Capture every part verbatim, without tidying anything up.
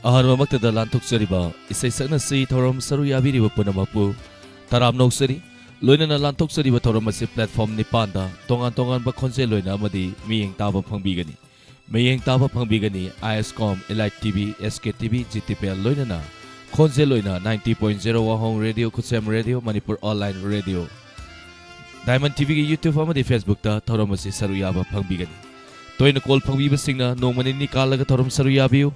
ꯑꯍꯥꯟꯕꯃꯛꯇꯗ ꯂꯥꯟꯊꯣꯛꯆꯔꯤꯕ ꯏꯁꯩ ꯁꯛꯅꯁꯤ ꯊꯧꯔꯝ ꯁꯔꯨꯛ ꯌꯥꯕꯤꯔꯤꯕ ꯄꯨꯝꯅꯃꯛꯄꯨ ꯇꯔꯥꯝꯅ ꯑꯣꯛꯆꯔꯤ꯫ ꯂꯣꯏꯅꯅ ꯂꯥꯟꯊꯣꯛꯆꯔꯤꯕ ꯊꯧꯔꯝ ꯑꯁꯤ platform ꯅꯤꯄꯥꯟꯗ ꯇꯣꯉꯥꯟ ꯇꯣꯉꯥꯟꯕ ꯈꯣꯟꯖꯦꯜ ꯑꯣꯏꯅ ꯑꯃꯗꯤ ꯃꯤꯠꯌꯦꯡ ꯇꯥꯕ ꯐꯪꯕꯤꯒꯅꯤ꯫ ꯃꯤꯠꯌꯦꯡ ꯇꯥꯕ ꯐꯪꯕꯤꯒꯅꯤ ISCOM, Elite TV, SKTV, GTPL ꯂꯣꯏꯅꯅ ꯈꯣꯟꯖꯦꯜ ꯑꯣꯏꯅ ninety point zero ꯋꯥꯍꯣꯡ ꯔꯦꯗꯤꯑꯣ, ꯈꯨꯠꯁꯦꯝ radio, Manipur online radio. Diamond TVꯒꯤ YouTube ꯑꯃꯗꯤ Facebookꯇ ꯊꯧꯔꯝ ꯑꯁꯤ ꯁꯔꯨꯛ ꯌꯥꯕ ꯐꯪꯕꯤꯒꯅꯤ꯫ ꯇꯣꯏꯅ call ꯐꯪꯕꯤꯕꯁꯤꯡꯅ ꯅꯣꯡꯃ ꯅꯤꯅꯤ ꯀꯥꯜꯂꯒ ꯊꯧꯔꯝ ꯁꯔꯨꯛ ꯌꯥꯕꯤꯌꯨ꯫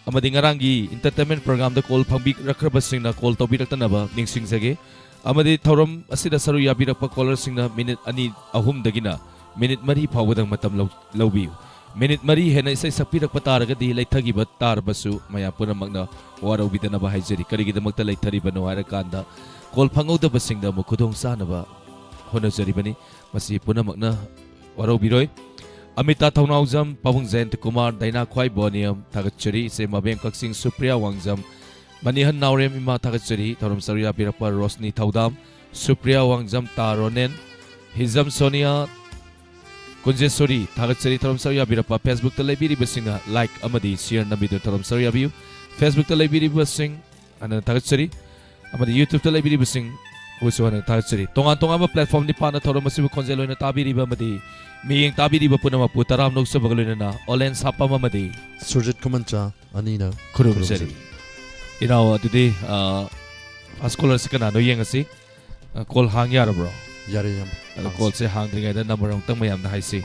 ꯑꯃꯗꯤ ꯉꯔꯥꯡꯒꯤ entertainment programꯗ call ꯐꯪꯕꯤꯔꯛꯈ꯭ꯔꯕꯁꯤꯡꯅ call ꯇꯧꯕꯤꯔꯛꯇꯅꯕ ꯅꯤꯡꯁꯤꯡꯖꯒꯦ꯫ ꯑꯃꯗꯤ ꯊꯧꯔꯝ ꯑꯁꯤꯗ ꯁꯔꯨꯛ ꯌꯥꯕꯤꯔꯛꯄ callerꯁꯤꯡꯅ minute ꯑꯅꯤ ꯑꯍꯨꯝꯗꯒꯤꯅ minute ꯃꯔꯤ ꯐꯥꯎꯕꯗꯪ ꯃꯇꯝ ꯂꯧ-, ꯂꯧꯕꯤꯌꯨ꯫ Minute ꯃꯔꯤ ꯍꯦꯟꯅ ꯏꯁꯩ ꯁꯛꯄꯤꯔꯛꯄ ꯇꯥꯔꯒꯗꯤ ꯂꯩꯊꯈꯤꯕ ꯇꯥꯔꯕꯁꯨ ꯃꯌꯥꯝ ꯄꯨꯝꯅꯃꯛꯅ ꯋꯥꯔꯧꯕꯤꯗꯅꯕ ꯍꯥꯏꯖꯔꯤ꯫ ꯀꯔꯤꯒꯤꯗꯃꯛꯇ ꯂꯩꯊꯔꯤꯕꯅꯣ ꯍꯥꯏꯔꯀꯥꯟꯗ call ꯐꯪꯍꯧꯗꯕꯁꯤꯡꯗ ꯑꯃꯨꯛ ꯈꯨꯗꯣꯡ ꯆꯥꯅꯕ ꯍꯣꯠꯅꯖꯔꯤꯕꯅꯤ꯫ ꯃꯁꯤ ꯄꯨꯝꯅꯃꯛꯅ ꯋꯥꯔꯧꯕꯤꯔꯣꯏ꯫ ꯑꯃꯤꯇꯥ ꯊꯧꯅꯥꯎꯖꯝ, ꯄꯥꯕꯨꯡ ꯖꯌꯟꯇ ꯀꯨꯃꯥꯔ, ꯗꯥꯏꯅꯥ ꯈ꯭ꯋꯥꯏꯕꯣꯅꯤꯌꯝ ꯊꯥꯒꯠꯆꯔꯤ꯫ ꯏꯆꯦ ꯃꯕꯦꯝ ꯀꯛꯆꯤꯡ, ꯁꯨꯄ꯭ꯔꯤꯌꯥ ꯋꯥꯡꯖꯝ, ꯃꯅꯤꯍꯟ ꯅꯥꯎꯔꯦꯝ ꯏꯃꯥ ꯊꯥꯒꯠꯆꯔꯤ꯫ ꯊꯧꯔꯝ ꯁꯔꯨꯛ ꯌꯥꯕꯤꯔꯛꯄ ꯔꯣꯁꯅꯤ ꯊꯧꯗꯥꯝ, ꯁꯨꯄ꯭ꯔꯤꯌꯥ ꯋꯥꯡꯖꯝ, ꯇꯥ ꯔꯣꯅꯦꯟ, ꯍꯤꯖꯝ ꯁꯣꯅꯤꯌꯥ, ꯀꯨꯟꯖꯦꯁꯣꯔꯤ ꯊꯥꯒꯠꯆꯔꯤ꯫ ꯊꯧꯔꯝ ꯁꯔꯨꯛ ꯌꯥꯕꯤꯔꯛꯄ Facebookꯇ ꯂꯩꯕꯤꯔꯤꯕꯁꯤꯡꯅ like ꯑꯃꯗꯤ share ꯅꯝꯕꯤꯗꯨꯅ ꯊꯧꯔꯝ ꯁꯔꯨꯛ ꯌꯥꯕꯤꯌꯨ꯫ Facebookꯇ ꯂꯩꯕꯤꯔꯤꯕꯁꯤꯡ ꯍꯟꯅ ꯊꯥꯒꯠꯆꯔꯤ꯫ ꯑꯃꯗꯤ YouTubeꯇ ꯂꯩꯕꯤꯔꯤꯕꯁꯤꯡꯕꯨꯁꯨ ꯍꯟꯅ ꯊꯥꯒꯠꯆꯔꯤ꯫ ꯇꯣꯉꯥꯟ ꯇꯣꯉꯥꯟꯕ platform ꯅꯤꯄꯥꯟꯗ ꯊꯧꯔꯝ ꯑꯁꯤꯕꯨ ꯈꯣꯟꯖꯦꯜ ꯑꯣꯏꯅ ꯇꯥꯕꯤꯔꯤꯕ ꯑꯃꯗꯤ ꯃꯤꯠꯌꯦꯡ ꯇꯥꯕꯤꯔꯤꯕ ꯄꯨꯝꯅꯃꯛꯄꯨ ꯇꯔꯥꯝꯅ ꯑꯣꯛꯆꯕꯒ ꯂꯣꯏꯅꯅ ꯑꯣꯂꯦꯟ ꯁꯥꯄꯝ ꯑꯃꯗꯤ ꯁꯨꯔꯖꯤꯠ ꯈꯨꯃꯟꯆꯥ ꯑꯅꯤꯅ ꯈꯨꯔꯨꯝꯖꯔꯤ꯫ ꯈꯨꯔꯨꯝꯖꯔꯤ꯫ ꯏꯅꯥꯎ, ꯑꯗꯨꯗꯤ, ꯑ, first callerꯁꯤ ꯀꯅꯥꯅꯣ ꯌꯦꯡꯉꯁꯤ꯫ ꯑ, call ꯍꯥꯡ ꯌꯥꯔꯕ꯭ꯔꯣ? ꯌꯥꯔꯦ, ꯏꯌꯥꯝꯕ꯫ ꯑꯗꯣ ꯍꯥꯡꯁꯤ꯫ Callꯁꯦ ꯍꯥꯡꯗ꯭ꯔꯤꯉꯩꯗ number ꯑꯃꯨꯛꯇꯪ ꯃꯌꯥꯝꯗ ꯍꯥꯏꯁꯤ꯫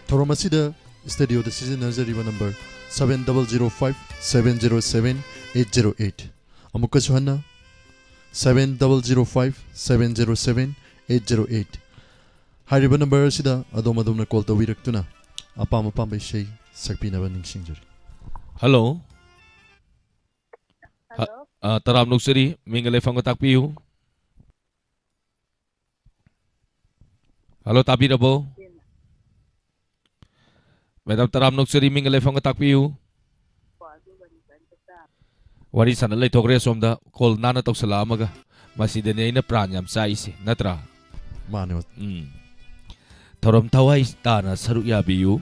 ꯊꯧꯔꯝ ꯑꯁꯤꯗ studioꯗ ꯁꯤꯖꯤꯟꯅꯖꯔꯤꯕ number seven double zero five seven zero seven eight zero eight꯫ ꯑꯃꯨꯛꯀꯁꯨ ꯍꯟꯅ, seven double zero five seven zero seven eight zero eight꯫ ꯍꯥꯏꯔꯤꯕ number ꯑꯁꯤꯗ ꯑꯗꯣꯝ ꯑꯗꯣꯝꯅ call ꯇꯧꯕꯤꯔꯛꯇꯨꯅ ꯑꯄꯥꯝ ꯑꯄꯥꯝꯕ ꯏꯁꯩ ꯁꯛꯄꯤꯅꯕ ꯅꯤꯡꯁꯤꯡꯖꯔꯤ꯫ Hello꯫ ꯍ-, hello꯫ ꯑ, ꯇꯔꯥꯝ ꯅꯣꯛꯆꯔꯤ, ꯃꯤꯡꯒ ꯂꯩꯐꯝꯒ ꯇꯥꯛꯄꯤꯌꯨ꯫ Hello, ꯇꯥꯕꯤꯔꯕꯣ? Madam, ꯇꯔꯥꯝ ꯅꯣꯛꯆꯔꯤ, ꯃꯤꯡꯒ ꯂꯩꯐꯝꯒ ꯇꯥꯛꯄꯤꯌꯨ꯫ ꯋꯥꯔꯤ ꯁꯥꯟꯅ ꯂꯩꯊꯣꯛꯈ꯭ꯔꯦ ꯑꯁꯣꯝꯗ, call ꯅꯥꯟꯅ ꯇꯧꯁꯜꯂꯛꯑꯝꯃꯒ꯫ ꯃꯁꯤꯗꯅꯦ ꯑꯩꯅ ꯄ꯭ꯔꯥꯟ ꯌꯥꯝ ꯆꯥꯛꯏꯁꯦ, ꯅꯠꯇ꯭ꯔꯥ? ꯃꯥꯅꯦ, ꯑꯣꯖꯥ꯫ ꯎꯝ꯫ ꯊꯧꯔꯝ ꯊꯋꯥꯏ ꯇꯥꯅ ꯁꯔꯨꯛ ꯌꯥꯕꯤꯌꯨ꯫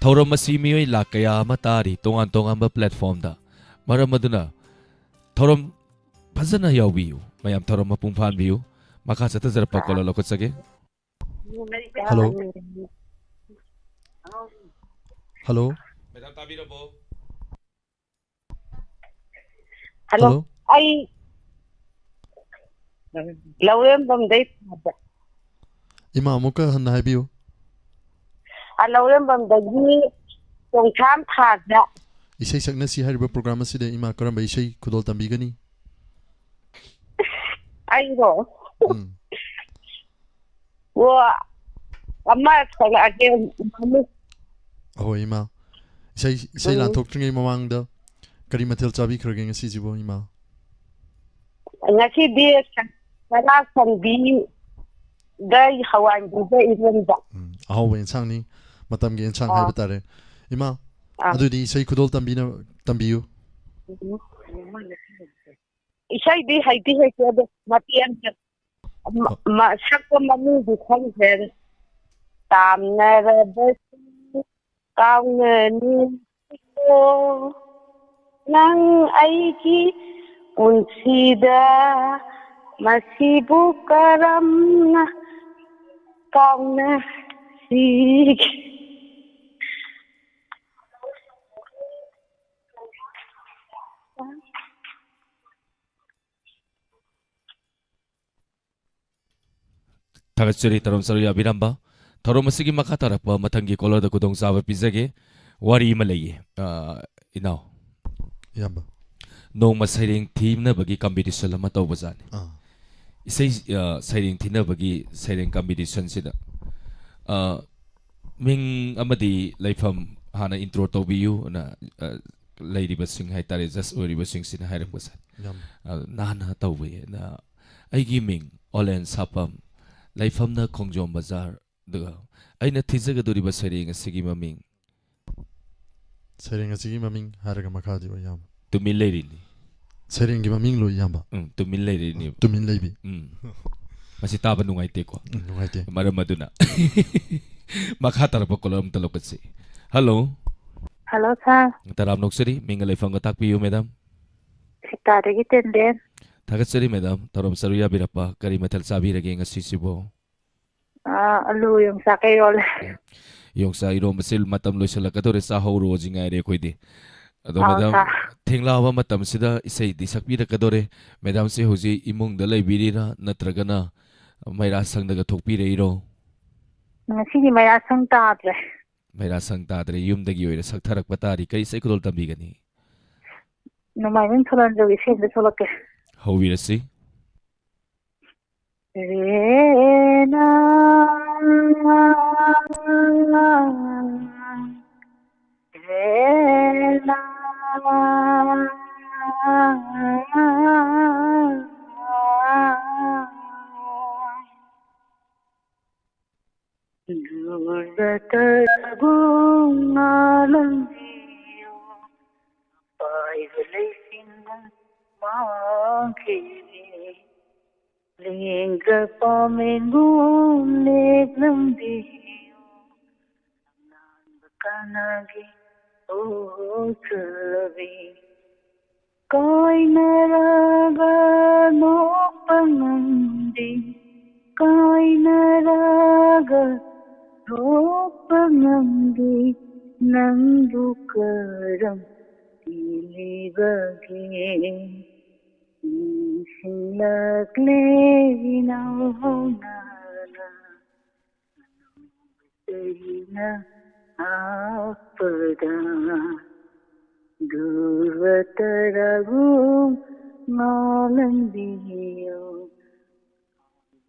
ꯊꯧꯔꯝ ꯑꯁꯤ ꯃꯤꯑꯣꯏ ꯂꯥꯈ ꯀꯌꯥ ꯑꯃ ꯇꯥꯔꯤ ꯇꯣꯉꯥꯟ ꯇꯣꯉꯥꯟꯕ platformꯗ꯫ ꯃꯔꯝ ꯑꯗꯨꯅ ꯊꯧꯔꯝ ꯐꯖꯅ ꯌꯥꯎꯕꯤꯌꯨ꯫ ꯃꯌꯥꯝ ꯊꯧꯔꯝ ꯃꯄꯨꯡ ꯐꯥꯍꯟꯕꯤꯌꯨ꯫ ꯃꯈꯥ ꯆꯠꯊꯖꯔꯛꯄ caller ꯂꯧꯈꯠꯆꯒꯦ꯫ Hello꯫ Hello꯫ Madam, ꯇꯥꯕꯤꯔꯕꯣ? Hello꯫ Hello꯫ ꯑꯩ ꯂꯧꯔꯦꯝꯕꯝꯗꯩ ꯊꯥꯕ꯫ ꯏꯃꯥ, ꯑꯃꯨꯛꯀ ꯍꯟꯅ ꯍꯥꯏꯕꯤꯌꯨ꯫ ꯑ, ꯂꯧꯔꯦꯝꯕꯝꯗꯒꯤ ꯆꯣꯡꯊꯥꯝ ꯊꯥꯗ꯫ ꯏꯁꯩ ꯁꯛꯅꯁꯤ ꯍꯥꯏꯔꯤꯕ program ꯑꯁꯤꯗ ꯏꯃꯥ ꯀꯔꯝꯕ ꯏꯁꯩ ꯈꯨꯗꯣꯜ ꯇꯝꯕꯤꯒꯅꯤ? ꯑꯩꯔꯣ? ꯎꯝ꯫ ꯑꯣ, ꯑꯃ ꯁꯛꯂꯛꯑꯒꯦ, ꯃꯃꯤꯡ꯫ ꯑꯍꯣꯏ, ꯏꯃꯥ꯫ ꯏꯁꯩ, ꯏꯁꯩ ꯎꯝ꯫ ꯂꯥꯟꯊꯣꯛꯇ꯭ꯔꯤꯉꯩ ꯃꯃꯥꯡꯗ ꯀꯔꯤ ꯃꯊꯦꯜ ꯆꯥꯕꯤꯈ꯭ꯔꯒꯦ ꯉꯁꯤꯁꯤꯕꯨ, ꯏꯃꯥ? ꯉꯁꯤꯗꯤ ꯆꯔꯥ ꯁꯟꯕꯤꯗ ꯍꯋꯥꯏꯕꯤꯗ ꯏꯔꯣꯟꯕ꯫ ꯎꯝ, ꯑꯍꯥꯎꯕ ꯏꯟꯁꯥꯡꯅꯤ, ꯃꯇꯝꯒꯤ ꯏꯟꯁꯥꯡ ꯑꯥ꯫ ꯍꯥꯏꯕ ꯇꯥꯔꯦ꯫ ꯏꯃꯥ, ꯑꯥ꯫ ꯑꯗꯨꯗꯤ ꯏꯁꯩ ꯈꯨꯗꯣꯜ ꯇꯝꯕꯤꯅ-, ꯇꯝꯕꯤꯌꯨ꯫ ꯎꯝ꯫ ꯏꯁꯩꯗꯤ ꯍꯩꯗꯤ ꯍꯩꯇꯦ, ꯑꯗꯣ ꯃꯇꯦꯛ ꯑꯃ ꯃ-, ꯑ꯫ ꯃ-, ꯁꯛꯄ ꯃꯃꯤꯡꯗꯤ ꯈꯪꯗ꯭ꯔꯦ꯫ ꯇꯥꯝꯅꯔꯕꯁꯨ ꯀꯥꯎꯅꯅꯤꯡꯗꯦꯀꯣ ꯅꯪ ꯑꯩꯒꯤ ꯄꯨꯟꯁꯤꯗ, ꯃꯁꯤꯕꯨ ꯀꯔꯝꯅ ꯀꯥꯎꯅꯁꯤꯒꯦ? ꯊꯥꯒꯠꯆꯔꯤ ꯊꯧꯔꯝ ꯁꯔꯨꯛ ꯌꯥꯕꯤꯔꯝꯕ꯫ ꯊꯧꯔꯝ ꯑꯁꯤꯒꯤ ꯃꯈꯥ ꯇꯥꯔꯛꯄ ꯃꯊꯪꯒꯤ caller ꯗ ꯈꯨꯗꯣꯡꯆꯥꯕ ꯄꯤꯖꯒꯦ꯫ ꯋꯥꯔꯤ ꯑꯃ ꯂꯩꯌꯦ, ꯑ, ꯏꯅꯥꯎ꯫ ꯏꯌꯥꯝꯕ꯫ ꯅꯣꯡꯃ ꯁꯩꯔꯦꯡ ꯊꯤꯅꯕꯒꯤ competition ꯑꯃ ꯇꯧꯕꯖꯥꯠꯅꯤ꯫ ꯑꯥ꯫ ꯏꯁꯩ, ꯑ, ꯁꯩꯔꯦꯡ ꯊꯤꯅꯕꯒꯤ ꯁꯩꯔꯦꯡ competition ꯁꯤꯗ, ꯑ, ꯃꯤꯡ ꯑꯃꯗꯤ ꯂꯩꯐꯝ ꯍꯥꯟꯅ intro ꯇꯧꯕꯤꯌꯨꯅ, ꯑ, ꯂꯩꯔꯤꯕꯁꯤꯡ ꯍꯥꯏꯇꯥꯔꯦ, judge ꯑꯣꯏꯔꯤꯕꯁꯤꯡꯁꯤꯅ ꯍꯥꯏꯔꯛꯄꯁꯦ꯫ ꯌꯥꯝ꯫ ꯑ, ꯅꯥꯟꯅ ꯇꯧꯕ ꯌꯥꯏ꯫ ꯑ, ꯑꯩꯒꯤ ꯃꯤꯡ ꯑꯣꯂꯦꯟ ꯁꯥꯄꯝ, ꯂꯩꯐꯝꯅ ꯈꯣꯡꯖꯣꯝ ꯕꯖꯥꯔ, ꯑꯗꯨꯒ ꯑꯩꯅ ꯊꯤꯖꯒꯗꯧꯔꯤꯕ ꯁꯩꯔꯦꯡ ꯑꯁꯤꯒꯤ ꯃꯃꯤꯡ꯫ ꯁꯩꯔꯦꯡ ꯑꯁꯤꯒꯤ ꯃꯃꯤꯡ ꯍꯥꯏꯔꯒ ꯃꯈꯥꯗꯤ ꯑꯣꯏ ꯌꯥꯝ꯫ ꯇꯨꯃꯤꯟ ꯂꯩꯔꯤꯅꯤ꯫ ꯁꯩꯔꯦꯡꯒꯤ ꯃꯃꯤꯡ ꯂꯣꯏ ꯏꯌꯥꯝꯕ? ꯎꯝ, ꯇꯨꯃꯤꯟ ꯂꯩꯔꯤꯅꯤ꯫ ꯇꯨꯃꯤꯟ ꯂꯩꯕꯤ꯫ ꯎꯝ꯫ ꯃꯁꯤ ꯇꯥꯕ ꯅꯨꯡꯉꯥꯏꯇꯦꯀꯣ? ꯎꯝ, ꯅꯨꯡꯉꯥꯏꯇꯦ꯫ ꯃꯔꯝ ꯑꯗꯨꯅ ꯃꯈꯥ ꯇꯥꯔꯛꯄ caller ꯑꯝꯇ ꯂꯧꯈꯠꯁꯤ꯫ ꯍꯜꯂꯣ꯫ ꯍꯜꯂꯣ, ꯁꯥꯔ꯫ ꯇꯔꯥꯝꯅ ꯑꯣꯛꯆꯔꯤ꯫ ꯃꯤꯡꯒ ꯂꯩꯐꯝꯒ ꯇꯥꯛꯄꯤꯌꯨ, ꯃꯦꯗꯥꯝ꯫ ꯁꯤꯇꯥꯗꯒꯤ ꯇꯦꯟꯗꯦꯟ꯫ ꯊꯥꯒꯠꯆꯔꯤ, ꯃꯦꯗꯥꯝ꯫ ꯊꯧꯔꯝ ꯆꯔꯨ ꯌꯥꯕꯤꯔꯛꯄ꯫ ꯀꯔꯤ ꯃꯊꯦꯜ ꯆꯥꯕꯤꯔꯒꯦ ꯉꯁꯤꯁꯤꯕꯣ? ꯑꯥ, ꯑꯂꯨ ꯌꯣꯡꯆꯥꯛꯀ ꯏꯔꯣꯜꯂꯦ꯫ ꯌꯣꯡꯆꯥꯛ ꯏꯔꯣꯝꯕꯁꯦ ꯃꯇꯝ ꯂꯣꯏꯁꯤꯜꯂꯛꯀꯗꯧꯔꯦ, ꯆꯥꯍꯧꯔꯣ ꯍꯧꯖꯤꯛ ꯉꯥꯏꯔꯦ ꯑꯩꯈꯣꯏꯗꯤ꯫ ꯑꯗꯣ, ꯑꯥꯎ, ꯃꯦꯗꯥꯝ, ꯁꯥꯔ꯫ ꯊꯦꯡꯂꯛꯑꯕ ꯃꯇꯝꯁꯤꯗ ꯏꯁꯩꯗꯤ ꯁꯛꯄꯤꯔꯛꯀꯗꯧꯔꯦ꯫ ꯃꯦꯗꯥꯝꯁꯦ ꯍꯧꯖꯤꯛ ꯏꯃꯨꯡꯗ ꯂꯩꯕꯤꯔꯤꯔꯥ, ꯅꯠꯇ꯭ꯔꯒꯅ ꯃꯩꯔꯥ ꯁꯪꯗꯒ ꯊꯣꯛꯄꯤꯔꯛꯏꯔꯣ? ꯉꯁꯤꯗꯤ ꯃꯩꯔꯥ ꯁꯪ ꯇꯥꯗ꯭ꯔꯦ꯫ ꯃꯩꯔꯥ ꯁꯪ ꯇꯥꯗ꯭ꯔꯦ, ꯌꯨꯝꯗꯒꯤ ꯑꯣꯏꯅ ꯁꯛꯊꯔꯛꯄ ꯇꯥꯔꯤ꯫ ꯀꯔꯤ ꯏꯁꯩ ꯈꯨꯗꯣꯜ ꯇꯝꯕꯤꯒꯅꯤ? ꯅꯣꯡꯃꯥꯏꯖꯤꯡ ꯊꯣꯂꯥꯟꯖꯣꯒꯤ ꯏꯁꯩ ꯑꯝꯇ ꯊꯣꯛꯂꯛꯀꯦ꯫ ꯍꯧꯕꯤꯔꯁꯤ꯫ ꯔꯦꯅꯥ, ꯔꯦꯅꯥ꯫ ꯗꯨꯔꯗ ꯇꯔꯒꯨ ꯉꯥꯂꯝꯕꯤꯌꯨ, ꯑꯄꯥꯏꯕ ꯂꯩꯆꯤꯟꯅ ꯃꯥꯡꯈꯤꯅꯤ꯫ ꯂꯦꯡꯗ꯭ꯔ ꯄꯥꯃꯦꯟꯒꯨꯝ ꯂꯦꯞꯂꯝꯕꯤꯌꯨ, ꯑꯉꯥꯟꯕ ꯀꯅꯥꯒꯤ ꯑꯣꯖꯕꯤ꯫ ꯀꯥꯏꯅꯔꯒ ꯅꯣꯛꯄ ꯉꯝꯗꯦ, ꯀꯥꯏꯅꯔꯒ ꯅꯣꯛꯄ ꯉꯝꯗꯦ, ꯅꯪꯕꯨ ꯀꯔꯝ ꯄꯤꯕꯒꯦ? ꯅꯤꯡꯁꯤꯡꯂꯛꯂꯦ ꯏꯅꯧꯍꯧꯅꯅ꯫ ꯆꯍꯤꯅ ꯍꯥꯞꯄꯗ ꯗꯨꯔꯕ ꯇꯔꯥꯒꯨꯝ ꯉꯥꯜꯍꯟꯕꯤꯌꯨ꯫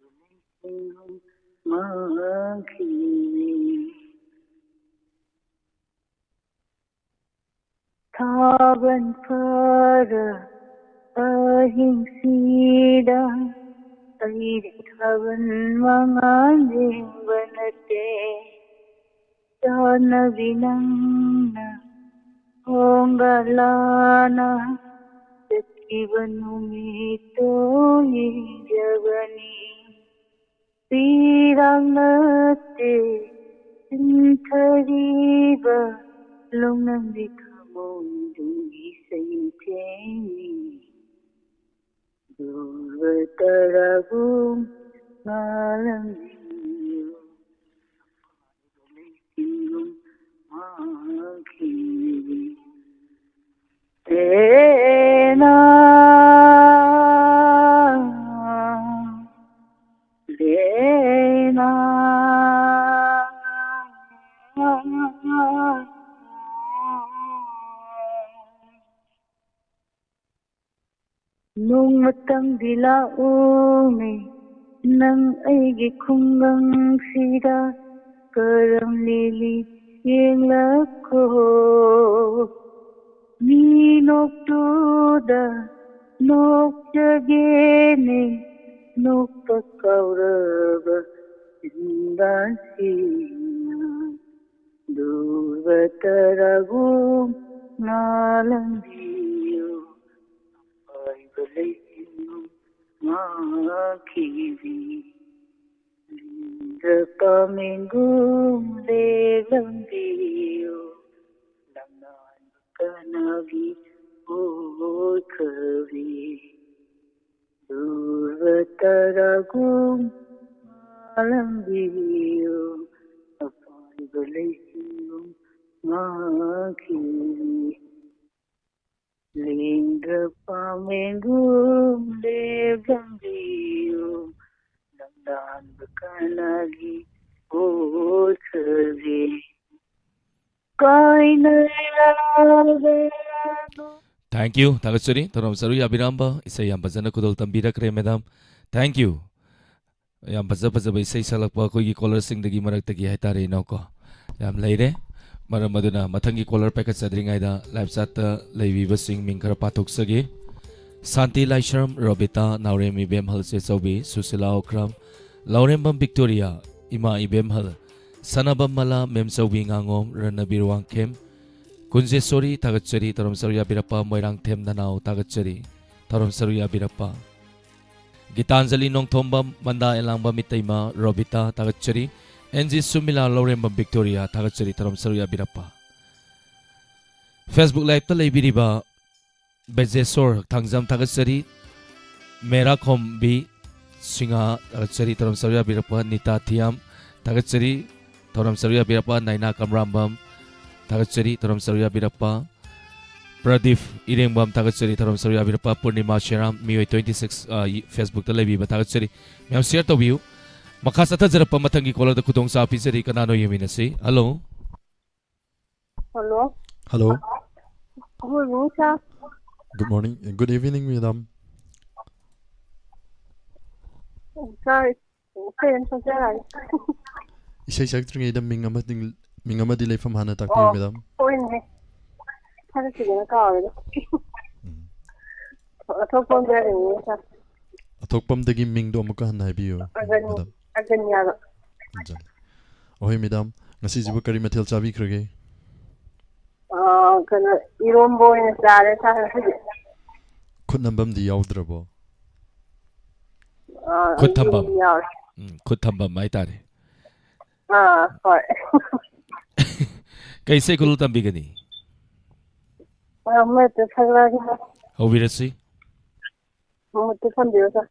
ꯃꯥꯡꯈꯤꯅꯤ꯫ ꯊꯥꯕꯜ ꯐꯥꯔ ꯑꯍꯤꯡꯁꯤꯗ ꯑꯩꯗꯤ ꯊꯥꯕꯜ ꯃꯉꯥꯜ ꯌꯦꯡꯕ ꯅꯠꯇꯦ꯫ ꯆꯥꯟꯅꯕꯤ ꯅꯪꯅ ꯈꯣꯡꯒ ꯂꯥꯟꯅ ꯆꯠꯈꯤꯕ ꯅꯨꯃꯤꯠꯇꯣ ꯌꯦꯡꯖꯕꯅꯤ꯫ ꯄꯤꯔꯥꯡ ꯅꯠꯇꯦ, ꯆꯤꯟꯊꯤ ꯑꯔꯤꯕ ꯂꯣꯡꯂꯝꯕꯤ ꯊꯃꯣꯏꯗꯨꯒꯤ ꯁꯩꯊꯦꯡꯅꯤ꯫ ꯗꯨꯔꯕ ꯇꯔꯥꯒꯨꯝ ꯉꯥꯜꯂꯝꯕꯤꯌꯨ꯫ ꯂꯩꯆꯤꯟꯒꯨꯝ ꯉꯥꯟꯈꯤꯕꯤ꯫ ꯂꯦꯅꯥ, ꯂꯦꯅꯥ꯫ ꯅꯣꯡꯃꯇꯪꯗꯤ ꯂꯥꯛꯎꯅꯦ, ꯅꯪ ꯑꯩꯒꯤ ꯈꯨꯡꯒꯪꯁꯤꯗ ꯀꯔꯝ ꯂꯦꯜꯂꯤ ꯌꯦꯡꯂꯛꯈꯣ꯫ ꯃꯤ ꯅꯣꯛꯇꯨꯗ ꯅꯣꯛꯆꯒꯦꯅꯦ, ꯅꯣꯛꯄ ꯀꯥꯎꯔꯕ ꯆꯤꯟꯕꯥꯜꯁꯤꯅ꯫ ꯗꯨꯔꯕ ꯇꯔꯥꯒꯨꯝ ꯉꯥꯜꯂꯝꯕꯤꯌꯨ, ꯑꯄꯥꯏꯕ ꯂꯩꯆꯤꯟꯒꯨꯝ ꯉꯥꯟꯈꯤꯕꯤ꯫ ꯂꯤꯡꯗ꯭ꯔ ꯄꯥꯃꯦꯟꯒꯨꯝ ꯂꯦꯞꯂꯝꯕꯤꯌꯨ, ꯂꯝꯂꯥꯟꯕ ꯀꯅꯥꯒꯤ ꯑꯣꯏꯈ꯭ꯔꯕꯤ꯫ ꯗꯨꯔꯕ ꯇꯔꯥꯒꯨꯝ ꯉꯥꯜꯂꯝꯕꯤꯌꯨ, ꯑꯄꯥꯏꯕ ꯂꯩꯆꯤꯟꯒꯨꯝ ꯉꯥꯟꯈꯤꯕꯤ꯫ ꯂꯦꯡꯗ꯭ꯔ ꯄꯥꯃꯦꯟꯒꯨꯝ ꯂꯦꯞꯂꯝꯕꯤꯌꯨ, ꯂꯝꯂꯥꯟꯕ ꯀꯅꯥꯒꯤ ꯑꯣꯏꯈ꯭ꯔꯒꯦ? ꯀꯥꯏꯅꯔꯕ Thank you. ꯊꯥꯒꯠꯆꯔꯤ꯫ ꯊꯧꯔꯝ ꯁꯔꯨꯛ ꯌꯥꯕꯤꯔꯝꯕ ꯏꯁꯩ ꯌꯥꯝ ꯐꯖꯅ ꯈꯨꯗꯣꯜ ꯇꯝꯕꯤꯔꯛꯈ꯭ꯔꯦ, madam. Thank you. ꯌꯥꯝ ꯐꯖ ꯐꯖꯕ ꯏꯁꯩ ꯁꯛꯂꯛꯄ ꯑꯩꯈꯣꯏꯒꯤ callerꯁꯤꯡꯗꯒꯤ ꯃꯔꯛꯇꯒꯤ ꯍꯥꯏꯇꯥꯔꯦ, ꯏꯅꯥꯎꯀꯣ꯫ ꯌꯥꯝ ꯂꯩꯔꯦ꯫ ꯃꯔꯝ ꯑꯗꯨꯅ ꯃꯊꯪꯒꯤ caller ꯄꯥꯏꯈꯠꯆꯗ꯭ꯔꯤꯉꯩꯗ live chatꯇ ꯂꯩꯕꯤꯕꯁꯤꯡ ꯃꯤꯡ ꯈꯔ ꯄꯥꯊꯣꯛꯆꯒꯦ꯫ ꯁꯥꯟꯇꯤ ꯂꯥꯏꯁ꯭ꯔꯝ, ꯔꯣꯕꯤꯇꯥ, ꯅꯥꯎꯔꯦꯝ ꯏꯕꯦꯝꯍꯜ ꯆꯦꯆꯧꯕꯤ, ꯁꯨꯁꯤꯂꯥ ꯑꯣꯀ꯭ꯔꯝ, ꯂꯥꯎꯔꯦꯝꯕꯝ ꯕꯤꯛꯇꯣꯔꯤꯌꯥ, ꯏꯃꯥ ꯏꯕꯦꯝꯍꯜ, ꯁꯅꯥꯕꯝ ꯃꯂꯥ, ꯃꯦꯝꯆꯧꯕꯤ ꯉꯥꯉꯣꯝ, ꯔꯅꯕꯤꯔ ꯋꯥꯡꯈꯦꯝ, ꯀꯨꯟꯖꯦꯁꯣꯔꯤ ꯊꯥꯒꯠꯆꯔꯤ, ꯊꯧꯔꯝ ꯁꯔꯨꯛ ꯌꯥꯕꯤꯔꯛꯄ ꯃꯣꯏꯔꯥꯡꯊꯦꯝ ꯅꯅꯥꯎ ꯊꯥꯒꯠꯆꯔꯤ, ꯊꯧꯔꯝ ꯁꯔꯨꯛ ꯌꯥꯕꯤꯔꯛꯄ꯫ ꯒꯤꯇꯥꯟꯖꯂꯤ ꯅꯣꯡꯊꯣꯝꯕꯝ, ꯃꯟꯗꯥ ꯑꯦꯂꯥꯡꯕꯝ ꯏꯇꯩꯃ, ꯔꯣꯕꯤꯇꯥ ꯊꯥꯒꯠꯆꯔꯤ, ꯑꯦꯟ ꯖꯤ ꯁꯨꯃꯤꯂꯥ, ꯂꯧꯔꯦꯝꯕꯝ ꯕꯤꯛꯇꯣꯔꯤꯌꯥ, ꯊꯥꯒꯠꯆꯔꯤ, ꯊꯧꯔꯝ ꯁꯔꯨꯛ ꯌꯥꯕꯤꯔꯛꯄ꯫ Facebook Live-ꯇ ꯂꯩꯕꯤꯔꯤꯕ ꯕꯦꯖꯦꯁꯣꯔ ꯊꯥꯡꯖꯝ, ꯊꯥꯒꯠꯆꯔꯤ꯫ ꯃꯦꯔꯥꯈꯣꯝꯕꯤ ꯁꯤꯡꯍ, ꯊꯥꯒꯠꯆꯔꯤ, ꯊꯧꯔꯝ ꯁꯔꯨꯛ ꯌꯥꯕꯤꯔꯛꯄ꯫ ꯅꯤꯇꯥ ꯊꯤꯌꯥꯝ, ꯊꯥꯒꯠꯆꯔꯤ, ꯊꯧꯔꯝ ꯁꯔꯨꯛ ꯌꯥꯕꯤꯔꯛꯄ꯫ ꯅꯥꯏꯅꯥ ꯀꯝꯔꯥꯝꯕꯝ, ꯊꯥꯒꯠꯆꯔꯤ, ꯊꯧꯔꯝ ꯁꯔꯨꯛ ꯌꯥꯕꯤꯔꯛꯄ꯫ ꯄ꯭ꯔꯗꯤꯞ ꯏꯔꯦꯡꯕꯝ, ꯊꯥꯒꯠꯆꯔꯤ, ꯊꯧꯔꯝ ꯁꯔꯨꯛ ꯌꯥꯕꯤꯔꯛꯄ꯫ ꯄꯨꯔꯅꯤꯃꯥ ꯁꯦꯔꯥꯝ, ꯃꯤꯑꯣꯏ twenty six, ꯑ, ꯐꯦꯁꯕꯨꯛꯇ ꯂꯩꯕꯤꯕ, ꯊꯥꯒꯠꯆꯔꯤ꯫ ꯃꯌꯥꯝ ꯁꯤꯌꯔ ꯇꯧꯕꯤꯌꯨ꯫ ꯃꯈꯥ ꯆꯠꯊꯖꯔꯛꯄ ꯃꯊꯪꯒꯤ ꯀꯣꯂꯔꯗ ꯈꯨꯗꯣꯡꯆꯥꯕ ꯄꯤꯖꯔꯤ꯫ ꯀꯅꯥꯅꯣ ꯌꯦꯡꯃꯤꯟꯅꯁꯤ꯫ Hello. Hello. Hello. Good morning, sir. Good morning. Good evening, madam. Sir, ꯀꯩꯅꯣ ꯁꯛꯆꯔꯛꯑꯒꯦ꯫ ꯏꯁꯩ ꯁꯛꯇ꯭ꯔꯤꯉꯩꯗ ꯃꯤꯡ ꯑꯃꯗꯤ, ꯃꯤꯡ ꯑꯃꯗꯤ ꯂꯩꯐꯝ ꯍꯥꯟꯅ ꯇꯥꯛꯄꯤꯌꯨ, ꯑꯣ, ꯃꯦꯗꯥꯝ꯫ ꯍꯣꯏꯅꯦ꯫ ꯊꯥꯒꯠꯈꯤꯗꯅ ꯀꯥꯎꯔꯦꯗ꯫ ꯎꯝ꯫ ꯑꯊꯣꯛꯄꯝ ꯍꯥꯏꯕꯅꯤꯅꯦ, ꯁꯥꯔ꯫ ꯑꯊꯣꯛꯄꯝꯗꯒꯤ ꯃꯤꯡꯗꯣ ꯑꯃꯨꯛꯀ ꯍꯟꯅ ꯍꯥꯏꯕꯤꯌꯨ, ꯑꯒꯟ-, ꯃꯦꯗꯥꯝ꯫ ꯑꯒꯟꯌꯥꯕ꯫ ꯑꯍꯣꯏ, ꯃꯦꯗꯥꯝ, ꯉꯁꯤꯁꯤꯕꯨ ꯀꯔꯤ ꯃꯊꯦꯜ ꯆꯥꯕꯤꯈ꯭ꯔꯒꯦ? ꯑꯥ, ꯀꯩꯅꯣ, ꯏꯔꯣꯝꯕ ꯑꯣꯏꯅ ꯆꯥꯔꯦ, ꯁꯥꯔ, ꯉꯁꯤꯗꯤ꯫ ꯈꯨꯠ ꯅꯝꯕꯝꯗꯤ ꯌꯥꯎꯗ꯭ꯔꯕꯣ? ꯑꯥ, ꯈꯨꯠ ꯊꯝꯕꯝ꯫ ꯑꯗꯨꯝ ꯌꯥꯎꯔꯦ꯫ ꯎꯝ, ꯈꯨꯠ ꯊꯝꯕꯝ ꯍꯥꯏꯇꯥꯔꯦ꯫ ꯑꯥ, ꯍꯣꯏ꯫ ꯀꯩ ꯏꯁꯩ ꯈꯨꯜꯂꯨ ꯇꯝꯕꯤꯒꯅꯤ? ꯑꯥ, ꯑꯃꯠꯇ ꯁꯛꯂꯛꯑꯒꯦ꯫ ꯍꯧꯕꯤꯔꯁꯤ꯫ ꯑꯃꯠꯇ ꯊꯝꯕꯤꯔꯣ, ꯁꯥꯔ꯫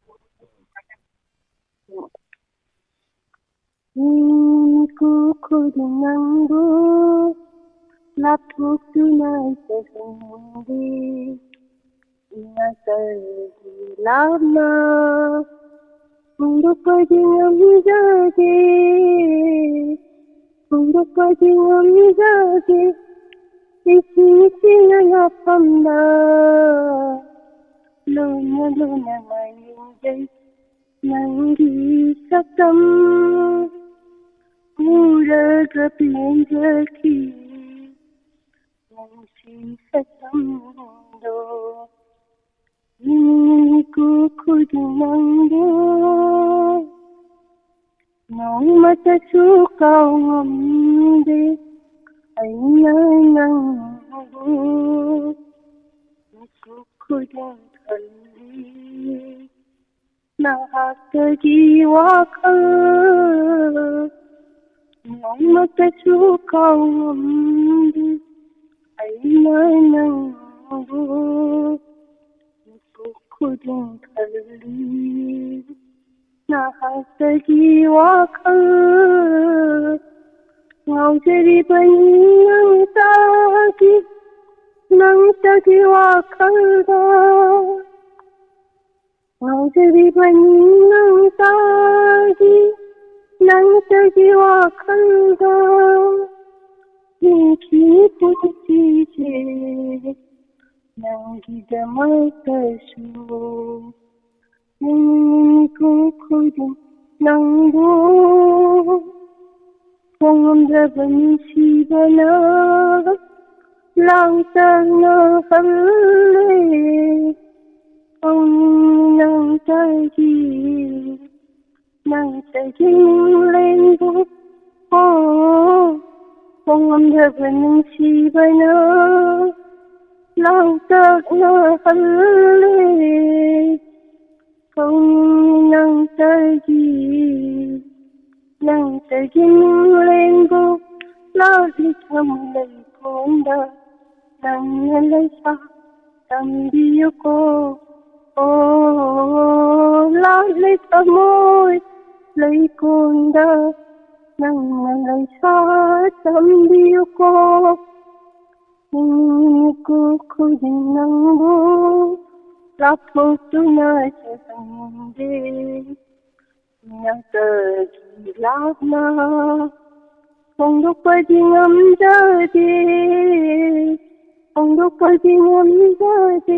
ꯃꯤꯀꯨꯞ ꯈꯨꯗꯤꯡ ꯅꯪꯕꯨ ꯂꯥꯞꯊꯣꯛꯇꯨꯅ ꯆꯠꯍꯟꯅꯤꯡꯗꯦ꯫ ꯅꯥꯀꯜꯒꯤ ꯂꯥꯞꯅ ꯐꯣꯡꯗꯣꯛꯄꯗꯤ ꯉꯝꯖꯗꯦ, ꯐꯣꯡꯗꯣꯛꯄꯗꯤ ꯉꯝꯖꯗꯦ꯫ ꯏꯆꯤꯛ ꯆꯤꯛꯅ ꯂꯥꯞꯐꯝꯗ ꯂꯣꯟꯅ ꯂꯣꯟꯅ ꯃꯥꯏ ꯌꯦꯡꯖꯩ꯫ ꯅꯪꯒꯤ ꯁꯛꯇꯝ ꯎꯔꯒ ꯄꯦꯟꯖꯈꯤ꯫ ꯅꯪꯁꯤ ꯁꯛꯇꯝꯗꯣ ꯃꯤꯀꯨꯞ ꯈꯨꯗꯤꯡꯃꯛꯗꯣ ꯅꯣꯡꯃꯇꯁꯨ ꯀꯥꯎꯉꯝꯗꯦ꯫ ꯑꯩꯅ ꯅꯪꯕꯨ ꯃꯤꯀꯨꯞ ꯈꯨꯗꯤꯡ ꯈꯜꯂꯤ꯫ ꯅꯍꯥꯛꯇꯒꯤ ꯋꯥꯈꯜ ꯅꯣꯡꯃꯇꯁꯨ ꯀꯥꯎꯉꯝꯗꯦ ꯑꯩꯅ ꯅꯪꯕꯨ ꯃꯤꯀꯨꯞ ꯈꯨꯗꯤꯡ ꯈꯜꯂꯤ ꯅꯍꯥꯛꯇꯒꯤ ꯋꯥꯈꯜ ꯉꯥꯎꯖꯔꯤꯕꯅꯤ ꯅꯪꯇꯒꯤ ꯅꯪꯇꯒꯤ ꯋꯥꯈꯜꯗ ꯉꯥꯎꯖꯔꯤꯕꯅꯤ ꯅꯪꯇꯒꯤ ꯅꯪꯇꯒꯤ ꯋꯥꯈꯜꯗ ꯍꯤꯡꯈꯤ ꯄꯨꯟꯁꯤꯁꯦ ꯅꯪꯒꯤꯗꯃꯛꯇꯁꯨ ꯅꯪꯒꯤ ꯃꯤꯀꯨꯞ ꯈꯨꯗꯤꯡ ꯅꯪꯕꯨ ꯈꯣꯡꯉꯝꯗ꯭ꯔꯕ ꯅꯨꯡꯁꯤꯕꯅ ꯂꯥꯡꯇꯛꯅ ꯍꯜꯂꯦ ꯈꯣꯡꯅꯤꯡ ꯅꯪꯇꯒꯤ ꯅꯪꯇꯒꯤ ꯃꯤꯡꯂꯦꯟꯕꯨ ꯑꯣ ꯈꯣꯡꯉꯝꯗ꯭ꯔꯕ ꯅꯨꯡꯁꯤꯕꯅ ꯂꯥꯡꯇꯛꯅ ꯍꯜꯂꯦ ꯈꯣꯡꯅꯤꯡ ꯅꯪꯇꯒꯤ ꯅꯪꯇꯒꯤ ꯃꯤꯡꯂꯦꯟꯕꯨ ꯂꯥꯛꯂꯤ ꯊꯃꯣꯏ ꯂꯩꯀꯣꯟꯗ ꯅꯪꯅ ꯂꯩꯁꯥ ꯇꯝꯕꯤꯌꯨꯀꯣ ꯑꯣ ꯂꯥꯛꯂꯤ ꯊꯃꯣꯏ ꯂꯩꯀꯣꯟꯗ ꯅꯪꯅ ꯂꯩꯁꯥ ꯇꯝꯕꯤꯌꯨꯀꯣ ꯃꯤꯀꯨꯞ ꯈꯨꯗꯤꯡ ꯅꯪꯕꯨ ꯂꯥꯞꯊꯣꯛꯇꯨꯅ ꯆꯠꯍꯟꯅꯤꯡꯗꯦ ꯅꯪꯇꯒꯤ ꯂꯥꯞꯅ ꯐꯣꯡꯗꯣꯛꯄꯗꯤ ꯉꯝꯖꯗꯦ ꯐꯣꯡꯗꯣꯛꯄꯗꯤ ꯉꯝꯖꯗꯦ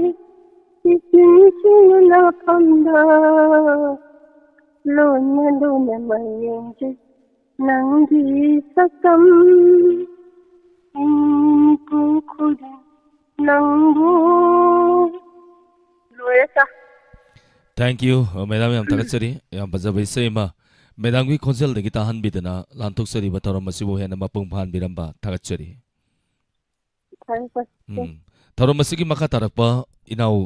ꯏꯁꯤꯡꯁꯤꯡ ꯂꯥꯛꯐꯝꯗ ꯂꯣꯟꯅ ꯂꯣꯟꯅ ꯃꯌꯦꯡꯁꯦ ꯅꯪꯒꯤ ꯁꯛꯇꯝ ꯏꯪ ꯈꯨꯗꯤꯡ ꯅꯪꯕꯨ ꯂꯣꯏꯔꯦ ꯁꯥ Thank you, ꯃꯦꯗꯥꯝ, ꯌꯥꯝ ꯊꯥꯒꯠꯆꯔꯤ꯫ ꯌꯥꯝ ꯐꯖꯕ ꯏꯁꯩ ꯑꯃ ꯃꯦꯗꯥꯝꯒꯤ ꯈꯣꯟꯖꯦꯜꯗꯒꯤ ꯇꯥꯍꯟꯕꯤꯗꯅ ꯂꯥꯟꯊꯣꯛꯆꯔꯤꯕ ꯊꯧꯔꯝ ꯑꯁꯤꯕꯨ ꯍꯦꯟꯅ ꯃꯄꯨꯡ ꯐꯥꯍꯟꯕꯤꯔꯝꯕ ꯊꯥꯒꯠꯆꯔꯤ꯫ ꯐꯔꯦ ꯐꯔꯦ ꯎꯝ꯫ ꯊꯧꯔꯝ ꯑꯁꯤꯒꯤ ꯃꯈꯥ ꯇꯥꯔꯛꯄ ꯏꯅꯥꯎ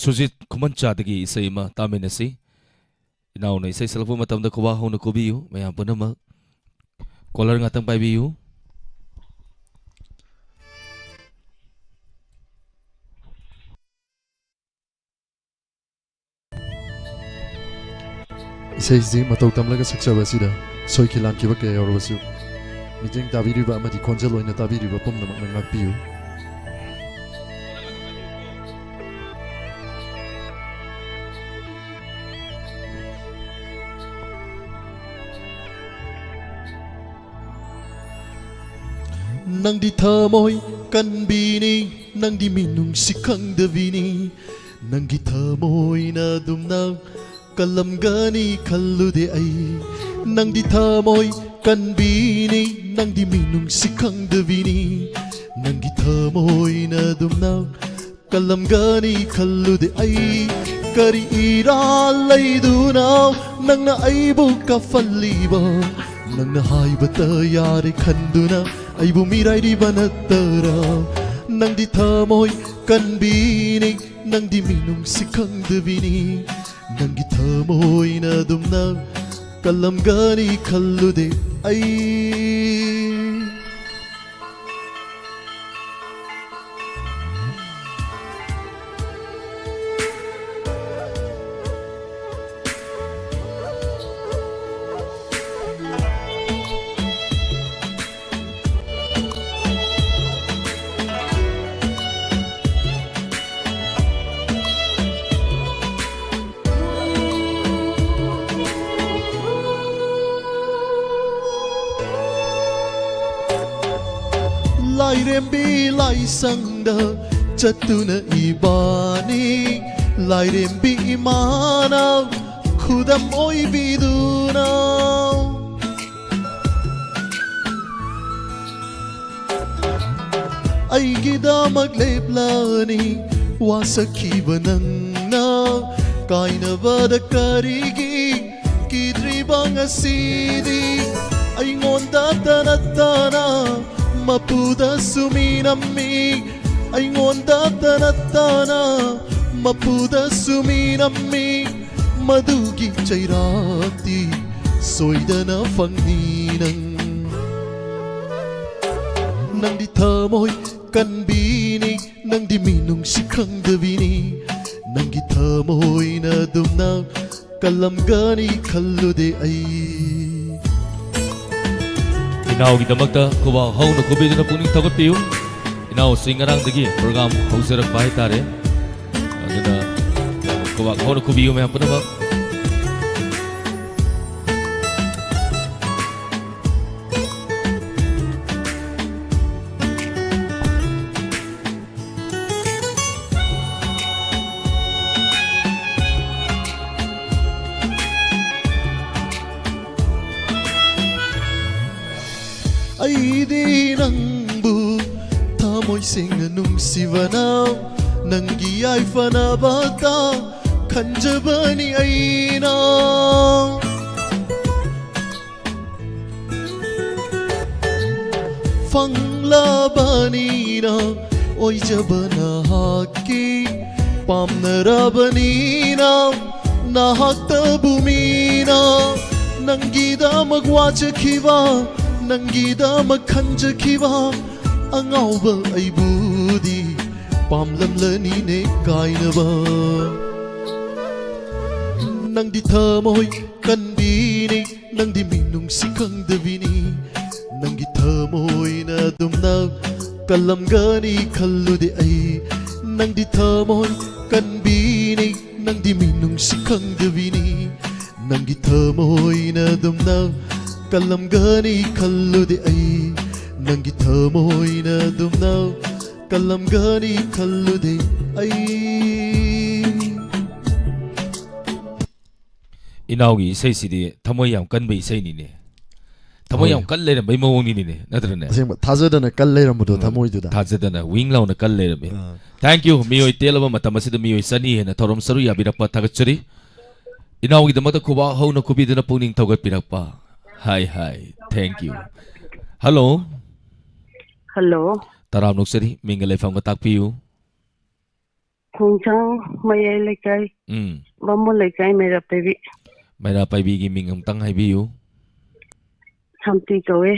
ꯁꯨꯖꯤꯠ ꯈꯨꯃꯟꯆꯥꯗꯒꯤ ꯏꯁꯩ ꯑꯃ ꯇꯥꯃꯤꯟꯅꯁꯤ꯫ ꯏꯅꯥꯎꯅ ꯏꯁꯩ ꯁꯛꯂꯛꯄ ꯃꯇꯝꯗ ꯈꯨꯕꯥꯛ ꯍꯧꯅ ꯈꯨꯕꯤꯌꯨ ꯃꯌꯥꯝ ꯄꯨꯝꯅꯃꯛ꯫ ꯀꯣꯂꯔ ꯉꯥꯛꯇꯪ ꯄꯥꯏꯕꯤꯌꯨ꯫ ꯏꯁꯩꯁꯤ ꯃꯇꯧ ꯇꯝꯂꯒ ꯁꯛꯆꯕ ꯑꯁꯤꯗ ꯁꯣꯏꯈꯤ ꯂꯥꯟꯈꯤꯕ ꯀꯌꯥ ꯌꯥꯎꯔꯕꯁꯨ, ꯃꯤꯠꯌꯦꯡ ꯇꯥꯕꯤꯔꯤꯕ ꯑꯃꯗꯤ ꯈꯣꯟꯖꯦꯜ ꯑꯣꯏꯅ ꯇꯥꯕꯤꯔꯤꯕ ꯄꯨꯝꯅꯃꯛꯅ ꯉꯥꯛꯄꯤꯌꯨ꯫ ꯅꯪꯗꯤ ꯊꯃꯣꯏ ꯀꯟꯕꯤꯅꯤ, ꯅꯪꯗꯤ ꯃꯤꯅꯨꯡꯁꯤ ꯈꯪꯗꯕꯤꯅꯤ, ꯅꯪꯒꯤ ꯊꯃꯣꯏꯅ ꯑꯗꯨꯝꯅ ꯀꯜꯂꯝꯒꯅꯤ ꯈꯜꯂꯨꯗꯦ ꯑꯩ꯫ ꯅꯪꯗꯤ ꯊꯃꯣꯏ ꯀꯟꯕꯤꯅꯤ, ꯅꯪꯗꯤ ꯃꯤꯅꯨꯡꯁꯤ ꯈꯪꯗꯕꯤꯅꯤ, ꯅꯪꯒꯤ ꯊꯃꯣꯏꯅ ꯑꯗꯨꯝꯅ ꯀꯜꯂꯝꯒꯅꯤ ꯈꯜꯂꯨꯗꯦ ꯑꯩ꯫ ꯀꯔꯤ ꯏꯔꯥꯜ ꯂꯩꯗꯨꯅ ꯅꯪꯅ ꯑꯩꯕꯨ ꯀꯥꯐꯜꯂꯤꯕ? ꯅꯪꯅ ꯍꯥꯏꯕꯇ ꯌꯥꯔꯦ ꯈꯟꯗꯨꯅ ꯑꯩꯕꯨ ꯃꯤꯔꯥꯏꯔꯤꯕ ꯅꯠꯇꯔꯥ? ꯅꯪꯗꯤ ꯊꯃꯣꯏ ꯀꯟꯕꯤꯅꯤ, ꯅꯪꯗꯤ ꯃꯤꯅꯨꯡꯁꯤ ꯈꯪꯗꯕꯤꯅꯤ, ꯅꯪꯒꯤ ꯊꯃꯣꯏꯅ ꯑꯗꯨꯝꯅ ꯀꯜꯂꯝꯒꯅꯤ ꯈꯜꯂꯨꯗꯦ ꯑꯩ꯫ ꯂꯥꯏꯔꯦꯝꯕꯤ ꯂꯥꯏꯁꯪꯗ ꯆꯠꯇꯨꯅ ꯏꯕꯥꯅꯤ, ꯂꯥꯏꯔꯦꯝꯕꯤ ꯏꯃꯥꯅ ꯈꯨꯗꯝ ꯑꯣꯏꯕꯤꯗꯨꯅ꯫ ꯑꯩꯒꯤꯗꯃꯛ ꯂꯦꯞꯂꯅꯤ ꯋꯥꯁꯛꯈꯤꯕ ꯅꯪꯅ꯫ ꯀꯥꯏꯅꯕꯗ ꯀꯔꯤꯒꯤ ꯀꯤꯗ꯭ꯔꯤꯕ ꯉꯁꯤꯗꯤ? ꯑꯩꯉꯣꯟꯗꯇ ꯅꯠꯇꯅ ꯃꯄꯨꯗꯁꯨ ꯃꯤꯅꯝꯃꯤ, ꯑꯩꯉꯣꯟꯗꯇ ꯅꯠꯇꯅ ꯃꯄꯨꯗꯁꯨ ꯃꯤꯅꯝꯃꯤ꯫ ꯃꯗꯨꯒꯤ ꯆꯩꯔꯥꯛꯇꯤ ꯁꯣꯏꯗꯅ ꯐꯪꯅꯤ ꯅꯪ꯫ ꯅꯪꯗꯤ ꯊꯃꯣꯏ ꯀꯟꯕꯤꯅꯤ, ꯅꯪꯗꯤ ꯃꯤꯅꯨꯡꯁꯤ ꯈꯪꯗꯕꯤꯅꯤ, ꯅꯪꯒꯤ ꯊꯃꯣꯏꯅ ꯑꯗꯨꯝꯅ ꯀꯜꯂꯝꯒꯅꯤ ꯈꯜꯂꯨꯗꯦ ꯑꯩ꯫ ꯏꯅꯥꯎꯒꯤꯗꯃꯛꯇ ꯈꯨꯕꯥꯛ ꯍꯧꯅ ꯈꯨꯕꯤꯗꯨꯅ ꯄꯨꯛꯅꯤꯡ ꯊꯧꯒꯠꯄꯤꯌꯨ꯫ ꯏꯅꯥꯎꯁꯤ ꯉꯔꯥꯡꯗꯒꯤ program ꯍꯧꯖꯔꯛꯄ ꯍꯥꯏꯇꯥꯔꯦ꯫ ꯑꯗꯨꯅ ꯈꯨꯕꯥꯛ ꯍꯧꯅ ꯈꯨꯕꯤꯌꯨ ꯃꯌꯥꯝ ꯄꯨꯝꯅꯃꯛ꯫ ꯑꯩꯗꯤ ꯅꯪꯕꯨ ꯊꯃꯣꯏ ꯁꯦꯡꯅ ꯅꯨꯡꯁꯤꯕꯅ, ꯅꯪꯒꯤ ꯌꯥꯏꯐꯅꯕꯇ ꯈꯟꯖꯕꯅꯤ ꯑꯩꯅ꯫ ꯐꯪꯂꯕꯅꯤꯅ ꯑꯣꯏꯖꯕ ꯅꯍꯥꯛꯀꯤ, ꯄꯥꯝꯅꯔꯕꯅꯤꯅ ꯅꯍꯥꯛꯇꯕꯨ ꯃꯤꯅ꯫ ꯅꯪꯒꯤꯗꯃꯛ ꯋꯥꯖꯈꯤꯕ, ꯅꯪꯒꯤꯗꯃꯛ ꯈꯟꯖꯈꯤꯕ ꯑꯉꯥꯎꯕ ꯑꯩꯕꯨꯗꯤ ꯄꯥꯝꯂꯝꯂꯅꯤꯅꯦ ꯀꯥꯏꯅꯕ꯫ ꯅꯪꯗꯤ ꯊꯃꯣꯏ ꯀꯟꯕꯤꯅꯤ, ꯅꯪꯗꯤ ꯃꯤꯅꯨꯡꯁꯤ ꯈꯪꯗꯕꯤꯅꯤ, ꯅꯪꯒꯤ ꯊꯃꯣꯏꯅ ꯑꯗꯨꯝꯅ ꯀꯜꯂꯝꯒꯅꯤ ꯈꯜꯂꯨꯗꯦ ꯑꯩ꯫ ꯅꯪꯗꯤ ꯊꯃꯣꯏ ꯀꯟꯕꯤꯅꯤ, ꯅꯪꯗꯤ ꯃꯤꯅꯨꯡꯁꯤ ꯈꯪꯗꯕꯤꯅꯤ, ꯅꯪꯒꯤ ꯊꯃꯣꯏꯅ ꯑꯗꯨꯝꯅ ꯀꯜꯂꯝꯒꯅꯤ ꯈꯜꯂꯨꯗꯦ ꯑꯩ꯫ ꯅꯪꯒꯤ ꯊꯃꯣꯏꯅ ꯑꯗꯨꯝꯅ ꯀꯜꯂꯝꯒꯅꯤ ꯈꯜꯂꯨꯗꯦ ꯑꯩ꯫ ꯏꯅꯥꯎꯒꯤ ꯏꯁꯩꯁꯤꯗꯤ ꯊꯃꯣꯏ ꯌꯥꯝ ꯀꯟꯕ ꯏꯁꯩꯅꯤꯅꯦ꯫ ꯊꯃꯣꯏ ꯍꯣꯏ꯫ ꯌꯥꯝ ꯀꯜ ꯂꯩꯔꯝꯕꯩ ꯃꯑꯣꯡꯅꯤꯅꯦ, ꯅꯠꯇ꯭ꯔꯅꯦ? ꯑꯁꯦꯡꯕ, ꯊꯥꯖꯗꯅ ꯀꯜ ꯂꯩꯔꯝꯕꯗꯣ ꯎꯝ, ꯊꯃꯣꯏꯗꯨꯗ꯫ ꯊꯥꯖꯗꯅ ꯋꯤꯡ ꯂꯥꯎꯅ ꯀꯜ ꯂꯩꯔꯝꯃꯤ꯫ ꯑꯥ꯫ Thank you꯫ ꯃꯤꯑꯣꯏ ꯇꯦꯜꯂꯕ ꯃꯇꯝ ꯑꯁꯤꯗ ꯃꯤꯑꯣꯏ ꯆꯅꯤ ꯍꯦꯟꯅ ꯊꯧꯔꯝ ꯁꯔꯨꯛ ꯌꯥꯕꯤꯔꯛꯄ ꯊꯥꯒꯠꯆꯔꯤ꯫ ꯏꯅꯥꯎꯒꯤꯗꯃꯛꯇ ꯈꯨꯕꯥꯛ ꯍꯧꯅ ꯈꯨꯕꯤꯗꯨꯅ ꯄꯨꯛꯅꯤꯡ ꯊꯧꯒꯠꯄꯤꯔꯛꯄ꯫ ꯍꯥꯏ, ꯍꯥꯏ꯫ Thank you꯫ Hello꯫ Hello꯫ ꯇꯔꯥꯝꯅ ꯑꯣꯛꯆꯔꯤ꯫ ꯃꯤꯡꯒ ꯂꯩꯐꯝꯒ ꯇꯥꯛꯄꯤꯌꯨ꯫ ꯈꯣꯡꯖꯥꯡ ꯃꯌꯥꯏ ꯂꯩꯀꯥꯏ, ꯎꯝ꯫ ꯕꯥꯃꯣꯟ ꯂꯩꯀꯥꯏ, ꯃꯩꯔꯥ ꯄꯥꯏꯕꯤ꯫ ꯃꯩꯔꯥ ꯄꯥꯏꯕꯤꯒꯤ ꯃꯤꯡ ꯑꯃꯨꯛꯇꯪ ꯍꯥꯏꯕꯤꯌꯨ꯫ ꯁꯥꯟꯇꯤ ꯀꯧꯋꯦ꯫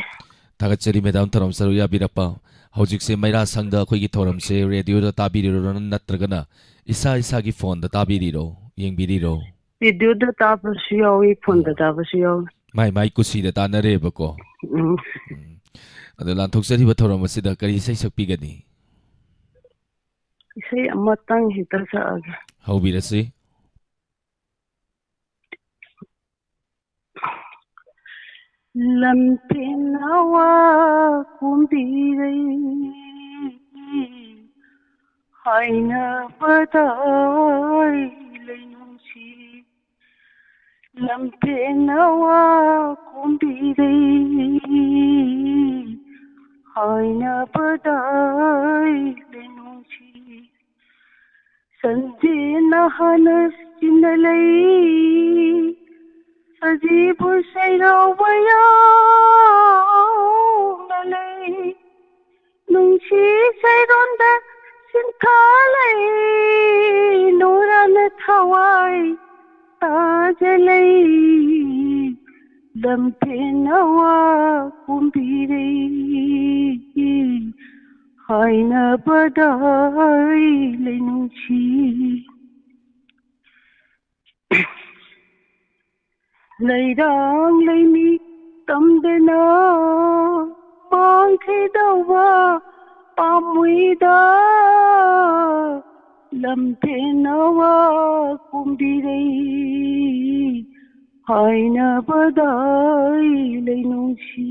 ꯊꯥꯒꯠꯆꯔꯤ ꯃꯦꯗꯥꯝ, ꯊꯧꯔꯝ ꯁꯔꯨꯛ ꯌꯥꯕꯤꯔꯛꯄ꯫ ꯍꯧꯖꯤꯛꯁꯦ ꯃꯩꯔꯥ ꯁꯪꯗ ꯑꯩꯈꯣꯏꯒꯤ ꯊꯧꯔꯝꯁꯦ ꯔꯦꯗꯤꯑꯣꯗ ꯇꯥꯕꯤꯔꯤꯔꯣ, ꯅꯠꯇ꯭ꯔꯒꯅ ꯏꯁꯥ ꯏꯁꯥꯒꯤ ꯐꯣꯟꯗ ꯇꯥꯕꯤꯔꯤꯔꯣ, ꯌꯦꯡꯕꯤꯔꯤꯔꯣ? ꯔꯦꯗꯤꯑꯣꯗ ꯇꯥꯕꯁꯨ ꯌꯥꯎꯏ, ꯐꯣꯟꯗ ꯎꯝ꯫ ꯇꯥꯕꯁꯨ ꯌꯥꯎꯏ꯫ ꯃꯥꯏ ꯃꯥꯏ ꯀꯨꯁꯤꯗ ꯇꯥꯅꯔꯦꯕꯀꯣ꯫ ꯎꯝ꯫ ꯎꯝ꯫ ꯑꯗꯣ ꯂꯥꯟꯊꯣꯛꯆꯔꯤꯕ ꯊꯧꯔꯝ ꯑꯁꯤꯗ ꯀꯔꯤ ꯏꯁꯩ ꯁꯛꯄꯤꯒꯅꯤ? ꯏꯁꯩ ꯑꯃꯇꯪ ꯍꯦꯛꯇ ꯁꯛꯑꯒꯦ꯫ ꯍꯧꯕꯤꯔꯁꯤ꯫ ꯂꯝꯐꯦꯟ ꯅꯋꯥ ꯀꯨꯝꯕꯤꯔꯩ ꯍꯥꯏꯅꯕꯗ ꯑꯩ ꯂꯩꯅꯨꯡꯁꯤ꯫ ꯂꯝꯐꯦꯟ ꯅꯋꯥ ꯀꯨꯝꯕꯤꯔꯩ ꯍꯥꯏꯅꯕꯗ ꯑꯩ ꯂꯩꯅꯨꯡꯁꯤ꯫ ꯁꯟꯖꯦꯟ ꯅꯍꯥꯅ ꯆꯤꯟꯅ ꯂꯩ, ꯁꯖꯤꯕꯨ ꯁꯩꯔꯧꯕ ꯌꯥꯎꯅ ꯂꯩ꯫ ꯅꯨꯡꯁꯤ ꯆꯩꯔꯣꯟꯗ ꯆꯤꯟꯊꯥ ꯂꯩ, ꯅꯨꯔꯥꯅ ꯊꯋꯥꯏ ꯇꯥꯖ ꯂꯩ꯫ ꯂꯝꯐꯦꯟ ꯅꯋꯥ ꯀꯨꯝꯕꯤꯔꯩ ꯍꯥꯏꯅꯕꯗ ꯑꯩ ꯂꯩꯅꯨꯡꯁꯤ꯫ ꯂꯩꯔꯥꯡ ꯂꯩꯃꯤ ꯇꯝꯗꯅ ꯃꯥꯡꯈꯤꯗꯧꯕ ꯄꯥꯝꯃꯨꯏꯗ ꯂꯝꯐꯦꯟ ꯅꯋꯥ ꯀꯨꯝꯕꯤꯔꯩ ꯍꯥꯏꯅꯕꯗ ꯑꯩ ꯂꯩꯅꯨꯡꯁꯤ꯫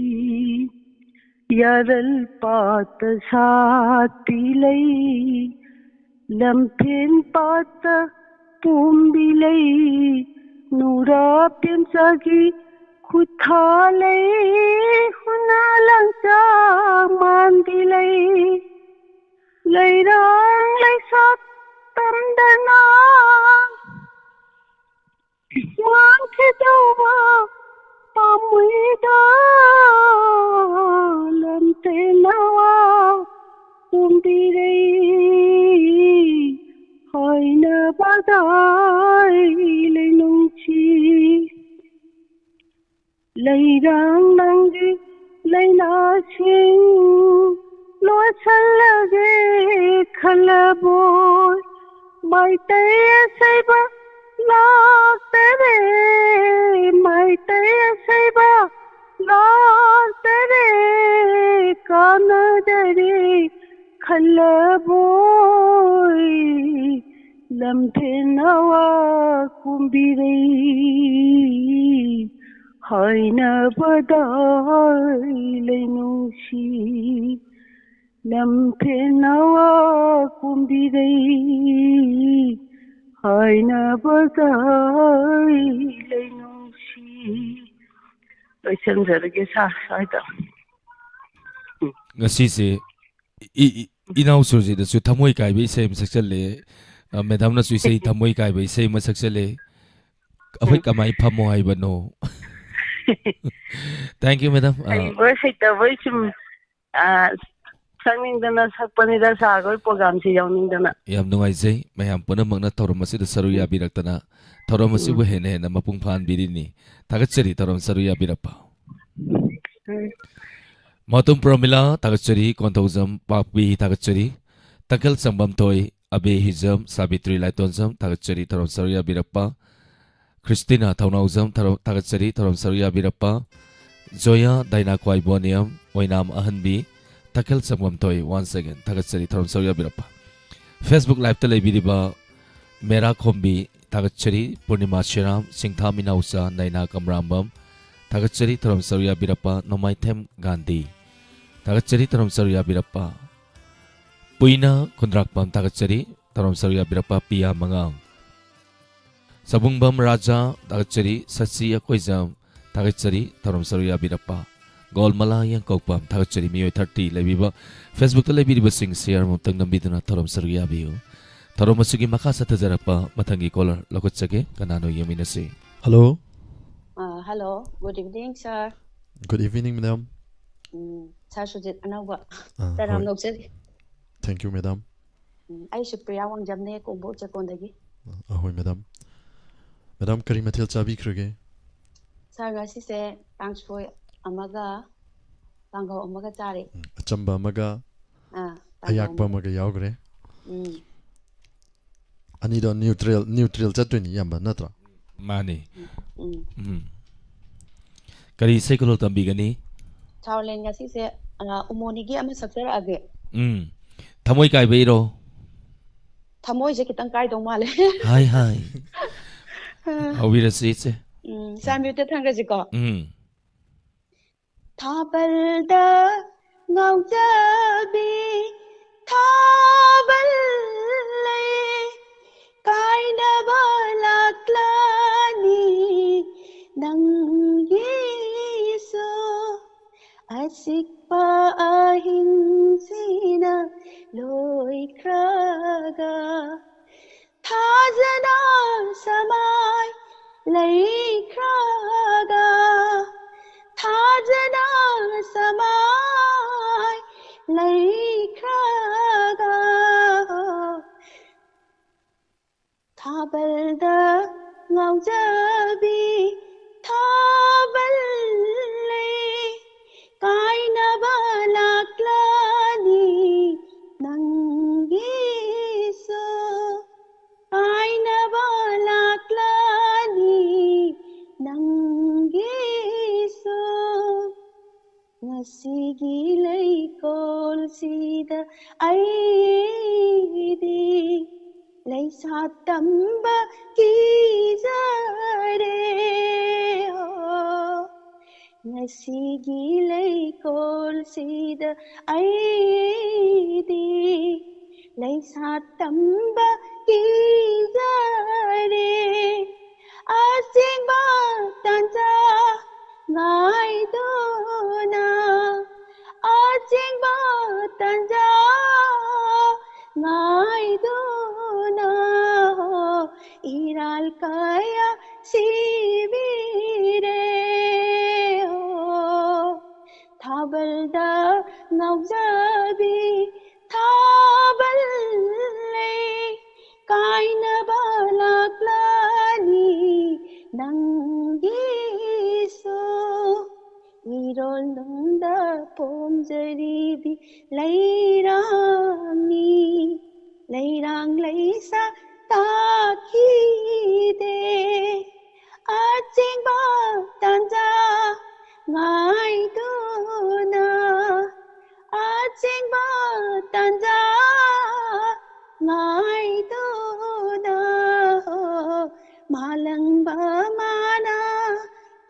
ꯌꯥꯔꯜ ꯄꯥꯠꯇ ꯁꯥꯠꯄꯤ ꯂꯩ, ꯂꯝꯐꯦꯟ ꯄꯥꯠꯇ ꯄꯣꯝꯕꯤ ꯂꯩ, ꯅꯨꯔꯥ ꯄꯦꯝꯆꯥꯒꯤ ꯈꯨꯠꯊꯥ ꯂꯩ, ꯍꯨꯅꯥ ꯂꯥꯡꯆꯥ ꯃꯥꯟꯕꯤ ꯂꯩ, ꯂꯩꯔꯥꯡ ꯂꯩꯁꯥꯠ ꯇꯝꯗꯅ ꯃꯥꯡꯈꯤꯗꯧꯕ ꯄꯥꯝꯃꯨꯏꯗ ꯂꯝꯐꯦꯟ ꯅꯋꯥ ꯀꯨꯝꯕꯤꯔꯩ ꯍꯥꯏꯅꯕꯗ ꯑꯩ ꯂꯩꯅꯨꯡꯁꯤ꯫ ꯂꯩꯔꯥꯡ ꯅꯪꯒꯤ ꯂꯥꯏꯅꯥꯁꯤꯡ ꯂꯣꯏꯁꯜꯂꯒꯦ ꯈꯜꯂꯕꯣꯏ꯫ ꯃꯩꯇꯩ ꯑꯁꯤꯕ ꯂꯥꯛꯇꯔꯦ, ꯃꯩꯇꯩ ꯑꯁꯤꯕ ꯂꯥꯛꯇꯔꯦ, ꯀꯥꯟꯅꯗꯔꯦ ꯈꯜꯂꯕꯣꯏ꯫ ꯂꯝꯐꯦꯟ ꯅꯋꯥ ꯀꯨꯝꯕꯤꯔꯩ ꯍꯥꯏꯅꯕꯗ ꯂꯩꯅꯨꯡꯁꯤ꯫ ꯂꯝꯐꯦꯟ ꯅꯋꯥ ꯀꯨꯝꯕꯤꯔꯩ ꯍꯥꯏꯅꯕꯗ ꯂꯩꯅꯨꯡꯁꯤ꯫ ꯂꯣꯏꯁꯤꯟꯖꯔꯒꯦ ꯁꯥꯔ ꯁ꯭ꯋꯥꯏꯗ꯫ ꯉꯁꯤꯁꯦ ꯏ- ꯏ- ꯏꯅꯥꯎ ꯁꯨꯔꯖꯤꯠꯅꯁꯨ ꯊꯃꯣꯏ ꯀꯥꯏꯕ ꯏꯁꯩ ꯑꯃ ꯁꯛꯆꯜꯂꯦ꯫ ꯑ, ꯃꯦꯗꯥꯝꯅꯁꯨ ꯏꯁꯩ ꯊꯃꯣꯏ ꯀꯥꯏꯕ ꯏꯁꯩ ꯑꯃ ꯁꯛꯆꯜꯂꯦ꯫ ꯑꯩꯈꯣꯏ ꯀꯃꯥꯏꯅ ꯐꯝꯃꯣ ꯍꯥꯏꯕꯅꯣ? Thank you, madam. ꯑ, ꯍꯩꯕꯣꯏ ꯍꯩꯇꯕꯣꯏ ꯁꯨꯝ, ꯑ, ꯁꯛꯅꯤꯡꯗꯅ ꯁꯛꯄꯅꯤꯗ ꯁꯥꯔ ꯍꯣꯏ ꯄ꯭ꯔꯣꯒꯥꯝꯁꯤ ꯌꯥꯎꯅꯤꯡꯗꯅ꯫ ꯌꯥꯝ ꯅꯨꯡꯉꯥꯏꯖꯩ, ꯃꯌꯥꯝ ꯄꯨꯝꯅꯃꯛꯅ ꯊꯧꯔꯝ ꯑꯁꯤꯗ ꯁꯔꯨꯛ ꯌꯥꯕꯤꯔꯛꯇꯅ꯫ ꯊꯧꯔꯝ ꯑꯁꯤꯕꯨ ꯍꯦꯟꯅ ꯍꯦꯟꯅ ꯃꯄꯨꯡ ꯐꯥꯍꯟꯕꯤꯔꯤꯅꯤ꯫ ꯊꯥꯒꯠꯆꯔꯤ, ꯊꯧꯔꯝ ꯁꯔꯨꯛ ꯌꯥꯕꯤꯔꯛꯄ꯫ ꯃꯇꯨꯝ ꯄ꯭ꯔꯃꯤꯂꯥ, ꯊꯥꯒꯠꯆꯔꯤ꯫ ꯀꯣꯟꯊꯧꯖꯝ ꯄꯥꯛꯄꯤ, ꯊꯥꯒꯠꯆꯔꯤ꯫ ꯇꯈꯦꯜ ꯆꯪꯕꯝꯊꯣꯏ, ꯑꯕꯦ ꯍꯤꯖꯝ, ꯁꯥꯕꯤꯇ꯭ꯔꯤ ꯂꯥꯏꯇꯣꯟꯖꯝ, ꯊꯥꯒꯠꯆꯔꯤ, ꯊꯧꯔꯝ ꯁꯔꯨꯛ ꯌꯥꯕꯤꯔꯛꯄ꯫ ꯈ꯭ꯔꯤꯁꯇꯤꯅꯥ ꯊꯧꯅꯥꯎꯖꯝ, ꯊꯧꯔꯝ- ꯊꯥꯒꯠꯆꯔꯤ, ꯊꯧꯔꯝ ꯁꯔꯨꯛ ꯌꯥꯕꯤꯔꯛꯄ꯫ ꯖꯣꯌꯥ ꯗꯥꯏꯅꯥ ꯈ꯭ꯋꯥꯏꯕꯣꯅꯤꯌꯝ, ꯑꯣꯏꯅꯥꯝ ꯑꯍꯟꯕꯤ, ꯇꯈꯦꯜ ꯆꯪꯕꯝꯊꯣꯏ, once again ꯊꯥꯒꯠꯆꯔꯤ, ꯊꯧꯔꯝ ꯁꯔꯨꯛ ꯌꯥꯕꯤꯔꯛꯄ꯫ Facebook live ꯇ ꯂꯩꯕꯤꯔꯤꯕ ꯃꯦꯔꯥ ꯈꯣꯝꯕꯤ, ꯊꯥꯒꯠꯆꯔꯤ꯫ ꯄꯨꯔꯅꯤꯃꯥ ꯁꯤꯔꯥꯝ, ꯁꯤꯡꯊꯥꯝ ꯏꯅꯥꯎꯆꯥ, ꯅꯥꯏꯅꯥ ꯀꯝꯔꯥꯝꯕꯝ, ꯊꯥꯒꯠꯆꯔꯤ, ꯊꯧꯔꯝ ꯁꯔꯨꯛ ꯌꯥꯕꯤꯔꯛꯄ꯫ ꯅꯣꯡꯃꯥꯏꯊꯦꯝ ꯒꯥꯟꯙꯤ, ꯊꯥꯒꯠꯆꯔꯤ, ꯊꯧꯔꯝ ꯁꯔꯨꯛ ꯌꯥꯕꯤꯔꯛꯄ꯫ ꯄꯨꯏꯅ ꯈꯨꯟꯗ꯭ꯔꯥꯛꯄꯝ, ꯊꯥꯒꯠꯆꯔꯤ, ꯊꯧꯔꯝ ꯁꯔꯨꯛ ꯌꯥꯕꯤꯔꯛꯄ꯫ ꯄꯤꯌꯥ ꯃꯉꯥꯡ, ꯁꯕꯨꯡꯕꯝ ꯔꯥꯖꯥ, ꯊꯥꯒꯠꯆꯔꯤ꯫ ꯁꯁꯤ ꯑꯀꯣꯏꯖꯝ, ꯊꯥꯒꯠꯆꯔꯤ, ꯊꯧꯔꯝ ꯁꯔꯨꯛ ꯌꯥꯕꯤꯔꯛꯄ꯫ ꯒꯣꯜꯃꯂꯥ ꯌꯦꯡꯀꯣꯛꯄꯝ, ꯊꯥꯒꯠꯆꯔꯤ꯫ ꯃꯤꯑꯣꯏ thirty ꯂꯩꯕꯤꯕ, Facebook ꯇ ꯂꯩꯕꯤꯔꯤꯕꯁꯤꯡ share ꯑꯃꯨꯛꯇꯪ ꯅꯝꯕꯤꯗꯨꯅ ꯊꯧꯔꯝ ꯁꯔꯨꯛ ꯌꯥꯕꯤꯌꯨ꯫ ꯊꯧꯔꯝ ꯑꯁꯤꯒꯤ ꯃꯈꯥ ꯆꯠꯊꯖꯔꯛꯄ ꯃꯊꯪꯒꯤ caller ꯂꯧꯈꯠꯆꯒꯦ꯫ ꯀꯅꯥꯅꯣ ꯌꯦꯡꯃꯤꯟꯅꯁꯤ꯫ Hello꯫ ꯑꯥ, hello, good evening, sir. Good evening, madam. ꯎꯝ, sir ꯁꯨꯖꯤꯠ ꯑꯅꯧꯕ ꯑꯥ, ꯇꯔꯥꯝ ꯍꯣꯏ꯫ ꯂꯧꯖꯔꯤ꯫ Thank you, madam. ꯎꯝ, ꯑꯩ ꯁꯨꯄ꯭ꯔꯤꯌꯥ ꯋꯥꯡꯖꯝꯅꯦ, ꯀꯣꯡꯕꯣ ꯆꯦꯛꯀꯣꯟꯗꯒꯤ꯫ ꯑꯍꯣꯏ, madam. Madam, ꯀꯔꯤ ꯃꯊꯦꯜ ꯆꯥꯕꯤꯈ꯭ꯔꯒꯦ? Sir, ꯉꯁꯤꯁꯦ ꯀꯥꯡꯁꯣꯏ ꯑꯃꯒ ꯀꯥꯡꯒꯧ ꯑꯃꯒ ꯆꯥꯔꯦ꯫ ꯎꯝ, ꯑꯆꯝꯕ ꯑꯃꯒ ꯑꯥ, ꯀꯥꯡꯒꯧ ꯑꯌꯥꯛꯄ ꯑꯃꯒ꯫ ꯑꯃꯒ ꯌꯥꯎꯈ꯭ꯔꯦ꯫ ꯎꯝ꯫ ꯑꯅꯤꯗꯣ ꯅ꯭ꯌꯨꯇ꯭ꯔꯦꯜ ꯅ꯭ꯌꯨꯇ꯭ꯔꯦꯜ ꯆꯠꯇꯣꯏꯅꯤ, ꯏꯌꯥꯝꯕ, ꯅꯠꯇ꯭ꯔꯣ? ꯃꯥꯅꯤ꯫ ꯎꯝ꯫ ꯎꯝ꯫ ꯀꯔꯤ ꯏꯁꯩ ꯈꯨꯂꯣꯜ ꯇꯝꯕꯤꯒꯅꯤ? ꯁꯥꯎꯂꯦꯟ, ꯉꯁꯤꯁꯦ, ꯑ, ꯎꯃꯣꯅꯤꯒꯤ ꯑꯃ ꯁꯛꯆꯔꯛꯑꯒꯦ꯫ ꯎꯝ꯫ ꯊꯃꯣꯏ ꯀꯥꯏꯕꯩꯔꯣ? ꯊꯃꯣꯏꯁꯦ ꯈꯤꯇꯪ ꯀꯥꯏꯗꯧ ꯃꯥꯜꯂꯦ꯫ ꯍꯥꯏ ꯍꯥꯏ꯫ ꯍꯧꯕꯤꯔꯁꯤ, ꯏꯆꯦ꯫ ꯎꯝ, ꯁꯥꯏ ꯃ꯭ꯌꯨꯠꯇ ꯊꯝꯈ꯭ꯔꯁꯤꯀꯣ꯫ ꯎꯝ꯫ ꯊꯥꯕꯜꯗ ꯉꯥꯎꯖꯕꯤ ꯊꯥꯕꯜ ꯂꯩ, ꯀꯥꯏꯅꯕ ꯂꯥꯛꯂꯅꯤ ꯅꯪꯒꯤꯁꯨ꯫ ꯑꯁꯤꯛꯄ ꯑꯍꯤꯡꯁꯤꯅ ꯂꯣꯏꯈ꯭ꯔꯒ, ꯊꯥꯖꯅ ꯁꯃꯥꯏ ꯂꯩꯈ꯭ꯔꯒ, ꯊꯥꯖꯅ ꯁꯃꯥꯏ ꯂꯩꯈ꯭ꯔꯒ, ꯊꯥꯕꯜꯗ ꯉꯥꯎꯖꯕꯤ ꯊꯥꯕꯜ ꯂꯩ, ꯀꯥꯏꯅꯕ ꯂꯥꯛꯂꯅꯤ ꯅꯪꯒꯤꯁꯨ, ꯀꯥꯏꯅꯕ ꯂꯥꯛꯂꯅꯤ ꯅꯪꯒꯤꯁꯨ꯫ ꯉꯁꯤꯒꯤ ꯂꯩꯀꯣꯜꯁꯤꯗ ꯑꯩꯗꯤ ꯂꯩꯁꯥ ꯇꯝꯕ ꯀꯤꯖꯔꯦ꯫ ꯍꯣ, ꯉꯁꯤꯒꯤ ꯂꯩꯀꯣꯜꯁꯤꯗ ꯑꯩꯗꯤ ꯂꯩꯁꯥ ꯇꯝꯕ ꯀꯤꯖꯔꯦ꯫ ꯑꯁꯦꯡꯕ ꯇꯥꯟꯖꯥ ꯉꯥꯏꯗꯨꯅ, ꯑꯁꯦꯡꯕ ꯇꯥꯟꯖꯥ ꯉꯥꯏꯗꯨꯅ, ꯏꯔꯥꯜ ꯀꯌꯥ ꯁꯤꯕꯤꯔꯦ꯫ ꯊꯥꯕꯜꯗ ꯉꯥꯎꯖꯕꯤ ꯊꯥꯕꯜ ꯂꯩ, ꯀꯥꯏꯅꯕ ꯂꯥꯛꯂꯅꯤ ꯅꯪꯒꯤꯁꯨ꯫ ꯏꯔꯣꯜ ꯅꯨꯡꯗ ꯄꯣꯝꯖꯔꯤꯕꯤ ꯂꯩꯔꯥꯡꯅꯤ, ꯂꯩꯔꯥꯡ ꯂꯩꯁꯥ ꯇꯥꯈꯤꯗꯦ꯫ ꯑꯆꯦꯡꯕ ꯇꯥꯟꯖꯥ ꯉꯥꯏꯗꯨꯅ, ꯑꯆꯦꯡꯕ ꯇꯥꯟꯖꯥ ꯉꯥꯏꯗꯨꯅ, ꯍꯣ, ꯃꯥꯂꯪꯕ ꯃꯥꯅ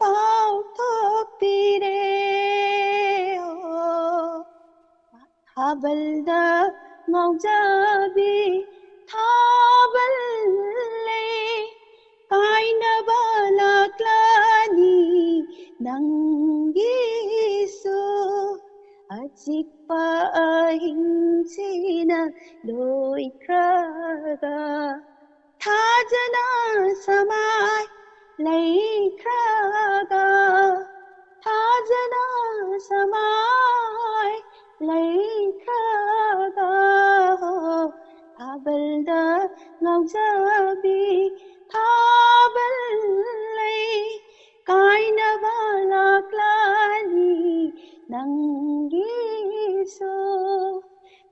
ꯄꯥꯎꯊꯣꯛꯄꯤꯔꯦ꯫ ꯍꯣ, ꯊꯥꯕꯜꯗ ꯉꯥꯎꯖꯕꯤ ꯊꯥꯕꯜ ꯂꯩ, ꯀꯥꯏꯅꯕ ꯂꯥꯛꯂꯅꯤ ꯅꯪꯒꯤꯁꯨ꯫ ꯑꯆꯤꯛꯄ ꯑꯍꯤꯡꯁꯤꯅ ꯂꯣꯏꯈ꯭ꯔꯒ, ꯊꯥꯖꯅ ꯁꯃꯥꯏ ꯂꯩꯈ꯭ꯔꯒ, ꯊꯥꯖꯅ ꯁꯃꯥꯏ ꯂꯩꯈ꯭ꯔꯒ, ꯊꯥꯕꯜꯗ ꯉꯥꯎꯖꯕꯤ ꯊꯥꯕꯜ ꯂꯩ, ꯀꯥꯏꯅꯕ ꯂꯥꯛꯂꯅꯤ ꯅꯪꯒꯤꯁꯨ,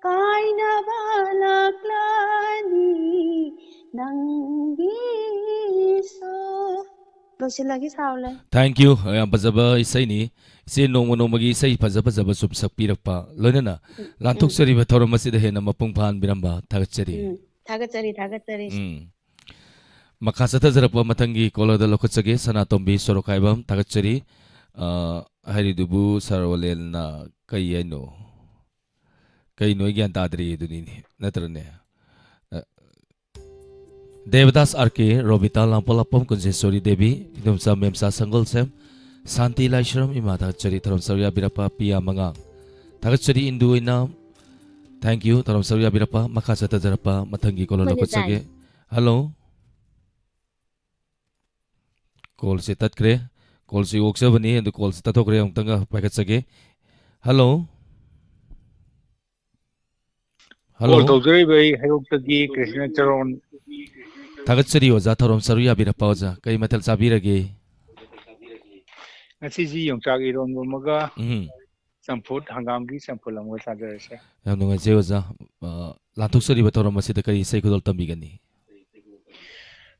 ꯀꯥꯏꯅꯕ ꯂꯥꯛꯂꯅꯤ ꯅꯪꯒꯤꯁꯨ꯫ ꯂꯣꯏꯁꯤꯜꯂꯒꯦ, ꯁꯥꯎꯂꯦ꯫ Thank you꯫ ꯌꯥꯝ ꯐꯖꯕ ꯏꯁꯩꯅꯤ꯫ ꯏꯆꯦ, ꯅꯣꯡꯃ ꯅꯣꯡꯃꯒꯤ ꯏꯁꯩ ꯐꯖ ꯐꯖꯕ ꯁꯨꯝ ꯁꯛꯄꯤꯔꯛꯄ, ꯂꯣꯏꯅꯅ ꯎꯝ, ꯎꯝ꯫ ꯂꯥꯟꯊꯣꯛꯆꯔꯤꯕ ꯊꯧꯔꯝ ꯑꯁꯤꯗ ꯍꯦꯟꯅ ꯃꯄꯨꯡ ꯐꯥꯍꯟꯕꯤꯔꯝꯕ ꯊꯥꯒꯠꯆꯔꯤ꯫ ꯎꯝ, ꯊꯥꯒꯠꯆꯔꯤ, ꯊꯥꯒꯠꯆꯔꯤ꯫ ꯎꯝ꯫ ꯃꯈꯥ ꯆꯠꯊꯖꯔꯛꯄ ꯃꯊꯪꯒꯤ caller ꯗ ꯂꯧꯈꯠꯆꯒꯦ꯫ ꯁꯅꯥꯇꯣꯝꯕꯤ ꯁꯣꯔꯣꯛꯈꯥꯏꯕꯝ, ꯊꯥꯒꯠꯆꯔꯤ꯫ ꯑ, ꯍꯥꯏꯔꯤꯗꯨꯕꯨ ꯁꯥꯔ ꯋꯥꯂꯦꯟꯅ ꯀꯩ ꯍꯥꯏꯅꯣ? ꯀꯩꯅꯣ ꯑꯩ ꯒ꯭ꯌꯥꯟ ꯇꯥꯗ꯭ꯔꯦ ꯑꯗꯨꯅꯤꯅꯦ, ꯅꯠꯇ꯭ꯔꯅꯦ? ꯑ, ꯗꯦꯕꯗꯥꯁ ꯑꯥꯔ ꯀꯦ, ꯔꯣꯕꯤꯇꯥ ꯂꯥꯡꯄꯣꯛꯂꯥꯛꯄꯝ, ꯀꯨꯟꯖꯦꯁꯣꯔꯤ ꯗꯦꯕꯤ, ꯏꯗꯣꯝꯆꯥ ꯃꯦꯝꯆꯥ ꯁꯪꯒꯣꯜꯁꯦꯝ, ꯁꯥꯟꯇꯤ ꯂꯥꯏꯁ꯭ꯔꯝ, ꯏꯃꯥ ꯊꯥꯒꯠꯆꯔꯤ꯫ ꯊꯧꯔꯝ ꯁꯔꯨꯛ ꯌꯥꯕꯤꯔꯛꯄ ꯄꯤꯌꯥ ꯃꯉꯥꯡ, ꯊꯥꯒꯠꯆꯔꯤ꯫ ꯏꯟꯗꯨ ꯑꯣꯏꯅ, thank you꯫ ꯊꯧꯔꯝ ꯁꯔꯨꯛ ꯌꯥꯕꯤꯔꯛꯄ, ꯃꯈꯥ ꯆꯠꯊꯖꯔꯛꯄ ꯃꯊꯪꯒꯤ caller ꯃꯅꯤꯇꯥꯏ꯫ ꯂꯧꯈꯠꯆꯒꯦ꯫ Hello꯫ Call ꯁꯦ ꯇꯠꯈ꯭ꯔꯦ꯫ Call ꯁꯤ ꯑꯣꯛꯆꯕꯅꯤ, ꯑꯗꯨ call ꯁꯤ ꯇꯠꯊꯣꯛꯈ꯭ꯔꯦ꯫ ꯑꯃꯨꯛꯇꯪꯒ ꯄꯥꯏꯈꯠꯆꯒꯦ꯫ Hello꯫ Hello꯫ Call ꯇꯧꯖꯔꯛꯏꯕ ꯑꯩ ꯍꯩꯔꯣꯛꯇꯒꯤ ꯀ꯭ꯔꯤꯁꯅ ꯆꯔꯣꯟ꯫ ꯊꯥꯒꯠꯆꯔꯤ ꯑꯣꯖꯥ, ꯊꯧꯔꯝ ꯁꯔꯨꯛ ꯌꯥꯕꯤꯔꯛꯄ ꯑꯣꯖꯥ꯫ ꯀꯔꯤ ꯃꯊꯦꯜ ꯆꯥꯕꯤꯔꯒꯦ? ꯉꯁꯤꯁꯤ ꯌꯣꯡꯆꯥꯛ ꯏꯔꯣꯟꯕ ꯑꯃꯒ ꯎꯝ꯫ ꯆꯝꯐꯨꯠ, ꯍꯪꯒꯥꯝꯒꯤ ꯆꯝꯐꯨꯠ ꯑꯃꯒ ꯆꯥꯖꯔꯁꯦ꯫ ꯌꯥꯝ ꯅꯨꯡꯉꯥꯏꯖꯩ ꯑꯣꯖꯥ꯫ ꯑ, ꯂꯥꯟꯊꯣꯛꯆꯔꯤꯕ ꯊꯧꯔꯝ ꯑꯁꯤꯗ ꯀꯔꯤ ꯏꯁꯩ ꯈꯨꯗꯣꯜ ꯇꯝꯕꯤꯒꯅꯤ?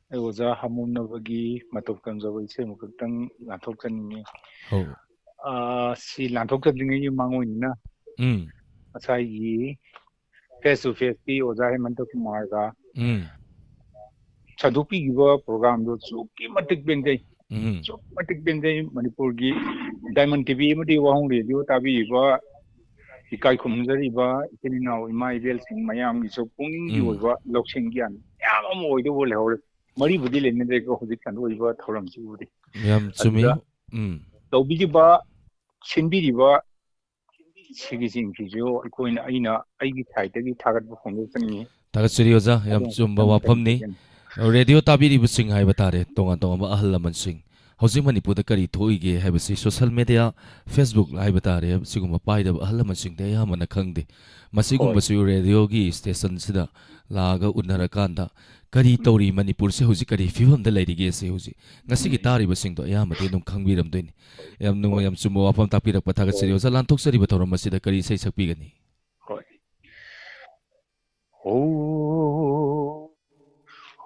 ꯑꯩ ꯑꯣꯖꯥ ꯍꯥꯃꯣꯝꯅꯕꯒꯤ ꯃꯇꯧ ꯇꯝꯖꯕ ꯏꯁꯩ ꯑꯃꯈꯛꯇꯪ ꯂꯥꯟꯊꯣꯛꯆꯅꯤꯡꯉꯤ꯫ ꯍꯧ ꯑꯥ, ꯁꯤ ꯂꯥꯟꯊꯣꯛꯆꯗ꯭ꯔꯤꯉꯩꯒꯤ ꯃꯥꯡꯑꯣꯏꯅꯅ ꯎꯝ ꯉꯁꯥꯏꯒꯤ ꯐꯦꯁ ꯇꯨ ꯐꯦꯁꯀꯤ ꯑꯣꯖꯥ ꯍꯦꯃꯟꯇ ꯀꯨꯃꯥꯔꯒ ꯎꯝ ꯁꯟꯗꯣꯛꯄꯤꯈꯤꯕ ꯄ꯭ꯔꯣꯒꯥꯝꯗꯣ ꯑꯁꯨꯛꯀꯤ ꯃꯇꯤꯛ ꯄꯦꯟꯖꯩ꯫ ꯎꯝ ꯑꯁꯨꯛꯀꯤ ꯃꯇꯤꯛ ꯄꯦꯟꯖꯩ꯫ ꯃꯅꯤꯄꯨꯔꯒꯤ ꯗꯥꯏꯃꯟ ꯇꯤꯚꯤ ꯑꯃꯗꯤ ꯋꯥꯍꯣꯡ ꯔꯦꯗꯤꯑꯣ ꯇꯥꯕꯤꯔꯤꯕ, ꯏꯀꯥꯏ ꯈꯨꯝꯅꯖꯔꯤꯕ ꯏꯆꯤꯟ ꯏꯅꯥꯎ ꯏꯃꯥ ꯏꯕꯦꯜꯁꯤꯡ ꯃꯌꯥꯝꯒꯤꯁꯨ ꯄꯨꯛꯅꯤꯡꯒꯤ ꯎꯝ꯫ ꯑꯣꯏꯕ ꯂꯧꯁꯤꯡ ꯒ꯭ꯌꯥꯟ ꯃꯌꯥꯝ ꯑꯃ ꯑꯣꯏꯗꯧꯕ ꯂꯩꯍꯧꯔꯦ꯫ ꯃꯔꯤꯕꯨꯗꯤ ꯂꯩꯅꯗ꯭ꯔꯦꯀꯣ ꯍꯧꯖꯤꯛ ꯁꯟꯗꯣꯛꯏꯕ ꯊꯧꯔꯝꯁꯤꯕꯨꯗꯤ꯫ ꯌꯥꯝ ꯆꯨꯝꯃꯤ꯫ ꯑꯗꯨꯗ ꯎꯝ ꯇꯧꯕꯤꯔꯤꯕ, ꯁꯤꯟꯕꯤꯔꯤꯕ ꯁꯤꯒꯤꯁꯤꯡꯁꯤꯁꯨ ꯑꯩꯈꯣꯏꯅ, ꯑꯩꯅ ꯑꯩꯒꯤ ꯁꯥꯏꯠꯇꯒꯤ ꯊꯥꯒꯠꯄ ꯐꯣꯡꯗꯣꯛꯆꯅꯤꯡꯉꯤ꯫ ꯊꯥꯒꯠꯆꯔꯤ ꯑꯣꯖꯥ, ꯌꯥꯝ ꯑꯗꯣ ꯆꯨꯝꯕ ꯃꯊꯪ ꯋꯥꯐꯝꯅꯤ꯫ ꯃꯊꯪ ꯔꯦꯗꯤꯑꯣ ꯇꯥꯕꯤꯔꯤꯕꯁꯤꯡ ꯍꯥꯏꯕ ꯇꯥꯔꯦ, ꯇꯣꯉꯥꯟ ꯇꯣꯉꯥꯟꯕ ꯑꯍꯜ ꯂꯃꯟꯁꯤꯡ, ꯍꯧꯖꯤꯛ ꯃꯅꯤꯄꯨꯔꯗ ꯀꯔꯤ ꯊꯣꯛꯏꯒꯦ ꯍꯥꯏꯕꯁꯤ social media, Facebook ꯍꯥꯏꯕ ꯇꯥꯔꯦ, ꯁꯤꯒꯨꯝꯕ ꯄꯥꯏꯗꯕ ꯑꯍꯜ ꯂꯃꯟꯁꯤꯡꯗꯤ ꯑꯌꯥꯝꯕꯅ ꯈꯪꯗꯦ꯫ ꯃꯁꯤꯒꯨꯝꯕꯁꯨ ꯔꯦꯗꯤꯑꯣꯒꯤ ꯁ꯭ꯇꯦꯁꯟꯁꯤꯗ ꯂꯥꯛꯑꯒ ꯎꯅꯔꯀꯥꯟꯗ ꯀꯔꯤ ꯇꯧꯔꯤ, ꯃꯅꯤꯄꯨꯔꯁꯦ ꯍꯧꯖꯤꯛ ꯀꯔꯤ ꯐꯤꯕꯝꯗ ꯂꯩꯔꯤꯒꯦ ꯁꯤ ꯍꯧꯖꯤꯛ ꯉꯁꯤꯒꯤ ꯇꯥꯔꯤꯕꯁꯤꯡꯗꯣ ꯑꯌꯥꯝꯕꯗꯤ ꯑꯗꯨꯝ ꯈꯪꯕꯤꯔꯝꯗꯣꯏꯅꯤ꯫ ꯌꯥꯝ ꯅꯨꯡꯉꯥꯏ, ꯌꯥꯝ ꯆꯨꯝꯕ ꯋꯥꯐꯝ ꯇꯥꯛꯄꯤꯔꯛꯄ ꯊꯥꯒꯠꯆꯔꯤ꯫ ꯑꯣꯖꯥ, ꯂꯥꯟꯊꯣꯛꯆꯔꯤꯕ ꯊꯧꯔꯝ ꯑꯁꯤꯗ ꯀꯔꯤ ꯏꯁꯩ ꯁꯛꯄꯤꯒꯅꯤ? ꯍꯣꯏ꯫ ꯍꯣ,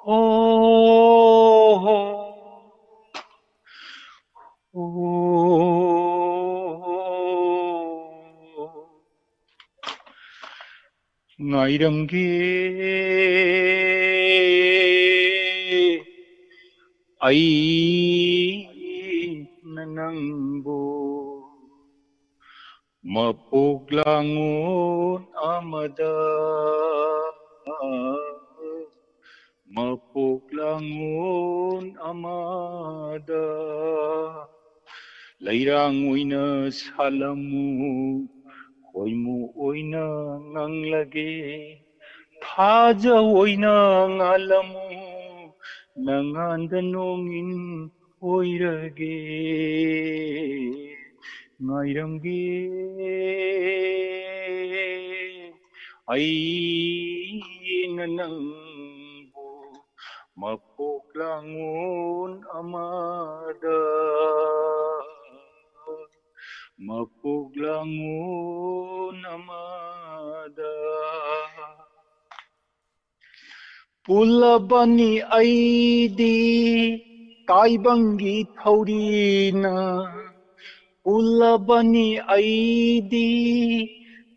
ꯍꯣ, ꯍꯣ, ꯍꯣ꯫ ꯉꯥꯏꯔꯝꯒꯦ ꯑꯩꯅ ꯅꯪꯕꯨ ꯃꯄꯣꯛ ꯂꯥꯡꯉꯣꯟ ꯑꯃꯗ, ꯃꯄꯣꯛ ꯂꯥꯡꯉꯣꯟ ꯑꯃꯗ꯫ ꯂꯩꯔꯥꯡ ꯑꯣꯏꯅ ꯁꯥꯠꯂꯝꯃꯨ, ꯈꯣꯏꯃꯨ ꯑꯣꯏꯅ ꯉꯥꯡꯂꯒꯦ꯫ ꯊꯥꯖ ꯑꯣꯏꯅ ꯉꯥꯜꯂꯝꯃꯨ, ꯅꯉꯥꯟꯗ ꯅꯣꯡꯏꯟ ꯑꯣꯏꯔꯒꯦ꯫ ꯉꯥꯏꯔꯝꯒꯦ ꯑꯩꯅ ꯅꯪꯕꯨ ꯃꯄꯣꯛ ꯂꯥꯡꯉꯣꯟ ꯑꯃꯗ꯫ ꯃꯄꯣꯛ ꯂꯥꯡꯉꯣꯟ ꯑꯃꯗ꯫ ꯄꯨꯜꯂꯕꯅꯤ ꯑꯩꯗꯤ ꯇꯥꯏꯕꯪꯒꯤ ꯊꯧꯔꯤꯅ, ꯄꯨꯜꯂꯕꯅꯤ ꯑꯩꯗꯤ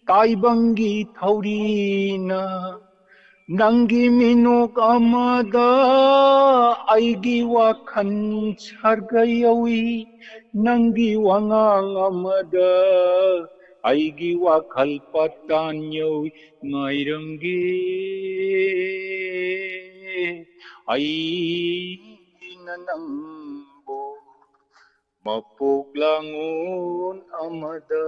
ꯇꯥꯏꯕꯪꯒꯤ ꯊꯧꯔꯤꯅ꯫ ꯅꯪꯒꯤ ꯃꯤꯅꯣꯛ ꯑꯃꯗ ꯑꯩꯒꯤ ꯋꯥꯈꯜ ꯁꯔꯒ ꯌꯧꯏ, ꯅꯪꯒꯤ ꯋꯥꯉꯥꯡ ꯑꯃꯗ ꯑꯩꯒꯤ ꯋꯥꯈꯜ ꯄꯇꯥꯟ ꯌꯧꯏ꯫ ꯉꯥꯏꯔꯝꯒꯦ ꯑꯩꯅ ꯅꯪꯕꯨ ꯃꯄꯣꯛ ꯂꯥꯡꯉꯣꯟ ꯑꯃꯗ,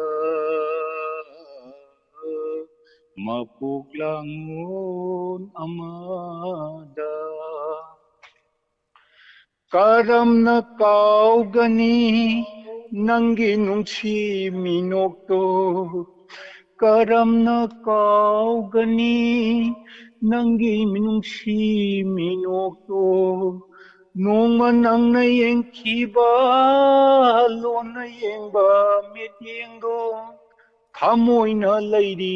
ꯃꯄꯣꯛ ꯂꯥꯡꯉꯣꯟ ꯑꯃꯗ꯫ ꯀꯔꯝꯅ ꯀꯥꯎꯒꯅꯤ ꯅꯪꯒꯤ ꯅꯨꯡꯁꯤ ꯃꯤꯅꯣꯛꯇꯣ? ꯀꯔꯝꯅ ꯀꯥꯎꯒꯅꯤ ꯅꯪꯒꯤ ꯅꯨꯡꯁꯤ ꯃꯤꯅꯣꯛꯇꯣ? ꯅꯣꯡꯃ ꯅꯪꯅ ꯌꯦꯡꯈꯤꯕ ꯂꯣꯟꯅ ꯌꯦꯡꯕ ꯃꯤꯠꯌꯦꯡꯗꯣ ꯊꯃꯣꯏꯅ ꯂꯩꯔꯤ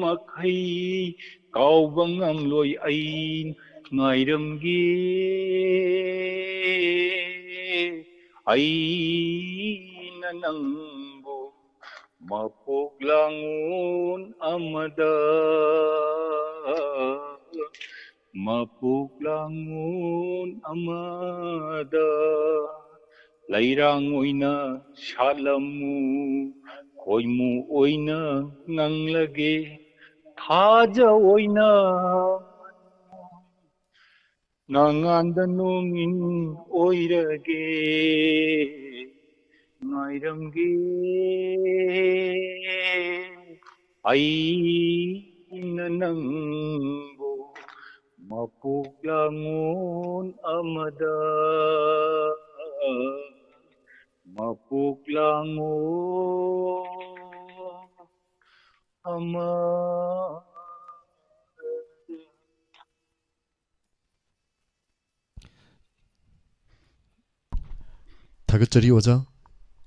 ꯃꯈꯩ ꯀꯥꯎꯕ ꯉꯝꯂꯣꯏ꯫ ꯑꯩ ꯉꯥꯏꯔꯝꯒꯦ ꯑꯩꯅ ꯅꯪꯕꯨ ꯃꯄꯣꯛ ꯂꯥꯡꯉꯣꯟ ꯑꯃꯗ, ꯃꯄꯣꯛ ꯂꯥꯡꯉꯣꯟ ꯑꯃꯗ꯫ ꯂꯩꯔꯥꯡ ꯑꯣꯏꯅ ꯁꯥꯠꯂꯝꯃꯨ, ꯈꯣꯏꯃꯨ ꯑꯣꯏꯅ ꯉꯪꯂꯒꯦ, ꯊꯥꯖ ꯑꯣꯏꯅ ꯉꯥꯉꯥꯟꯗ ꯅꯣꯡꯏꯟ ꯑꯣꯏꯔꯒꯦ꯫ ꯉꯥꯏꯔꯝꯒꯦ ꯑꯩꯅ ꯅꯪꯕꯨ ꯃꯄꯣꯛ ꯂꯥꯡꯉꯣꯟ ꯑꯃꯗ, ꯃꯄꯣꯛ ꯂꯥꯡꯉꯣꯟ ꯑꯃ꯫ ꯊꯥꯒꯠꯆꯔꯤ ꯑꯣꯖꯥ꯫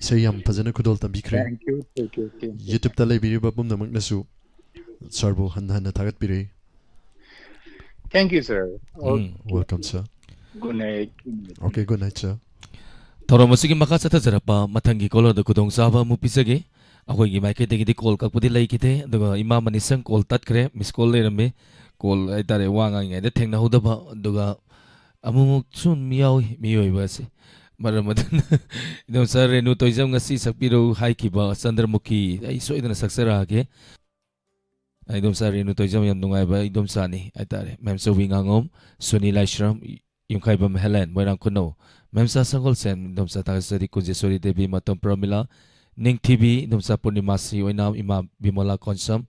ꯏꯁꯩ ꯌꯥꯝ ꯐꯖꯅ ꯈꯨꯗꯣꯜ ꯇꯝꯕꯤꯈ꯭ꯔꯦ꯫ Thank you, thank you, thank you. YouTube-ꯇ ꯂꯩꯕꯤꯔꯤꯕ ꯄꯨꯝꯅꯃꯛꯅꯁꯨ sir-ꯕꯨ ꯍꯟꯅ ꯍꯟꯅ ꯊꯥꯒꯠꯄꯤꯔꯤ꯫ Thank you, sir. Um, welcome, sir. Good night. Okay, good night, sir. ꯊꯧꯔꯝ ꯑꯁꯤꯒꯤ ꯃꯈꯥ ꯆꯠꯊꯖꯔꯛꯄ ꯃꯊꯪꯒꯤ caller-ꯗ ꯈꯨꯗꯣꯡꯆꯥꯕ ꯑꯃꯨꯛ ꯄꯤꯖꯒꯦ꯫ ꯑꯩꯈꯣꯏꯒꯤ ꯃꯥꯏꯀꯩꯗꯒꯤꯗꯤ call ꯀꯛꯄꯗꯤ ꯂꯩꯈꯤꯗꯦ, ꯑꯗꯨꯒ ꯏꯃꯥ ꯃꯅꯤꯁꯪ call ꯇꯠꯈ꯭ꯔꯦ, miss call ꯂꯩꯔꯝꯃꯤ꯫ Call ꯍꯥꯏꯇꯥꯔꯦ, ꯋꯥ ꯉꯥꯡꯉꯤꯉꯩꯗ ꯊꯦꯡꯅꯍꯧꯗꯕ, ꯑꯗꯨꯒ ꯑꯃꯨꯛꯃꯨꯛ ꯁꯨꯝ ꯌꯥꯎꯏ ꯃꯤꯑꯣꯏꯕ ꯑꯁꯤ꯫ ꯃꯔꯝ ꯑꯗꯨꯅ ꯏꯗꯣꯝꯆꯥ ꯔꯦꯅꯨ ꯇꯣꯏꯖꯝ ꯉꯁꯤ ꯁꯛꯄꯤꯔꯛꯎ ꯍꯥꯏꯈꯤꯕ ꯆꯟꯗ꯭ꯔꯃꯨꯈꯤ ꯑꯩ ꯁꯣꯏꯗꯅ ꯁꯛꯆꯔꯛꯑꯒꯦ꯫ ꯏꯗꯣꯝꯆꯥ ꯔꯦꯅꯨ ꯇꯣꯏꯖꯝ ꯌꯥꯝ ꯅꯨꯡꯉꯥꯏꯕ ꯏꯗꯣꯝꯆꯥꯅꯤ ꯍꯥꯏꯇꯥꯔꯦ꯫ Ma'am ꯆꯧꯕꯤ ꯉꯥꯉꯣꯝ, ꯁꯣꯅꯤ ꯂꯥꯏꯁ꯭ꯔꯝ, ꯌꯨꯝꯈꯥꯏꯕꯝ ꯍꯦꯂꯦꯟ, ꯃꯣꯏꯔꯥꯡ ꯈꯨꯅꯧ, ꯃꯦꯝꯆꯥ ꯁꯪꯒꯣꯜꯁꯦꯝ, ꯏꯗꯣꯝꯆꯥ ꯊꯥꯒꯠꯆꯔꯤ ꯀꯨꯟꯖꯦꯁꯣꯔꯤ ꯗꯦꯕꯤ, ꯃꯇꯣꯝ ꯄ꯭ꯔꯃꯤꯂꯥ, ꯅꯤꯡꯊꯤꯕꯤ, ꯏꯗꯣꯝꯆꯥ ꯄꯨꯔꯅꯤꯃꯥꯁꯤ ꯑꯣꯏꯅꯥꯝ, ꯏꯃꯥ ꯕꯤꯃꯣꯂꯥ ꯀꯣꯟꯁꯝ,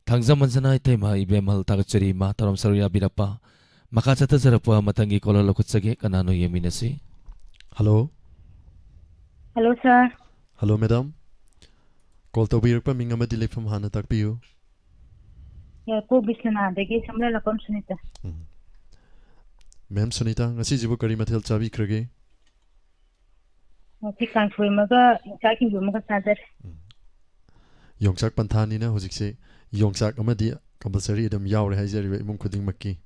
ꯊꯥꯡꯖꯝ ꯑꯟꯖꯅꯥ, ꯏꯇꯩꯃ ꯏꯕꯦꯝꯍꯜ ꯊꯥꯒꯠꯆꯔꯤ ꯏꯃꯥ, ꯊꯧꯔꯝ ꯁꯔꯨꯛ ꯌꯥꯕꯤꯔꯛꯄ꯫ ꯃꯈꯥ ꯆꯠꯊꯖꯔꯛꯄ ꯃꯊꯪꯒꯤ caller ꯂꯧꯈꯠꯆꯒꯦ, ꯀꯅꯥꯅꯣ ꯌꯦꯡꯃꯤꯟꯅꯁꯤ꯫ Hello, Hello, sir. Hello, madam. Call ꯇꯧꯕꯤꯔꯛꯄ ꯃꯤꯡ ꯑꯃꯗꯤ ꯂꯩꯐꯝ ꯍꯥꯟꯅ ꯇꯥꯛꯄꯤꯌꯨ꯫ ꯌꯥꯏꯄꯣꯛ ꯕꯤꯁ꯭ꯋꯥꯅꯥꯊꯗꯒꯤ ꯁꯝꯂꯣꯏ ꯂꯥꯛꯄꯝ ꯁꯨꯅꯤꯇꯥ꯫ ꯎꯝ꯫ Ma'am ꯁꯨꯅꯤꯇꯥ, ꯉꯁꯤꯁꯤꯕꯨ ꯀꯔꯤ ꯃꯊꯦꯜ ꯆꯥꯕꯤꯈ꯭ꯔꯒꯦ? ꯉꯁꯤ ꯀꯥꯡꯁꯣꯏ ꯑꯃꯒ ꯌꯣꯡꯆꯥꯛ ꯁꯤꯡꯖꯨ ꯑꯃꯒ ꯆꯥꯖꯔꯦ꯫ ꯌꯣꯡꯆꯥꯛ ꯄꯟꯊꯥꯅꯤꯅ ꯍꯧꯖꯤꯛꯁꯦ ꯌꯣꯡꯆꯥꯛ ꯑꯃꯗꯤ compulsory ꯑꯗꯨꯝ ꯌꯥꯎꯔꯦ ꯍꯥꯏꯖꯔꯤꯕ ꯏꯃꯨꯡ ꯈꯨꯗꯤꯡꯃꯛꯀꯤ꯫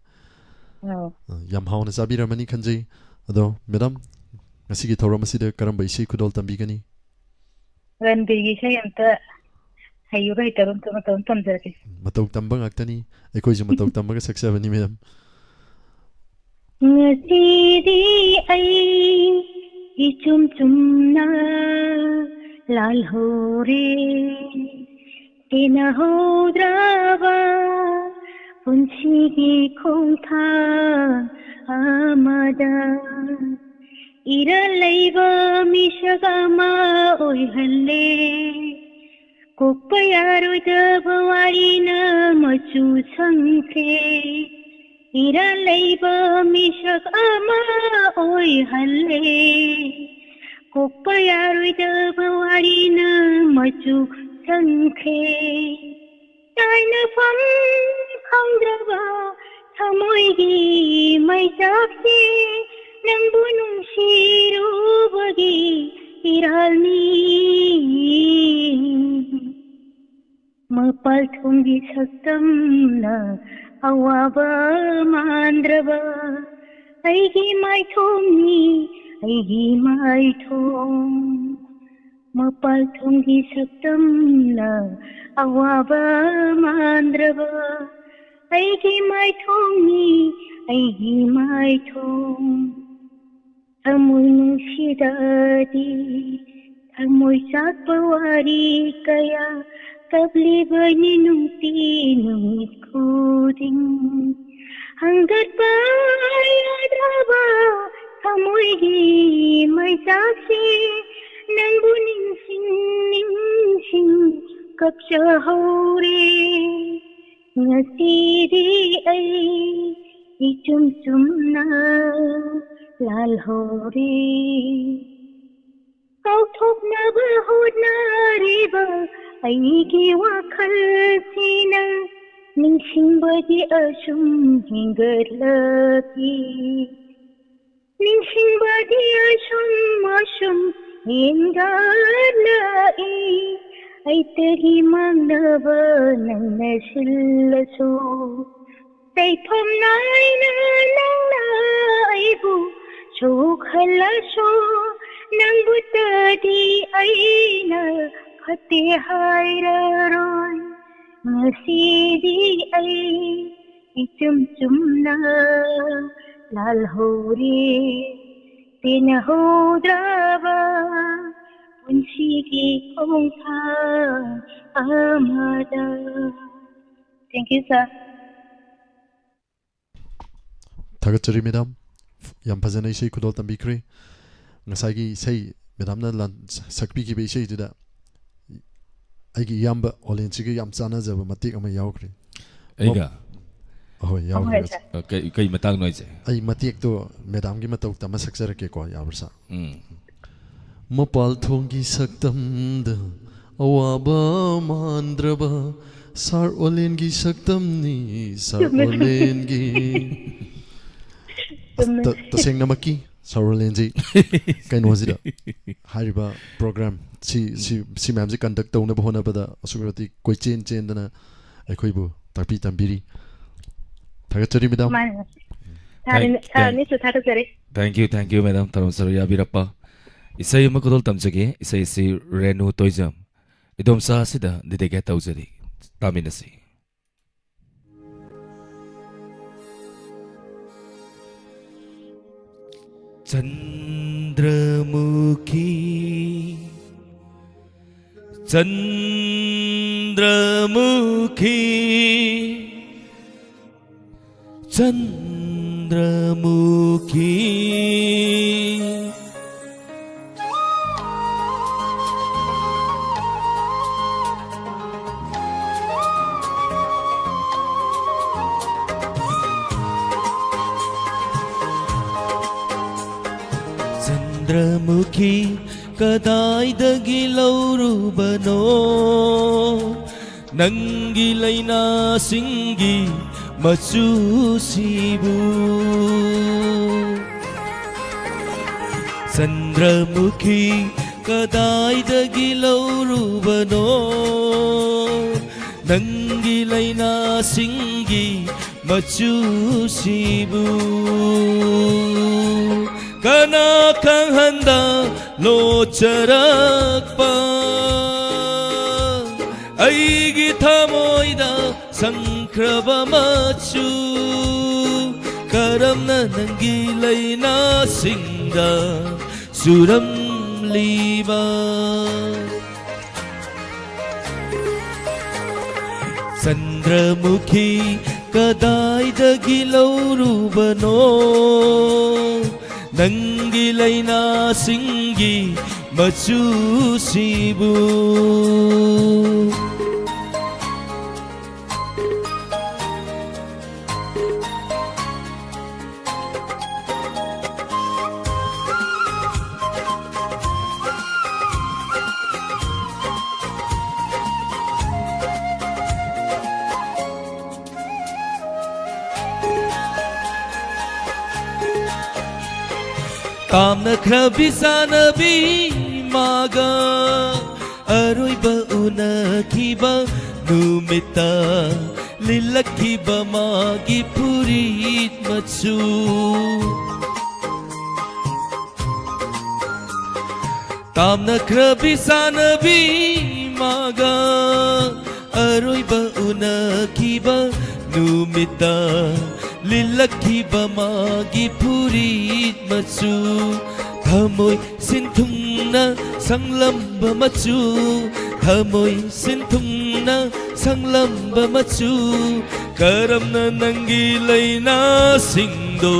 ꯑꯧ꯫ ꯑ, ꯌꯥꯝ ꯍꯥꯎꯅ ꯆꯥꯕꯤꯔꯝꯃꯅꯤ ꯈꯟꯖꯩ꯫ ꯑꯗꯣ madam, ꯉꯁꯤꯒꯤ ꯊꯧꯔꯝ ꯑꯁꯤꯗ ꯀꯔꯝꯕ ꯏꯁꯩ ꯈꯨꯗꯣꯜ ꯇꯝꯕꯤꯒꯅꯤ? ꯔꯟꯕꯤꯔꯒꯤ ꯏꯁꯩ ꯑꯝꯇ ꯍꯩꯔꯨꯕ ꯍꯩꯇꯕ ꯑꯝꯇ ꯃꯇꯧ ꯑꯃ ꯇꯝꯖꯔꯛꯀꯦ꯫ ꯃꯇꯧ ꯇꯝꯕ ꯉꯥꯛꯇꯅꯤ꯫ ꯑꯩꯈꯣꯏꯁꯨ ꯃꯇꯧ ꯇꯝꯕꯒ ꯁꯛꯆꯕꯅꯤ madam꯫ ꯉꯁꯤꯗꯤ ꯑꯩ ꯏꯆꯨꯝ ꯆꯨꯝꯅ ꯂꯥꯜꯍꯧꯔꯦ꯫ ꯇꯦꯟꯅꯍꯧꯗ꯭ꯔꯕ ꯄꯨꯟꯁꯤꯒꯤ ꯈꯣꯡꯊꯥꯡ ꯑꯃꯗ ꯏꯔꯜ ꯂꯩꯕ ꯃꯤꯁꯛ ꯑꯃ ꯑꯣꯏꯍꯜꯂꯦ꯫ ꯀꯣꯛꯄ ꯌꯥꯔꯣꯏꯗꯕ ꯋꯥꯔꯤꯅ ꯃꯆꯨ ꯁꯪꯈ꯭ꯔꯦ꯫ ꯏꯔꯥꯜ ꯂꯩꯕ ꯃꯤꯁꯛ ꯑꯃ ꯑꯣꯏꯍꯜꯂꯦ꯫ ꯀꯣꯛꯄ ꯌꯥꯔꯣꯏꯗꯕ ꯋꯥꯔꯤꯅ ꯃꯆꯨ ꯁꯪꯈ꯭ꯔꯦ꯫ ꯇꯥꯏꯅꯐꯝ ꯈꯪꯗ꯭ꯔꯕ ꯊꯃꯣꯏꯒꯤ ꯃꯩꯆꯥꯛꯁꯦ ꯅꯪꯕꯨ ꯅꯨꯡꯁꯤꯔꯨꯕꯒꯤ ꯏꯔꯥꯜꯅꯤ꯫ ꯃꯄꯥꯜ ꯊꯣꯡꯒꯤ ꯁꯛꯇꯝꯅ ꯑꯋꯥꯕ ꯃꯥꯟꯗ꯭ꯔꯕ ꯑꯩꯒꯤ ꯃꯥꯏꯊꯣꯡꯅꯤ, ꯑꯩꯒꯤ ꯃꯥꯏꯊꯣꯡ꯫ ꯃꯄꯥꯜ ꯊꯣꯡꯒꯤ ꯁꯛꯇꯝꯅ ꯑꯋꯥꯕ ꯃꯥꯟꯗ꯭ꯔꯕ ꯑꯩꯒꯤ ꯃꯥꯏꯊꯣꯡꯅꯤ, ꯑꯩꯒꯤ ꯃꯥꯏꯊꯣꯡ꯫ ꯊꯃꯣꯏ ꯅꯨꯡꯁꯤꯗꯗꯤ ꯊꯃꯣꯏ ꯆꯥꯛꯄ ꯋꯥꯔꯤ ꯀꯌꯥ ꯀꯞꯂꯤꯕꯅꯤ ꯅꯨꯡꯇꯤ ꯅꯨꯃꯤꯠ ꯈꯨꯗꯤꯡ꯫ ꯍꯪꯒꯠꯄ ꯌꯥꯗ꯭ꯔꯕ ꯊꯃꯣꯏꯒꯤ ꯃꯩꯆꯥꯛꯁꯦ ꯅꯪꯕꯨ ꯅꯤꯡꯁꯤꯡ ꯅꯤꯡꯁꯤꯡ ꯀꯞꯆꯍꯧꯔꯦ꯫ ꯉꯁꯤꯗꯤ ꯑꯩ ꯏꯆꯨꯝ ꯆꯨꯝꯅ ꯂꯥꯜꯍꯧꯔꯦ꯫ ꯀꯥꯎꯊꯣꯛꯅꯕ ꯍꯣꯠꯅꯔꯤꯕ ꯑꯩꯒꯤ ꯋꯥꯈꯜꯁꯤꯅ ꯅꯤꯡꯁꯤꯡꯕꯗꯤ ꯑꯁꯨꯝ ꯍꯦꯟꯒꯠꯂꯛꯏ꯫ ꯅꯤꯡꯁꯤꯡꯕꯗꯤ ꯑꯁꯨꯝ ꯑꯁꯨꯝ ꯍꯦꯟꯒꯠꯂꯛꯏ꯫ ꯑꯩꯇꯒꯤ ꯃꯥꯡꯅꯕ ꯅꯪꯅ ꯁꯤꯜꯂꯁꯨ, ꯇꯩꯐꯝ ꯅꯥꯏꯅ ꯅꯪꯅ ꯑꯩꯕꯨ ꯁꯣꯛꯍꯜꯂꯁꯨ, ꯅꯪꯕꯨꯇꯗꯤ ꯑꯩꯅ ꯐꯠꯇꯦ ꯍꯥꯏꯔꯔꯣꯏ꯫ ꯉꯁꯤꯗꯤ ꯑꯩ ꯏꯆꯨꯝ ꯆꯨꯝꯅ ꯂꯥꯜꯍꯧꯔꯦ꯫ ꯄꯦꯟꯅꯍꯧꯗ꯭ꯔꯕ ꯄꯨꯟꯁꯤꯒꯤ ꯈꯣꯡꯊꯥꯡ ꯑꯃꯗ꯫ Thank you, sir. ꯊꯥꯒꯠꯆꯔꯤ ꯃꯦꯗꯥꯝ, ꯌꯥꯝ ꯐꯖꯅ ꯏꯁꯩ ꯈꯨꯗꯣꯜ ꯇꯝꯕꯤꯈ꯭ꯔꯦ꯫ ꯉꯁꯥꯏꯒꯤ ꯏꯁꯩ ꯃꯦꯗꯥꯝꯅ ꯂꯥꯟ-, ꯁꯛꯄꯤꯈꯤꯕ ꯏꯁꯩꯗꯨꯗ ꯑꯩꯒꯤ ꯏꯌꯥꯝꯕ ꯑꯣꯂꯦꯟꯁꯤꯒ ꯌꯥꯝ ꯆꯥꯟꯅꯖꯕ ꯃꯇꯦꯛ ꯑꯃ ꯌꯥꯎꯈ꯭ꯔꯦ꯫ ꯑꯩꯒ? ꯑꯍꯣꯏ, ꯌꯥꯎꯈ꯭ꯔꯦ꯫ ꯍꯣꯏ, sir. ꯑ, ꯀꯩ, ꯀꯩ ꯃꯇꯥꯡꯅꯣ ꯍꯥꯏꯁꯦ? ꯑꯩ ꯃꯇꯦꯛꯇꯣ ꯃꯦꯗꯥꯝꯒꯤ ꯃꯇꯧ ꯇꯝꯃ ꯁꯛꯆꯔꯛꯀꯦꯀꯣ, ꯌꯥꯕ꯭ꯔꯥ ꯁꯥꯔ? ꯎꯝ꯫ ꯃꯄꯥꯜ ꯊꯣꯡꯒꯤ ꯁꯛꯇꯝꯗ ꯑꯋꯥꯕ ꯃꯥꯟꯗ꯭ꯔꯕ ꯁꯥꯔ ꯑꯣꯂꯦꯟꯒꯤ ꯁꯛꯇꯝꯅꯤ, ꯁꯥꯔ ꯆꯨꯝꯃꯦ, ꯆꯨꯝꯃꯦ꯫ ꯑꯣꯂꯦꯟꯒꯤ꯫ ꯆꯨꯝꯃꯦ꯫ ꯇ-, ꯇꯁꯦꯡꯅꯃꯛꯀꯤ ꯁꯧꯔꯂꯦꯟꯁꯤ ꯀꯩꯅꯣꯁꯤꯗ ꯍꯥꯏꯔꯤꯕ ꯄ꯭ꯔꯣꯒ꯭ꯔꯥꯝ ꯁꯤ ꯁꯤ ꯁꯤ ꯃꯌꯥꯝꯁꯤ ꯀꯟꯗꯛ ꯇꯧꯅꯕ ꯍꯣꯠꯅꯕꯗ ꯑꯁꯨꯛꯀꯤ ꯃꯇꯤꯛ ꯀꯣꯏꯆꯦꯟ ꯆꯦꯟꯗꯅ ꯑꯩꯈꯣꯏꯕꯨ ꯇꯥꯛꯄꯤ ꯇꯝꯕꯤꯔꯤ꯫ ꯊꯥꯒꯠꯆꯔꯤ ꯃꯦꯗꯥꯝ꯫ ꯃꯥꯅꯦ꯫ ꯁꯥꯔ, ꯊꯦꯡ- ꯁꯥꯔ ꯊꯦꯡ- ꯑꯅꯤꯁꯨ ꯊꯥꯒꯠꯆꯔꯤ꯫ Thank you, thank you, madam, ꯊꯧꯔꯝ ꯁꯔꯨꯛ ꯌꯥꯕꯤꯔꯛꯄ꯫ ꯏꯁꯩ ꯑꯃꯈꯛꯇ ꯇꯝꯖꯒꯦ꯫ ꯏꯁꯩ ꯑꯁꯤ ꯔꯦꯅꯨ ꯇꯣꯏꯖꯝ, ꯏꯗꯣꯝꯆꯥ ꯑꯁꯤꯗ dedicate ꯇꯧꯖꯔꯤ꯫ ꯇꯥꯃꯤꯟꯅꯁꯤ꯫ ꯆꯟꯗ꯭ꯔꯃꯨꯈꯤ, ꯆꯟꯗ꯭ꯔꯃꯨꯈꯤ, ꯆꯟꯗ꯭ꯔꯃꯨꯈꯤ꯫ ꯆꯟꯗ꯭ꯔꯃꯨꯈꯤ ꯀꯗꯥꯏꯗꯒꯤ ꯂꯧꯔꯨꯕꯅꯣ? ꯅꯪꯒꯤ ꯂꯩꯅꯥꯁꯤꯡꯒꯤ ꯃꯆꯨꯁꯤꯕꯨ꯫ ꯆꯟꯗ꯭ꯔꯃꯨꯈꯤ ꯀꯗꯥꯏꯗꯒꯤ ꯂꯧꯔꯨꯕꯅꯣ? ꯅꯪꯒꯤ ꯂꯩꯅꯥꯁꯤꯡꯒꯤ ꯃꯆꯨꯁꯤꯕꯨ꯫ ꯀꯅꯥ ꯈꯪꯍꯟꯗ ꯂꯣꯠꯆꯔꯛꯄ ꯑꯩꯒꯤ ꯊꯃꯣꯏꯗ ꯁꯪꯈ꯭ꯔꯕ ꯃꯆꯨ꯫ ꯀꯔꯝꯅ ꯅꯪꯒꯤ ꯂꯩꯅꯥꯁꯤꯡꯗ ꯆꯨꯔꯝꯂꯤꯕ? ꯆꯟꯗ꯭ꯔꯃꯨꯈꯤ ꯀꯗꯥꯏꯗꯒꯤ ꯂꯧꯔꯨꯕꯅꯣ? ꯅꯪꯒꯤ ꯂꯩꯅꯥꯁꯤꯡꯒꯤ ꯃꯆꯨꯁꯤꯕꯨ꯫ ꯇꯥꯝꯅꯈ꯭ꯔꯕꯤ ꯆꯥꯅꯕꯤ ꯃꯥꯒ ꯑꯔꯣꯏꯕ ꯎꯅꯈꯤꯕ ꯅꯨꯃꯤꯠꯇ ꯂꯤꯠꯂꯛꯈꯤꯕ ꯃꯥꯒꯤ ꯐꯨꯔꯤꯠ ꯃꯆꯨ꯫ ꯇꯥꯝꯅꯈ꯭ꯔꯕꯤ ꯆꯥꯅꯕꯤ ꯃꯥꯒ ꯑꯔꯣꯏꯕ ꯎꯅꯈꯤꯕ ꯅꯨꯃꯤꯠꯇ ꯂꯤꯠꯂꯛꯈꯤꯕ ꯃꯥꯒꯤ ꯐꯨꯔꯤꯠ ꯃꯆꯨ꯫ ꯊꯃꯣꯏ ꯁꯤꯟꯊꯨꯡꯅ ꯁꯪꯂꯝꯕ ꯃꯆꯨ, ꯊꯃꯣꯏ ꯁꯤꯟꯊꯨꯡꯅ ꯁꯪꯂꯝꯕ ꯃꯆꯨ꯫ ꯀꯔꯝꯅ ꯅꯪꯒꯤ ꯂꯩꯅꯥꯁꯤꯡꯗꯣ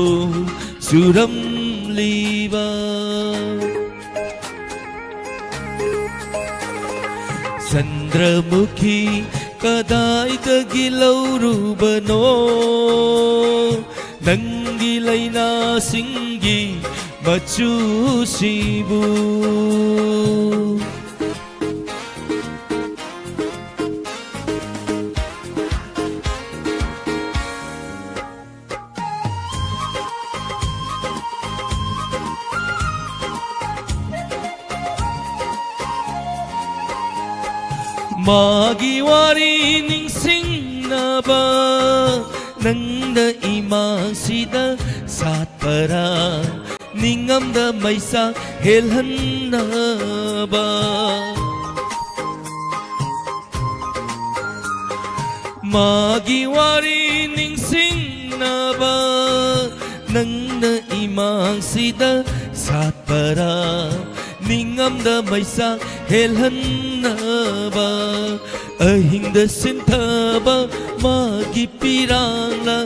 ꯆꯨꯔꯝꯂꯤꯕ? ꯆꯟꯗ꯭ꯔꯃꯨꯈꯤ ꯀꯗꯥꯏꯗꯒꯤ ꯂꯧꯔꯨꯕꯅꯣ ꯅꯪꯒꯤ ꯂꯩꯅꯥꯁꯤꯡꯒꯤ ꯃꯆꯨꯁꯤꯕꯨ? ꯃꯥꯒꯤ ꯋꯥꯔꯤ ꯅꯤꯡꯁꯤꯡꯅꯕ ꯅꯪꯅ ꯏꯃꯥꯡꯁꯤꯗ ꯁꯥꯠꯄꯔꯥ? ꯅꯤꯡꯉꯝꯗ ꯃꯩꯁꯥ ꯍꯦꯜꯍꯟꯅꯕ꯫ ꯃꯥꯒꯤ ꯋꯥꯔꯤ ꯅꯤꯡꯁꯤꯡꯅꯕ ꯅꯪꯅ ꯏꯃꯥꯡꯁꯤꯗ ꯁꯥꯠꯄꯔꯥ? ꯅꯤꯡꯉꯝꯗ ꯃꯩꯁꯥ ꯍꯦꯜꯍꯟꯅꯕ꯫ ꯑꯍꯤꯡꯗ ꯁꯤꯟꯊꯕ ꯃꯥꯒꯤ ꯄꯤꯔꯥꯡꯂꯥ,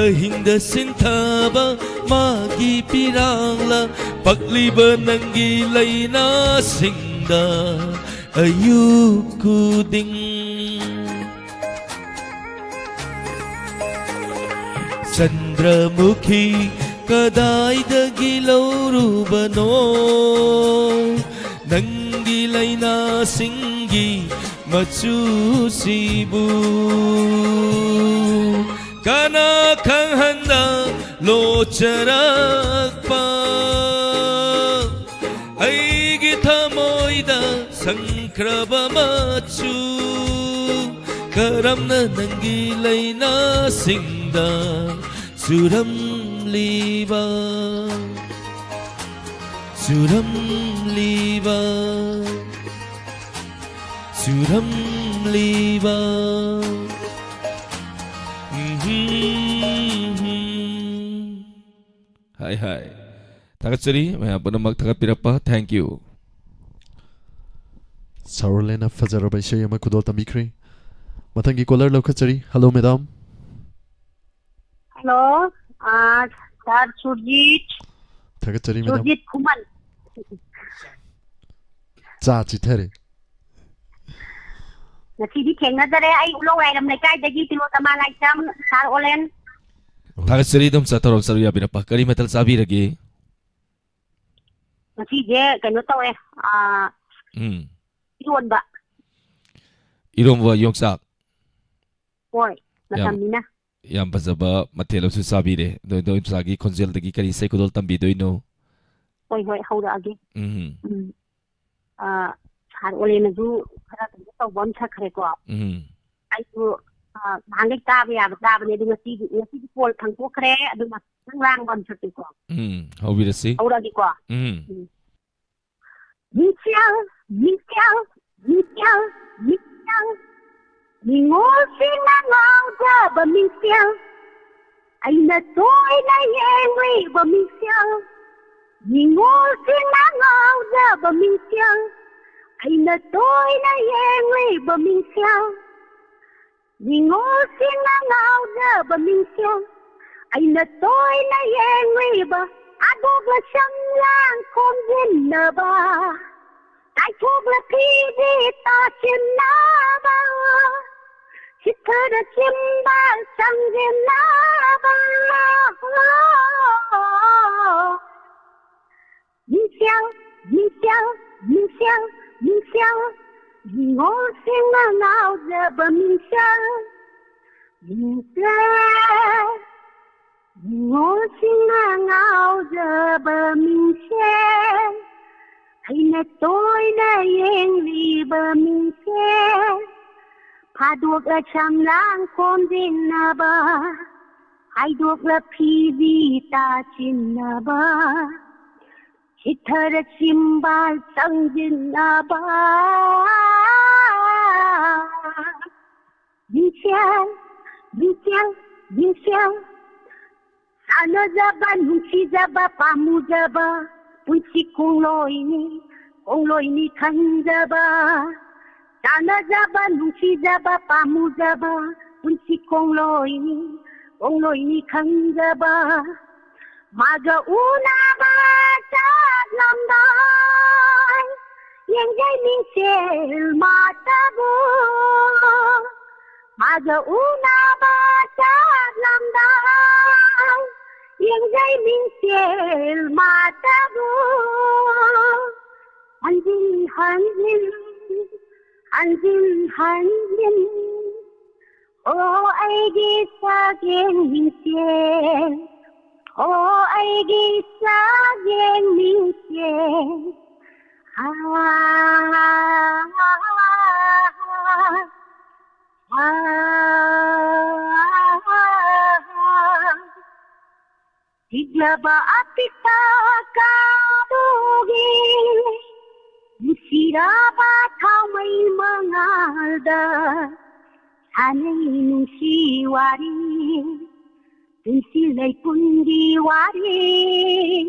ꯑꯍꯤꯡꯗ ꯁꯤꯟꯊꯕ ꯃꯥꯒꯤ ꯄꯤꯔꯥꯡꯂꯥ, ꯄꯛꯂꯤꯕ ꯅꯪꯒꯤ ꯂꯩꯅꯥꯁꯤꯡꯗ ꯑꯌꯨꯛ ꯈꯨꯗꯤꯡ꯫ ꯆꯟꯗ꯭ꯔꯃꯨꯈꯤ ꯀꯗꯥꯏꯗꯒꯤ ꯂꯧꯔꯨꯕꯅꯣ ꯅꯪꯒꯤ ꯂꯩꯅꯥꯁꯤꯡꯒꯤ ꯃꯆꯨꯁꯤꯕꯨ? ꯀꯅꯥ ꯈꯪꯍꯟꯗ ꯂꯣꯠꯆꯔꯛꯄ ꯁꯪꯈ꯭ꯔꯕ ꯃꯆꯨ, ꯀꯔꯝꯅ ꯅꯪꯒꯤ ꯂꯩꯅꯥꯁꯤꯡꯗ ꯆꯨꯔꯝꯂꯤꯕ, ꯆꯨꯔꯝꯂꯤꯕ, ꯆꯨꯔꯝꯂꯤꯕ? ꯎꯝ꯫ ꯍꯥꯏ, ꯍꯥꯏ꯫ ꯊꯥꯒꯠꯆꯔꯤ ꯃꯌꯥꯝ ꯄꯨꯝꯅꯃꯛ ꯊꯥꯒꯠꯄꯤꯔꯛꯄ꯫ Thank you꯫ ꯁꯥꯔꯣꯂꯦꯟꯅ ꯐꯖꯔꯕ ꯏꯁꯩ ꯑꯃ ꯈꯨꯗꯣꯜ ꯇꯝꯕꯤꯈ꯭ꯔꯦ꯫ ꯃꯊꯪꯒꯤ caller ꯂꯧꯈꯠꯆꯔꯤ꯫ Hello, madam꯫ Hello, ꯑꯥ, sir ꯁꯨꯔꯖꯤꯠ꯫ ꯊꯥꯒꯠꯆꯔꯤ, madam꯫ ꯁꯨꯔꯖꯤꯠ ꯈꯨꯃꯟ꯫ ꯆꯥ ꯆꯤꯊꯔꯦ꯫ ꯉꯁꯤꯗꯤ ꯊꯦꯡꯅꯖꯔꯦ꯫ ꯑꯩ ꯎꯂꯧ ꯋꯥꯏꯔꯝ ꯂꯩꯀꯥꯏꯗꯒꯤ ꯇꯤꯂꯣꯇꯃꯥ ꯂꯥꯏꯁ꯭ꯔꯝ, sir ꯑꯣꯂꯦꯟ꯫ ꯊꯥꯒꯠꯆꯔꯤ ꯑꯗꯨꯝ ꯆꯠꯊꯣꯔꯛꯆꯔꯨ ꯌꯥꯕꯤꯔꯛꯄ꯫ ꯀꯔꯤ ꯃꯊꯦꯜ ꯆꯥꯕꯤꯔꯒꯦ? ꯉꯁꯤꯁꯦ ꯀꯩꯅꯣ ꯇꯧꯋꯦ, ꯑꯥ, ꯎꯝ꯫ ꯏꯔꯣꯟꯕ꯫ ꯏꯔꯣꯝꯕ ꯌꯣꯡꯆꯥꯛ꯫ ꯍꯣꯏ, ꯌꯥꯝ, ꯃꯇꯝꯅꯤꯅ꯫ ꯌꯥꯝ ꯐꯖꯕ ꯃꯊꯦꯜ ꯑꯃꯁꯨ ꯆꯥꯕꯤꯔꯦ꯫ ꯑꯗꯣ, ꯑꯗꯣ ꯏꯆꯥꯒꯤ ꯈꯣꯟꯖꯦꯜꯗꯒꯤ ꯀꯔꯤ ꯏꯁꯩ ꯈꯨꯗꯣꯜ ꯇꯝꯕꯤꯗꯣꯏꯅꯣ? ꯍꯣꯏ, ꯍꯣꯏ, ꯍꯧꯔꯛꯑꯒꯦ꯫ ꯎꯝ꯫ ꯎꯝ꯫ ꯑꯥ, sir ꯑꯣꯂꯦꯟꯅꯁꯨ ꯈꯔ ꯀꯩꯅꯣ ꯇꯧꯕ ꯑꯃ ꯁꯛꯈ꯭ꯔꯦꯀꯣ꯫ ꯎꯝ꯫ ꯑꯩꯁꯨ, ꯑꯥ, ꯅꯍꯥꯟꯈꯩ ꯇꯥꯕ ꯌꯥꯕ ꯇꯥꯕꯅꯦ, ꯑꯗꯨ ꯉꯁꯤꯗꯤ, ꯉꯁꯤꯗꯤ call ꯊꯥꯡꯇꯣꯛꯈ꯭ꯔꯦ, ꯑꯗꯨ ꯉꯥꯛꯇꯪ ꯂꯥꯡꯕ ꯑꯃ ꯁꯛꯀꯦꯀꯣ꯫ ꯎꯝ, ꯍꯧꯕꯤꯔꯁꯤ꯫ ꯍꯧꯔꯛꯑꯒꯦꯀꯣ꯫ ꯎꯝ꯫ ꯎꯝ꯫ ꯃꯤꯡꯁꯦꯜ, ꯃꯤꯡꯁꯦꯜ, ꯃꯤꯡꯁꯦꯜ, ꯃꯤꯡꯁꯦꯜ, ꯅꯤꯡꯉꯣꯜꯁꯤꯡꯅ ꯉꯥꯎꯖꯕ ꯃꯤꯡꯁꯦꯜ, ꯑꯩꯅ ꯇꯣꯏꯅ ꯌꯦꯡꯂꯤꯕ ꯃꯤꯡꯁꯦꯜ, ꯅꯤꯡꯉꯣꯜꯁꯤꯡꯅ ꯉꯥꯎꯖꯕ ꯃꯤꯡꯁꯦꯜ, ꯑꯩꯅ ꯇꯣꯏꯅ ꯌꯦꯡꯂꯤꯕ ꯃꯤꯡꯁꯦꯜ꯫ ꯅꯤꯡꯉꯣꯜꯁꯤꯡꯅ ꯉꯥꯎꯖꯕ ꯃꯤꯡꯁꯦꯜ, ꯑꯩꯅ ꯇꯣꯏꯅ ꯌꯦꯡꯂꯤꯕ, ꯑꯗꯨꯒ ꯁꯝꯂꯥꯡ ꯈꯣꯝꯖꯤꯟꯅꯕ, ꯀꯥꯏꯊꯣꯛꯂ ꯐꯤꯗꯤ ꯇꯥꯁꯤꯟꯅꯕ, ꯁꯤꯊꯔ ꯆꯤꯝꯕꯥꯜ ꯆꯪꯁꯤꯟꯅꯕ꯫ ꯃꯤꯡꯁꯦꯜ, ꯃꯤꯡꯁꯦꯜ, ꯃꯤꯡꯁꯦꯜ, ꯃꯤꯡꯁꯦꯜ, ꯅꯤꯡꯉꯣꯜꯁꯤꯡꯅ ꯉꯥꯎꯖꯕ ꯃꯤꯡꯁꯦꯜ꯫ ꯃꯤꯡꯁꯦꯜ, ꯅꯤꯡꯉꯣꯜꯁꯤꯡꯅ ꯉꯥꯎꯖꯕ ꯃꯤꯡꯁꯦꯜ꯫ ꯑꯩꯅ ꯇꯣꯏꯅ ꯌꯦꯡ ꯍꯥꯏꯗꯣꯛꯂ ꯁꯝꯂꯥꯡ ꯈꯣꯝꯖꯤꯟꯅꯕ, ꯍꯥꯏꯗꯣꯛꯂ ꯐꯤꯖꯤ ꯇꯥꯁꯤꯟꯅꯕ, ꯍꯤꯊꯔ ꯆꯤꯝꯕꯥꯜ ꯆꯪꯁꯤꯟꯅꯕ꯫ ꯃꯤꯡꯁꯦꯜ, ꯃꯤꯡꯁꯦꯜ, ꯃꯤꯡꯁꯦꯜ, ꯁꯥꯟꯅꯖꯕ, ꯅꯨꯡꯁꯤꯖꯕ, ꯄꯥꯝꯃꯨꯖꯕ, ꯄꯨꯟꯁꯤ ꯈꯣꯡꯂꯣꯏꯅꯤ, ꯈꯣꯡꯂꯣꯏꯅꯤ ꯈꯟꯖꯕ꯫ ꯁꯥꯟꯅꯖꯕ, ꯅꯨꯡꯁꯤꯖꯕ, ꯄꯥꯝꯃꯨꯖꯕ, ꯄꯨꯟꯁꯤ ꯈꯣꯡꯂꯣꯏꯅꯤ, ꯈꯣꯡꯂꯣꯏꯅꯤ ꯈꯟꯖꯕ꯫ ꯃꯥꯒ ꯎꯅꯕ ꯆꯠꯂꯝꯗꯥꯏ, ꯌꯦꯡꯖꯩ ꯃꯤꯡꯁꯦꯜ ꯃꯥꯇꯕꯨ꯫ ꯃꯥꯒ ꯎꯅꯕ ꯆꯠꯂꯝꯗꯥꯏ, ꯌꯦꯡꯖꯩ ꯃꯤꯡꯁꯦꯜ ꯃꯥꯇꯕꯨ꯫ ꯍꯟꯖꯤꯟ ꯍꯟꯖꯤꯟ, ꯍꯟꯖꯤꯟ ꯍꯟꯖꯤꯟ꯫ ꯑꯣ ꯑꯩꯒꯤ ꯆꯥꯛꯌꯦꯡ ꯃꯤꯡꯁꯦꯜ, ꯑꯣ ꯑꯩꯒꯤ ꯆꯥꯛꯌꯦꯡ ꯃꯤꯡꯁꯦꯜ꯫ ꯑꯥ, ꯑꯥ, ꯑꯥ, ꯑꯥ꯫ ꯄꯤꯛꯂꯕ ꯑꯄꯤꯛꯄ ꯀꯥꯗꯨꯒꯤ ꯅꯨꯡꯁꯤꯔꯕ ꯊꯥꯎꯃꯩ ꯃꯉꯥꯜꯗ ꯁꯥꯟꯅꯩ ꯅꯨꯡꯁꯤ ꯋꯥꯔꯤ, ꯄꯨꯟꯁꯤ ꯂꯩꯄꯨꯟꯒꯤ ꯋꯥꯔꯤ꯫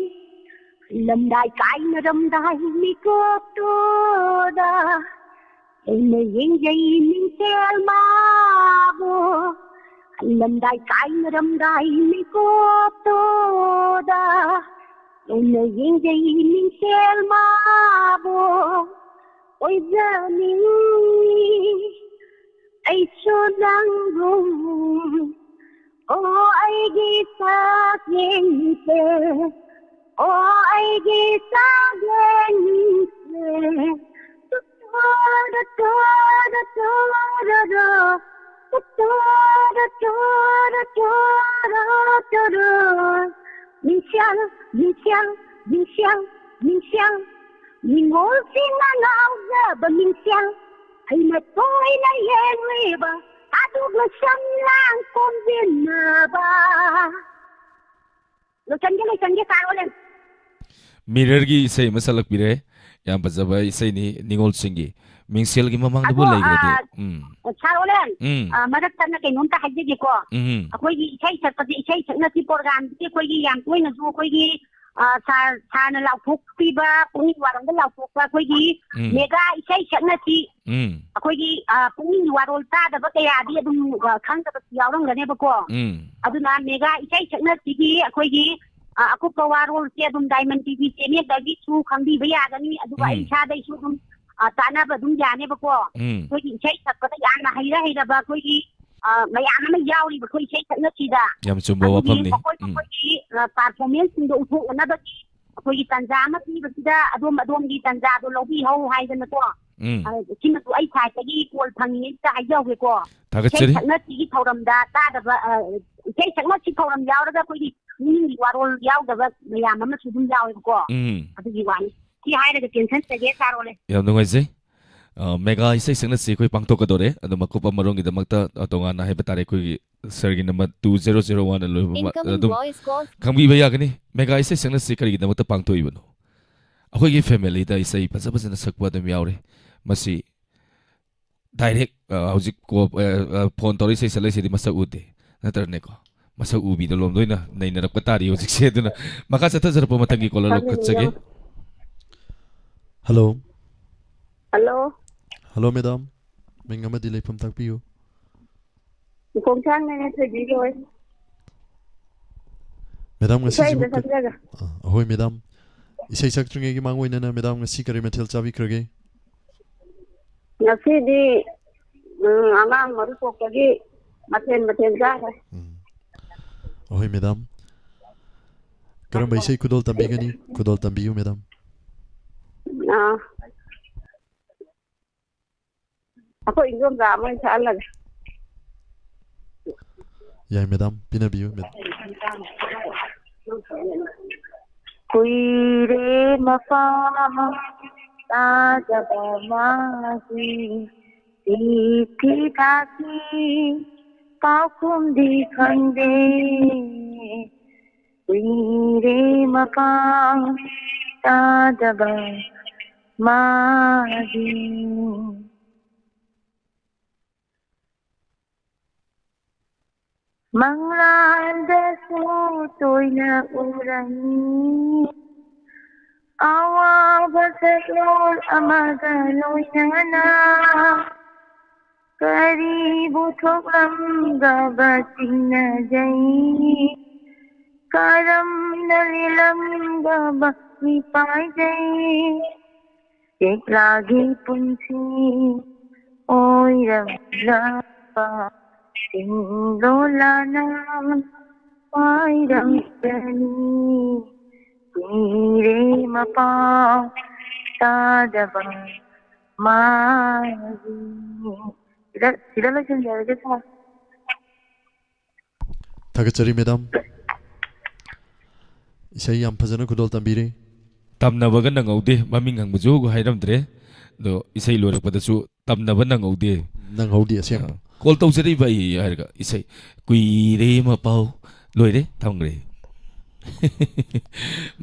ꯍꯜꯂꯝꯗꯥꯏ ꯀꯥꯏꯅꯔꯝꯗꯥꯏ ꯃꯤꯀꯨꯞꯇꯨꯗ ꯑꯩꯅ ꯌꯦꯡꯖꯩ ꯃꯤꯡꯁꯦꯜ ꯃꯥꯕꯨ꯫ ꯍꯜꯂꯝꯗꯥꯏ ꯀꯥꯏꯅꯔꯝꯗꯥꯏ ꯃꯤꯀꯨꯞꯇꯨꯗ ꯑꯩꯅ ꯌꯦꯡꯖꯩ ꯃꯤꯡꯁꯦꯜ ꯃꯥꯕꯨ꯫ ꯑꯣꯏꯖꯅꯤꯡꯉꯤ ꯑꯩꯁꯨ ꯅꯪꯒꯨꯝ꯫ ꯑꯣ ꯑꯩꯒꯤ ꯆꯥꯛꯌꯦꯡꯁꯦ, ꯑꯣ ꯑꯩꯒꯤ ꯆꯥꯛꯌꯦꯡꯁꯦ꯫ ꯇꯨꯔꯨ ꯇꯨꯔꯨ ꯇꯨꯔꯨ ꯇꯨꯔꯨ꯫ ꯇꯨꯔꯨ ꯇꯨꯔꯨ ꯇꯨꯔꯨ ꯇꯨꯔꯨ꯫ ꯃꯤꯡꯁꯦꯜ, ꯃꯤꯡꯁꯦꯜ, ꯃꯤꯡꯁꯦꯜ, ꯃꯤꯡꯁꯦꯜ꯫ ꯃꯤꯉꯣꯜꯁꯤꯡꯅ ꯉꯥꯎꯖꯕ ꯃꯤꯡꯁꯦꯜ꯫ ꯑꯩꯅ ꯇꯣꯏꯅ ꯌꯦꯡꯂꯤꯕ ꯑꯗꯨꯒ ꯁꯝꯂꯥꯡ ꯀꯣꯝꯖꯤꯟꯅꯕ꯫ ꯂꯣꯏꯁꯟꯒꯦ, ꯂꯣꯏꯁꯟꯒꯦ, ꯁꯥꯔ ꯑꯣꯂꯦꯟ꯫ ꯃꯤꯔꯔꯒꯤ ꯏꯁꯩ ꯑꯃ ꯁꯛꯂꯛꯄꯤꯔꯦ꯫ ꯌꯥꯝ ꯐꯖꯕ ꯏꯁꯩꯅꯤ, ꯅꯤꯉꯣꯜꯁꯤꯡꯒꯤ꯫ ꯃꯤꯡꯁꯦꯜꯒꯤ ꯃꯃꯥꯡꯗꯕꯨ ꯑꯗꯣ, ꯂꯩꯈ꯭ꯔꯗꯤ꯫ ꯑ, ꯎꯝ꯫ ꯁꯥꯔ ꯑꯣꯂꯦꯟ, ꯎꯝ꯫ ꯑ, ꯃꯔꯛ ꯊꯠꯅ ꯀꯩꯅꯣꯝꯇ ꯍꯥꯏꯖꯒꯦꯀꯣ꯫ ꯎꯝ꯫ ꯑꯩꯈꯣꯏꯒꯤ ꯏꯁꯩ ꯁꯛꯄꯁꯦ, ꯏꯁꯩ ꯁꯛꯅꯁꯤ ꯄ꯭ꯔꯣꯒ꯭ꯔꯥꯝꯁꯤꯗꯤ ꯑꯩꯈꯣꯏꯒꯤ ꯌꯥꯝ ꯇꯣꯏꯅꯁꯨ ꯑꯩꯈꯣꯏꯒꯤ, ꯑ, ꯁꯥꯔ, ꯁꯥꯔꯅ ꯂꯥꯎꯊꯣꯛꯄꯤꯕ, ꯄꯨꯛꯅꯤꯡ ꯋꯥꯔꯣꯝꯗ ꯂꯥꯎꯊꯣꯛꯄ ꯑꯩꯈꯣꯏꯒꯤ ꯎꯝ꯫ ꯃꯦꯒꯥ ꯏꯁꯩ ꯁꯛꯅꯁꯤ ꯎꯝ꯫ ꯑꯩꯈꯣꯏꯒꯤ, ꯑ, ꯄꯨꯛꯅꯤꯡꯒꯤ ꯋꯥꯔꯣꯜ ꯇꯥꯗꯕ ꯀꯌꯥꯗꯤ ꯑꯗꯨꯝ, ꯑ, ꯈꯪꯗꯕꯁꯨ ꯌꯥꯎꯔꯝꯒꯅꯦꯕꯀꯣ꯫ ꯎꯝ꯫ ꯑꯗꯨꯅ ꯃꯦꯒꯥ ꯏꯁꯩ ꯁꯛꯅꯁꯤꯒꯤ ꯑꯩꯈꯣꯏꯒꯤ, ꯑ, ꯑꯀꯨꯞꯄ ꯋꯥꯔꯣꯜꯁꯦ ꯑꯗꯨꯝ ꯗꯥꯏꯃꯟ ꯇꯤ ꯚꯤ ꯆꯦꯅꯦꯜꯗꯒꯤꯁꯨ ꯈꯪꯕꯤꯕ ꯌꯥꯒꯅꯤ, ꯑꯗꯨꯒ ꯑꯩ ꯎꯝ꯫ ꯏꯁꯥꯗꯩꯁꯨ ꯑꯗꯨꯝ, ꯑ, ꯇꯥꯟꯅꯕ ꯑꯗꯨꯝ ꯌꯥꯅꯦꯕꯀꯣ꯫ ꯎꯝ꯫ ꯑꯩꯈꯣꯏꯒꯤ ꯏꯁꯩ ꯁꯛꯄꯗ ꯌꯥꯝꯅ ꯍꯩꯔ ꯍꯩꯔꯕ ꯑꯩꯈꯣꯏꯒꯤ, ꯑ, ꯃꯌꯥꯝ ꯑꯃ ꯌꯥꯎꯔꯤꯕ ꯑꯩꯈꯣꯏ ꯏꯁꯩ ꯁꯛꯅꯁꯤꯗ꯫ ꯌꯥꯝ ꯆꯨꯝꯕ ꯑꯗꯨꯒꯤ ꯋꯥꯐꯝꯅꯤ꯫ ꯃꯈꯣꯏ ꯎꯝ꯫ ꯃꯈꯣꯏꯒꯤ, ꯑ, ꯄꯥꯔꯐꯣꯔꯃꯦꯟꯁꯁꯤꯡꯗꯣ ꯎꯠꯊꯣꯛꯅꯅꯕꯒꯤ ꯑꯩꯈꯣꯏꯒꯤ ꯇꯥꯟꯖꯥ ꯑꯃ ꯄꯤꯕꯁꯤꯗ ꯑꯗꯣꯝ ꯑꯗꯣꯝꯒꯤ ꯇꯥꯟꯖꯥꯗꯣ ꯂꯧꯕꯤꯍꯧ ꯍꯥꯏꯗꯅꯀꯣ꯫ ꯎꯝ꯫ ꯑ, ꯁꯤꯃꯁꯨ ꯑꯩ ꯁꯥꯏꯠꯇꯒꯤ ꯀꯣꯜ ꯐꯪꯉꯤꯉꯩꯁꯤꯗ ꯍꯥꯏꯖꯍꯧꯒꯦꯀꯣ꯫ ꯊꯥꯒꯠꯆꯔꯤ꯫ ꯏꯁꯩ ꯁꯛꯅꯁꯤꯒꯤ ꯊꯧꯔꯝꯗ ꯇꯥꯗꯕ, ꯑ, ꯏꯁꯩ ꯁꯛꯅꯁꯤ ꯊꯧꯔꯝ ꯌꯥꯎꯔꯒ ꯑꯩꯈꯣꯏꯒꯤ ꯃꯤꯒꯤ ꯋꯥꯔꯣꯜ ꯌꯥꯎꯗꯕ ꯃꯌꯥꯝ ꯑꯃꯁꯨ ꯑꯗꯨꯝ ꯌꯥꯎꯋꯦꯕꯀꯣ꯫ ꯎꯝ꯫ ꯑꯗꯨꯒꯤ ꯋꯥꯅꯤ꯫ ꯁꯤ ꯍꯥꯏꯔꯒ ꯇꯦꯟꯁꯟ ꯆꯒꯦ ꯁꯥꯔꯣꯅꯦ꯫ ꯌꯥꯝ ꯅꯨꯡꯉꯥꯏꯖꯩ꯫ ꯑ, ꯃꯦꯒꯥ ꯏꯁꯩ ꯁꯛꯅꯁꯤ ꯑꯩꯈꯣꯏ ꯄꯥꯡꯊꯣꯛꯀꯗꯧꯔꯦ꯫ ꯑꯗꯣ ꯑꯀꯨꯞꯄ ꯃꯔꯣꯜꯒꯤꯗꯃꯛꯇ, ꯑ, ꯇꯣꯉꯥꯟꯅ ꯍꯥꯏꯕ ꯇꯥꯔꯦ, ꯑꯩꯈꯣꯏꯒꯤ ꯁꯥꯔꯒꯤ number two zero zero one ꯑꯣꯏꯕ ꯃ-, Incoming ꯑꯗꯨꯝ voice call. ꯈꯪꯕꯤꯕ ꯌꯥꯒꯅꯤ꯫ ꯃꯦꯒꯥ ꯏꯁꯩ ꯁꯛꯅꯁꯤ ꯀꯔꯤꯒꯤꯗꯃꯛꯇ ꯄꯥꯡꯊꯣꯛꯏꯕꯅꯣ? ꯑꯩꯈꯣꯏꯒꯤ ꯐꯦꯃꯤꯂꯤꯗ ꯏꯁꯩ ꯐꯖ ꯐꯖꯅ ꯁꯛꯄ ꯑꯗꯨꯝ ꯌꯥꯎꯔꯤ꯫ ꯃꯁꯤ ꯗꯥꯏꯔꯦꯛ, ꯑ, ꯍꯧꯖꯤꯛ ꯀꯣ-, ꯑ, ꯑ, ꯐꯣꯟ ꯇꯧꯔ ꯏꯁꯩ ꯁꯛꯂꯛꯏꯁꯤꯗꯤ ꯃꯁꯛ ꯎꯗꯦ, ꯅꯠꯇ꯭ꯔꯅꯦꯀꯣ? ꯃꯁꯛ ꯎꯕꯤꯗ ꯂꯣꯝꯗ ꯑꯣꯏꯅ ꯅꯩꯅꯔꯛꯄ ꯇꯥꯔꯤ ꯍꯧꯖꯤꯛꯁꯦ꯫ ꯑꯗꯨꯅ ꯃꯈꯥ ꯆꯠꯊꯖꯔꯛꯄ ꯃꯊꯪꯒꯤ ꯀꯣꯂꯔ ꯈꯪꯗꯦꯅꯦ, ꯂꯧꯈꯠꯆꯒꯦ꯫ ꯌꯦꯡꯉꯣ꯫ ꯍꯜꯂꯣ꯫ ꯍꯜꯂꯣ꯫ Hello, madam. ꯃꯤꯡ ꯑꯃꯗꯤ ꯂꯩꯐꯝ ꯇꯥꯛꯄꯤꯌꯨ꯫ ꯈꯣꯡꯁꯥꯡꯅꯅꯦ, ꯊꯣꯏꯕꯤ ꯀꯧꯋꯦ꯫ ꯃꯦꯗꯥꯝ, ꯉꯁꯤꯁꯤꯕꯨ ꯏꯁꯩ ꯑꯝꯇ ꯀ-, ꯁꯛꯆꯒꯦ꯫ ꯑ, ꯑꯍꯣꯏ, ꯃꯦꯗꯥꯝ꯫ ꯏꯁꯩ ꯁꯛꯇ꯭ꯔꯤꯉꯩꯒꯤ ꯃꯥꯡ ꯑꯣꯏꯅꯅ ꯃꯦꯗꯥꯝ ꯉꯁꯤ ꯀꯔꯤ ꯃꯊꯦꯜ ꯆꯥꯕꯤꯈ꯭ꯔꯒꯦ? ꯉꯁꯤꯗꯤ, ꯎꯝ, ꯑꯉꯥꯡ ꯃꯔꯨ ꯀꯣꯛꯄꯒꯤ ꯃꯊꯦꯜ ꯃꯊꯦꯜ ꯆꯥꯈ꯭ꯔꯦ꯫ ꯎꯝ꯫ ꯑꯍꯣꯏ, ꯃꯦꯗꯥꯝ꯫ ꯀꯔꯝꯕ ꯏꯁꯩ ꯈꯨꯗꯣꯜ ꯇꯝꯕꯤꯒꯅꯤ? ꯈꯨꯗꯣꯜ ꯇꯝꯕꯤꯌꯨ, ꯃꯦꯗꯥꯝ꯫ ꯑꯥ꯫ ꯑꯩꯈꯣꯏ ꯏꯟꯗꯣꯝꯆꯥ ꯑꯃ ꯑꯣꯏꯅ ꯁꯛꯍꯜꯂꯒꯦ꯫ ꯌꯥꯏ, ꯃꯦꯗꯥꯝ, ꯄꯤꯅꯕꯤꯌꯨ, ꯃꯦꯗꯥꯝ꯫ ꯀꯨꯏꯔꯦ ꯃꯄꯥ ꯇꯥꯗꯕ ꯃꯥꯒꯤ ꯆꯤꯊꯤ ꯊꯥꯈꯤ, ꯄꯥꯎꯈꯨꯝꯗꯤ ꯈꯪꯗꯦ꯫ ꯀꯨꯏꯔꯦ ꯃꯄꯥꯎ ꯇꯥꯗꯕ ꯃꯥꯒꯤ꯫ ꯃꯪꯂꯥꯟꯗꯁꯨ ꯇꯣꯏꯅ ꯎꯔꯝꯃꯤ꯫ ꯑꯋꯥꯕ ꯁꯛꯂꯣꯟ ꯑꯃꯒ ꯂꯣꯏꯅꯅ ꯀꯔꯤꯕꯨ ꯊꯣꯛꯂꯝꯒꯕ ꯆꯤꯡꯅꯖꯩ꯫ ꯀꯔꯝꯅ ꯂꯦꯜꯂꯝꯒꯕ ꯃꯤꯄꯥꯏꯖꯩ꯫ ꯆꯦꯛꯂꯥꯒꯤ ꯄꯨꯟꯁꯤ ꯑꯣꯏꯔꯝꯂꯕ ꯆꯤꯡꯂꯣꯜꯂꯥꯅ ꯄꯥꯏꯔꯝꯒꯅꯤ꯫ ꯀꯨꯏꯔꯦ ꯃꯄꯥꯎ ꯇꯥꯗꯕ ꯃꯥꯒꯤ꯫ ꯁꯤꯗ, ꯁꯤꯗ ꯂꯣꯏꯁꯤꯟꯖꯔꯒꯦ, ꯁꯥꯔ꯫ ꯊꯥꯒꯠꯆꯔꯤ, ꯃꯦꯗꯥꯝ꯫ ꯏꯁꯩ ꯌꯥꯝ ꯐꯖꯅ ꯈꯨꯗꯣꯜ ꯇꯝꯕꯤꯔꯤ꯫ ꯇꯝꯅꯕꯒ ꯅꯪꯍꯧꯗꯦ, ꯃꯃꯤꯡ ꯍꯪꯕꯁꯨ ꯍꯥꯏꯔꯝꯗ꯭ꯔꯦ꯫ ꯑꯗꯣ ꯏꯁꯩ ꯂꯣꯏꯔꯛꯄꯗꯁꯨ ꯇꯝꯅꯕ ꯅꯪꯍꯧꯗꯦ꯫ ꯅꯪꯍꯧꯗꯦ, ꯑꯁꯦꯡꯕ꯫ ꯑ, ꯀꯣꯜ ꯇꯧꯖꯔꯛꯏꯕ ꯑꯩ ꯍꯥꯏꯔꯒ ꯏꯁꯩ ꯀꯨꯏꯔꯦ ꯃꯄꯥꯎ ꯂꯣꯏꯔꯦ, ꯊꯝꯈ꯭ꯔꯦ꯫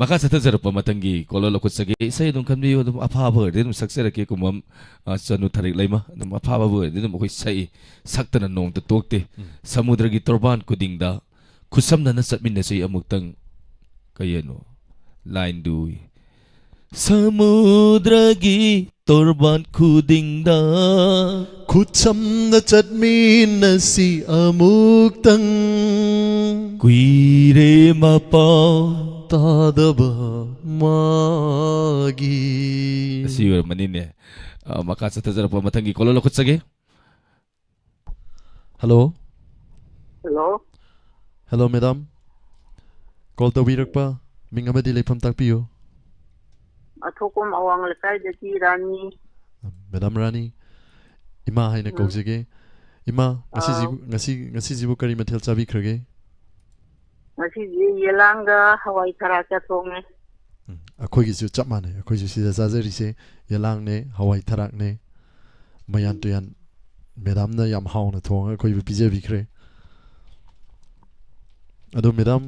ꯃꯈꯥ ꯆꯠꯊꯖꯔꯛꯄ ꯃꯊꯪꯒꯤ ꯀꯣꯜ ꯂꯧꯈꯠꯆꯒꯦ꯫ ꯏꯁꯩ ꯑꯗꯨꯝ ꯈꯟꯕꯤꯌꯨ, ꯑꯗꯨꯝ ꯑꯐꯥꯕ ꯑꯣꯏꯔꯗꯤ ꯑꯗꯨꯝ ꯁꯛꯆꯔꯛꯀꯦ꯫ ꯀꯨꯝꯕꯝ, ꯑ, ꯆꯅꯨ ꯊꯥꯔꯤꯛ ꯂꯩꯃ ꯑꯗꯨꯝ ꯑꯐꯥꯕꯕꯨ ꯑꯣꯏꯔꯗꯤ ꯑꯗꯨꯝ ꯑꯩꯈꯣꯏ ꯁꯛꯏ, ꯁꯛꯇꯅ ꯅꯣꯡꯇ ꯇꯣꯛꯇꯦ꯫ ꯎꯝ꯫ ꯁꯃꯨꯗ꯭ꯔꯒꯤ ꯇꯣꯔꯕꯥꯟ ꯈꯨꯗꯤꯡꯗ ꯈꯨꯠꯁꯝꯅꯅ ꯆꯠꯃꯤꯟꯅꯁꯤ ꯑꯃꯨꯛꯇꯪ꯫ ꯀꯩ ꯍꯥꯏꯅꯣ? ꯂꯥꯏꯟꯗꯨ꯫ ꯁꯃꯨꯗ꯭ꯔꯒꯤ ꯇꯣꯔꯕꯥꯟ ꯈꯨꯗꯤꯡꯗ ꯈꯨꯠꯁꯝꯅ ꯆꯠꯃꯤꯟꯅꯁꯤ ꯑꯃꯨꯛꯇꯪ꯫ ꯀꯨꯏꯔꯦ ꯃꯄꯥꯎ ꯇꯥꯗꯕ ꯃꯥꯒꯤ꯫ ꯑꯁꯤ ꯑꯣꯏꯔꯝꯃꯅꯤꯅꯦ꯫ ꯑ, ꯃꯈꯥ ꯆꯠꯊꯖꯔꯛꯄ ꯃꯊꯪꯒꯤ ꯀꯣꯜ ꯂꯧꯈꯠꯆꯒꯦ꯫ Hello. Hello. Hello, madam. Call ꯇꯧꯕꯤꯔꯛꯄ ꯃꯤꯡ ꯑꯃꯗꯤ ꯂꯩꯐꯝ ꯇꯥꯛꯄꯤꯌꯨ꯫ ꯑꯊꯣꯛꯄꯝ ꯑꯋꯥꯡ ꯂꯩꯀꯥꯏꯗꯒꯤ ꯔꯥꯅꯤ꯫ ꯃꯦꯗꯥꯝ ꯔꯥꯅꯤ, ꯏꯃꯥ ꯍꯥꯏꯅ ꯎꯝ꯫ ꯀꯧꯖꯒꯦ꯫ ꯏꯃꯥ, ꯉꯁꯤꯁꯤꯕꯨ, ꯑꯥ꯫ ꯉꯁꯤ, ꯉꯁꯤꯁꯤꯕꯨ ꯀꯔꯤ ꯃꯊꯦꯜ ꯆꯥꯕꯤꯈ꯭ꯔꯒꯦ? ꯉꯁꯤꯗꯤ ꯌꯦꯂꯥꯡꯒ ꯍꯋꯥꯏ ꯊꯔꯥꯛꯀ ꯊꯣꯡꯉꯦ꯫ ꯎꯝ, ꯑꯩꯈꯣꯏꯒꯤꯁꯨ ꯆꯞ ꯃꯥꯟꯅꯩ꯫ ꯑꯩꯈꯣꯏꯁꯨ ꯁꯤꯗ ꯆꯥꯖꯔꯤꯁꯦ ꯌꯦꯂꯥꯡꯅꯦ, ꯍꯋꯥꯏ ꯊꯔꯥꯛꯅꯦ, ꯃꯌꯥꯟ ꯇꯨꯌꯥꯟ꯫ ꯃꯦꯗꯥꯝꯅ ꯌꯥꯝ ꯍꯥꯎꯅ ꯊꯣꯡꯉꯒ ꯑꯩꯈꯣꯏꯕꯨ ꯄꯤꯖꯕꯤꯈ꯭ꯔꯦ꯫ ꯑꯗꯣ ꯃꯦꯗꯥꯝ,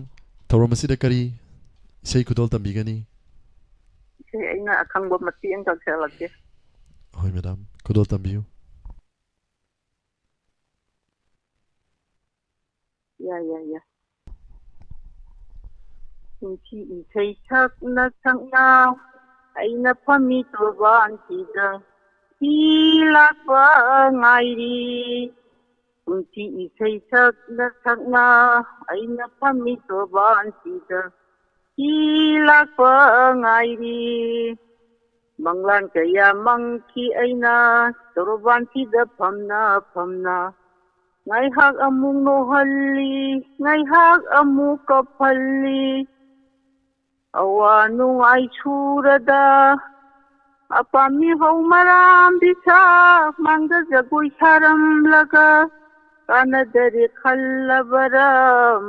ꯊꯧꯔꯝ ꯑꯁꯤꯗ ꯀꯔꯤ ꯏꯁꯩ ꯈꯨꯗꯣꯜ ꯇꯝꯕꯤꯒꯅꯤ? ꯏꯁꯩ ꯑꯩꯅ ꯑꯈꯪꯕ ꯃꯇꯦꯛ ꯑꯃꯈꯛ ꯁꯛꯂꯛꯀꯦ꯫ ꯍꯣꯏ ꯃꯦꯗꯥꯝ, ꯈꯨꯗꯣꯜ ꯇꯝꯕꯤꯌꯨ꯫ ꯌꯥꯏ, ꯌꯥꯏ, ꯌꯥꯏ꯫ ꯄꯨꯟꯁꯤ ꯏꯁꯩ ꯁꯛꯅ ꯁꯛꯅ ꯑꯩꯅ ꯐꯝꯃꯤ ꯇꯣꯔꯕꯥꯟꯁꯤꯗ ꯍꯤ ꯂꯥꯛꯄ ꯉꯥꯏꯔꯤ꯫ ꯄꯨꯟꯁꯤ ꯏꯁꯩ ꯁꯛꯅ ꯁꯛꯅ ꯑꯩꯅ ꯐꯝꯃꯤ ꯇꯣꯔꯕꯥꯟꯁꯤꯗ ꯍꯤ ꯂꯥꯛꯄ ꯉꯥꯏꯔꯤ꯫ ꯃꯪꯂꯥꯟ ꯀꯌꯥ ꯃꯪꯈꯤ ꯑꯩꯅ ꯇꯣꯔꯕꯥꯟꯁꯤꯗ ꯐꯝꯅ ꯐꯝꯅ꯫ ꯉꯥꯏꯍꯥꯛ ꯑꯃꯨꯛ ꯅꯣꯛꯍꯜꯂꯤ, ꯉꯥꯏꯍꯥꯛ ꯑꯃꯨꯛ ꯀꯞꯍꯜꯂꯤ꯫ ꯑꯋꯥ ꯅꯨꯡꯉꯥꯏ ꯁꯨꯔꯗ ꯑꯄꯥꯝꯃꯤ ꯍꯧ ꯃꯔꯥꯝ ꯕꯤꯁꯥ ꯃꯥꯡꯗ ꯖꯒꯣꯏ ꯁꯥꯔꯝꯂꯒ ꯀꯥꯟꯅꯗꯔꯦ ꯈꯜꯂꯕꯔꯥ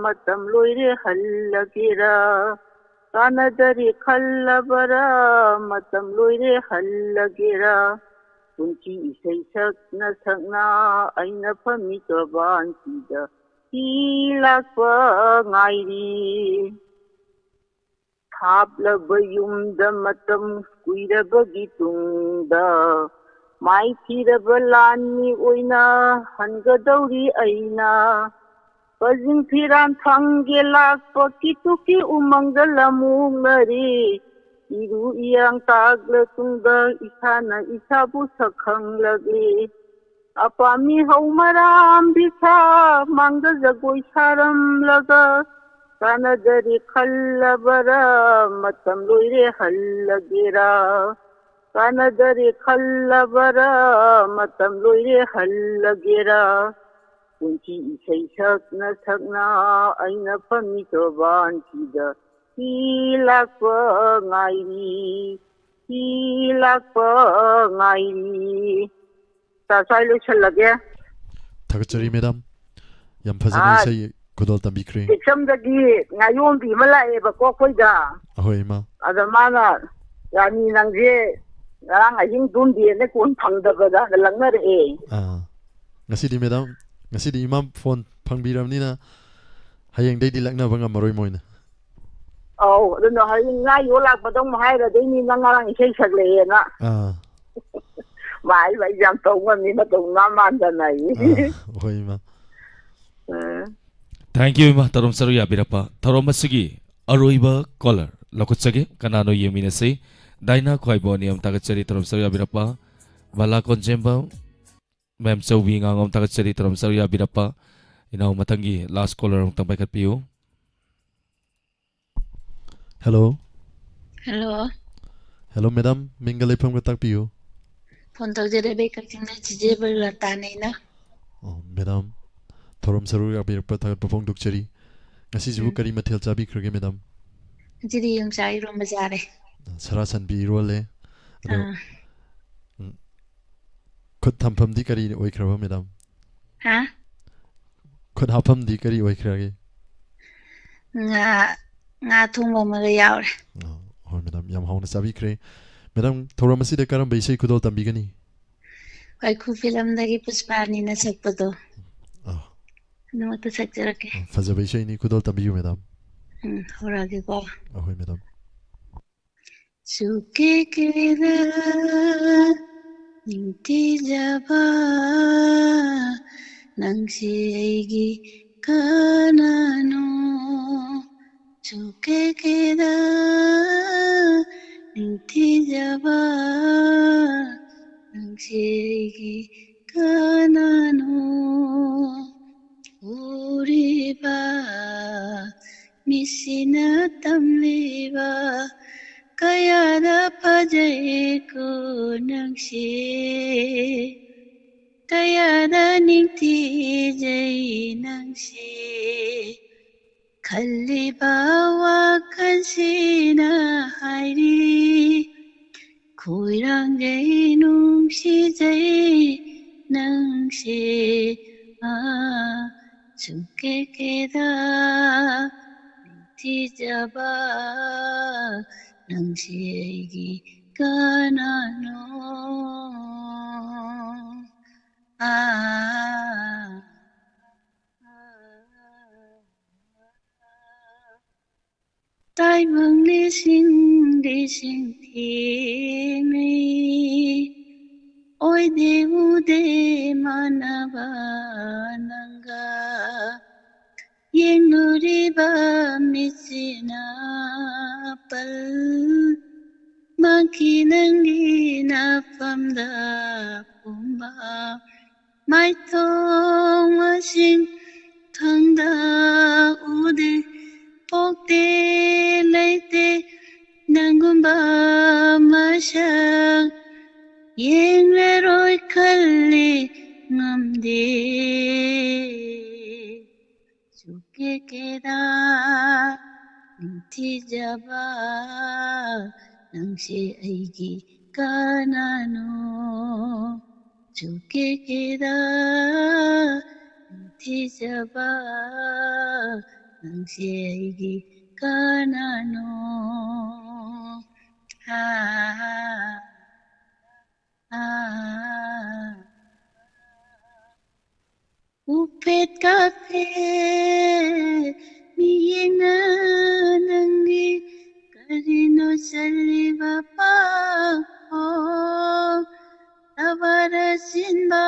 ꯃꯇꯝ ꯂꯣꯏꯔꯦ ꯍꯜꯂꯒꯦꯔꯥ꯫ ꯀꯥꯟꯅꯗꯔꯦ ꯈꯜꯂꯕꯔꯥ ꯃꯇꯝ ꯂꯣꯏꯔꯦ ꯍꯜꯂꯒꯦꯔꯥ꯫ ꯄꯨꯟꯁꯤ ꯏꯁꯩ ꯁꯛꯅ ꯁꯛꯅ ꯑꯩꯅ ꯐꯝꯃꯤ ꯇꯣꯔꯕꯥꯟꯁꯤꯗ ꯍꯤ ꯂꯥꯛꯄ ꯉꯥꯏꯔꯤ꯫ ꯊꯥꯞꯂꯕ ꯌꯨꯝꯗ ꯃꯇꯝ ꯀꯨꯏꯔꯕꯒꯤ ꯇꯨꯡꯗ ꯃꯥꯏꯊꯤꯔꯕ ꯂꯥꯟꯃꯤ ꯑꯣꯏꯅ ꯍꯟꯒꯗꯧꯔꯤ ꯑꯩꯅ꯫ ꯄꯖꯤꯡ ꯐꯤꯔꯥꯟ ꯐꯪꯒꯦ ꯂꯥꯛꯄ ꯀꯤꯇꯨꯀꯤ ꯎꯃꯪꯗ ꯂꯃꯨꯛꯅꯔꯤ꯫ ꯏꯔꯨ ꯏꯌꯥꯡ ꯇꯥꯛꯂ ꯇꯨꯡꯗ ꯏꯁꯥꯅ ꯏꯁꯥꯕꯨ ꯁꯛ ꯈꯪꯂꯛꯂꯤ꯫ ꯑꯄꯥꯝꯃꯤ ꯍꯧ ꯃꯔꯥꯝ ꯕꯤꯁꯥ ꯃꯥꯡꯗ ꯖꯒꯣꯏ ꯁꯥꯔꯝꯂꯒ ꯀꯥꯟꯅꯗꯔꯦ ꯈꯜꯂꯕꯔꯥ ꯃꯇꯝ ꯂꯣꯏꯔꯦ ꯍꯜꯂꯒꯦꯔꯥ꯫ ꯀꯥꯟꯅꯗꯔꯦ ꯈꯜꯂꯕꯔꯥ ꯃꯇꯝ ꯂꯣꯏꯔꯦ ꯍꯜꯂꯒꯦꯔꯥ꯫ ꯄꯨꯟꯁꯤ ꯏꯁꯩ ꯁꯛꯅ ꯁꯛꯅ ꯑꯩꯅ ꯐꯝꯃꯤ ꯇꯣꯔꯕꯥꯟꯁꯤꯗ ꯍꯤ ꯂꯥꯛꯄ ꯉꯥꯏꯔꯤ꯫ ꯍꯤ ꯂꯥꯛꯄ ꯉꯥꯏꯔꯤ꯫ ꯇꯥ ꯁ꯭ꯋꯥꯏ ꯂꯣꯏꯁꯜꯂꯒꯦ꯫ ꯊꯥꯒꯠꯆꯔꯤ ꯃꯦꯗꯥꯝ, ꯌꯥꯝ ꯐꯖꯅ ꯑꯥ꯫ ꯏꯁꯩ ꯈꯨꯗꯣꯜ ꯇꯝꯕꯤꯈ꯭ꯔꯦ꯫ ꯇꯦꯛꯁꯝꯗꯒꯤ ꯉꯥꯌꯣꯟꯕꯤ ꯑꯃ ꯂꯥꯛꯑꯦꯕꯀꯣ ꯑꯩꯈꯣꯏꯗ꯫ ꯑꯍꯣꯏ ꯏꯃꯥ꯫ ꯑꯗ ꯃꯥꯅ, "ꯔꯥꯅꯤ, ꯅꯪꯁꯦ ꯉꯔꯥꯡ ꯑꯍꯤꯡ ꯇꯨꯝꯗꯦꯅ ꯀꯣꯟ ꯐꯪꯗꯕꯗ" ꯂꯛꯅꯔꯛꯑꯦ꯫ ꯑꯥ, ꯉꯁꯤꯗꯤ ꯃꯦꯗꯥꯝ, ꯉꯁꯤꯗꯤ ꯏꯃꯥ ꯐꯣꯟ ꯐꯪꯕꯤꯔꯕꯅꯤꯅ ꯍꯌꯦꯡꯗꯩꯗꯤ ꯂꯛꯅꯕ ꯉꯝꯃꯔꯣꯏ ꯃꯣꯏꯅ꯫ ꯑꯧ, ꯑꯗꯨꯅ ꯍꯌꯦꯡ ꯉꯥ ꯌꯣ ꯂꯥꯛꯄꯗ ꯑꯃꯨꯛ ꯍꯥꯏꯔꯗꯣꯏꯅꯤ, "ꯅꯪ ꯉꯔꯥꯡ ꯏꯁꯩ ꯁꯛꯂꯛꯑꯦꯅ"꯫ ꯑꯥ, "ꯃꯥ ꯑꯩ ꯌꯥꯝ ꯇꯧ ꯉꯝꯃꯤ, ꯃꯇꯧ ꯃꯥꯟꯗꯅ" ꯑꯩ꯫ ꯑꯥ, ꯍꯣꯏ ꯏꯃꯥ꯫ ꯎꯝ꯫ Thank you, ꯏꯃꯥ, ꯊꯧꯔꯝ ꯁꯔꯨꯛ ꯌꯥꯕꯤꯔꯛꯄ꯫ ꯊꯧꯔꯝ ꯑꯁꯤꯒꯤ ꯑꯔꯣꯏꯕ caller ꯂꯧꯈꯠꯆꯒꯦ꯫ ꯀꯅꯥꯅꯣ ꯌꯦꯡꯃꯤꯟꯅꯁꯤ꯫ ꯗꯥꯏꯅꯥ ꯈ꯭ꯋꯥꯏꯕꯣ, ꯑꯅꯤ ꯑꯃ ꯊꯥꯒꯠꯆꯔꯤ, ꯊꯧꯔꯝ ꯁꯔꯨꯛ ꯌꯥꯕꯤꯔꯛꯄ꯫ ꯕꯂꯥ ꯀꯣꯟꯖꯦꯝꯕꯝ, ꯃꯦꯝ ꯆꯧꯕꯤ ꯉꯥꯉꯣꯝ ꯊꯥꯒꯠꯆꯔꯤ, ꯊꯧꯔꯝ ꯁꯔꯨꯛ ꯌꯥꯕꯤꯔꯛꯄ꯫ ꯏꯅꯥꯎ, ꯃꯊꯪꯒꯤ last caller ꯑꯃꯨꯛꯇꯪ ꯄꯥꯏꯈꯠꯄꯤꯌꯨ꯫ Hello꯫ Hello꯫ Hello ꯃꯦꯗꯥꯝ, ꯃꯤꯡꯒ ꯂꯩꯐꯝꯒ ꯇꯥꯛꯄꯤꯌꯨ꯫ ꯐꯣꯟ ꯇꯧꯖꯔꯛꯏꯕ ꯀꯛꯆꯤꯡꯗ ꯆꯤꯆꯦ ꯕꯔꯂꯇꯥꯅꯦꯅ꯫ ꯑꯣ, ꯃꯦꯗꯥꯝ, ꯊꯧꯔꯝ ꯁꯔꯨꯛ ꯌꯥꯕꯤꯔꯛꯄ ꯊꯥꯒꯠꯄ ꯐꯣꯡꯗꯣꯛꯆꯔꯤ꯫ ꯉꯁꯤꯁꯤꯕꯨ ꯎꯝ꯫ ꯀꯔꯤ ꯃꯊꯦꯜ ꯆꯥꯕꯤꯈ꯭ꯔꯒꯦ ꯃꯦꯗꯥꯝ? ꯉꯁꯤꯗꯤ ꯌꯣꯡꯆꯥꯛ ꯏꯔꯣꯝꯕ ꯆꯥꯔꯦ꯫ ꯁꯔꯥ ꯁꯟꯕꯤ ꯏꯔꯣꯜꯂꯦ꯫ ꯑꯗꯣ ꯑꯥ꯫ ꯎꯝ, ꯈꯨꯠ ꯊꯝꯐꯝꯗꯤ ꯀꯔꯤ ꯑꯣꯏꯈ꯭ꯔꯕ ꯃꯦꯗꯥꯝ? ꯍꯥ? ꯈꯨꯠ ꯍꯥꯞꯐꯝꯗꯤ ꯀꯔꯤ ꯑꯣꯏꯈ꯭ꯔꯒꯦ? ꯉꯥ, ꯉꯥ ꯊꯣꯡꯕ ꯑꯃꯒ ꯌꯥꯎꯔꯦ꯫ ꯑꯣ, ꯍꯣꯏ ꯃꯦꯗꯥꯝ, ꯌꯥꯝ ꯍꯥꯎꯅ ꯆꯥꯕꯤꯈ꯭ꯔꯦ꯫ ꯃꯦꯗꯥꯝ, ꯊꯧꯔꯝ ꯑꯁꯤꯗ ꯀꯔꯝꯕ ꯏꯁꯩ ꯈꯨꯗꯣꯜ ꯇꯝꯕꯤꯒꯅꯤ? ꯋꯥꯏꯈꯨ ꯐꯤꯂꯝꯗꯒꯤ ꯄꯨꯁꯄꯥꯅꯤꯅ ꯁꯛꯄꯗꯣ꯫ ꯑꯥ, ꯑꯗꯨꯃꯛꯇ ꯁꯛꯆꯔꯛꯀꯦ꯫ ꯑꯥ, ꯐꯖꯕ ꯏꯁꯩꯅꯤ, ꯈꯨꯗꯣꯜ ꯇꯝꯕꯤꯌꯨ ꯃꯦꯗꯥꯝ꯫ ꯎꯝ, ꯍꯧꯔꯛꯑꯒꯦꯀꯣ꯫ ꯑꯍꯣꯏ ꯃꯦꯗꯥꯝ꯫ ꯆꯨꯀꯦꯀꯦꯗ ꯅꯤꯡꯊꯤꯖꯕ ꯅꯪꯁꯤ ꯑꯩꯒꯤ ꯀꯅꯥꯅꯣ? ꯆꯨꯀꯦꯀꯦꯗ ꯅꯤꯡꯊꯤꯖꯕ ꯅꯪꯁꯤ ꯑꯩꯒꯤ ꯀꯅꯥꯅꯣ? ꯎꯔꯤꯕ ꯃꯤꯠꯁꯤꯅ ꯇꯝꯂꯤꯕ ꯀꯌꯥꯗ ꯐꯖꯩꯀꯣ ꯅꯪꯁꯦ, ꯀꯌꯥꯗ ꯅꯤꯡꯊꯤꯖꯩ ꯅꯪꯁꯦ꯫ ꯈꯜꯂꯤꯕ ꯋꯥꯈꯜꯁꯤꯅ ꯍꯥꯏꯔꯤ, ꯈꯣꯏꯔꯥꯡꯖꯩ ꯅꯨꯡꯁꯤꯖꯩ ꯅꯪꯁꯦ꯫ ꯑꯥ, ꯆꯨꯀꯦꯀꯦꯗ ꯅꯤꯡꯊꯤꯖꯕ ꯅꯪꯁꯦ ꯑꯩꯒꯤ ꯀꯅꯥꯅꯣ? ꯑꯥ, ꯑꯥ, ꯑꯥ꯫ ꯇꯥꯏꯕꯪ ꯂꯤꯁꯤꯡ ꯂꯤꯁꯤꯡ ꯊꯦꯡꯅꯩ, ꯑꯣꯏꯗꯦ ꯎꯗꯦ ꯃꯥꯟꯅꯕ ꯅꯪꯒ꯫ ꯌꯦꯡꯂꯨꯔꯤꯕ ꯃꯤꯠꯁꯤꯅ ꯑꯄꯜ ꯃꯥꯡꯈꯤ ꯅꯪꯒꯤ ꯅꯐꯝꯗ ꯄꯨꯝꯕ꯫ ꯃꯥꯏꯊꯣꯡ ꯃꯁꯤꯡ ꯈꯪꯗ ꯎꯗꯦ, ꯄꯣꯛꯇꯦ, ꯂꯩꯇꯦ ꯅꯪꯒꯨꯝꯕ ꯃꯁꯛ꯫ ꯌꯦꯡꯂꯔꯣꯏ ꯈꯜꯂꯤ ꯉꯝꯗꯦ꯫ ꯆꯨꯀꯦꯀꯦꯗ ꯅꯤꯡꯊꯤꯖꯕ ꯅꯪꯁꯦ ꯑꯩꯒꯤ ꯀꯅꯥꯅꯣ? ꯆꯨꯀꯦꯀꯦꯗ ꯅꯤꯡꯊꯤꯖꯕ ꯅꯪꯁꯦ ꯑꯩꯒꯤ ꯀꯅꯥꯅꯣ? ꯑꯥ, ꯑꯥ꯫ ꯎꯐꯦꯠ ꯀꯥꯐꯦꯠ ꯃꯤꯠꯌꯦꯡꯅ ꯅꯪꯒꯤ ꯀꯔꯤꯅꯣ ꯆꯜꯂꯤꯕ ꯄꯥꯈꯣꯡ? ꯇꯕꯔ ꯁꯤꯟꯕ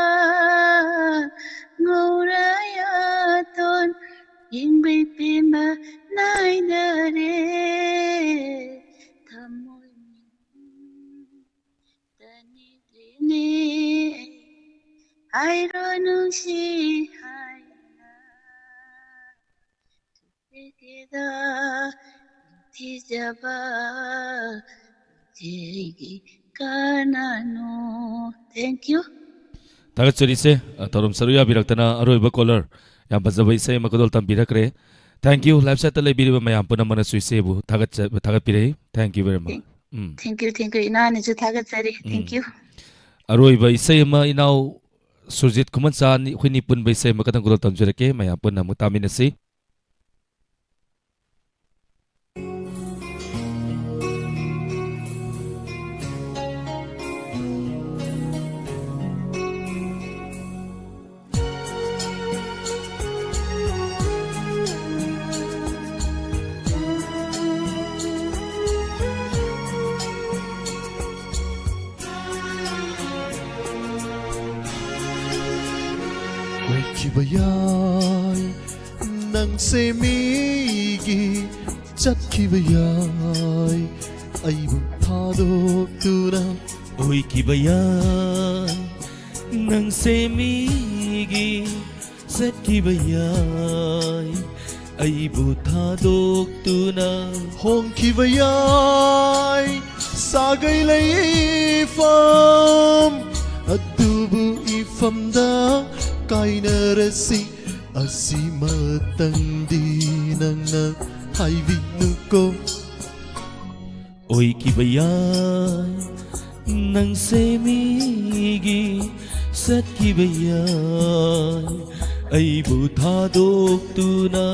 ꯉꯧꯔ ꯌꯥꯇꯣꯟ ꯌꯦꯡꯕꯩ ꯄꯦꯟꯕ ꯅꯥꯏꯗꯔꯦ꯫ ꯊꯃꯣꯏ ꯇꯅꯤꯗ꯭ꯔꯤꯅꯦ ꯍꯥꯏꯔꯣ ꯅꯨꯡꯁꯤ ꯍꯥꯏꯅ꯫ ꯆꯨꯀꯦꯀꯦꯗ ꯅꯤꯡꯊꯤꯖꯕ ꯅꯪꯁꯦ ꯑꯩꯒꯤ ꯀꯅꯥꯅꯣ? Thank you. ꯊꯥꯒꯠꯆꯔꯤ ꯏꯆꯦ, ꯑ, ꯊꯧꯔꯝ ꯁꯔꯨꯛ ꯌꯥꯕꯤꯔꯛꯇꯅ꯫ ꯑꯔꯣꯏꯕ caller, ꯌꯥꯝ ꯐꯖꯕ ꯏꯁꯩ ꯑꯃ ꯈꯨꯗꯣꯜ ꯇꯝꯕꯤꯔꯛꯈ꯭ꯔꯦ꯫ Thank you. Live chatꯇ ꯂꯩꯕꯤꯔꯤꯕ ꯃꯌꯥꯝ ꯄꯨꯝꯅꯃꯛꯅꯁꯨ ꯏꯆꯦꯕꯨ ꯊꯥꯒꯠꯆ-, ꯊꯥꯒꯠꯄꯤꯔꯛꯏ꯫ Thank you very much꯫ Um. Thank you, thank you꯫ ꯏꯅꯥꯎꯅꯁꯨ ꯊꯥꯒꯠꯆꯔꯤ꯫ Thank um. You꯫ ꯑꯔꯣꯏꯕ ꯏꯁꯩ ꯑꯃ ꯏꯅꯥꯎ ꯁꯨꯔꯖꯤꯠ ꯈꯨꯃꯟꯆꯥ, ꯑꯩꯈꯣꯏꯅꯤ ꯄꯨꯟꯕ ꯏꯁꯩ ꯑꯃꯈꯛꯇꯪ ꯈꯨꯗꯣꯜ ꯇꯝꯖꯔꯛꯀꯦ, ꯃꯌꯥꯝ ꯄꯨꯟꯅ ꯑꯃꯨꯛ ꯇꯥꯃꯤꯟꯅꯁꯤ꯫ ꯈꯤꯕ ꯌꯥꯏ, ꯅꯪꯁꯦ ꯃꯤꯒꯤ ꯆꯠꯈꯤꯕ ꯌꯥꯏ, ꯑꯩꯕꯨ ꯊꯥꯗꯣꯛꯇꯨꯅ꯫ ꯑꯣꯏꯈꯤꯕ ꯌꯥꯏ, ꯅꯪꯁꯦ ꯃꯤꯒꯤ ꯆꯠꯈꯤꯕ ꯌꯥꯏ, ꯑꯩꯕꯨ ꯊꯥꯗꯣꯛꯇꯨꯅ꯫ ꯍꯣꯡꯈꯤꯕ ꯌꯥꯏ ꯁꯥꯒꯩ ꯂꯩꯐꯝ, ꯑꯗꯨꯕꯨ ꯏꯐꯝꯗ ꯀꯥꯏꯅꯔꯁꯤ꯫ ꯑꯁꯤꯃꯇꯪꯗꯤ ꯅꯪꯅ ꯍꯥꯏꯕꯤꯅꯨꯀꯣ꯫ ꯑꯣꯏꯈꯤꯕ ꯌꯥꯏ, ꯅꯪꯁꯦ ꯃꯤꯒꯤ ꯆꯠꯈꯤꯕ ꯌꯥꯏ, ꯑꯩꯕꯨ ꯊꯥꯗꯣꯛꯇꯨꯅ꯫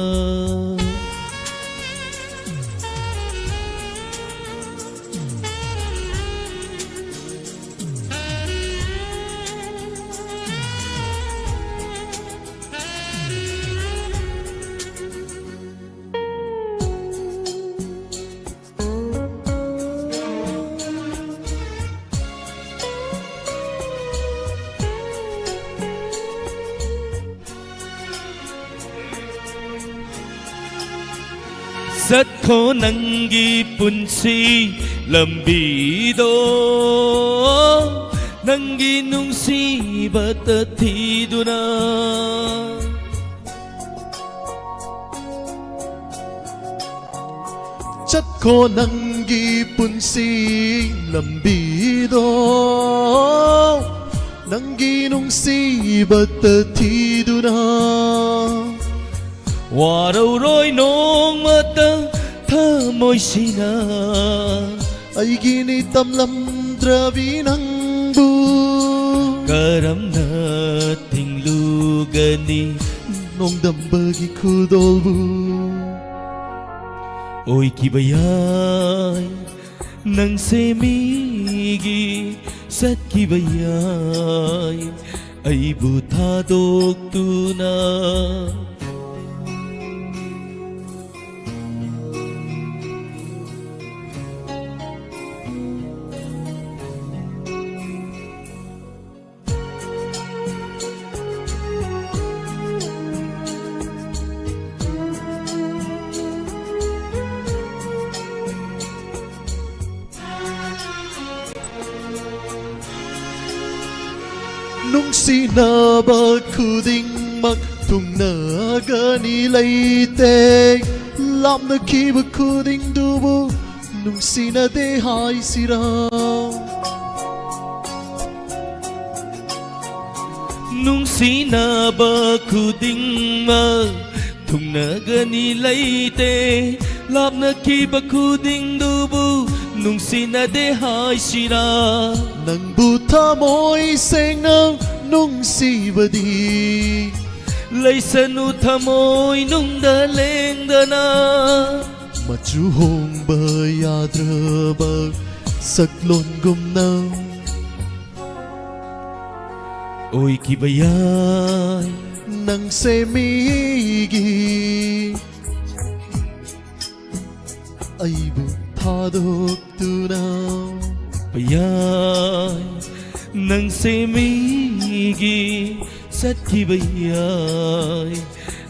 ꯆꯠꯈꯣ ꯅꯪꯒꯤ ꯄꯨꯟꯁꯤ ꯂꯝꯕꯤꯗꯣ, ꯅꯪꯒꯤ ꯅꯨꯡꯁꯤꯕꯇ ꯊꯤꯗꯨꯅ꯫ ꯆꯠꯈꯣ ꯅꯪꯒꯤ ꯄꯨꯟꯁꯤ ꯂꯝꯕꯤꯗꯣ, ꯅꯪꯒꯤ ꯅꯨꯡꯁꯤꯕꯇ ꯊꯤꯗꯨꯅ꯫ ꯋꯥꯔꯧꯔꯣꯏ ꯅꯣꯡꯃꯇ ꯊꯃꯣꯏꯁꯤꯅ, ꯑꯩꯒꯤꯅꯤ ꯇꯝꯂꯝꯗ꯭ꯔꯕꯤ ꯅꯪꯕꯨ꯫ ꯀꯔꯝꯅ ꯊꯤꯡꯂꯨꯒꯅꯤ ꯅꯣꯡꯗꯝꯕꯒꯤ ꯈꯨꯗꯣꯜꯕꯨ? ꯑꯣꯏꯈꯤꯕ ꯌꯥꯏ, ꯅꯪꯁꯦ ꯃꯤꯒꯤ ꯆꯠꯈꯤꯕ ꯌꯥꯏ, ꯑꯩꯕꯨ ꯊꯥꯗꯣꯛꯇꯨꯅ꯫ ꯅꯨꯡꯁꯤꯅꯕ ꯈꯨꯗꯤꯡꯃꯛ ꯊꯨꯡꯅꯒꯅꯤ ꯂꯩꯇꯦ꯫ ꯂꯥꯞꯅꯈꯤꯕ ꯈꯨꯗꯤꯡꯗꯨꯕꯨ ꯅꯨꯡꯁꯤꯅꯗꯦ ꯍꯥꯏꯁꯤꯔꯥ? ꯅꯨꯡꯁꯤꯅꯕ ꯈꯨꯗꯤꯡꯃꯛ ꯊꯨꯡꯅꯒꯅꯤ ꯂꯩꯇꯦ꯫ ꯂꯥꯞꯅꯈꯤꯕ ꯈꯨꯗꯤꯡꯗꯨꯕꯨ ꯅꯨꯡꯁꯤꯅꯗꯦ ꯍꯥꯏꯁꯤꯔꯥ? ꯅꯪꯕꯨ ꯊꯃꯣꯏ ꯁꯦꯡꯅ ꯅꯨꯡꯁꯤꯕꯗꯤ ꯂꯩꯁꯅꯨ ꯊꯃꯣꯏ ꯅꯨꯡꯗ ꯂꯦꯡꯗꯅ꯫ ꯃꯆꯨ ꯍꯣꯡꯕ ꯌꯥꯗ꯭ꯔꯕ ꯁꯛꯂꯣꯟꯒꯨꯝꯅ ꯑꯣꯏꯈꯤꯕ ꯌꯥꯏ꯫ ꯅꯪꯁꯦ ꯃꯤꯒꯤ ꯑꯩꯕꯨ ꯊꯥꯗꯣꯛꯇꯨꯅ ꯌꯥꯏ꯫ ꯅꯪꯁꯦ ꯃꯤꯒꯤ ꯆꯠꯈꯤꯕ ꯌꯥꯏ꯫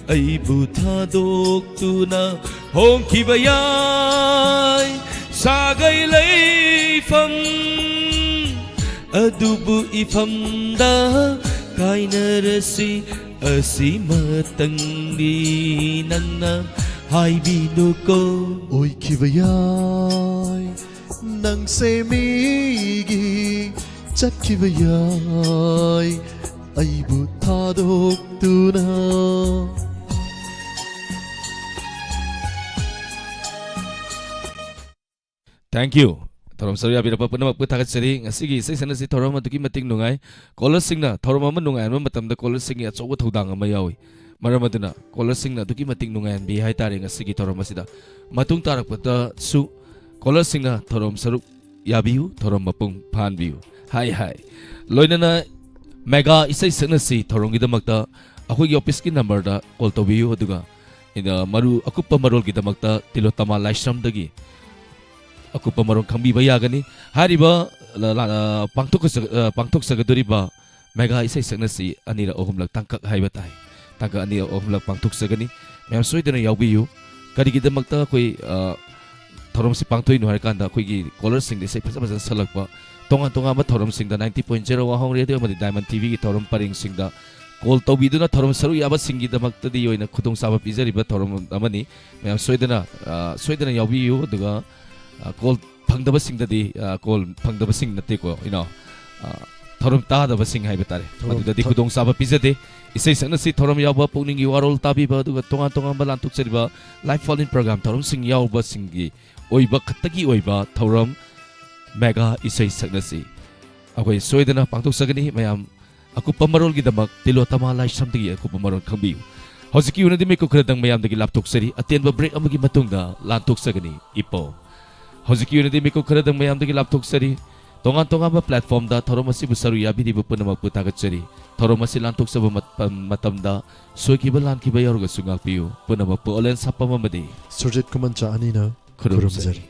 ꯑꯩꯕꯨ ꯊꯥꯗꯣꯛꯇꯨꯅ ꯍꯣꯡꯈꯤꯕ ꯌꯥꯏ꯫ ꯁꯥꯒꯩ ꯂꯩꯐꯝ ꯑꯗꯨꯕꯨ ꯏꯐꯝꯗ ꯀꯥꯏꯅꯔꯁꯤ꯫ ꯑꯁꯤꯃꯇꯪꯗꯤ ꯅꯪꯅ ꯍꯥꯏꯕꯤꯅꯨꯀꯣ꯫ ꯑꯣꯏꯈꯤꯕ ꯌꯥꯏ꯫ ꯅꯪꯁꯦ ꯃꯤꯒꯤ ꯆꯠꯈꯤꯕ ꯌꯥꯏ꯫ ꯑꯩꯕꯨ ꯊꯥꯗꯣꯛꯇꯨꯅ꯫ Thank you꯫ ꯊꯧꯔꯝ ꯁꯔꯨꯛ ꯌꯥꯕꯤꯔꯛꯄ ꯄꯨꯝꯅꯃꯛꯄꯨ ꯊꯥꯒꯠꯆꯔꯤ꯫ ꯉꯁꯤꯒꯤ ꯏꯁꯩ ꯁꯛꯅꯁꯤ ꯊꯧꯔꯝ ꯑꯗꯨꯛꯀꯤ ꯃꯇꯤꯛ ꯅꯨꯡꯉꯥꯏ꯫ Callerꯁꯤꯡꯅ ꯊꯧꯔꯝ ꯑꯃ ꯅꯨꯡꯉꯥꯏꯍꯟꯕ ꯃꯇꯝꯗ callerꯁꯤꯡꯒꯤ ꯑꯆꯧꯕ ꯊꯧꯗꯥꯡ ꯑꯃ ꯌꯥꯎꯏ꯫ ꯃꯔꯝ ꯑꯗꯨꯅ callerꯁꯤꯡꯅ ꯑꯗꯨꯛꯀꯤ ꯃꯇꯤꯛ ꯅꯨꯡꯉꯥꯏꯍꯟꯕꯤ ꯍꯥꯏꯇꯥꯔꯦ ꯉꯁꯤꯒꯤ ꯊꯧꯔꯝ ꯑꯁꯤꯗ꯫ ꯃꯇꯨꯡ ꯇꯥꯔꯛꯄꯗꯁꯨ callerꯁꯤꯡꯅ ꯊꯧꯔꯝ ꯁꯔꯨꯛ ꯌꯥꯕꯤꯌꯨ, ꯊꯧꯔꯝ ꯃꯄꯨꯡ ꯐꯥꯍꯟꯕꯤꯌꯨ꯫ ꯍꯥꯏ ꯍꯥꯏ꯫ ꯂꯣꯏꯅꯅ mega ꯏꯁꯩ ꯁꯛꯅꯁꯤ ꯊꯧꯔꯝꯒꯤꯗꯃꯛꯇ ꯑꯩꯈꯣꯏꯒꯤ officeꯀꯤ numberꯗ call ꯇꯧꯕꯤꯌꯨ, ꯑꯗꯨꯒ, ꯑ, ꯃꯔꯨ ꯑꯀꯨꯞꯄ ꯃꯔꯣꯜꯒꯤꯗꯃꯛꯇ ꯇꯤꯂꯣꯇꯃꯥ ꯂꯥꯏꯁ꯭ꯔꯝꯗꯒꯤ ꯑꯀꯨꯞꯄ ꯃꯔꯣꯜ ꯈꯪꯕꯤꯕ ꯌꯥꯒꯅꯤ꯫ ꯍꯥꯏꯔꯤꯕ ꯂ-, ꯂ-, ꯑ, ꯄꯥꯡꯊꯣꯛꯆ-, ꯑ, ꯄꯥꯡꯊꯣꯛꯆꯒꯗꯧꯔꯤꯕ mega ꯏꯁꯩ ꯁꯛꯅꯁꯤ ꯑꯅꯤꯔꯛ ꯑꯍꯨꯝꯂꯛ ꯇꯥꯡꯀꯛ ꯍꯥꯏꯕ ꯇꯥꯏ꯫ ꯇꯥꯡꯀꯛ ꯑꯅꯤꯔꯛ ꯑꯍꯨꯝꯂꯛ ꯄꯥꯡꯊꯣꯛꯆꯒꯅꯤ꯫ ꯃꯌꯥꯝ ꯁꯣꯏꯗꯅ ꯌꯥꯎꯕꯤꯌꯨ꯫ ꯀꯔꯤꯒꯤꯗꯃꯛꯇ ꯑꯩꯈꯣꯏ, ꯑ, ꯊꯧꯔꯝꯁꯤ ꯄꯥꯡꯊꯣꯛꯏꯅꯣ ꯍꯥꯏꯔꯀꯥꯟꯗ ꯑꯩꯈꯣꯏꯒꯤ callerꯁꯤꯡꯗ ꯏꯁꯩ ꯐꯖ ꯐꯖꯅ ꯁꯛꯂꯛꯄ, ꯇꯣꯉꯥꯟ ꯇꯣꯉꯥꯟꯕ ꯊꯧꯔꯝꯁꯤꯡꯗ ninety point zero Wahong Radio ꯑꯃꯗꯤ Diamond TVꯒꯤ ꯊꯧꯔꯝ ꯄꯔꯦꯡꯁꯤꯡꯗ call ꯇꯧꯕꯤꯗꯨꯅ ꯊꯧꯔꯝ ꯁꯔꯨꯛ ꯌꯥꯕꯁꯤꯡꯒꯤꯗꯃꯛꯇꯗꯤ ꯑꯣꯏꯅ ꯈꯨꯗꯣꯡꯆꯥꯕ ꯄꯤꯖꯔꯤꯕ ꯊꯧꯔꯝ ꯑꯃꯅꯤ꯫ ꯃꯌꯥꯝ ꯁꯣꯏꯗꯅ, ꯑ, ꯁꯣꯏꯗꯅ ꯌꯥꯎꯕꯤꯌꯨ꯫ ꯑꯗꯨꯒ, ꯑ, call ꯐꯪꯗꯕꯁꯤꯡꯗꯗꯤ, ꯑ, call ꯐꯪꯗꯕꯁꯤꯡ ꯅꯠꯇꯦꯀꯣ, ꯏꯅꯥꯎ, ꯑ, ꯊꯧꯔꯝ ꯇꯥꯗꯕꯁꯤꯡ ꯍꯥꯏꯕ ꯇꯥꯔꯦ, ꯊꯧꯔꯝ ꯃꯗꯨꯗꯗꯤ ꯊꯧ- ꯈꯨꯗꯣꯡꯆꯥꯕ ꯄꯤꯖꯗꯦ꯫ ꯏꯁꯩ ꯁꯛꯅꯁꯤ ꯊꯧꯔꯝ ꯌꯥꯎꯕ, ꯄꯨꯛꯅꯤꯡꯒꯤ ꯋꯥꯔꯣꯜ ꯇꯥꯕꯤꯕ, ꯑꯗꯨꯒ ꯇꯣꯉꯥꯟ ꯇꯣꯉꯥꯟꯕ ꯂꯥꯟꯊꯣꯛꯆꯔꯤꯕ live phone-in program ꯊꯧꯔꯝꯁꯤꯡ ꯌꯥꯎꯕꯁꯤꯡꯒꯤ ꯑꯣꯏꯕ ꯈꯛꯇꯒꯤ ꯑꯣꯏꯕ ꯊꯧꯔꯝ ꯃꯦꯒꯥ ꯏꯁꯩ ꯁꯛꯅꯁꯤ ꯑꯩꯈꯣꯏ ꯁꯣꯏꯗꯅ ꯄꯥꯡꯊꯣꯛꯆꯒꯅꯤ꯫ ꯃꯌꯥꯝ ꯑꯀꯨꯞꯄ ꯃꯔꯣꯜꯒꯤꯗꯃꯛ ꯇꯤꯂꯣꯇꯃꯥ ꯂꯥꯏꯁ꯭ꯔꯝꯗꯒꯤ ꯑꯀꯨꯞꯄ ꯃꯔꯣꯜ ꯈꯪꯕꯤꯌꯨ꯫ ꯍꯧꯖꯤꯛꯀꯤ ꯑꯣꯏꯅꯗꯤ ꯃꯤꯀꯨꯞ ꯈꯔꯗꯪ ꯃꯌꯥꯝꯗꯒꯤ ꯂꯥꯞꯊꯣꯛꯆꯔꯤ꯫ ꯑꯇꯦꯟꯕ break ꯑꯃꯒꯤ ꯃꯇꯨꯡꯗ ꯂꯥꯟꯊꯣꯛꯆꯒꯅꯤ ꯏꯄꯣ꯫ ꯍꯧꯖꯤꯛꯀꯤ ꯑꯣꯏꯅꯗꯤ ꯃꯤꯀꯨꯞ ꯈꯔꯗꯪ ꯃꯌꯥꯝꯗꯒꯤ ꯂꯥꯞꯊꯣꯛꯆꯔꯤ꯫ ꯇꯣꯉꯥꯟ ꯇꯣꯉꯥꯟꯕ platform-ꯗ ꯊꯧꯔꯝ ꯑꯁꯤꯕꯨ ꯁꯔꯨꯛ ꯌꯥꯕꯤꯔꯤꯕ ꯄꯨꯝꯅꯃꯛꯄꯨ ꯊꯥꯒꯠꯆꯔꯤ꯫ ꯊꯧꯔꯝ ꯑꯁꯤ ꯂꯥꯟꯊꯣꯛꯆꯕ ꯃꯇꯝ, ꯃꯇꯝꯗ ꯁꯣꯏꯈꯤꯕ ꯂꯥꯟꯈꯤꯕ ꯌꯥꯎꯔꯒꯁꯨ ꯉꯥꯛꯄꯤꯌꯨ꯫ ꯄꯨꯝꯅꯃꯛꯄꯨ ꯑꯣꯂꯦꯟ ꯁꯥꯄꯝ ꯑꯃꯗꯤ ꯁꯨꯔꯖꯤꯠ ꯈꯨꯃꯟꯆꯥ ꯑꯅꯤꯅ ꯈꯨꯔꯨꯝꯖꯔꯤ꯫ ꯈꯨꯔꯨꯝꯖꯔꯤ꯫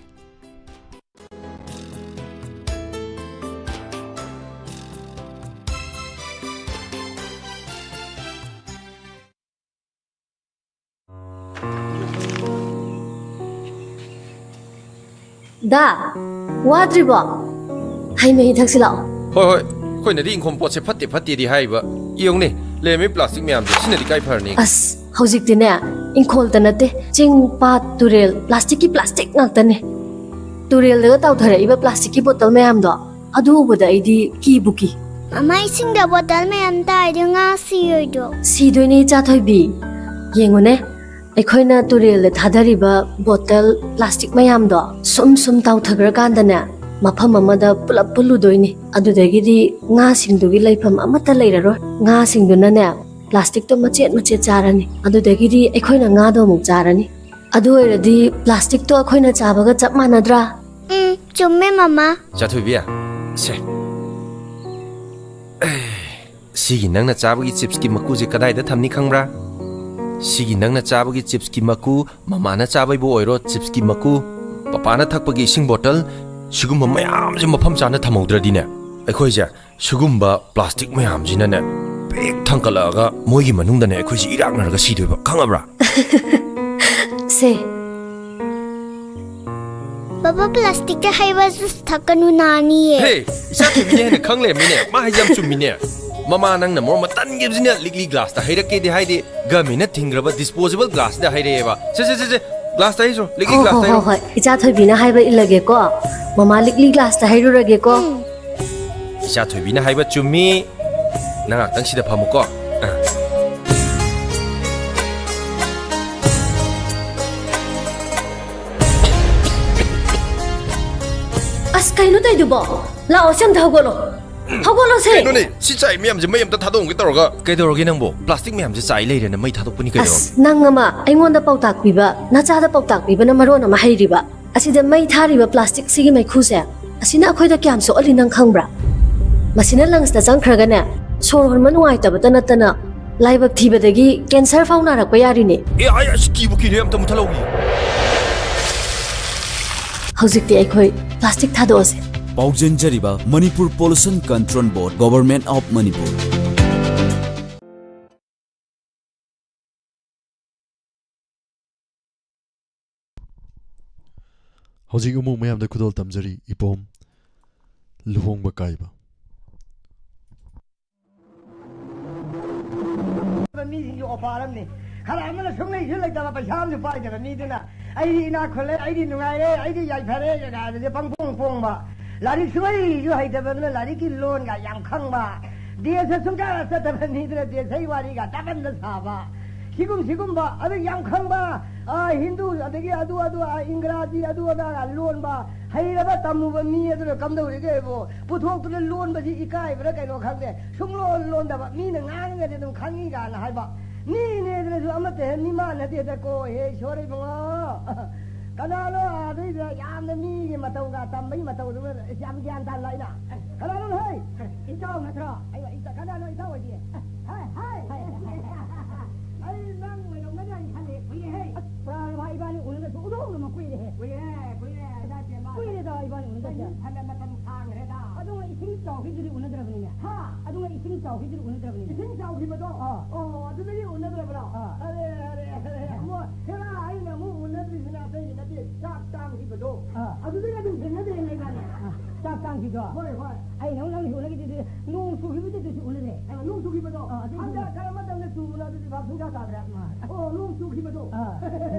ꯗꯥ, ꯋꯥꯗ꯭ꯔꯤꯕꯣ? ꯍꯩ ꯃꯍꯤ ꯊꯛꯁꯤ ꯂꯥꯛꯑꯣ꯫ ꯍꯣꯏ, ꯍꯣꯏ, ꯑꯩꯈꯣꯏꯅꯗꯤ ꯏꯪꯈꯣꯜ ꯄꯣꯠꯁꯦ ꯐꯠꯇꯦ ꯐꯠꯇꯦꯗꯤ ꯍꯥꯏꯕ꯫ ꯌꯦꯡꯉꯨꯅꯦ, ꯂꯩꯔꯝꯃꯤ plastic ꯃꯌꯥꯝꯁꯦ, ꯁꯤꯅꯗꯤ ꯀꯥꯏ ꯐꯔꯅꯤ? ꯑꯁ, ꯍꯧꯖꯤꯛꯇꯤꯅꯦ, ꯏꯪꯈꯣꯜꯇ ꯅꯠꯇꯦ, ꯆꯤꯡ, ꯄꯥꯠ, ꯇꯨꯔꯦꯜ, plastic-ꯀꯤ plastic ꯉꯥꯛꯇꯅꯦ꯫ ꯇꯨꯔꯦꯜꯗꯒ ꯇꯥꯎꯊꯔꯛꯏꯕ plastic-ꯀꯤ bottle ꯃꯌꯥꯝꯗꯣ, ꯑꯗꯨ ꯎꯕꯗ ꯑꯩꯗꯤ ꯀꯤꯕꯨ ꯀꯤ꯫ ꯃꯃꯥ, ꯏꯁꯤꯡꯗ bottle ꯃꯌꯥꯝ ꯇꯥꯔꯗꯤ ꯉꯥ ꯁꯤꯔꯣꯏꯗ꯭ꯔꯣ? ꯁꯤꯗꯣꯏꯅꯦ, ꯏꯆꯥ ꯊꯣꯏꯕꯤ꯫ ꯌꯦꯡꯉꯨꯅꯦ, ꯑꯩꯈꯣꯏꯅ ꯇꯨꯔꯦꯜꯗ ꯊꯥꯗꯔꯤꯕ bottle, plastic ꯃꯌꯥꯝꯗꯣ ꯁꯨꯝ ꯁꯨꯝ ꯇꯥꯎꯊꯈ꯭ꯔꯀꯥꯟꯗꯅꯦ, ꯃꯐꯝ ꯑꯃꯗ ꯄꯨꯂꯞ ꯄꯨꯜꯂꯨꯗꯣꯏꯅꯤ꯫ ꯑꯗꯨꯗꯒꯤꯗꯤ ꯉꯥꯁꯤꯡꯗꯨꯒꯤ ꯂꯩꯐꯝ ꯑꯃꯠꯇ ꯂꯩꯔꯔꯣꯏ꯫ ꯉꯥꯁꯤꯡꯗꯨꯅꯅꯦ, plastic-ꯇꯣ ꯃꯆꯦꯠ ꯃꯆꯦꯠ ꯆꯥꯔꯅꯤ꯫ ꯑꯗꯨꯗꯒꯤꯗꯤ ꯑꯩꯈꯣꯏꯅ ꯉꯥꯗꯣ ꯑꯃꯨꯛ ꯆꯥꯔꯅꯤ꯫ ꯑꯗꯨ ꯑꯣꯏꯔꯗꯤ plastic-ꯇꯣ ꯑꯩꯈꯣꯏꯅ ꯆꯥꯕꯒ ꯆꯞ ꯃꯥꯟꯅꯗ꯭ꯔꯥ? ꯎꯝ, ꯆꯨꯝꯃꯦ, ꯃꯃꯥ꯫ ꯆꯥꯊꯣꯏꯕꯤ, ꯁꯦ꯫ ꯁꯤꯒꯤ ꯅꯪꯅ ꯆꯥꯕꯒꯤ chips-ꯀꯤ ꯃꯀꯨꯁꯦ ꯀꯗꯥꯏꯗ ꯊꯝꯅꯤ ꯈꯪꯕ꯭ꯔꯥ? ꯁꯤꯒꯤ ꯅꯪꯅ ꯆꯥꯕꯒꯤ chips-ꯀꯤ ꯃꯀꯨ, ꯃꯃꯥꯅ ꯆꯥꯕꯩꯕꯨ ꯑꯣꯏꯔꯣ chips-ꯀꯤ ꯃꯀꯨ, ꯄꯄꯥꯅ ꯊꯛꯄꯒꯤ ꯏꯁꯤꯡ bottle, ꯁꯤꯒꯨꯝꯕ ꯃꯌꯥꯝꯁꯦ ꯃꯐꯝ ꯆꯥꯅ ꯊꯝꯍꯧꯗ꯭ꯔꯗꯤꯅꯦ, ꯑꯩꯈꯣꯏꯁꯦ ꯁꯤꯒꯨꯝꯕ plastic ꯃꯌꯥꯝꯁꯤꯅꯅꯦ ꯄꯤꯛ ꯊꯥꯡꯀꯠꯂꯛꯑꯒ ꯃꯣꯏꯒꯤ ꯃꯅꯨꯡꯗꯅꯦ ꯑꯩꯈꯣꯏꯁꯦ ꯏꯔꯥꯛꯅꯔꯒ ꯁꯤꯗꯣꯏꯕ, ꯈꯪꯉꯕ꯭ꯔꯥ? ꯁꯦ꯫ ꯕꯕꯥ, ꯄ꯭ꯂꯥꯁꯇꯤꯛꯇ ꯍꯩꯕ ꯖꯨꯁ ꯊꯛꯀꯅꯨ, ꯅꯥꯅꯤꯌꯦ꯫ ꯍꯦ, ꯏꯆꯥ ꯊꯣꯏꯕꯤꯅ ꯍꯦꯟꯅ ꯈꯪ ꯂꯩꯔꯝꯃꯤꯅꯦ꯫ ꯃꯥ ꯍꯥꯏꯁꯦ ꯌꯥꯝ ꯆꯨꯝꯃꯤꯅꯦ꯫ ꯃꯃꯥ ꯅꯪꯅ ꯃꯔꯣꯟ ꯑꯃ ꯇꯟꯒꯤꯕꯁꯤꯅ, ꯂꯤꯛꯂꯤ ꯒ꯭ꯂꯥꯁꯇ ꯍꯩꯔꯛꯀꯦꯗꯤ ꯍꯥꯏꯗꯦ, ꯒꯃꯦꯟꯅ ꯊꯤꯡꯈ꯭ꯔꯕ ꯗꯤꯁꯄꯣꯖꯦꯕꯜ ꯒ꯭ꯂꯥꯁꯁꯤꯗ ꯍꯩꯔꯛꯑꯦꯕ꯫ ꯁꯦ, ꯁꯦ, ꯁꯦ, ꯁꯦ, ꯒ꯭ꯂꯥꯁꯇ ꯍꯩꯁ꯭ꯔꯣ, ꯂꯤꯛꯂꯤ ꯍꯣ, ꯍꯣ, ꯒ꯭ꯂꯥꯁꯇ ꯍꯣ, ꯍꯩꯔꯣ꯫ ꯍꯣꯏ, ꯏꯆꯥ ꯊꯣꯏꯕꯤꯅ ꯍꯥꯏꯕ ꯏꯜꯂꯒꯦꯀꯣ꯫ ꯃꯃꯥ ꯂꯤꯛꯂꯤ ꯒ꯭ꯂꯥꯁꯇ ꯍꯩꯔꯨꯔꯒꯦꯀꯣ꯫ ꯎꯝ꯫ ꯏꯆꯥ ꯊꯣꯏꯕꯤꯅ ꯍꯥꯏꯕ ꯆꯨꯝꯃꯤ꯫ ꯅꯪ ꯉꯥꯛꯇꯪ ꯁꯤꯗ ꯐꯝꯃꯨꯀꯣ꯫ ꯑ꯫ ꯑꯁ, ꯀꯩꯅꯣ ꯇꯧꯏꯗꯨꯕꯣ? ꯂꯥꯛꯑꯣ, ꯁꯤ ꯑꯝꯇ ꯍꯧꯒꯠꯂꯣ꯫ ꯍꯧꯒꯠꯂꯣꯁꯦ꯫ ꯀꯩꯅꯣꯅꯦ, ꯁꯤ ꯆꯥꯏ ꯃꯌꯥꯝꯁꯦ ꯃꯩ ꯑꯝꯇ ꯊꯥꯗꯣꯛꯑꯝꯒꯦ ꯇꯧꯔꯒ꯫ ꯀꯩꯗꯧꯔꯒꯦ ꯅꯪꯕꯣ? ꯄ꯭ꯂꯥꯁꯇꯤꯛ ꯃꯌꯥꯝꯁꯦ ꯆꯥꯏ ꯂꯩꯔꯦꯅ ꯃꯩ ꯊꯥꯗꯣꯛꯄꯅꯤ ꯀꯩꯗꯧꯔꯒꯦ? ꯑꯁ, ꯅꯪ ꯑꯃ ꯑꯩꯉꯣꯟꯗ ꯄꯥꯎꯇꯥꯛ ꯄꯤꯕ, ꯅꯆꯥꯗ ꯄꯥꯎꯇꯥꯛ ꯄꯤꯕꯅ ꯃꯔꯣꯟ ꯑꯃ ꯍꯩꯔꯤꯕ꯫ ꯑꯁꯤꯗ ꯃꯩ ꯊꯥꯔꯤꯕ ꯄ꯭ꯂꯥꯁꯇꯤꯛꯁꯤꯒꯤ ꯃꯩꯈꯨꯁꯦ, ꯑꯁꯤꯅ ꯑꯩꯈꯣꯏꯗ ꯀꯌꯥꯝ ꯁꯣꯛꯍꯜꯂꯤ ꯅꯪ ꯈꯪꯕ꯭ꯔꯥ? ꯃꯁꯤꯅ ꯂꯪꯁꯇ ꯆꯪꯈ꯭ꯔꯒꯅꯦ, ꯁꯣꯔ ꯍꯣꯟꯕ ꯅꯨꯡꯉꯥꯏꯇꯕꯇ ꯅꯠꯇꯅ ꯂꯥꯏꯕꯛ ꯊꯤꯕꯗꯒꯤ ꯀꯦꯟꯁꯔ ꯐꯥꯎ ꯅꯥꯔꯛꯄ ꯌꯥꯔꯤꯅꯦ꯫ ꯑꯦ, ꯑꯩ ꯑꯁ ꯀꯤꯕꯨ ꯀꯤꯔꯦ, ꯑꯝꯇ ꯃꯨꯊꯠꯍꯧꯈꯤꯒꯦ꯫ ꯍꯧꯖꯤꯛꯇꯤ ꯑꯩꯈꯣꯏ plastic ꯊꯥꯗꯣꯛꯑꯁꯦ꯫ ꯄꯥꯎꯖꯦꯟꯖꯔꯤꯕ Manipur Pollution Control Board, Government of Manipur꯫ ꯍꯧꯖꯤꯛ ꯑꯃꯨꯛ ꯃꯌꯥꯝꯗ ꯈꯨꯗꯣꯜ ꯇꯝꯖꯔꯤ, ꯏꯄꯣꯝ ꯂꯨꯍꯣꯡꯕ ꯀꯥꯏꯕ꯫ ꯃꯤꯁꯤꯡꯒꯤ ꯑꯣꯐꯔ ꯑꯃꯅꯤ꯫ ꯈꯔ ꯑꯃꯅ ꯁꯨꯡꯂꯩꯁꯨ ꯂꯩꯇꯕ, ꯄꯩꯁꯥ ꯑꯃꯁꯨ ꯄꯥꯏꯗꯕ ꯃꯤꯗꯨꯅ, "ꯑꯩꯗꯤ ꯏꯅꯥꯛ ꯈꯨꯜꯂꯦ, ꯑꯩꯗꯤ ꯅꯨꯡꯉꯥꯏꯔꯦ, ꯑꯩꯗꯤ ꯌꯥꯏꯐꯔꯦ" ꯀꯥꯏꯅ ꯍꯥꯏꯕꯁꯦ ꯄꯪꯄꯣꯡ ꯄꯣꯡꯕ꯫ ꯂꯥꯏꯔꯤꯛ ꯁꯨꯡꯍꯩꯁꯨ ꯍꯩꯇꯕꯗꯨꯅ ꯂꯥꯏꯔꯤꯛꯀꯤ ꯂꯣꯟꯒ ꯌꯥꯝ ꯈꯪꯕ꯫ ꯗꯦꯁꯇ ꯁꯨꯡꯆꯠ ꯆꯠꯇꯕ ꯃꯤꯗꯨꯅ ꯗꯦꯁꯩ ꯋꯥꯔꯤꯒ ꯗꯕꯟꯗ ꯁꯥꯕ꯫ ꯁꯤꯒꯨꯝ ꯁꯤꯒꯨꯝꯕ, ꯑꯗ ꯌꯥꯝ ꯈꯪꯕ, ꯑ, ꯍꯤꯟꯗꯨ, ꯑꯗꯒꯤ ꯑꯗꯨ, ꯑꯗꯨ, ꯑ, ꯏꯪꯒ꯭ꯔꯥꯖꯤ, ꯑꯗꯨ, ꯑꯗꯥꯒ ꯂꯣꯟꯕ, ꯍꯩꯔꯕ ꯇꯝꯃꯨꯕ ꯃꯤ ꯑꯗꯨꯅ ꯀꯝꯗꯧꯔꯤꯒꯦꯕꯨ? ꯄꯨꯊꯣꯛꯇꯨꯅ ꯂꯣꯟꯕꯁꯤ ꯏꯀꯥꯏꯕ꯭ꯔꯥ ꯀꯩꯅꯣ ꯈꯪꯗꯦ꯫ ꯁꯨꯡꯂꯣꯟ ꯂꯣꯟꯗꯕ, ꯃꯤꯅ ꯉꯥꯡꯉꯒꯗꯤ ꯑꯗꯨꯝ ꯈꯪꯉꯤ ꯀꯥꯏꯅ ꯍꯥꯏꯕ꯫ ꯃꯤꯅꯦꯗꯅꯁꯨ ꯑꯃꯠꯇ ꯍꯦꯛ ꯃꯤꯃꯥꯟꯅꯗꯦꯗꯀꯣ, ꯍꯦ ꯏꯁꯣꯔ ꯏꯕꯨꯡꯉꯣ꯫ ꯀꯅꯥꯅꯣ ꯑꯥꯗꯩꯗ ꯌꯥꯝꯅ ꯃꯤꯒꯤ ꯃꯇꯧꯒ ꯇꯝꯕꯒꯤ ꯃꯇꯧꯗꯨꯒ ꯌꯥꯝ ꯒ꯭ꯌꯥꯟ ꯇꯥꯅ ꯂꯥꯛꯏꯅ? ꯀꯅꯥꯅꯣ ꯍꯦ? ꯏꯇꯥꯎ ꯅꯠꯇ꯭ꯔꯣ? ꯑꯩ, ꯏꯇꯥꯎ, ꯀꯅꯥꯅꯣ ꯏꯇꯥꯎ ꯑꯣꯏꯗꯤ? ꯍꯥꯏ, ꯍꯥꯏ꯫ ꯑꯩ ꯅꯪ ꯑꯣꯏꯔꯝꯒꯅꯤ ꯍꯥꯏꯅ ꯈꯜꯂꯤ꯫ ꯀꯨꯏꯔꯦꯍꯦ꯫ ꯑꯁ, ꯄ꯭ꯔꯥꯟ ꯚꯥꯏ, ꯏꯕꯥꯅꯤ ꯎꯅꯗꯕꯁꯨ ꯎꯗꯧ ꯎꯗꯧꯅ ꯀꯨꯏꯔꯦꯍꯦ꯫ ꯀꯨꯏꯔꯦ, ꯀꯨꯏꯔꯦ, ꯏꯃꯥ ꯏꯕꯦꯝꯃ꯫ ꯀꯨꯏꯔꯦꯗ ꯏꯕꯥꯅꯤ ꯎꯅꯗꯕꯁꯦ꯫ ꯆꯍꯤ ꯐꯅ ꯃꯇꯝ ꯁꯥꯡꯈ꯭ꯔꯦꯗ꯫ ꯑꯗꯨꯒ ꯏꯁꯤꯡ ꯆꯥꯎꯈꯤꯗꯨꯗꯤ ꯎꯅꯗ꯭ꯔꯕꯅꯤꯅꯦ꯫ ꯍꯥ? ꯑꯗꯨꯒ ꯏꯁꯤꯡ ꯆꯥꯎꯈꯤꯗꯨꯗꯤ ꯎꯅꯗ꯭ꯔꯕꯅꯤꯅꯦ꯫ ꯏꯁꯤꯡ ꯆꯥꯎꯈꯤꯕꯗꯣ? ꯑꯥ꯫ ꯑꯣ, ꯑꯗꯨꯗꯒꯤ ꯎꯅꯗ꯭ꯔꯕ꯭ꯔꯣ? ꯑꯥ꯫ ꯑꯔꯦ, ꯑꯔꯦ, ꯑꯔꯦ, ꯑꯃꯨꯛ ꯍꯦꯔꯥ, ꯑꯩꯅ ꯑꯃꯨꯛ ꯎꯅꯗ꯭ꯔꯤꯁꯤꯅ ꯑꯇꯩꯒꯤ ꯅꯠꯇꯦ, ꯆꯥꯛ ꯇꯥꯡꯈꯤꯕꯗꯣ꯫ ꯑꯥ꯫ ꯑꯗꯨꯗꯒꯤ ꯑꯗꯨꯝ ꯊꯦꯡꯅꯗ꯭ꯔꯦꯅꯦ ꯏꯕꯥꯅꯤ꯫ ꯑꯥ, ꯆꯥꯛ ꯇꯥꯡꯈꯤꯗꯣ? ꯍꯣꯏ, ꯍꯣꯏ꯫ ꯑꯩꯅ ꯑꯃꯨꯛ ꯅꯪꯁꯨ ꯎꯅꯈꯤꯗ꯭ꯔꯤꯗꯤ ꯅꯣꯡ ꯆꯨꯈꯤꯕꯗꯨꯗꯁꯨ ꯎꯅꯗ꯭ꯔꯦ꯫ ꯑꯥ, ꯅꯣꯡ ꯆꯨꯈꯤꯕꯗꯣ? ꯑꯥ, ꯑꯗꯨ ꯍꯟꯗꯛ ꯆꯨꯈꯤꯕꯗꯣ꯫ ꯀꯔꯝꯕ ꯃꯇꯝꯗ ꯆꯨꯕꯅꯣ ꯑꯗꯨꯗꯤ ꯚꯥꯞ ꯁꯨꯡꯇꯥ ꯇꯥꯗ꯭ꯔꯦ꯫ ꯑꯥ꯫ ꯑꯣ, ꯅꯣꯡ ꯆꯨꯈꯤꯕꯗꯣ꯫ ꯑꯥ꯫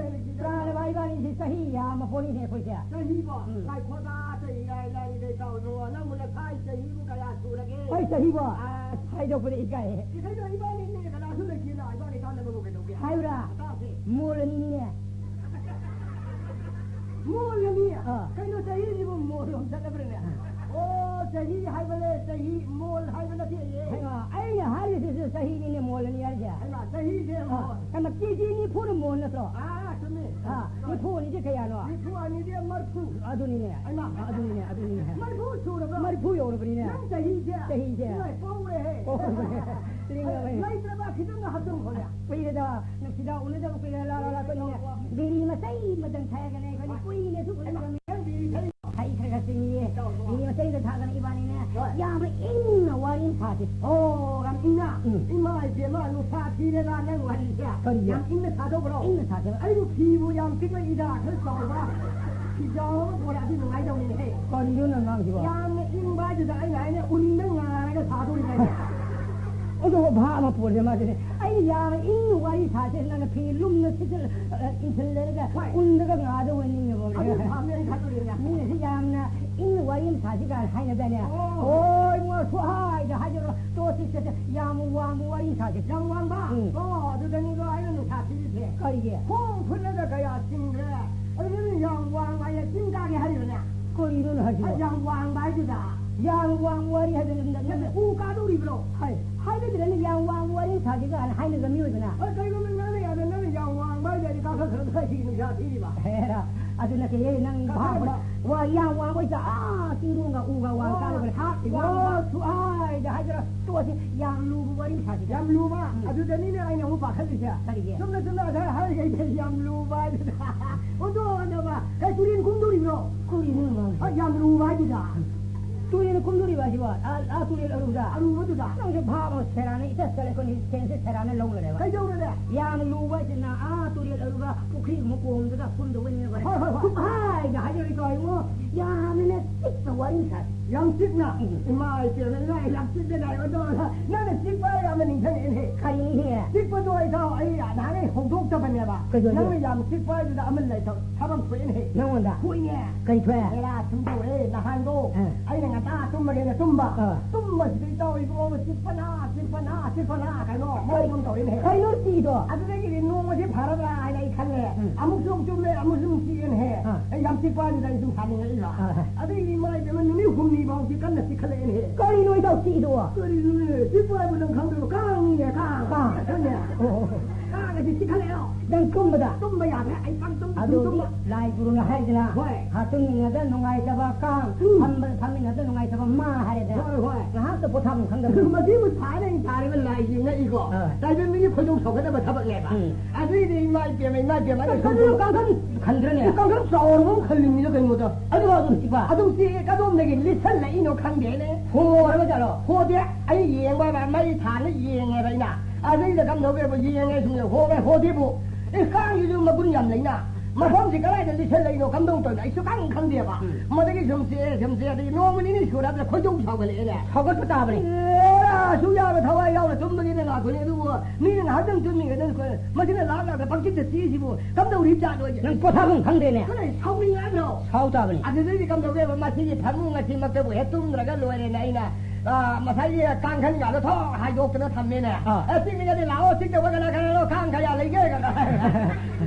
ꯆꯥꯔꯕ ꯏꯕꯥꯅꯤꯁꯤ ꯆꯍꯤ ꯌꯥꯝꯃ ꯄꯣꯠꯅꯤꯅꯦ ꯑꯩꯈꯣꯏꯁꯦ꯫ ꯆꯍꯤꯕꯣ? ꯎꯝ꯫ ꯉꯥꯏꯈꯣꯗ, ꯆꯍꯤ ꯍꯥꯏ ꯂꯥꯏꯔꯤꯗ ꯏꯇꯥꯎꯗꯣ, ꯅꯪꯕꯨ ꯅꯁꯥꯏ ꯆꯍꯤꯕꯨ ꯀꯌꯥ ꯁꯨꯔꯒꯦ? ꯑꯩ ꯆꯍꯤꯕꯣ? ꯑꯥ꯫ ꯍꯥꯏꯗꯣꯛꯄꯗ ꯏꯀꯥꯏ꯫ ꯏꯀꯥꯏꯗꯣ ꯏꯕꯥꯅꯤꯅꯦ, ꯀꯅꯥꯁꯨ ꯂꯩꯇꯦꯅ ꯏꯕꯥꯅꯤ ꯇꯥꯟꯅꯕꯕꯨ ꯀꯩꯗꯧꯒꯦ? ꯍꯥꯏꯌꯨꯔꯥ? ꯇꯥꯁꯦ꯫ ꯃꯣꯜ ꯑꯅꯤꯅꯤꯅꯦ꯫ ꯃꯣꯜ ꯑꯅꯤ? ꯑꯥ꯫ ꯀꯩꯅꯣ ꯆꯍꯤꯁꯤꯕꯨ ꯃꯣꯜ ꯑꯃ ꯆꯠꯂꯕ꯭ꯔꯅꯦ? ꯑꯣ, ꯆꯍꯤ ꯍꯥꯏꯕꯅꯦ, ꯆꯍꯤ ꯃꯣꯜ ꯍꯥꯏꯕ ꯅꯠꯇꯦꯌꯦ꯫ ꯍꯩꯃꯥ, ꯑꯩꯅ ꯍꯥꯏꯔꯤꯁꯤꯁꯨ ꯆꯍꯤꯅꯤꯅꯦ ꯃꯣꯜ ꯑꯅꯤ ꯍꯥꯏꯔꯤꯁꯦ꯫ ꯍꯩꯃꯥ, ꯆꯍꯤꯁꯦ ꯑꯥ, ꯃꯣꯜ꯫ ꯍꯩꯃꯥ, ꯀꯦ ꯖꯤ ꯅꯤꯐꯨꯅ ꯃꯣꯜ ꯅꯠꯇ꯭ꯔꯣ? ꯑꯥ, ꯆꯨꯝꯃꯤ꯫ ꯑꯥ, ꯅꯤꯐꯨ ꯑꯅꯤꯁꯦ ꯀꯌꯥꯅꯣ? ꯅꯤꯐꯨ ꯑꯅꯤꯗꯤ ꯃꯔꯐꯨ꯫ ꯑꯗꯨꯅꯤꯅꯦ꯫ ꯍꯩꯃꯥ꯫ ꯑꯗꯨꯅꯤꯅꯦ, ꯑꯗꯨꯅꯤꯅꯦ꯫ ꯃꯔꯐꯨ ꯁꯨꯔꯕ꯭ꯔꯣ? ꯃꯔꯐꯨ ꯌꯧꯔꯕꯅꯤꯅꯦ꯫ ꯅꯪ ꯆꯍꯤꯁꯦ? ꯆꯍꯤꯁꯦ꯫ ꯏꯃꯥꯏ, ꯄꯧꯔꯦꯍꯦ꯫ ꯄꯧꯔꯦ꯫ ꯂꯤꯡꯉꯕꯅꯤ꯫ ꯂꯩꯇ꯭ꯔꯕ ꯈꯤꯇꯪ ꯍꯥꯞꯆꯤꯟꯈꯣꯅꯦ꯫ ꯀꯨꯏꯔꯦꯗ, ꯅꯨꯡꯁꯤꯗ, ꯎꯅꯗꯕ ꯀꯨꯏꯔꯦ, ꯂꯥ, ꯂꯥ, ꯂꯥ, ꯀꯩꯅꯣꯅꯦ꯫ ꯕꯤꯔꯤ ꯃꯆꯩ ꯑꯃꯇꯪ ꯊꯛꯑꯒꯅꯦ, ꯑꯩꯈꯣꯏꯅꯤ ꯀꯨꯏꯅꯦ ꯁꯨꯝ ꯎꯅꯗꯕꯅꯤ꯫ ꯍꯩ ꯈꯔ ꯈꯔ ꯆꯤꯡꯉꯤꯌꯦ꯫ ꯕꯤꯔꯤ ꯃꯆꯩꯗ ꯊꯛꯑꯒꯅꯦ ꯏꯕꯥꯅꯤꯅꯦ꯫ ꯍꯣꯏ꯫ ꯌꯥꯝꯅ ꯏꯪꯅ ꯋꯥꯔꯤ ꯑꯃ ꯁꯥꯁꯤ꯫ ꯑꯣ, ꯌꯥꯝ ꯏꯪꯅ? ꯎꯝ꯫ ꯏꯃꯥ ꯏꯕꯦꯝꯃ, ꯅꯨꯡꯁꯥ ꯊꯤꯔꯦꯗ ꯅꯪ ꯋꯥꯔꯤꯁꯦ꯫ ꯀꯔꯤꯒꯤ? ꯌꯥꯝ ꯏꯪꯅ ꯁꯥꯗꯧꯕ꯭ꯔꯣ? ꯏꯪꯅ ꯁꯥꯁꯦꯕ꯫ ꯑꯩꯕꯨ ꯐꯤꯕꯨ ꯌꯥꯝ ꯄꯤꯛꯄ ꯏꯗ ꯈꯔ ꯆꯥꯎꯕ ꯐꯤꯖꯥꯎ ꯑꯃ ꯄꯣꯔꯛꯑꯗꯤ ꯅꯨꯡꯉꯥꯏꯗꯧꯅꯤꯅꯦꯍꯦ꯫ ꯀꯔꯤꯅꯣ ꯅꯪ ꯉꯥꯡꯁꯤꯕꯣ? ꯌꯥꯝꯅ ꯏꯪꯕ ꯍꯥꯏꯗꯨꯗ ꯑꯩꯅ ꯍꯥꯏꯅ ꯎꯟꯗ ꯉꯥꯔꯒ ꯁꯥꯗꯧꯔꯤꯕ ꯍꯥꯏꯁꯦ꯫ ꯑꯗꯨꯒ ꯚꯥꯞ ꯑꯃ ꯄꯨꯔꯁꯦ ꯃꯥꯁꯤꯅꯦ꯫ ꯑꯩꯅ ꯌꯥꯝꯅ ꯏꯪꯅ ꯋꯥꯔꯤ ꯁꯥꯁꯦ, ꯅꯪꯅ ꯐꯤ ꯂꯨꯝꯅ ꯁꯤꯠꯆꯤꯜ-, ꯑ, ꯏꯟꯁꯤꯜꯂꯒ ꯍꯣꯏ꯫ ꯎꯟꯗꯒ ꯉꯥꯗꯧꯕ ꯅꯤꯡꯉꯦꯕ꯫ ꯑꯗꯨ ꯚꯥꯞꯅꯦ ꯑꯩ ꯈꯜꯂꯨꯔꯤꯅꯦ꯫ ꯃꯤꯅꯁꯨ ꯌꯥꯝꯅ ꯏꯪꯅ ꯋꯥꯔꯤ ꯑꯃ ꯁꯥꯁꯤ ꯀꯥꯏꯅ ꯍꯥꯏꯅꯗꯥꯏꯅꯦ? ꯑꯣ꯫ ꯑꯣ, ꯏꯕꯨꯡꯉꯣ, ꯁꯨꯍꯥꯏꯗ ꯍꯥꯏꯖꯔꯣ꯫ ꯇꯣꯠꯁꯤ, ꯁꯦ, ꯁꯦ, ꯌꯥꯝ ꯋꯥꯡꯕ ꯋꯥꯔꯤ ꯁꯥꯁꯤ꯫ ꯌꯥꯝ ꯋꯥꯡꯕ? ꯎꯝ꯫ ꯑꯣ, ꯑꯗꯨꯗꯅꯤꯀꯣ ꯑꯩꯅ ꯅꯨꯡꯁꯥ ꯊꯤꯔꯤꯁꯦ꯫ ꯀꯔꯤꯒꯤ? ꯈꯣꯡ ꯐꯨꯠꯂꯒ ꯀꯌꯥ ꯆꯤꯡꯈ꯭ꯔꯦ꯫ ꯑꯗꯨ ꯅꯪꯅ ꯌꯥꯝ ꯋꯥꯡꯕ ꯍꯥꯏꯁꯦ ꯆꯤꯡ ꯀꯥꯒꯦ ꯍꯥꯏꯔꯤꯕꯅꯦ? ꯀꯔꯤꯅꯣ ꯍꯥꯏꯁꯤꯕꯣ? ꯑꯩ ꯌꯥꯝ ꯋꯥꯡꯕ ꯍꯥꯏꯗꯨꯗ꯫ ꯌꯥꯝ ꯋꯥꯡꯕ ꯋꯥꯔꯤ ꯍꯥꯏꯗꯨꯅ ꯅꯪ ꯅꯠꯇꯦ, ꯎ ꯀꯥꯗꯧꯔꯤꯕ꯭ꯔꯣ? ꯍꯥꯏ, ꯍꯥꯏꯅꯗ꯭ꯔꯅꯦ, ꯌꯥꯝ ꯋꯥꯡꯕ ꯋꯥꯔꯤ ꯁꯥꯁꯤ ꯀꯥꯏꯅ ꯍꯥꯏꯅꯒ ꯃꯤꯑꯣꯏꯕꯅ꯫ ꯍꯣꯏ, ꯀꯩꯒꯨꯝꯕ ꯅꯪꯅ ꯌꯥꯗ, ꯅꯪꯅ ꯌꯥꯝ ꯋꯥꯡꯕ ꯍꯥꯏꯗꯤ ꯀꯥꯈꯠꯈ꯭ꯔꯒ ꯀꯔꯤꯒꯤ ꯅꯨꯡꯁꯥ ꯊꯤꯔꯤꯕ? ꯍꯦꯔꯥ, ꯑꯗꯨ ꯅꯠꯇꯦꯍꯦ, ꯅꯪ ꯀꯥꯈꯠꯈ꯭ꯔꯕ? ꯚꯥꯞ-, ꯋꯥ ꯌꯥꯝ ꯋꯥꯡꯕ ꯍꯥꯏꯁꯦ, ꯑꯥ, ꯆꯤꯡꯗꯣꯟꯒ ꯎꯒ ꯋꯥꯡ ꯑꯣ, ꯀꯥꯔꯒ ꯊꯥꯛ ꯏꯕꯣ, ꯋꯥꯡꯕ꯫ ꯁꯨ-, ꯑꯥꯏꯗ ꯍꯥꯏꯗꯔ ꯇꯣꯛꯑꯁꯤ, ꯌꯥꯝ ꯂꯨꯕ ꯋꯥꯔꯤ ꯁꯥꯁꯤ꯫ ꯌꯥꯝ ꯂꯨꯕ? ꯎꯝ꯫ ꯑꯗꯨꯗꯅꯤꯅꯦ ꯑꯩꯅ ꯑꯃꯨꯛ ꯄꯥꯈꯠꯂꯤꯁꯦ꯫ ꯀꯔꯤꯒꯤ? ꯆꯨꯝꯅ ꯆꯨꯝꯅ ꯑꯗ ꯍꯥꯏꯔꯤꯉꯩꯗ ꯌꯥꯝ ꯂꯨꯕ ꯍꯥꯏꯗꯨꯅ꯫ ꯑꯣꯟꯊꯣꯛꯑꯣ, ꯑꯣꯟꯊꯣꯛꯑꯣ꯫ ꯀꯩ ꯇꯨꯔꯦꯟ ꯀꯨꯝꯗꯣꯔꯤꯕ꯭ꯔꯣ? ꯀꯔꯤꯅꯣ ꯅꯪ? ꯍꯣꯏ, ꯌꯥꯝ ꯂꯨꯕ ꯍꯥꯏꯗꯨꯗ꯫ ꯇꯨꯔꯦꯜ ꯀꯨꯝꯗꯣꯔꯤꯕ ꯍꯥꯏꯁꯤꯕꯣ? ꯑꯥ, ꯑꯥ, ꯇꯨꯔꯦꯜ ꯑꯔꯨꯕꯗ? ꯑꯔꯨꯕꯗꯨꯗ? ꯅꯪꯁꯨ ꯚꯥꯕ ꯑꯃ ꯁꯦꯔꯥꯟꯅ ꯏꯇ ꯆꯠꯂꯦꯀꯣ, ꯅꯪꯒꯤ ꯁꯦꯟꯁꯦ ꯁꯦꯔꯥꯟꯅ ꯂꯧꯅꯔꯦꯕ꯫ ꯀꯩꯗꯧꯔꯒꯦ? ꯌꯥꯝꯅ ꯂꯨꯕ ꯍꯥꯏꯁꯤꯅ ꯑꯥ ꯇꯨꯔꯦꯜ ꯑꯔꯨꯕ ꯄꯨꯈ꯭ꯔꯤꯒꯨꯝꯕ ꯀꯣꯝꯗꯨꯗ ꯀꯨꯝꯗꯧꯕꯅꯤꯅ ꯍꯣꯏ, ꯍꯣꯏ, ꯍꯣꯏ꯫ ꯁꯨꯝ ꯍꯥꯏꯗ ꯍꯥꯏꯖꯔꯤꯀꯣ ꯏꯕꯨꯡꯉꯣ, ꯌꯥꯝꯅꯅꯦ ꯆꯤꯛꯄ ꯋꯥꯔꯤ ꯁꯥꯏ꯫ ꯌꯥꯝ ꯆꯤꯛꯅ? ꯎꯝ꯫ ꯏꯃꯥ ꯏꯄꯦꯝꯃ, ꯏꯃꯥ, ꯌꯥꯝ ꯆꯤꯛꯅ ꯂꯥꯛꯑꯦ꯫ ꯑꯗꯣ ꯅꯪꯅ ꯆꯤꯛꯄ ꯍꯥꯏꯔꯒ ꯑꯃ ꯅꯤꯡꯁꯤꯡꯉꯛꯑꯦꯅꯦ꯫ ꯀꯔꯤꯅꯣꯅꯦ? ꯆꯤꯛꯄꯗꯣ ꯑꯩ ꯏꯇꯥꯎ, ꯑꯩ ꯅꯍꯥꯟꯒꯩ ꯍꯧꯗꯣꯛꯇꯕꯅꯦꯕ꯫ ꯀꯩꯗꯧꯔꯒꯦ? ꯅꯪꯅ ꯌꯥꯝ ꯆꯤꯛꯄ ꯍꯥꯏꯗꯨꯗ ꯑꯃ ꯂꯩꯇꯧ ꯊꯕꯛ ꯊꯣꯛꯑꯦꯅꯦꯍꯦ꯫ ꯅꯪꯉꯣꯟꯗ? ꯊꯣꯛꯏꯅꯦ꯫ ꯀꯔꯤ ꯊꯣꯛꯑꯦ? ꯍꯦꯔꯥ, ꯁꯨꯝ ꯇꯧꯔꯦ꯫ ꯅꯍꯥꯟꯗꯣ ꯑꯥ꯫ ꯑꯩꯅ ꯉꯟꯇꯥ ꯇꯨꯝꯃꯒꯦꯅ ꯇꯨꯝꯕ꯫ ꯑꯥ꯫ ꯇꯨꯝꯕꯁꯤꯗ ꯏꯇꯥꯎ ꯏꯕꯨꯡꯉꯣ ꯆꯤꯛꯄꯅ, ꯆꯤꯛꯄꯅ, ꯆꯤꯛꯄꯅ ꯀꯩꯅꯣ ꯃꯑꯣꯡ ꯑꯃ ꯇꯧꯔꯦꯅꯦꯍꯦ꯫ ꯀꯩꯅꯣ ꯆꯤꯛꯏꯗꯣ? ꯑꯗꯨꯗꯒꯤꯗꯤ ꯅꯣꯡꯃꯁꯤ ꯐꯔꯗ꯭ꯔꯥ ꯍꯥꯏꯅ ꯑꯩ ꯈꯜꯂꯦ꯫ ꯎꯝ꯫ ꯑꯃꯨꯛꯁꯨ ꯑꯃꯨꯛ ꯇꯨꯝꯃꯦ, ꯑꯃꯨꯛꯁꯨ ꯑꯃꯨꯛ ꯆꯤꯛꯑꯦꯅꯦꯍꯦ꯫ ꯑꯥ꯫ ꯑꯩ ꯌꯥꯝ ꯆꯤꯛꯄ ꯍꯥꯏꯗꯨꯗ ꯑꯩ ꯁꯨꯝ ꯁꯥꯅꯤꯡꯉꯛꯏꯕ꯫ ꯑꯥ꯫ ꯑꯗꯨꯒꯤꯗꯤ ꯏꯃꯥ ꯏꯕꯦꯝꯃ ꯅꯨꯃꯤꯠ ꯍꯨꯝꯅꯤ ꯐꯥꯎꯁꯤ ꯀꯟꯅ ꯆꯤꯛꯈꯠꯂꯛꯑꯦꯅꯦꯍꯦ꯫ ꯀꯔꯤꯅꯣ ꯏꯇꯥꯎ ꯆꯤꯛꯏꯗꯨꯕꯣ? ꯀꯔꯤꯅꯣꯅꯦ? ꯆꯤꯛꯄ ꯍꯥꯏꯕꯨ ꯅꯪ ꯈꯪꯗ꯭ꯔꯣ? ꯀꯥꯡꯅꯤꯅꯦ, ꯀꯥꯡ꯫ ꯀꯥꯡ꯫ ꯍꯣꯏꯅꯦ꯫ ꯑꯣ꯫ ꯀꯥꯡ ꯑꯁꯤ ꯆꯤꯛꯈꯠꯂꯛꯑꯦ꯫ ꯅꯪ ꯇꯨꯝꯕꯗ? ꯇꯨꯝꯕ ꯌꯥꯗ꯭ꯔꯦ꯫ ꯑꯩ ꯄꯪꯇꯨꯝ ꯑꯗꯨꯗꯤ ꯇꯨꯝꯕ꯫ ꯂꯥꯏ ꯒꯨꯔꯨꯅ ꯍꯥꯏꯗꯅ, ꯍꯣꯏ꯫ ꯍꯥ ꯇꯨꯝꯃꯤꯉꯩꯗ ꯅꯨꯡꯉꯥꯏꯇꯕ ꯀꯥꯡ, ꯎꯝ꯫ ꯐꯝꯕꯗ ꯐꯝꯃꯤꯉꯩꯗ ꯅꯨꯡꯉꯥꯏꯇꯕ ꯃꯥ ꯍꯥꯏꯔꯦꯗꯅ꯫ ꯍꯣꯏ, ꯍꯣꯏ꯫ ꯉꯥꯏꯍꯥꯛꯇ ꯄꯣꯊꯥꯐꯝ ꯈꯪꯗꯕ꯫ ꯃꯁꯤꯕꯨ ꯊꯥꯏꯅ ꯑꯩ ꯊꯥꯔꯤꯕ ꯂꯥꯏꯁꯤ ꯉꯛꯏꯀꯣ꯫ ꯑꯥ꯫ ꯇꯥꯏꯕꯪ ꯃꯤꯒꯤ ꯈꯣꯏꯗꯧ ꯁꯥꯎꯒꯠꯅꯕ ꯊꯕꯛꯅꯦꯕ꯫ ꯎꯝ꯫ ꯑꯗꯨꯏꯗꯤ ꯏꯃꯥ ꯏꯄꯦꯝꯃ, ꯏꯃꯥ ꯏꯄꯦꯝꯃ, ꯑꯩ ꯀꯥꯡꯈꯟ, ꯁꯨꯝ ꯀꯥꯡꯈꯟ ꯈꯟꯗ꯭ꯔꯅꯦ? ꯀꯥꯡꯈꯟ ꯆꯥꯎꯔꯕ ꯑꯃ ꯈꯜꯂꯤꯃꯤꯗ ꯀꯩꯅꯣꯗ꯫ ꯑꯗꯨ ꯑꯗꯨꯝ ꯆꯤꯛꯄ? ꯑꯗꯨꯝ ꯆꯤꯛꯑꯦ, ꯀꯗꯣꯝꯗꯒꯤ ꯂꯤꯠꯁꯜꯂꯛꯏꯅꯣ ꯈꯪꯗꯦꯅꯦ꯫ ꯍꯣꯔꯕ ꯖꯥꯠꯂꯣ? ꯍꯣꯗꯦ, ꯑꯩ ꯌꯦꯡꯕ ꯍꯥꯏꯕ, ꯃꯩ ꯊꯥꯅ ꯌꯦꯡꯉꯦꯕ ꯑꯩꯅ꯫ ꯑꯗꯩꯗ ꯀꯝꯗꯧꯒꯦꯕꯨ ꯌꯦꯡꯉꯦ ꯁꯨꯝ ꯍꯣꯔꯦ ꯍꯣꯗꯦꯕꯨ꯫ ꯑꯦ, ꯀꯥꯡꯁꯤꯁꯨ ꯃꯒꯨꯟ ꯌꯥꯝ ꯂꯩꯅ꯫ ꯃꯐꯝꯁꯤ ꯀꯗꯥꯏꯗ ꯂꯤꯠꯁꯜꯂꯛꯏꯅꯣ ꯀꯝꯗꯧ ꯇꯧꯔꯤꯅꯣ ꯑꯩꯁꯨ ꯈꯪ ꯈꯪꯗꯦꯕ꯫ ꯎꯝ꯫ ꯃꯗꯒꯤ ꯁꯨꯝ ꯆꯤꯛꯑꯦ, ꯁꯨꯝ ꯆꯤꯛꯑꯦ, ꯑꯗꯒꯤ ꯅꯣꯡꯃ ꯅꯤꯅꯤ ꯁꯨꯔꯗ꯭ꯔꯥ ꯈꯣꯏꯗꯧ ꯁꯥꯎꯒꯠꯂꯛꯑꯦꯅꯦ꯫ ꯁꯥꯎꯒꯠꯄ ꯇꯥꯕꯅꯤ꯫ ꯑꯦ, ꯑꯁꯨꯛ ꯌꯥꯝꯅ ꯊꯋꯥꯏ ꯌꯥꯎꯅ ꯇꯨꯝꯕꯒꯤꯅꯦ ꯂꯥꯛꯄꯅꯦ, ꯑꯗꯨꯕꯨ ꯃꯤꯅ ꯉꯥꯏꯍꯥꯛꯇꯪ ꯇꯨꯝꯃꯤꯉꯩꯗ ꯃꯁꯤꯅ ꯂꯥꯛ ꯂꯥꯛꯇ ꯄꯪꯆꯤꯛꯇ ꯆꯤꯛꯏꯁꯤꯕꯨ ꯀꯝꯗꯧꯔꯤꯕ ꯖꯥꯠꯅꯣ ꯑꯩꯁꯦ? ꯅꯪ ꯄꯣꯊꯥꯐꯝ ꯈꯪꯗꯦꯅꯦ꯫ ꯀꯔꯤ ꯁꯥꯎꯅꯤꯡꯉꯛꯑꯕ꯭ꯔꯣ? ꯁꯥꯎ ꯇꯥꯕꯅꯤ꯫ ꯑꯗꯨꯗꯩꯗꯤ ꯀꯝꯗꯧꯒꯦꯕ, ꯃꯁꯤꯒꯤ ꯐꯃꯨꯡ ꯑꯁꯤꯃꯛꯇꯕꯨ ꯍꯦꯛ ꯇꯨꯝꯗ꯭ꯔꯒ ꯂꯣꯏꯔꯦꯅꯦ ꯑꯩꯅ꯫ ꯑꯥ, ꯉꯁꯥꯏꯒꯤ ꯀꯥꯡꯈꯟꯒꯗꯣ ꯊꯣꯛ ꯍꯥꯏꯗꯣꯛꯇꯅ ꯊꯝꯃꯦꯅꯦ꯫ ꯑꯥ꯫ ꯑꯦ, ꯆꯤꯛꯅꯤꯡꯉꯗꯤ ꯂꯥꯛꯑꯣ, ꯆꯤꯛꯇꯕ ꯀꯅꯥ ꯀꯅꯥꯅꯣ ꯀꯥꯡ ꯀꯌꯥ ꯂꯩꯒꯦ?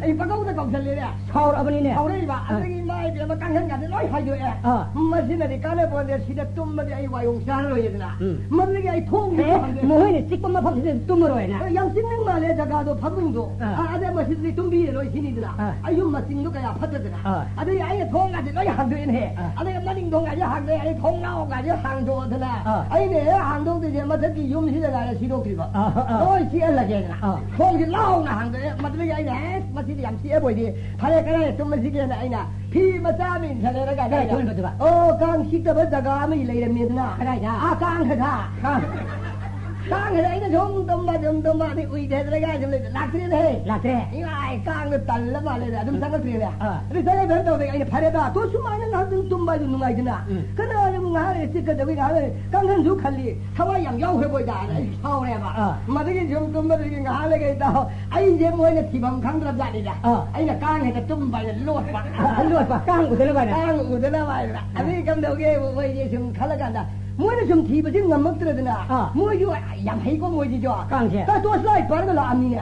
ꯑꯩ ꯄꯪꯀꯧꯗ ꯀꯧꯁꯜꯂꯦꯅꯦ꯫ ꯁꯥꯎꯔꯛꯑꯕꯅꯤꯅꯦ꯫ ꯁꯥꯎꯔꯛꯏꯕ꯫ ꯑꯥ꯫ ꯑꯗꯒꯤ ꯏꯃꯥ ꯏꯕꯦꯝꯃ ꯀꯥꯡꯈꯟꯒꯗꯤ ꯂꯣꯏ ꯍꯥꯏꯗꯣꯛꯑꯦ꯫ ꯑꯥ꯫ ꯃꯁꯤꯅꯗꯤ ꯀꯥꯟꯅꯄꯣꯟꯇꯦ, ꯁꯤꯗ ꯇꯨꯝꯕꯗꯤ ꯑꯩ ꯋꯥꯌꯣꯡ ꯆꯥꯔꯔꯣꯏꯗꯅ꯫ ꯎꯝ꯫ ꯃꯗꯨꯗꯒꯤ ꯑꯩ ꯊꯣꯡꯁꯤ ꯑꯦ, ꯍꯥꯡꯗꯣꯛꯑꯦ꯫ ꯃꯈꯣꯏꯅ ꯆꯤꯛꯄ ꯃꯐꯝꯁꯤꯗ ꯇꯨꯝꯃꯔꯣꯏꯅ꯫ ꯑꯦ, ꯌꯥꯝ ꯆꯤꯛꯅꯤꯡ ꯃꯥꯜꯂꯦ ꯖꯒꯥꯗꯣ, ꯐꯃꯨꯡꯗꯣ꯫ ꯑꯥ꯫ ꯑꯥ, ꯑꯗ ꯃꯁꯤꯗꯗꯤ ꯇꯨꯝꯕꯤꯔꯔꯣꯏ ꯁꯤꯅꯤꯗꯅ꯫ ꯑꯥ꯫ ꯑꯩꯁꯨ ꯃꯆꯤꯟꯗꯣ ꯀꯌꯥ ꯐꯠꯇꯗꯅ꯫ ꯑꯥ꯫ ꯑꯗꯒꯤ ꯑꯩꯅ ꯊꯣꯡꯒꯁꯦ ꯂꯣꯏ ꯍꯥꯡꯗꯣꯛꯑꯦꯅꯦꯍꯦ꯫ ꯑꯥ꯫ ꯑꯗꯒꯤ ꯃꯅꯤꯡ ꯊꯣꯡꯒꯁꯦ ꯍꯥꯡꯗꯣꯛꯑꯦ, ꯑꯩ ꯊꯣꯡꯅꯥꯎꯒꯁꯦ ꯍꯥꯡꯗꯣꯛꯑꯗꯅ꯫ ꯑꯥ꯫ ꯑꯩꯅ ꯍꯦꯛ ꯍꯥꯡꯗꯣꯛꯇꯣꯏꯁꯦ ꯃꯊꯛꯀꯤ ꯌꯨꯝꯁꯤꯗ ꯉꯥꯏꯔꯦ ꯁꯤꯗꯣꯛꯇ꯭ꯔꯤꯕ꯫ ꯑꯥ, ꯑꯥ꯫ ꯂꯣꯏ ꯆꯤꯛꯍꯜꯂꯒꯦꯅ꯫ ꯑꯥ꯫ ꯊꯣꯡꯁꯦ ꯂꯥꯎꯅ ꯍꯥꯡꯗꯣꯛꯑꯦ꯫ ꯃꯗꯨꯗꯒꯤ ꯑꯩꯅ, "ꯑꯦꯁ, ꯃꯁꯤꯗꯤ ꯌꯥꯝ ꯆꯤꯛꯑꯕꯣꯏꯗꯤ, ꯐꯔꯦ, ꯀꯗꯥꯏꯗ ꯇꯨꯝꯃꯁꯤꯒꯦꯅ" ꯑꯩꯅ ꯐꯤ ꯃꯆꯥ ꯑꯃ ꯏꯟꯁꯜꯂꯦꯔꯒ ꯀꯗꯥꯏ ꯑꯗꯥꯏꯗ꯫ ꯇꯨꯝꯕꯗꯨꯕ? ꯑꯣ, ꯀꯥꯡ ꯆꯤꯛꯇꯕ ꯖꯒꯥ ꯑꯃ ꯂꯩꯔꯝꯃꯦꯗꯅ꯫ ꯀꯗꯥꯏꯗ? ꯑꯥ, ꯀꯥꯡ ꯈꯖꯥ꯫ ꯀꯥꯡ꯫ ꯀꯥꯡ ꯈꯖꯥ꯫ ꯑꯩꯅ ꯁꯨꯝ ꯇꯨꯝꯕ, ꯁꯨꯝ ꯇꯨꯝꯕ, ꯑꯗꯩ ꯎꯏꯊꯗ꯭ꯔꯒ ꯁꯨꯝ ꯂꯩꯕ꯫ ꯂꯥꯛꯇ꯭ꯔꯦꯅꯦꯍꯦ꯫ ꯂꯥꯛꯇ꯭ꯔꯦ? ꯏꯃꯥꯏ, ꯀꯥꯡꯗꯣ ꯇꯜꯂ ꯃꯥꯜꯂꯦꯅ ꯑꯗꯨꯝ ꯆꯪꯉꯛꯇ꯭ꯔꯦꯅꯦ꯫ ꯑꯥ꯫ ꯑꯗꯨ ꯆꯪꯉꯛꯇ꯭ꯔꯦꯅ ꯇꯧꯗꯦ꯫ ꯑꯩꯅ ꯐꯔꯦꯗ, ꯇꯣ ꯁꯨꯃꯥꯏꯅ ꯉꯥꯏꯍꯥꯛꯇꯪ ꯇꯨꯝꯕ ꯍꯥꯏꯗꯨ ꯅꯨꯡꯉꯥꯏꯗꯅ꯫ ꯎꯝ꯫ ꯀꯅꯥꯅꯕꯨ ꯉꯥꯏꯍꯥꯛ ꯂꯩꯔ ꯆꯤꯛꯀꯗꯕꯒꯤ ꯉꯥꯏꯍꯥꯛ ꯂꯩꯔ ꯀꯥꯡꯈꯟꯁꯨ ꯈꯜꯂꯤ, ꯊꯋꯥꯏ ꯌꯥꯝ ꯌꯥꯎꯈ꯭ꯔꯕꯣꯏꯗ ꯑꯩ ꯁꯥꯎꯔꯦꯕ꯫ ꯑꯥ꯫ ꯃꯗꯨꯒꯤ ꯁꯨꯝ ꯇꯨꯝꯕꯗꯒꯤ ꯉꯥꯏꯍꯥꯛ ꯂꯩꯒ ꯏꯇꯥꯎ ꯑꯩꯁꯦ ꯃꯣꯏꯅ ꯊꯤꯐꯝ ꯈꯪꯗ꯭ꯔꯕ ꯖꯥꯠꯅꯤꯗ꯫ ꯑꯥ꯫ ꯑꯩꯅ ꯀꯥꯡ ꯍꯦꯛꯇ ꯇꯨꯝꯕ ꯍꯥꯏꯅ ꯂꯣꯠꯄ꯫ ꯑꯥ, ꯂꯣꯠꯄ, ꯀꯥꯡ ꯎꯗꯅꯕ ꯍꯥꯏꯅ꯫ ꯀꯥꯡ ꯎꯗꯅꯕ ꯍꯥꯏꯅ꯫ ꯑꯥ꯫ ꯑꯗꯨꯒꯤ ꯀꯝꯗꯧꯒꯦ ꯃꯣꯏꯁꯦ ꯁꯨꯝ ꯈꯜꯂꯀꯥꯟꯗ ꯃꯣꯏꯅ ꯁꯨꯝ ꯊꯤꯕꯁꯤ ꯉꯝꯃꯛꯇ꯭ꯔꯗꯅ꯫ ꯑꯥ꯫ ꯃꯣꯏꯁꯨ ꯌꯥꯝ ꯍꯩꯀꯣ ꯃꯣꯏꯁꯤꯁꯨ꯫ ꯀꯥꯡꯁꯦ? ꯇ-, ꯇꯣꯔꯆ ꯂꯥꯏꯠ ꯄꯥꯏꯔꯒ ꯂꯥꯛꯑꯃꯤꯅꯦ꯫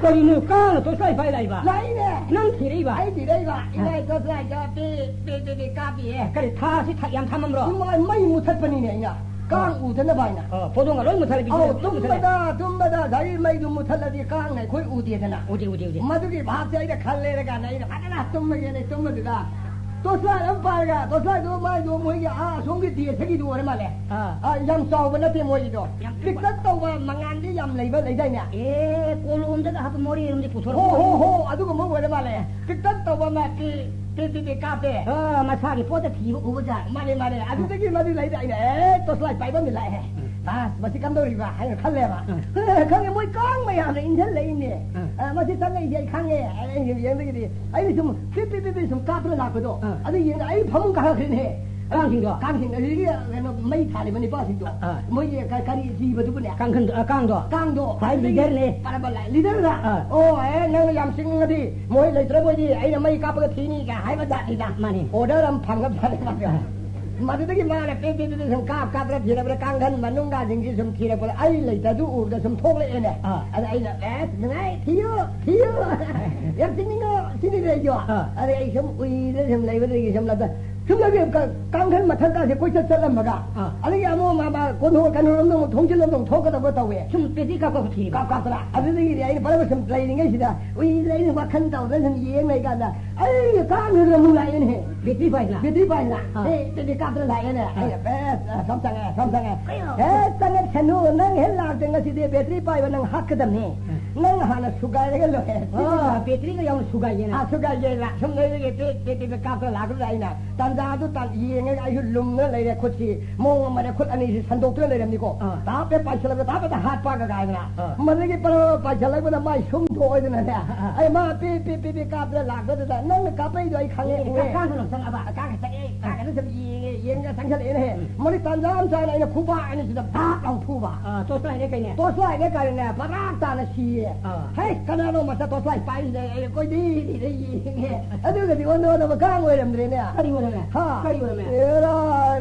ꯀꯔꯤꯅꯣ ꯀꯥꯡꯅ ꯇꯣꯔꯆ ꯂꯥꯏꯠ ꯄꯥꯏ ꯂꯥꯛꯏꯕ? ꯂꯥꯛꯏꯅꯦ꯫ ꯅꯪ ꯊꯤꯔꯛꯏꯕ? ꯑꯩ ꯊꯤꯔꯛꯏꯕ꯫ ꯑꯥ꯫ ꯏꯃꯥꯏ ꯇꯣꯔꯆ ꯂꯥꯏꯠꯇꯣ ꯄꯤ, ꯄꯤ, ꯄꯤ, ꯄꯤ ꯀꯥꯞꯄꯤꯌꯦ꯫ ꯀꯔꯤ ꯊꯥꯁꯤ ꯊ-, ꯌꯥꯝ ꯊꯝꯃꯝꯕ꯭ꯔꯣ? ꯃꯩ, ꯃꯩ ꯃꯨꯊꯠꯄꯅꯤꯅꯦ ꯑꯩꯅ꯫ ꯀꯥꯡ ꯎꯗꯅꯕ ꯍꯥꯏꯅ꯫ ꯑꯣ, ꯄꯣꯗꯣꯡꯒ ꯂꯣꯏ ꯃꯨꯊꯠꯂꯦ, ꯑꯧ, ꯕꯤꯖꯨꯅ ꯂꯣꯏ ꯃꯨꯊꯠꯂꯦ꯫ ꯇꯨꯝꯕꯗ, ꯇꯨꯝꯕꯗ ꯉꯁꯥꯏꯒꯤ ꯃꯩꯗꯨ ꯃꯨꯊꯠꯂꯗꯤ ꯀꯥꯡꯅ ꯑꯩꯈꯣꯏ ꯎꯗꯦꯗꯅ꯫ ꯎꯗꯦ, ꯎꯗꯦ, ꯎꯗꯦ꯫ ꯃꯗꯨꯒꯤ ꯚꯥꯞꯁꯦ ꯑꯩꯅ ꯈꯜꯂꯦꯔ ꯀꯥꯟꯗ ꯑꯩꯅ ꯐꯖꯅ ꯇꯨꯝꯃꯒꯦꯅ ꯇꯨꯝꯕꯗꯨꯗ ꯇꯣꯁꯂꯥꯏꯠ ꯑꯃ ꯄꯥꯏꯔꯒ, ꯇꯣꯁꯂꯥꯏꯠꯇꯨ ꯃꯥꯏꯗꯨ ꯃꯣꯏꯒꯤ ꯑꯥ ꯑꯁꯣꯝꯒꯤ ꯗꯦꯁꯇꯒꯤꯗꯨ ꯑꯣꯏꯔ ꯃꯥꯜꯂꯦ꯫ ꯑꯥ꯫ ꯑꯥ, ꯌꯥꯝ ꯆꯥꯎꯕ ꯅꯠꯇꯦ ꯃꯣꯏꯒꯤꯗꯣ꯫ ꯌꯥꯝ ꯄꯤꯛꯇꯛ ꯄꯤꯛꯄ꯫ ꯇꯧꯕ ꯃꯉꯥꯜꯗꯤ ꯌꯥꯝ ꯂꯩꯕ ꯂꯩꯗꯥꯏꯅꯦ? ꯑꯦ, ꯀꯣꯂꯣꯝꯗꯒ ꯍꯥꯞꯄ ꯃꯣꯔꯦꯔꯣꯝꯗꯤ ꯄꯨꯊꯣꯔꯛꯄ ꯍꯣ, ꯍꯣ, ꯃꯣꯔꯦ꯫ ꯍꯣ, ꯑꯗꯨꯒꯨꯝꯕ ꯑꯣꯏꯔ ꯃꯥꯜꯂꯦ꯫ ꯄꯤꯛꯇꯛ ꯇꯧꯕ ꯑꯃ ꯄꯤ, ꯄꯤ, ꯄꯤ, ꯄꯤ ꯀꯥꯞꯄꯦ꯫ ꯑꯥ, ꯃꯁꯥꯒꯤ ꯄꯣꯠꯇ ꯊꯤꯕ ꯎꯕ ꯖꯥꯠ꯫ ꯃꯥꯅꯦ, ꯃꯥꯅꯦ꯫ ꯑꯗꯨꯗꯒꯤ ꯃꯗꯨ ꯂꯩꯗ ꯑꯩꯅ, "ꯑꯦ, ꯇꯣꯁꯂꯥꯏꯠ ꯄꯥꯏꯕ ꯑꯃꯗꯤ ꯂꯥꯛꯑꯦ꯫ ꯎꯝ꯫ ꯑꯁ, ꯃꯁꯤ ꯀꯝꯗꯧꯔꯤꯕ?" ꯍꯥꯏꯅ ꯈꯜꯂꯦꯕ꯫ ꯎꯝ꯫ "ꯑꯦ, ꯈꯪꯉꯦ, ꯃꯣꯏ ꯀꯥꯡ ꯃꯌꯥꯝꯅ ꯏꯟꯁꯤꯜꯂꯛꯏꯅꯦ꯫ ꯎꯝ꯫ ꯑ, ꯃꯁꯤ ꯆꯪꯉꯛꯏꯁꯦ ꯑꯩ ꯈꯪꯉꯦ", ꯑꯩꯅ ꯌꯦꯡꯗꯒꯤꯗꯤ ꯑꯩꯅ ꯁꯨꯝ ꯄꯤꯠ ꯄꯤꯠ ꯄꯤꯠ ꯄꯤꯠ ꯁꯨꯝ ꯀꯥꯞꯇꯅ ꯂꯥꯛꯄꯗꯣ꯫ ꯎꯝ꯫ ꯑꯗꯨ ꯌꯦꯡꯗ ꯑꯩ ꯐꯃꯨꯡ ꯀꯥꯈꯠꯈ꯭ꯔꯦꯅꯦꯍꯦ꯫ ꯀꯥꯡꯁꯤꯡꯗꯣ? ꯀꯥꯡꯁꯤꯡ ꯑꯗꯨꯗꯒꯤ ꯀꯩꯅꯣ ꯃꯩ ꯊꯥꯜꯂꯤꯕ ꯅꯤꯄꯥꯁꯤꯡꯗꯣ꯫ ꯑꯥ꯫ ꯃꯣꯏꯒꯤ ꯀ-, ꯀꯔꯤ ꯖꯤꯕꯗꯨꯕꯨꯅꯦ? ꯀꯥꯡꯈꯟꯗꯣ, ꯑ, ꯀꯥꯡꯗꯣ? ꯀꯥꯡꯗꯣ꯫ ꯈ꯭ꯋꯥꯏ ꯈ꯭ꯋꯥꯏꯗꯒꯤ ꯂꯤꯗꯔꯅꯦ꯫ ꯄꯔꯕ ꯂꯥꯏ-, ꯂꯤꯗꯔꯗ? ꯑꯥ꯫ "ꯑꯣ, ꯑꯦ, ꯅꯪꯅ ꯌꯥꯝ ꯁꯤꯡꯉꯗꯤ ꯃꯣꯏ ꯂꯩꯇ꯭ꯔꯕꯣꯏꯗꯤ ꯑꯩꯅ ꯃꯩ ꯀꯥꯞꯄꯒ ꯊꯤꯅꯤ" ꯀ ꯍꯥꯏꯕ ꯖꯥꯠꯅꯤꯗ꯫ ꯃꯥꯅꯤ꯫ ꯑꯣꯔꯗꯔ ꯑꯃ ꯐꯪꯉ ꯐꯔꯦ ꯃꯥꯁꯦ꯫ ꯑꯥ꯫ ꯃꯗꯨꯗꯒꯤ ꯃꯥꯅ ꯄꯦ ꯄꯦ ꯄꯦ ꯄꯦ ꯁꯨꯝ ꯀꯥꯞ ꯀꯥꯞꯄꯗ ꯊꯤꯔꯕꯗ ꯀꯥꯡꯈꯟ ꯃꯅꯨꯡꯒꯁꯤꯡꯁꯤ ꯁꯨꯝ ꯊꯤꯔꯛꯄꯗ ꯑꯩ ꯂꯩꯇꯗꯨ ꯎꯕꯗ ꯁꯨꯝ ꯊꯣꯛꯂꯛꯑꯦꯅꯦ꯫ ꯑꯥ꯫ ꯑꯗ ꯑꯩꯅ, "ꯑꯦ, ꯅꯨꯡꯉꯥꯏ, ꯊꯤꯌꯨ, ꯊꯤꯌꯨ꯫ ꯌꯥꯝ ꯆꯤꯡꯅꯤꯡꯉꯣ", ꯁꯤꯅꯤꯗ ꯑꯩꯁꯨ꯫ ꯑꯥ꯫ ꯑꯗ ꯑꯩ ꯁꯨꯝ ꯎꯏꯗ ꯁꯨꯝ ꯂꯩꯕꯗꯒꯤ ꯁꯨꯝ ꯂꯥꯛꯇ ꯌꯨꯝꯗꯒꯤ ꯀ-, ꯀꯥꯡꯈꯟ ꯃꯊꯛꯀꯥꯁꯦ ꯀꯣꯏꯆꯠ ꯆꯠꯂꯝꯃꯒ, ꯑꯥ꯫ ꯑꯗꯒꯤ ꯑꯃꯨꯛ ꯃꯥ, ꯃꯥ ꯀꯣꯟꯊꯣꯛ-, ꯀꯩꯅꯣꯔꯣꯝꯗ ꯑꯃꯨꯛ, ꯊꯣꯡꯖꯤꯜꯂꯣꯝꯗ ꯑꯃꯨꯛ ꯊꯣꯛꯀꯗꯕ ꯇꯧꯋꯦ꯫ ꯁꯨꯝ ꯕꯦꯇ꯭ꯔꯤ ꯀꯥꯞ ꯀꯥꯞ ꯊꯤꯔꯤꯕ? ꯀꯥꯞ ꯀꯥꯞꯇꯅ꯫ ꯑꯗꯨꯗꯒꯤꯗꯤ ꯑꯩꯅ ꯄꯔꯝꯕ ꯁꯨꯝ ꯂꯩꯔꯤꯉꯩꯁꯤꯗ, ꯎꯏꯗꯅ ꯑꯩꯅ ꯋꯥꯈꯜ ꯇꯧꯗꯅ ꯁꯨꯝ ꯌꯦꯡ ꯂꯩꯀꯥꯟꯗ, ꯑꯩ ꯀꯥꯡꯈꯟꯗꯨꯅ ꯑꯃꯨꯛ ꯂꯥꯛꯑꯦꯅꯦꯍꯦ꯫ ꯕꯦꯇ꯭ꯔꯤ ꯄꯥꯏꯗꯅ? ꯕꯦꯇ꯭ꯔꯤ ꯄꯥꯏꯗꯅ꯫ ꯑꯥ꯫ ꯑꯦ, ꯕꯦꯇ꯭ꯔꯤ ꯀꯥꯞꯇꯅ ꯂꯥꯛꯑꯦꯅꯦ꯫ ꯑꯥ꯫ ꯑꯩꯅ, "ꯑꯦ, ꯁꯣꯝ ꯆꯪꯉꯦ, ꯁꯣꯝ ꯆꯪꯉꯦ꯫ ꯀꯩꯅꯣ? ꯑꯦ, ꯆꯪꯉꯛꯁꯅꯨ, ꯅꯪ ꯍꯦꯛ ꯂꯥꯛꯇꯦ ꯉꯁꯤꯗꯤ ꯕꯦꯇ꯭ꯔꯤ ꯄꯥꯏꯕ ꯅꯪ ꯍꯥꯠꯀꯗꯕꯅꯤ꯫ ꯎꯝ꯫ ꯅꯪ ꯍꯥꯟꯅ ꯁꯨꯒꯥꯏꯔꯒ ꯂꯣꯏꯔꯦ꯫ ꯑꯣ, ꯕꯦꯇ꯭ꯔꯤꯒ ꯌꯥꯎꯅ ꯁꯨꯒꯥꯏꯒꯦꯅ? ꯑꯥ, ꯁꯨꯒꯥꯏꯒꯦꯅ꯫ ꯁꯨꯝ ꯂꯩꯔꯒ ꯇꯦꯛ, ꯇꯦꯛ, ꯇꯦꯛ, ꯇꯦꯛ ꯀꯥꯞꯇꯅ ꯂꯥꯛꯄꯗꯨꯗ ꯑꯩꯅ ꯇꯥꯟꯖꯥꯗꯨ ꯇꯥꯟ-, ꯌꯦꯡꯉꯒ ꯑꯩꯁꯨ ꯂꯨꯝꯅ ꯂꯩꯔꯦ ꯈꯨꯠꯁꯤ꯫ ꯃꯑꯣꯡ ꯑꯃꯅꯦ, ꯈꯨꯠ ꯑꯅꯤꯁꯤ ꯁꯟꯗꯣꯛꯇꯨꯅ ꯂꯩꯔꯝꯅꯤꯀꯣ꯫ ꯑꯥ꯫ ꯇꯥꯞ ꯍꯦꯛ ꯄꯥꯏꯁꯤꯜꯂꯛꯄ, ꯇꯥꯞ ꯍꯦꯛꯇ ꯍꯥꯠꯄꯒ ꯀꯥꯏꯗꯅ꯫ ꯑꯥ꯫ ꯃꯗꯒꯤ ꯄꯔ ꯄꯥꯏꯁꯤꯜꯂꯛꯄꯗ ꯃꯥꯏ ꯁꯨꯝ ꯊꯣꯛꯑꯣꯏꯗꯅꯅꯦ꯫ ꯑꯥ꯫ ꯑꯩ ꯃꯥ ꯄꯤ, ꯄꯤ, ꯄꯤ, ꯄꯤ ꯀꯥꯞꯇꯅ ꯂꯥꯛꯄꯗꯨꯗ, "ꯅꯪꯅ ꯀꯥꯞꯄꯛꯏꯗꯣ ꯑꯩ ꯈꯪꯉꯦ, ꯑꯦ, ꯎꯔꯦ"꯫ ꯀꯥꯡ ꯀꯥꯡ ꯆꯪꯉꯛꯑꯕ? ꯀꯥꯡ ꯆꯪꯉꯛꯑꯦ, ꯀꯥꯡ ꯀꯥꯡ ꯁꯨꯝ ꯌꯦꯡꯉꯦ, ꯌꯦꯡꯉꯒ ꯆꯪꯁꯤꯜꯂꯛꯑꯦꯅꯦꯍꯦ꯫ ꯎꯝ꯫ ꯃꯗꯤ ꯇꯥꯟꯖꯥ ꯑꯃ ꯆꯥꯅ ꯑꯩꯅ ꯈꯨꯕꯥꯛ ꯑꯅꯤꯁꯤꯗ ꯚꯥꯞ ꯂꯥꯎ ꯐꯨꯕ꯫ ꯑꯥ, ꯇꯣꯔꯁ ꯂꯥꯏꯠꯅꯦ ꯀꯩꯅꯦ? ꯇꯣꯔꯁ ꯂꯥꯏꯠꯅꯦ ꯀꯥꯏꯅꯅꯦ, ꯄꯔꯥꯛ ꯇꯥꯅ ꯁꯤꯌꯦ꯫ ꯑꯥ꯫ ꯍꯩ, ꯀꯅꯥꯅꯣ ꯃꯁꯥ ꯇꯣꯔꯁ ꯂꯥꯏꯠ ꯄꯥꯏꯔꯤꯁꯦ? ꯑꯩ ꯀꯣꯏꯗꯤ ꯊꯤꯔ ꯌꯦꯡꯉꯦ꯫ ꯑꯗꯨꯒꯗꯤ ꯑꯣꯟꯗ ꯑꯣꯟꯗꯕ ꯀꯥꯡ ꯑꯣꯏꯔꯝꯗ꯭ꯔꯦꯅꯦ꯫ ꯀꯔꯤ ꯑꯣꯏꯔꯝꯃꯦ? ꯍꯥ? ꯀꯔꯤ ꯑꯣꯏꯔꯝꯃꯦ? ꯑꯦꯔꯥ,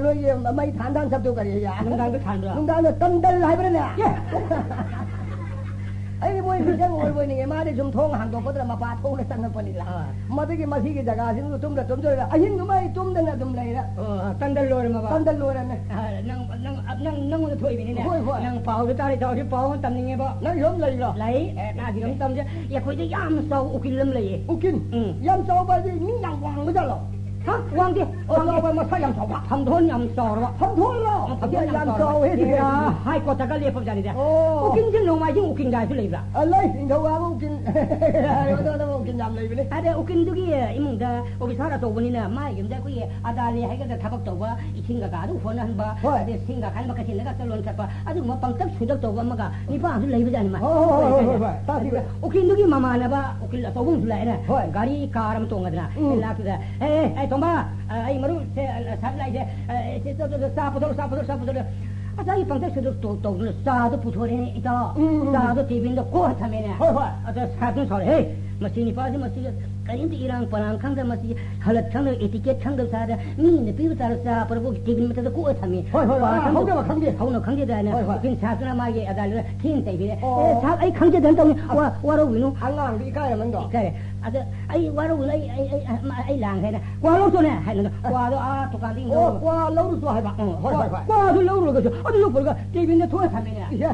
ꯅꯣꯏꯒꯤ ꯃꯩ ꯊꯥꯟ ꯊꯥꯟ ꯆꯞꯇꯣ ꯀꯔꯤ ꯍꯥꯏꯌꯦ? ꯅꯨꯡꯗꯥꯡꯗ ꯊꯥꯟꯕ꯭ꯔꯥ? ꯅꯨꯡꯗꯥꯡꯗ ꯇꯟꯗꯜ ꯍꯥꯏꯕ꯭ꯔꯥꯅꯦ? ꯑꯦ! ꯑꯩꯗꯤ ꯃꯣꯏ ꯃꯤꯆꯪ ꯑꯣꯏꯕ ꯑꯣꯏꯅꯤꯡꯉꯦ꯫ ꯃꯥꯗꯤ ꯁꯨꯝ ꯊꯣꯡ ꯍꯥꯡꯗꯣꯛꯄꯗ ꯃꯄꯥ ꯊꯣꯡꯅ ꯆꯪꯉꯛꯄꯅꯤꯗ꯫ ꯑꯥ꯫ ꯃꯗꯨꯒꯤ ꯃꯁꯤꯒꯤ ꯖꯒꯥꯁꯤꯡꯗꯨ ꯇꯨꯝꯗ ꯇꯨꯝꯖꯔꯒ ꯑꯍꯤꯡꯗꯨꯃ ꯑꯩ ꯇꯨꯝꯗꯅ ꯑꯗꯨꯝ ꯂꯩꯔꯦ꯫ ꯑꯣ, ꯇꯟꯗꯜ ꯂꯣꯏꯔꯝꯃꯕ? ꯇꯟꯗꯜ ꯂꯣꯏꯔꯝꯃꯦ꯫ ꯑꯥ, ꯅꯪ, ꯅꯪ, ꯅꯪ, ꯅꯪꯉꯣꯟꯗ ꯊꯣꯛꯏꯕꯅꯤꯅꯦ꯫ ꯍꯣꯏ, ꯍꯣꯏ꯫ ꯅꯪ ꯄꯥꯎꯗꯨ ꯇꯥꯔꯦ, ꯆꯥꯎꯁꯤ ꯄꯥꯎ ꯑꯃ ꯇꯝꯅꯤꯡꯉꯦꯕ꯫ ꯅꯪ ꯌꯨꯝ ꯂꯩꯕ꯭ꯔꯣ? ꯂꯩ꯫ ꯑꯦ, ꯇꯥꯁꯤ ꯑꯗꯨꯝ ꯇꯝꯁꯦ꯫ ꯑꯦ, ꯑꯩꯈꯣꯏꯗ ꯌꯥꯝ ꯆꯥꯎꯕ ꯎꯀꯤꯜ ꯑꯃ ꯂꯩꯌꯦ꯫ ꯎꯀꯤꯜ? ꯎꯝ꯫ ꯌꯥꯝ ꯆꯥꯎꯕ ꯍꯥꯏꯗꯤ ꯃꯤ ꯌꯥꯝ ꯋꯥꯡꯕ ꯖꯥꯠꯂꯣ? ꯍꯥ? ꯋꯥꯡꯗꯦ, ꯑꯣ, ꯋꯥꯡꯗꯦ꯫ ꯆꯥꯎꯕ, ꯃꯁꯥ ꯌꯥꯝ ꯆꯥꯎꯕ꯫ ꯐꯝꯗꯣꯟ ꯌꯥꯝ ꯆꯥꯎꯔꯕ꯫ ꯐꯝꯗꯣꯟꯂꯣ? ꯑꯣ, ꯐꯝꯗꯣꯟ ꯑꯦ, ꯌꯥꯝ ꯌꯥꯝ ꯆꯥꯎꯔꯕ꯫ ꯆꯥꯎꯋꯦ, ꯑꯦ, ꯁꯤꯗꯤ꯫ ꯍꯥꯏ ꯀꯣꯔꯠꯇꯒ ꯂꯦꯞꯄꯕ ꯖꯥꯠꯅꯤꯗ꯫ ꯑꯣ꯫ ꯎꯀꯤꯜꯁꯦ ꯅꯣꯡꯃꯥꯏꯖꯤꯡ ꯎꯀꯤꯜ ꯀꯥꯏꯁꯨ ꯂꯩꯕ꯭ꯔꯥ? ꯑ, ꯂꯩ, ꯅꯤꯡꯊꯧꯀꯥꯕ ꯎꯀꯤꯜ꯫ ꯑꯗꯣ, ꯑꯗꯣ, ꯎꯀꯤꯜ ꯌꯥꯝ ꯂꯩꯕꯅꯦ꯫ ꯑꯗ ꯎꯀꯤꯜꯗꯨꯒꯤ ꯏꯃꯨꯡꯗ ꯑꯣꯐꯤꯁꯥꯔ ꯑꯆꯧꯕꯅꯤꯅ ꯃꯥꯒꯤ ꯌꯨꯝꯗ ꯑꯩꯈꯣꯏꯒꯤ ꯑꯗꯥꯂꯤ ꯍꯥꯏꯒꯗ꯭ꯔꯥ ꯊꯕꯛ ꯇꯧꯕ, ꯏꯁꯤꯡ ꯀꯀꯥꯗꯨ ꯍꯣꯠꯅꯍꯟꯕ, ꯍꯣꯏ꯫ ꯑꯗꯩ ꯁꯤꯡꯒ ꯈꯟꯕ, ꯀꯩꯊꯦꯜꯗꯒ ꯆꯠꯂꯣꯟ ꯆꯠꯄ, ꯑꯗꯨꯒꯨꯝꯕ ꯄꯪꯇꯛ ꯁꯨꯗꯛ ꯇꯧꯕ ꯑꯃꯒ ꯅꯤꯄꯥ ꯑꯃꯁꯨ ꯂꯩꯕꯖꯥꯠꯅꯤ ꯃꯥ꯫ ꯍꯣꯏ, ꯍꯣꯏ, ꯍꯣꯏ, ꯍꯣꯏ, ꯍꯣꯏ, ꯍꯣꯏ꯫ ꯇꯥꯁꯤ꯫ ꯑꯗꯨꯒ ꯎꯀꯤꯜꯗꯨꯒꯤ ꯃꯃꯥꯟꯅꯕ ꯎꯀꯤꯜ ꯑꯆꯧꯕ ꯑꯃꯁꯨ ꯂꯥꯛꯑꯦꯅꯦ꯫ ꯍꯣꯏ꯫ ꯒꯥꯔꯤ ꯀꯥꯔ ꯑꯃ ꯇꯣꯡꯉꯗꯅ꯫ ꯎꯝ꯫ ꯂꯥꯛꯇꯨꯗ, "ꯑꯦ, ꯑꯦ, ꯑꯦ, ꯇꯣꯝꯕ, ꯑ, ꯑꯩ ꯃꯔꯨꯞꯁꯦ, ꯑ, ꯁꯥꯏꯠ ꯂꯥꯛꯏꯁꯦ, ꯑ, ꯑꯦ, ꯁꯦ, ꯆꯥ, ꯆꯥ, ꯆꯥ ꯄꯨꯊꯣꯔꯛꯑꯣ, ꯆꯥ ꯄꯨꯊꯣꯔꯛꯑꯣ, ꯆꯥ ꯄꯨꯊꯣꯔꯛꯑꯣ"꯫ ꯑꯁ, ꯑꯩ ꯄꯪꯇꯛ ꯁꯨꯗꯛ ꯇꯧ-, ꯇꯧꯗꯅ ꯆꯥꯗꯣ ꯄꯨꯊꯣꯔꯛꯑꯦꯅꯦ, ꯏꯇꯥꯎ꯫ ꯎꯝ, ꯎꯝ, ꯎꯝ꯫ ꯆꯥꯗꯣ ꯇꯦꯕꯤꯜꯗ ꯀꯣꯛ ꯊꯝꯃꯦꯅꯦ꯫ ꯍꯣꯏ, ꯍꯣꯏ꯫ ꯑꯗ ꯁꯥꯏꯠꯇꯨꯅ ꯁꯥꯎꯔꯦ, "ꯍꯦ, ꯃꯁꯤ ꯅꯤꯄꯥꯁꯤ, ꯃꯁꯤ ꯀꯔꯤꯝꯇ ꯏꯔꯥꯡ ꯄꯔꯥꯡ ꯈꯪꯗ, ꯃꯁꯤ ꯍꯂꯠ ꯈꯪꯗ, ꯏꯇꯤꯀꯦꯠ ꯈꯪꯗꯕ ꯁꯥꯗ, ꯃꯤꯅ ꯄꯤꯕ ꯇꯥꯔ ꯆꯥ ꯄꯨꯔꯛꯄ ꯇꯦꯕꯤꯜ ꯃꯊꯛꯇ ꯀꯣꯛꯑ ꯊꯝꯃꯤ꯫ ꯍꯣꯏ, ꯍꯣꯏ, ꯄꯥ ꯑꯥ, ꯈꯪꯗ-, ꯍꯧꯗꯕ ꯈꯪꯗꯦ꯫ ꯍꯧꯅ ꯈꯪꯗꯦꯗꯥꯏꯅ"꯫ ꯍꯣꯏ, ꯍꯣꯏ꯫ ꯎꯀꯤꯜ ꯁꯥꯍꯕꯇꯨꯅ ꯃꯥꯒꯤ ꯑꯗꯥꯂꯤꯗ ꯊꯤꯅ ꯇꯩꯕꯤꯔꯦ꯫ ꯑꯣ꯫ "ꯑꯦ, ꯁꯥꯍꯕ, ꯑꯩ ꯈꯪꯖꯗꯅ ꯇꯧꯅꯤ꯫ ꯑꯁ꯫ ꯋꯥ-, ꯋꯥꯔꯧꯕꯤꯅꯨ"꯫ ꯑꯉꯥꯡꯗꯣ ꯏꯀꯥꯏꯔꯝꯃꯅꯤꯗꯣ꯫ ꯏꯀꯥꯏꯔꯦ꯫ ꯑꯗ ꯑꯩ ꯋꯥꯔꯧꯅ, ꯑꯩ, ꯑꯩ, ꯑꯩ, ꯑꯩ ꯂꯥꯡꯈ꯭ꯔꯦꯅ꯫ ꯀ꯭ꯋꯥ ꯂꯧꯔꯨꯆꯣꯅꯦ ꯍꯥꯏꯅ ꯀ꯭ꯋꯥꯗꯣ ꯑꯥ ꯗꯨꯀꯥꯟꯗ ꯑꯣ, ꯌꯣꯜꯂꯣ꯫ ꯀ꯭ꯋꯥ ꯂꯧꯔꯨꯆꯣ ꯍꯥꯏꯕ꯫ ꯎꯝ, ꯍꯣꯏ, ꯀ꯭ꯋꯥ, ꯍꯣꯏ, ꯍꯣꯏ꯫ ꯀ꯭ꯋꯥꯗꯨ ꯂꯧꯔꯨꯔꯒꯁꯨ ꯑꯗꯨ ꯌꯣꯛꯄꯨꯔꯒ ꯇꯦꯕꯤꯟꯗ ꯊꯣꯛꯑ ꯊꯝꯃꯦꯅꯦ꯫ ꯏꯍꯦ꯫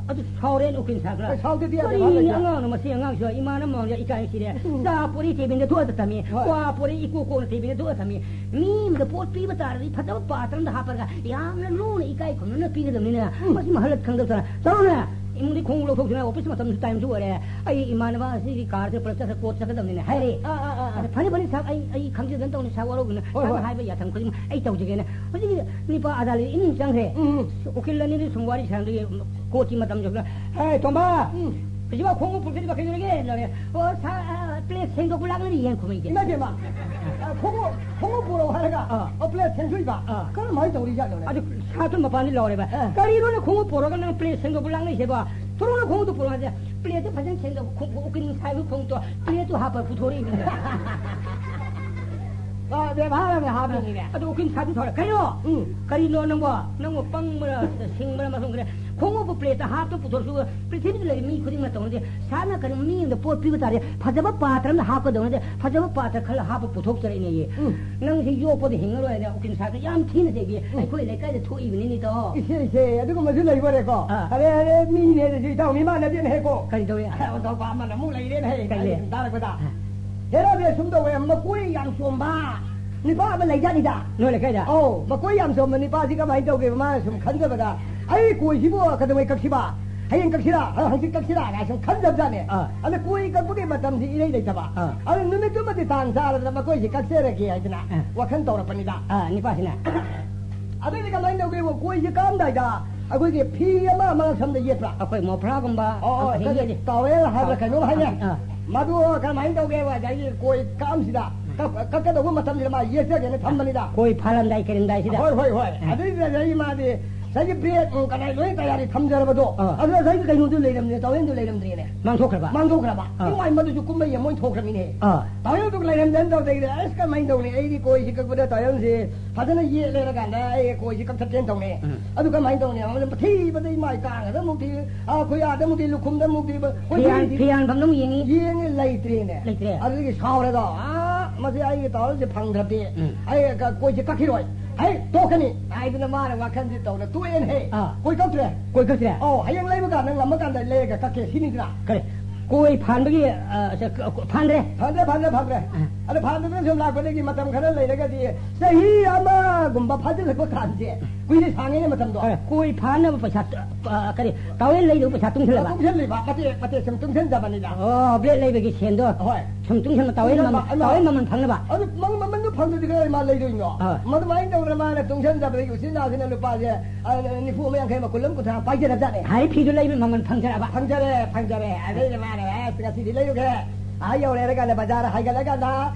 ꯑꯗꯨ ꯁꯥꯎꯔꯦꯅ ꯎꯀꯤꯜ ꯁꯥꯈ꯭ꯔ꯫ ꯑꯩ ꯁꯥꯎꯗꯗꯤ ꯌꯥꯗꯦ, ꯀꯔꯤꯅꯤ ꯁꯥꯎꯗꯗꯤ ꯌꯥꯗꯦ꯫ ꯑꯉꯥꯡꯅ ꯃꯁꯤ ꯑꯉꯥꯡꯁꯨ ꯏꯃꯥꯅ ꯃꯃꯥꯡꯗ ꯏꯀꯥꯏ ꯁꯤꯔꯦ꯫ ꯎꯝ꯫ ꯆꯥ ꯄꯣꯔꯤ ꯇꯦꯕꯤꯟꯗ ꯊꯣꯛꯑ ꯊꯝꯃꯤ꯫ ꯍꯣꯏ꯫ ꯀ꯭ꯋꯥ ꯄꯣꯔꯤ ꯏꯀꯣ ꯀꯣꯛꯅ ꯇꯦꯕꯤꯟꯗ ꯊꯣꯛꯑ ꯊꯝꯃꯤ꯫ ꯃꯤ ꯑꯃꯗ ꯄꯣꯠ ꯄꯤꯕ ꯇꯥꯔꯗꯤ ꯐꯖꯕ ꯄꯥꯇ꯭ꯔ ꯑꯃꯗ ꯍꯥꯞꯄꯒ ꯌꯥꯝꯅ ꯂꯨꯅ ꯏꯀꯥꯏ ꯈꯨꯝꯅꯅ ꯄꯤꯒꯗꯕꯅꯤꯅꯦ꯫ ꯎꯝ꯫ ꯃꯁꯤ ꯃꯍꯜꯂꯠ ꯈꯪꯗꯕ ꯁꯥꯔ꯫ ꯆꯠꯂꯣꯅꯦ꯫ ꯏꯃꯨꯡꯗꯤ ꯈꯣꯡꯎꯞ ꯂꯧꯊꯣꯛꯇꯨꯅ ꯑꯣꯐꯤꯁ ꯃꯇꯝꯁꯨ ꯇꯥꯏꯝꯁꯨ ꯑꯣꯏꯔꯦ꯫ ꯑꯩ ꯏꯃꯥꯟꯅꯕ ꯑꯁꯤꯒꯤ ꯀꯥꯔꯁꯦ ꯄꯨꯂꯞ ꯆꯠꯈ꯭ꯔ ꯀꯣꯔꯠ ꯆꯠꯀꯗꯕꯅꯤꯅꯦ ꯍꯥꯏꯔꯦ꯫ ꯑꯥ, ꯑꯥ, ꯑꯥ, ꯑꯥ꯫ ꯑꯗ ꯐꯅꯤ, ꯐꯅꯤ ꯁꯥꯔ, ꯑꯩ, ꯑꯩ ꯈꯪꯖꯗꯅ ꯇꯧꯅꯤ ꯁꯥꯔ, ꯋꯥꯔꯧꯕꯤꯅꯨ꯫ ꯍꯣꯏ, ꯁꯥꯔꯅ ꯍꯣꯏ꯫ ꯍꯥꯏꯕ ꯌꯥꯊꯪ ꯈꯨꯗꯤꯡꯃꯛ ꯑꯩ ꯇꯧꯖꯒꯦꯅ꯫ ꯍꯧꯖꯤꯛꯀꯤ ꯅꯤꯄꯥ ꯑꯗꯥꯂꯤ ꯏꯃꯨꯡ ꯆꯪꯈ꯭ꯔꯦ꯫ ꯎꯝ, ꯎꯝ꯫ ꯎꯀꯤꯜ ꯑꯅꯤꯗꯨ ꯁꯨꯝ ꯋꯥꯔꯤ ꯁꯥꯟꯅꯗꯣꯏ ꯀꯣꯔꯠꯀꯤ ꯃꯇꯝ ꯌꯧꯁꯤꯜꯂ, "ꯍꯦ, ꯇꯣꯝꯕ, ꯎꯝ꯫ ꯍꯧꯖꯤꯛꯐꯥꯎ ꯈꯣꯡꯎꯞ ꯄꯨꯔꯛꯇ꯭ꯔꯤꯕ ꯀꯩꯗꯧꯔꯒꯦ?" ꯂꯧꯔꯦ꯫ "ꯑꯣ, ꯁꯥꯔ, ꯑ, ꯄ꯭ꯂꯦꯠ ꯁꯦꯡꯗꯣꯛꯄ ꯂꯥꯛꯅꯔꯤ ꯌꯦꯟ ꯈꯨꯃꯩꯒꯤ꯫" ꯏꯃꯥ ꯏꯕꯦꯝꯃ, ꯑ, ꯈꯣꯡꯎꯞ, ꯈꯣꯡꯎꯞ ꯄꯨꯔꯛꯑꯣ ꯍꯥꯏꯔꯒ, ꯑꯥ꯫ ꯑꯣ, ꯄ꯭ꯂꯦꯠ ꯁꯦꯡꯗꯣꯛꯏꯕ? ꯑꯥ꯫ ꯀꯔꯝꯍꯥꯏꯅ ꯇꯧꯔꯤꯖꯥꯠꯅꯣꯅꯦ? ꯑꯗꯨ ꯁꯥꯇꯨ ꯃꯄꯥꯟꯗ ꯂꯧꯔꯦꯕ꯫ ꯑꯥ꯫ "ꯀꯔꯤꯅꯣꯅꯦ ꯈꯣꯡꯎꯞ ꯄꯨꯔꯛꯑꯒ ꯅꯪ ꯄ꯭ꯂꯦꯠ ꯁꯦꯡꯗꯣꯛꯄ ꯂꯥꯛꯅꯩꯁꯦꯕꯣ? ꯊꯣꯔꯛꯑꯣꯅꯦ ꯈꯣꯡꯎꯞꯇꯨ ꯄꯨꯔꯛꯑꯣ" ꯍꯥꯏꯁꯦ꯫ ꯄ꯭ꯂꯦꯠꯇꯨ ꯐꯖꯅ ꯁꯦꯡꯗꯣꯛ, ꯈꯣꯡ-, ꯎꯀꯤꯜ ꯁꯥꯏꯕ ꯈꯣꯡꯎꯞꯇꯣ ꯄ꯭ꯂꯦꯠꯇꯨ ꯍꯥꯞꯄ ꯄꯨꯊꯣꯔꯛꯏꯅꯤꯅꯦ꯫ ꯑ, ꯕꯦꯕꯥꯔ ꯑꯃ ꯍꯥꯞꯄꯤꯅꯤꯅꯦ꯫ ꯑꯗꯨ ꯎꯀꯤꯜ ꯁꯥꯏꯕꯗꯨ ꯊꯣꯔꯛꯑꯦ꯫ "ꯀꯩꯅꯣ? ꯎꯝ꯫ ꯀꯔꯤꯅꯣ ꯅꯪꯕꯣ? ꯅꯪꯕꯨ ꯄꯪꯕ꯭ꯔꯥ, ꯁꯤꯡꯕ꯭ꯔꯥ, ꯃꯁꯨꯡ ꯈꯔ ꯈꯣꯡꯎꯞꯄꯨ ꯄ꯭ꯂꯦꯠꯇ ꯍꯥꯞꯇ ꯄꯨꯊꯣꯔꯁꯨ ꯄ꯭ꯔꯤꯊꯤꯕꯤꯗ ꯂꯩꯔꯤꯕ ꯃꯤ ꯈꯨꯗꯤꯡꯃꯛ ꯇꯧꯅꯗꯦ꯫ ꯁꯥꯔꯅ ꯀꯔꯤ ꯃꯤ ꯑꯃꯗ ꯄꯣꯠ ꯄꯤꯕ ꯇꯥꯔꯦ, ꯐꯖꯕ ꯄꯥꯇ꯭ꯔ ꯑꯃꯗ ꯍꯥꯞꯀꯗꯧꯅꯗꯦ, ꯐꯖꯕ ꯄꯥꯇ꯭ꯔ ꯈꯜꯂ ꯍꯥꯞꯄ ꯄꯨꯊꯣꯛꯆꯔꯛꯏꯅꯦꯌꯦ꯫ ꯎꯝ꯫ ꯅꯪꯁꯦ ꯌꯣꯛꯄꯗ ꯍꯤꯡꯉꯔꯣꯏ" ꯍꯥꯏꯅ ꯎꯀꯤꯜ ꯁꯥꯔꯗ ꯌꯥꯝ ꯊꯤꯅ ꯆꯩꯕꯤ꯫ ꯎꯝ꯫ ꯑꯩꯈꯣꯏ ꯂꯩꯀꯥꯏꯗ ꯊꯣꯛꯏꯕꯅꯤꯅꯦ ꯏꯇꯥꯎ꯫ ꯏꯆꯦ, ꯏꯆꯦ, ꯑꯗꯨꯒꯨꯝꯕꯁꯨ ꯂꯩꯕꯔꯦꯀꯣ? ꯑꯥ꯫ ꯑꯔꯦ, ꯑꯔꯦ, ꯃꯤꯅꯦ ꯑꯗꯨꯁꯨ ꯏꯇꯥꯎ ꯃꯤꯃꯥꯟꯅꯗꯦꯅꯦ ꯍꯦꯀꯣ꯫ ꯀꯔꯤ ꯇꯧꯏ? ꯑꯣꯟꯊꯣꯛꯄ ꯑꯃꯅ ꯑꯃꯨꯛ ꯂꯩꯔꯦꯅꯦ ꯍꯦ꯫ ꯀꯔꯤ? ꯑꯩ ꯁꯨꯝ ꯇꯥꯔꯛꯄꯗ꯫ ꯑꯥ꯫ ꯍꯦꯔꯥꯕꯦ ꯁꯨꯝ ꯇꯧꯋꯦ, ꯃꯀꯣꯏ ꯌꯥꯝ ꯆꯣꯝꯕ ꯅꯤꯄꯥ ꯑꯃ ꯂꯩꯖꯥꯠꯅꯤꯗ꯫ ꯅꯣꯏ ꯂꯩꯀꯥꯏꯗ? ꯑꯧ, ꯃꯀꯣꯏ ꯌꯥꯝ ꯆꯣꯝꯕ ꯅꯤꯄꯥꯁꯤ ꯀꯃꯥꯏꯅ ꯇꯧꯒꯦꯕ? ꯃꯥꯅ ꯁꯨꯝ ꯈꯟꯖꯕꯗ, "ꯑꯩ ꯀꯣꯏꯁꯤꯕꯨ ꯀꯩꯗꯧꯉꯩ ꯀꯛꯁꯤꯕ? ꯍꯌꯦꯡ ꯀꯛꯁꯤꯔꯥ? ꯍ-, ꯍꯪꯆꯤꯠ ꯀꯛꯁꯤꯔꯥ?" ꯀꯥꯏ ꯁꯨꯝ ꯈꯟꯖꯕꯖꯥꯠꯅꯤ꯫ ꯑꯥ꯫ ꯑꯗ ꯀꯣꯏ ꯀꯛꯄꯒꯤ ꯃꯇꯝꯁꯤ ꯏꯔꯩ ꯂꯩꯇꯕ꯫ ꯑꯥ꯫ ꯑꯗ ꯅꯨꯃꯤꯠꯇꯨꯃꯗꯤ ꯇꯥꯟ ꯆꯥꯔꯗꯅ ꯃꯀꯣꯏꯁꯤ ꯀꯛꯆꯔꯒꯦ ꯍꯥꯏꯗꯅ ꯑꯥ꯫ ꯋꯥꯈꯜ ꯇꯧꯔꯛꯄꯅꯤꯗ꯫ ꯑꯥ, ꯅꯤꯄꯥꯁꯤꯅ? ꯑꯗꯨꯗꯤ ꯀꯃꯥꯏꯅ ꯇꯧꯒꯦꯕꯨ, ꯀꯣꯏꯁꯤ ꯀꯛꯑꯝꯗꯥꯏꯗ ꯑꯩꯈꯣꯏꯒꯤ ꯐꯤ ꯑꯃ ꯑꯃ ꯁꯝꯗ ꯌꯦꯠꯄ꯭ꯔꯥ? ꯑꯩꯈꯣꯏ ꯃꯣꯐ꯭ꯔꯥꯒꯨꯝꯕ ꯑꯣ, ꯑꯣ, ꯑꯃ ꯀꯔꯤ, ꯍꯦꯛ ꯇꯥꯋꯦꯜ ꯍꯥꯏꯕ꯭ꯔꯥ ꯑꯥ, ꯀꯩꯅꯣꯝ ꯍꯥꯏꯅꯦ꯫ ꯑꯥ, ꯑꯥ꯫ ꯃꯗꯨ ꯀꯔꯝꯍꯥꯏꯅ ꯇꯧꯒꯦꯕ? ꯑꯗꯒꯤ ꯀꯣꯏ ꯀꯛꯑꯝꯁꯤꯗ, ꯀꯛ-, ꯀꯛꯀꯗꯧꯕ ꯃꯇꯝꯁꯤꯗ ꯃꯥ ꯌꯦꯠꯆꯒꯦꯅ ꯊꯝꯕꯅꯤꯗ꯫ ꯀꯣꯏ ꯐꯥꯔꯝꯗꯥꯏ ꯀꯔꯤꯝꯗꯥꯏꯁꯤꯗ꯫ ꯍꯣꯏ, ꯍꯣꯏ, ꯍꯣꯏ꯫ ꯑꯥ꯫ ꯑꯗꯨꯏꯗꯨꯗ ꯑꯩ ꯃꯥꯗꯤ ꯉꯁꯥꯏꯒꯤ ꯕ꯭ꯔꯦꯗ, ꯎꯝ, ꯀꯗꯥꯏ ꯂꯣꯏ ꯇꯌꯥꯔꯤ ꯊꯝꯖꯔꯕꯗꯣ꯫ ꯑꯥ꯫ ꯑꯗꯨꯗ ꯉꯁꯥꯏꯒꯤ ꯀꯩꯅꯣꯗꯨ ꯂꯩꯔꯝꯗ꯭ꯔꯦ, ꯇꯥꯋꯦꯜꯗꯨ ꯂꯩꯔꯝꯗ꯭ꯔꯦꯅꯦ꯫ ꯃꯥꯡꯊꯣꯛꯈ꯭ꯔꯕ? ꯃꯥꯡꯊꯣꯛꯈ꯭ꯔꯕ꯫ ꯑꯥ꯫ ꯏꯃꯥꯏ, ꯃꯗꯨꯁꯨ ꯀꯨꯝꯍꯩ ꯑꯃ ꯑꯣꯏꯅ ꯊꯣꯛꯈ꯭ꯔꯃꯤꯅꯦ꯫ ꯑꯥ꯫ ꯇꯥꯋꯦꯜꯗꯨ ꯂꯩꯔꯝꯗꯅ ꯇꯧꯗꯩꯗ, ꯑꯁ, ꯀꯃꯥꯏꯅ ꯇꯧꯅꯤ? ꯑꯩꯗꯤ ꯀꯣꯏꯁꯤ ꯀꯛꯄꯗ ꯇꯥꯋꯦꯜꯁꯤ ꯐꯖꯅ ꯌꯦꯠ ꯂꯩꯔꯀꯥꯟꯗ ꯑꯩ ꯀꯣꯏꯁꯤ ꯀꯛꯊꯠꯀꯦꯅ ꯇꯧꯅꯤ꯫ ꯎꯝ꯫ ꯑꯗꯨ ꯀꯃꯥꯏꯅ ꯇꯧꯅꯤ? ꯑꯃꯅ ꯊꯤꯕꯗ ꯏꯃꯥꯏ ꯀꯥꯡꯉꯗ ꯑꯃꯨꯛ ꯊꯤ, ꯑꯥ, ꯈꯨꯌꯥꯗ ꯑꯃꯨꯛ ꯊꯤ, ꯂꯨꯈꯨꯝꯗ ꯑꯃꯨꯛ ꯊꯤ, ꯀꯣꯏꯁꯤ ꯐꯤꯌꯥꯟ-, ꯐꯤꯌꯥꯟꯐꯝꯗ ꯑꯃꯨꯛ ꯌꯦꯡꯉꯤ꯫ ꯌꯦꯡꯉꯦ, ꯂꯩꯇ꯭ꯔꯦꯅꯦ꯫ ꯂꯩꯇ꯭ꯔꯦ꯫ ꯑꯗꯨꯗꯒꯤ ꯁꯥꯎꯔꯦꯗꯣ, ꯑꯥ, ꯃꯁꯤ ꯑꯩꯒꯤ ꯇꯥꯋꯦꯜꯁꯤ ꯐꯪꯗ꯭ꯔꯗꯤ ꯎꯝ꯫ ꯑꯩ ꯀ-, ꯀꯣꯏꯁꯤ ꯀꯛꯈꯤꯔꯣꯏ꯫ ꯍꯩ, ꯇꯣꯛꯀꯅꯤ ꯍꯥꯏꯗꯅ ꯃꯥꯅ ꯋꯥꯈꯜꯁꯤ ꯇꯧꯅ ꯇꯣꯛꯑꯦꯅꯦꯍꯦ꯫ ꯑꯥ꯫ ꯀꯣꯏ ꯀꯛꯇ꯭ꯔꯦ꯫ ꯀꯣꯏ ꯀꯛꯇ꯭ꯔꯦ꯫ ꯑꯧ, ꯍꯌꯦꯡ ꯂꯩꯕ ꯀꯥꯟꯗ ꯉꯝꯃꯀꯥꯟꯗ ꯂꯩꯔꯒ ꯀꯛꯀꯦ ꯁꯤꯅꯤꯗꯅ꯫ ꯀꯔꯤ? ꯀꯣꯏ ꯐꯥꯟꯕꯒꯤ, ꯑ, ꯁ-, ꯀ-, ꯀ-, ꯐꯥꯟꯗ꯭ꯔꯦ꯫ ꯐꯥꯟꯗ꯭ꯔꯦ, ꯐꯥꯟꯗ꯭ꯔꯦ, ꯐꯥꯟꯗ꯭ꯔꯦ꯫ ꯑꯥ꯫ ꯑꯗꯣ ꯐꯥꯟꯗꯗꯅ ꯁꯨꯝ ꯂꯥꯛꯄꯗꯒꯤ ꯃꯇꯝ ꯈꯔ ꯂꯩꯔꯒꯗꯤ ꯆꯍꯤ ꯑꯃꯒꯨꯝꯕ ꯐꯥꯖꯤꯜꯂꯛꯄ ꯀꯥꯟꯁꯦ, ꯀꯨꯏꯅ ꯁꯥꯡꯉꯦꯅꯦ ꯃꯇꯝꯗꯣ꯫ ꯑꯦ, ꯀꯣꯏ ꯐꯥꯅꯕ ꯄꯩꯁꯥ, ꯑ, ꯀꯔꯤ, ꯇꯥꯋꯦꯜ ꯂꯩꯅꯕ ꯄꯩꯁꯥ ꯇꯨꯡꯁꯤꯜꯂꯕ? ꯇꯨꯡꯁꯤꯜꯂꯤꯕ, ꯃꯇꯦꯛ ꯃꯇꯦꯛ ꯁꯨꯝ ꯇꯨꯡꯁꯤꯟꯖꯕꯅꯤꯗ꯫ ꯑꯣ, ꯕ꯭ꯂꯦꯗ ꯂꯩꯕꯒꯤ ꯁꯦꯟꯗꯣ ꯍꯣꯏ꯫ ꯁꯨꯝ ꯇꯨꯡꯁꯤꯟꯕ, ꯇꯥꯋꯦꯜ ꯇꯨꯡꯁꯤꯟꯕ, ꯃꯃꯜ, ꯑꯩꯃ-, ꯇꯥꯋꯦꯜ ꯃꯃꯜ ꯐꯪꯅꯕ? ꯑꯗꯨ ꯃꯪ-, ꯃꯃꯜꯗꯨ ꯐꯪꯗ꯭ꯔꯗꯤ ꯀꯗꯥꯏ ꯃꯥ ꯂꯩꯗꯣꯏꯅꯣ? ꯑꯥ꯫ ꯃꯗꯨꯃꯥꯏꯅ ꯇꯧꯗꯅ ꯃꯥꯅ ꯇꯨꯡꯁꯤꯟꯖꯕꯗꯒꯤ ꯎꯆꯤꯟ ꯅꯥꯆꯤꯟꯅ ꯂꯨꯄꯥꯁꯦ, ꯑ, ꯅꯤꯐꯨ ꯑꯃ, ꯌꯥꯡꯈꯩ ꯑꯃ, ꯀꯨꯟ ꯑꯃ, ꯀꯨꯟꯊ꯭ꯔꯥ ꯄꯥꯏꯖꯔꯖꯥꯠꯅꯦ꯫ ꯍꯥꯏꯔꯤꯕ ꯐꯤꯗꯨ ꯂꯩꯕ ꯃꯃꯜ ꯐꯪꯖꯔꯕ? ꯐꯪꯖꯔꯦ, ꯐꯪꯖꯔꯦ꯫ ꯑꯗꯩꯗꯤ ꯃꯥꯅ, "ꯑꯁ, ꯉꯁꯤꯗꯤ ꯂꯩꯔꯨꯒꯦ"꯫ ꯑꯥ ꯌꯧꯔꯦ ꯍꯥꯏꯔ ꯀꯥꯟꯗ ꯕꯖꯥꯔ ꯍꯥꯏꯒꯠꯂꯀꯥꯟꯗ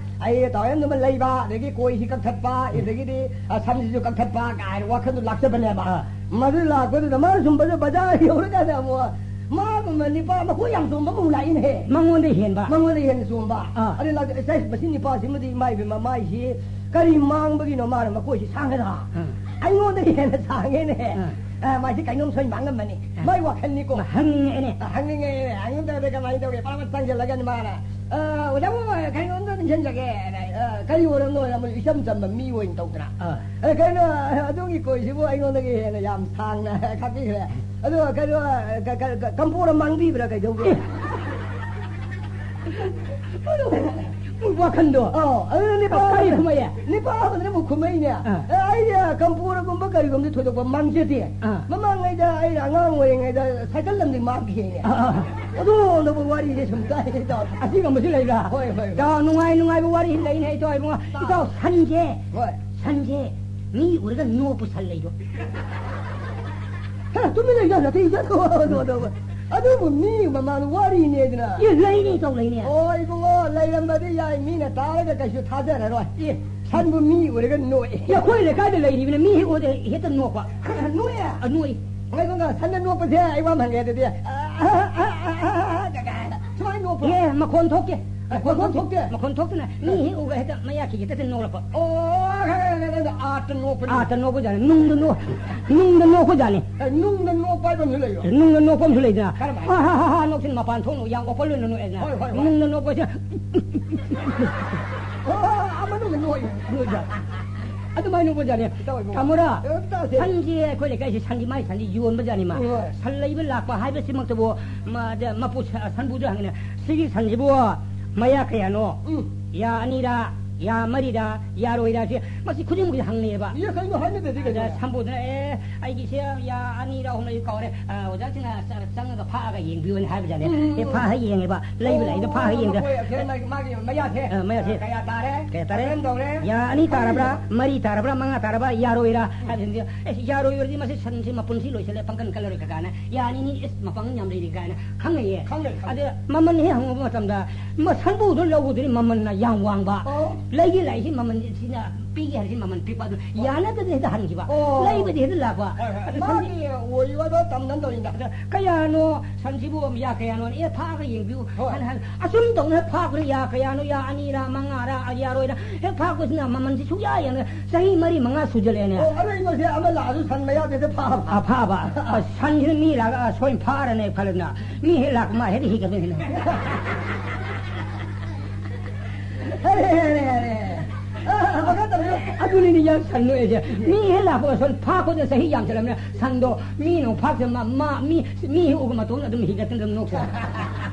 ꯑꯩ ꯇꯥꯋꯦꯜꯗꯨꯃ ꯂꯩꯕ, ꯑꯗꯒꯤ ꯀꯣꯏꯁꯤ ꯀꯛꯊꯠꯄ, ꯑꯗꯒꯤꯗꯤ, ꯑ, ꯁꯝꯁꯤꯁꯨ ꯀꯛꯊꯠꯄ ꯀꯥꯏꯅ ꯋꯥꯈꯜꯗꯣ ꯂꯥꯛꯆꯕꯅꯦꯕ꯫ ꯑꯥ꯫ ꯃꯗꯨ ꯂꯥꯛꯄꯗꯨꯗ ꯃꯥꯅ ꯁꯨꯝ ꯕꯖꯥꯔ, ꯕꯖꯥꯔ ꯌꯧꯔꯀꯥꯟꯗ ꯑꯃꯨꯛ ꯃꯥꯒꯨꯝꯕ ꯅꯤꯄꯥ ꯃꯈꯣꯏ ꯌꯥꯝ ꯆꯣꯝꯕ ꯑꯃꯨꯛ ꯂꯥꯛꯏꯅꯦꯍꯦ꯫ ꯃꯉꯣꯟꯗ ꯍꯦꯟꯕ? ꯃꯉꯣꯟꯗ ꯍꯦꯟꯅ ꯆꯣꯝꯕ꯫ ꯑꯥ꯫ ꯑꯗꯨ ꯂꯥꯛ-, "ꯑꯁ, ꯃꯁꯤ ꯅꯤꯄꯥꯁꯤꯃꯗꯤ ꯏꯃꯥ ꯏꯕꯦꯝꯃ, ꯃꯥꯏꯁꯤ ꯀꯔꯤ ꯃꯥꯡꯕꯒꯤꯅꯣ ꯃꯥꯅ ꯃꯀꯣꯏꯁꯤ ꯁꯥꯡꯒꯗ꯭ꯔꯥ? ꯎꯝ꯫ ꯑꯩꯉꯣꯟꯗ ꯍꯦꯟꯅ ꯁꯥꯡꯉꯦꯅꯦ꯫ ꯎꯝ꯫ ꯑ, ꯃꯥꯏꯁꯤ ꯀꯩꯅꯣꯝ ꯁꯣꯏ ꯃꯥꯡꯉꯝꯃꯅꯤ꯫ ꯎꯝ꯫ ꯃꯥꯏ ꯋꯥꯈꯜꯅꯤꯀꯣ"꯫ ꯍꯪꯅꯤꯡꯉꯛꯑꯦꯅꯦ꯫ ꯑ, ꯍꯪꯅꯤꯡꯉꯛꯑꯦꯅꯦ꯫ ꯍꯪꯅꯤꯡꯗꯕꯗ ꯀꯃꯥꯏꯅ ꯇꯧꯒꯦ? ꯄꯔꯥꯃꯠ ꯆꯪꯁꯤꯜꯂꯒ ꯃꯥꯅ, "ꯑ, ꯑꯣꯖꯥꯕꯨ, ꯀꯩꯅꯣꯝꯇ ꯅꯤꯡꯁꯤꯡꯖꯒꯦ꯫ ꯑ, ꯀꯔꯤ ꯑꯣꯏꯔꯝꯅꯣ?" ꯍꯥꯏꯅ ꯃꯣꯏ ꯏꯆꯝ ꯆꯝꯕ ꯃꯤ ꯑꯣꯏꯅ ꯇꯧꯗꯅ꯫ ꯑꯥ꯫ "ꯑ, ꯀꯩꯅꯣ, ꯑꯗꯣꯝꯒꯤ ꯀꯣꯏꯁꯤꯕꯨ ꯑꯩꯉꯣꯟꯗꯒꯤ ꯍꯦꯟꯅ ꯌꯥꯝ ꯁꯥꯡꯅ ꯈꯥꯛꯄꯤꯈ꯭ꯔꯦ꯫ ꯑꯗꯣ ꯀꯩꯅꯣ, ꯀ-, ꯀ-, ꯀ-, ꯀꯝꯄꯣꯔ ꯑꯃ ꯃꯥꯡꯕꯤꯕ꯭ꯔꯥ ꯀꯩꯗꯧꯒꯦ?" ꯋꯥꯈꯟꯗꯣ꯫ ꯑꯧ, ꯑꯗꯨꯅ ꯅꯤꯄꯥ ꯀꯔꯤ ꯑꯃꯅ, ꯈꯨꯝꯃꯛꯑꯦ? ꯅꯤꯄꯥ ꯑꯃꯗꯨꯅ ꯑꯃꯨꯛ ꯈꯨꯝꯃꯛꯏꯅꯦ꯫ ꯑꯥ꯫ "ꯑꯦ, ꯑꯩꯗꯤ ꯀꯝꯄꯣꯔꯒꯨꯝꯕ ꯀꯔꯤꯒꯨꯝꯕꯗꯤ ꯊꯣꯏꯗꯣꯛꯄ ꯃꯥꯡꯖꯗꯦ꯫ ꯑꯥ꯫ ꯃꯃꯥꯡꯉꯩꯗ ꯑꯩꯅ ꯑꯉꯥꯡ ꯑꯣꯏꯔꯤꯉꯩꯗ ꯁꯥꯏꯀꯜ ꯑꯃꯗꯤ ꯃꯥꯡꯈꯤꯅꯦ"꯫ ꯑꯥ, ꯑꯥ꯫ ꯑꯗꯨꯒꯨꯝꯕ ꯋꯥꯔꯤꯁꯦ ꯁꯨꯝ ꯇꯥꯏ, ꯏꯇꯥꯎ꯫ ꯑꯁꯤꯒꯨꯝꯕꯁꯨ ꯂꯩꯕ꯭ꯔꯥ? ꯍꯣꯏ, ꯍꯣꯏ, ꯍꯣꯏ꯫ ꯏꯇꯥꯎ, ꯅꯨꯡꯉꯥꯏ ꯅꯨꯡꯉꯥꯏꯕ ꯋꯥꯔꯤ ꯂꯩꯅꯦ, ꯏꯇꯥꯎ ꯏꯕꯨꯡꯉꯣ꯫ ꯑꯥ꯫ ꯏꯇꯥꯎ, ꯁꯟꯁꯦ, ꯍꯣꯏ꯫ ꯁꯟꯁꯦ ꯃꯤ ꯎꯔꯒ ꯅꯣꯛꯄ ꯁꯟ ꯂꯩꯗꯣ꯫ ꯍꯦ, ꯇꯨꯃꯤꯟ ꯂꯩꯌꯨ, ꯅꯥꯇꯩ ꯆꯥꯗꯕ, ꯇꯧꯕ, ꯇꯧꯕ꯫ ꯑꯗꯨꯕꯨ ꯃꯤ ꯃꯃꯥꯡꯗ ꯋꯥꯔꯤꯅꯦꯗꯅ꯫ ꯑꯦ, ꯂꯩꯅꯦ, ꯏꯇꯥꯎ, ꯂꯩꯅꯦ꯫ ꯑꯣ, ꯏꯕꯨꯡꯉꯣ, ꯂꯩꯔꯝꯕꯗꯤ ꯌꯥꯏ, ꯃꯤꯅ ꯇꯥꯔꯒ ꯀꯩꯁꯨ ꯊꯥꯖꯔꯔꯣꯏ꯫ ꯑꯦ꯫ ꯁꯟꯕꯨ ꯃꯤ ꯎꯔꯒ ꯅꯣꯛꯑꯦ꯫ ꯑꯦ, ꯑꯩꯈꯣꯏ ꯂꯩꯀꯥꯏꯗ ꯂꯩꯔꯤꯕꯅ ꯃꯤ ꯍꯦꯛ ꯎꯔꯗꯤ ꯍꯦꯛꯇ ꯅꯣꯛꯄ꯫ ꯅꯣꯛꯑꯦ? ꯑ, ꯅꯣꯛꯏ꯫ ꯉꯥꯏꯈꯣ, ꯉꯥꯏꯈꯣ, ꯁꯟꯅ ꯅꯣꯛꯄꯁꯦ ꯑꯩ ꯋꯥ ꯑꯃ ꯍꯪꯒꯦ ꯑꯗꯨꯗꯤ꯫ ꯑ, ꯑ, ꯑ, ꯑ, ꯑ, ꯀꯥꯏꯅ꯫ ꯁꯨꯃꯥꯏꯅ ꯅꯣꯛꯄ꯭ꯔꯣ? ꯑꯦ, ꯃꯈꯣꯟ ꯊꯣꯛꯇꯦ꯫ ꯑꯦ, ꯃꯈꯣꯟ ꯃꯈꯣꯟ ꯊꯣꯛꯇꯦ꯫ ꯊꯣꯛꯇꯦ? ꯃꯈꯣꯟ ꯊꯣꯛꯇꯅ ꯃꯤ ꯑꯦ꯫ ꯍꯦꯛ ꯎꯕ ꯍꯦꯛꯇ ꯃꯌꯥ ꯈꯤꯈꯤꯗ ꯍꯦꯛꯇ ꯅꯣꯛꯂꯛꯄ꯫ ꯑꯣ, ꯈꯪꯉꯦ, ꯈꯪꯉꯦ, ꯈꯪꯉꯦ꯫ ꯑꯥꯔꯠꯇ ꯅꯣꯛꯄꯅꯤ꯫ ꯑꯥꯔꯠꯇ ꯅꯣꯛꯄꯖꯥꯠꯅꯤ꯫ ꯅꯨꯡꯗ ꯅꯣꯛ-, ꯅꯨꯡꯗ ꯅꯣꯛꯄꯖꯥꯠꯅꯤ꯫ ꯑꯦ, ꯅꯨꯡꯗ ꯅꯣꯛꯄ ꯍꯥꯏꯕ ꯑꯃꯁꯨ ꯂꯩꯕ꯭ꯔꯣ? ꯅꯨꯡꯗ ꯅꯣꯛꯄ ꯑꯃꯁꯨ ꯂꯩꯗꯅ꯫ ꯀꯔꯝꯍꯥꯏꯅ? ꯑ, ꯍ, ꯍ, ꯍ, ꯅꯣꯛꯁꯤꯟ ꯃꯄꯥꯟ ꯊꯣꯛꯅ ꯌꯥꯝ open ꯑꯣꯏꯅ ꯅꯣꯛꯑꯦꯗꯅ꯫ ꯍꯣꯏ, ꯍꯣꯏ, ꯍꯣꯏ꯫ ꯅꯨꯡꯗ ꯅꯣꯛꯄꯁꯦ꯫ ꯑꯣ, ꯑ, ꯃꯅꯨꯡꯗ ꯅꯣꯛꯏ꯫ ꯅꯣꯛꯏꯗ꯫ ꯑꯗꯨꯃꯥꯏꯅ ꯅꯣꯛꯄꯖꯥꯠꯅꯤ꯫ ꯇꯧꯏ, ꯃꯣꯏ꯫ ꯇꯥꯃꯣꯔꯥ, ꯑꯦ, ꯇꯥꯁꯦ꯫ ꯁꯟꯁꯤ ꯑꯩꯈꯣꯏ ꯂꯩꯀꯥꯏꯁꯤ ꯁꯟꯒꯤ ꯃꯥꯏ ꯁꯟꯁꯤ ꯌꯣꯟꯕꯖꯥꯠꯅꯤ ꯃꯥ꯫ ꯍꯣꯏ꯫ ꯁꯟ ꯂꯩꯕ ꯂꯥꯛꯄ ꯍꯥꯏꯕꯁꯤꯃꯛꯇꯕꯨ ꯃꯥ-, ꯗ-, ꯃꯄꯨ ꯁ-, ꯁꯟꯕꯨꯗ ꯍꯪꯉꯤꯅꯦ, "ꯁꯤꯒꯤ ꯁꯟꯁꯤꯕꯨ ꯃꯌꯥ ꯀꯌꯥꯅꯣ? ꯎꯝ꯫ ꯌꯥ ꯑꯅꯤꯔꯥ, ꯌꯥ ꯃꯔꯤꯔꯥ, ꯌꯥꯔꯣꯏꯔꯥ?" ꯁꯤ ꯃꯁꯤ ꯈꯨꯗꯤꯡꯃꯛꯁꯤ ꯍꯪꯅꯩꯑꯕ꯫ ꯏꯌꯥ, ꯀꯩꯅꯣ ꯍꯥꯏꯅꯗꯗꯤ ꯑꯗ ꯀꯩꯅꯣ? ꯁꯟꯕꯨꯗꯅ, "ꯑꯦ, ꯑꯩꯒꯤꯁꯦ ꯌꯥ ꯑꯅꯤꯔꯥ ꯑꯍꯨꯝꯂꯥ ꯀꯥꯎꯔꯦ꯫ ꯑ, ꯑꯣꯖꯥꯁꯤꯡꯅ ꯆ-, ꯆꯪꯉꯒ ꯐꯥꯛꯑꯒ ꯌꯦꯡꯕꯤꯌꯨꯅ" ꯍꯥꯏꯕꯖꯥꯠꯅꯦ꯫ ꯎꯝ, ꯎꯝ, ꯑꯦ, ꯎꯝ꯫ ꯐꯥꯛꯑꯒ ꯌꯦꯡꯉꯦꯕ, ꯂꯩꯕ ꯂꯩꯗ ꯑꯣ, ꯐꯥꯛꯑꯒ ꯌꯦꯡꯗ꯫ ꯃꯈꯣꯏ ꯑꯩꯈꯣꯏ ꯃꯥꯒꯤ, ꯃꯥꯒꯤ ꯃꯌꯥꯁꯦ꯫ ꯑ, ꯃꯌꯥꯁꯦ꯫ ꯀꯌꯥ ꯇꯥꯔꯦ? ꯀꯌꯥ ꯇꯥꯔꯦ? ꯑꯍꯨꯝ ꯇꯧꯔꯦ꯫ ꯌꯥ ꯑꯅꯤ ꯇꯥꯔꯕ꯭ꯔꯥ? ꯃꯔꯤ ꯇꯥꯔꯕ꯭ꯔꯥ? ꯃꯉꯥ ꯇꯥꯔꯕ꯭ꯔꯥ? ꯌꯥꯔꯣꯏꯔꯥ? ꯍꯥꯏꯕꯁꯤꯡꯁꯦ, "ꯑꯦ, ꯌꯥꯔꯣꯏ ꯑꯣꯏꯔꯗꯤ ꯃꯁꯤ ꯁꯟꯁꯤ ꯃꯄꯨꯟꯁꯤ ꯂꯣꯏꯁꯤꯜꯂꯦ, ꯄꯥꯡꯒꯜ ꯀꯜꯂꯔꯣꯏ" ꯀꯥꯏꯅ, "ꯌꯥꯅꯤꯅꯤ, ꯏꯁ, ꯃꯄꯥꯡꯒꯜ ꯌꯥꯝ ꯂꯩꯔꯤ" ꯀꯥꯏꯅ ꯈꯪꯅꯩꯌꯦ꯫ ꯈꯪꯅꯩ, ꯈꯪꯅꯩ꯫ ꯑꯗ ꯃꯃꯜ ꯍꯦꯛ ꯍꯪꯉꯨꯕ ꯃꯇꯝꯗ, ꯃ-, ꯁꯟꯕꯨꯗꯨ ꯂꯧꯕꯗꯨꯗꯤ ꯃꯃꯜꯅ ꯌꯥꯝ ꯋꯥꯡꯕ, ꯑꯣ꯫ ꯂꯩꯒꯦ ꯂꯥꯛꯏꯁꯤ ꯃꯃꯜ ꯁꯤꯅ ꯄꯤꯒꯦ ꯍꯥꯏꯔꯤꯁꯤ ꯃꯃꯜ ꯄꯤꯛꯄ, ꯑꯗꯨ ꯍꯣꯏ꯫ ꯌꯥꯅꯗꯗꯤ ꯍꯦꯛꯇ ꯍꯟꯈꯤꯕ, ꯑꯣ꯫ ꯂꯩꯕꯗꯤ ꯍꯦꯛꯇ ꯂꯥꯛꯄ꯫ ꯍꯣꯏ, ꯍꯣꯏ꯫ ꯑꯗꯨ ꯁꯟꯗꯤ ꯃꯥꯒꯤ ꯑꯣꯏꯔꯤꯕ ꯑꯗꯣ ꯇꯝꯅ ꯇꯧꯔꯤꯅꯤꯗ꯫ ꯑꯗ ꯀꯌꯥꯅꯣ ꯁꯟꯁꯤꯕꯨ ꯌꯥ ꯀꯌꯥꯅꯣ? ꯑꯦ, ꯐꯥꯛꯑꯒ ꯌꯦꯡꯕꯤꯌꯨ꯫ ꯍꯣꯏ꯫ ꯍꯥꯏꯅ ꯍꯥꯏ-, ꯑꯁꯨꯝ ꯇꯧꯅ ꯐꯥꯛꯄꯅ ꯌꯥ ꯀꯌꯥꯅꯣ, ꯌꯥ ꯑꯅꯤꯔꯥ, ꯃꯉꯥꯔꯥ, ꯌꯥꯔꯣꯏꯔꯥ? ꯍꯦꯛ ꯐꯥꯛꯄꯁꯤꯅ ꯃꯃꯜꯁꯤ ꯁꯨꯛꯌꯥ ꯌꯥꯅ ꯆꯍꯤ ꯃꯔꯤ ꯃꯉꯥ ꯁꯨꯖꯜꯂꯛꯑꯦꯅꯦ꯫ ꯑꯣ, ꯑꯔꯩꯕꯁꯦ ꯑꯃ ꯂꯥꯛꯑꯁꯨ ꯁꯟ ꯃꯌꯥꯗ ꯍꯦꯛꯇ ꯐꯥꯕ꯫ ꯑ, ꯐꯥꯕ꯫ ꯑ, ꯁꯟꯁꯤꯅ ꯃꯤ ꯂꯥꯛꯑꯒ, "ꯑ, ꯁꯣꯏꯅ ꯐꯥꯔꯅꯦ" ꯈꯜꯂꯗꯅ, ꯃꯤ ꯍꯦꯛ ꯂꯥꯛꯄ ꯃꯥ ꯍꯦꯛꯇ ꯍꯤꯒꯠꯂꯦ꯫ ꯑꯔꯦ, ꯑꯔꯦ, ꯑꯔꯦ꯫ ꯑ, ꯃꯈꯥ ꯇꯝꯕꯤꯌꯨ꯫ ꯑꯗꯨꯅꯤꯅꯦ ꯌꯥꯝ ꯁꯟ ꯅꯣꯛꯏꯁꯦ꯫ ꯃꯤ ꯍꯦꯛ ꯂꯥꯛꯄꯒ ꯁꯣꯏꯅ ꯐꯥ ꯈꯣꯠꯅ ꯆꯍꯤ ꯌꯥꯝꯁꯜꯂꯝꯅ ꯁꯟꯗꯣ ꯃꯤꯅ ꯑꯃꯨꯛ ꯐꯥꯛꯇꯅ ꯃꯥ, ꯃꯥ, ꯃꯤ, ꯃꯤ ꯍꯦꯛ ꯎꯕ ꯃꯇꯣꯝꯗ ꯑꯗꯨꯝ ꯍꯤꯒꯠꯇꯅ ꯑꯗꯨꯝ ꯅꯣꯛꯆꯔꯦ꯫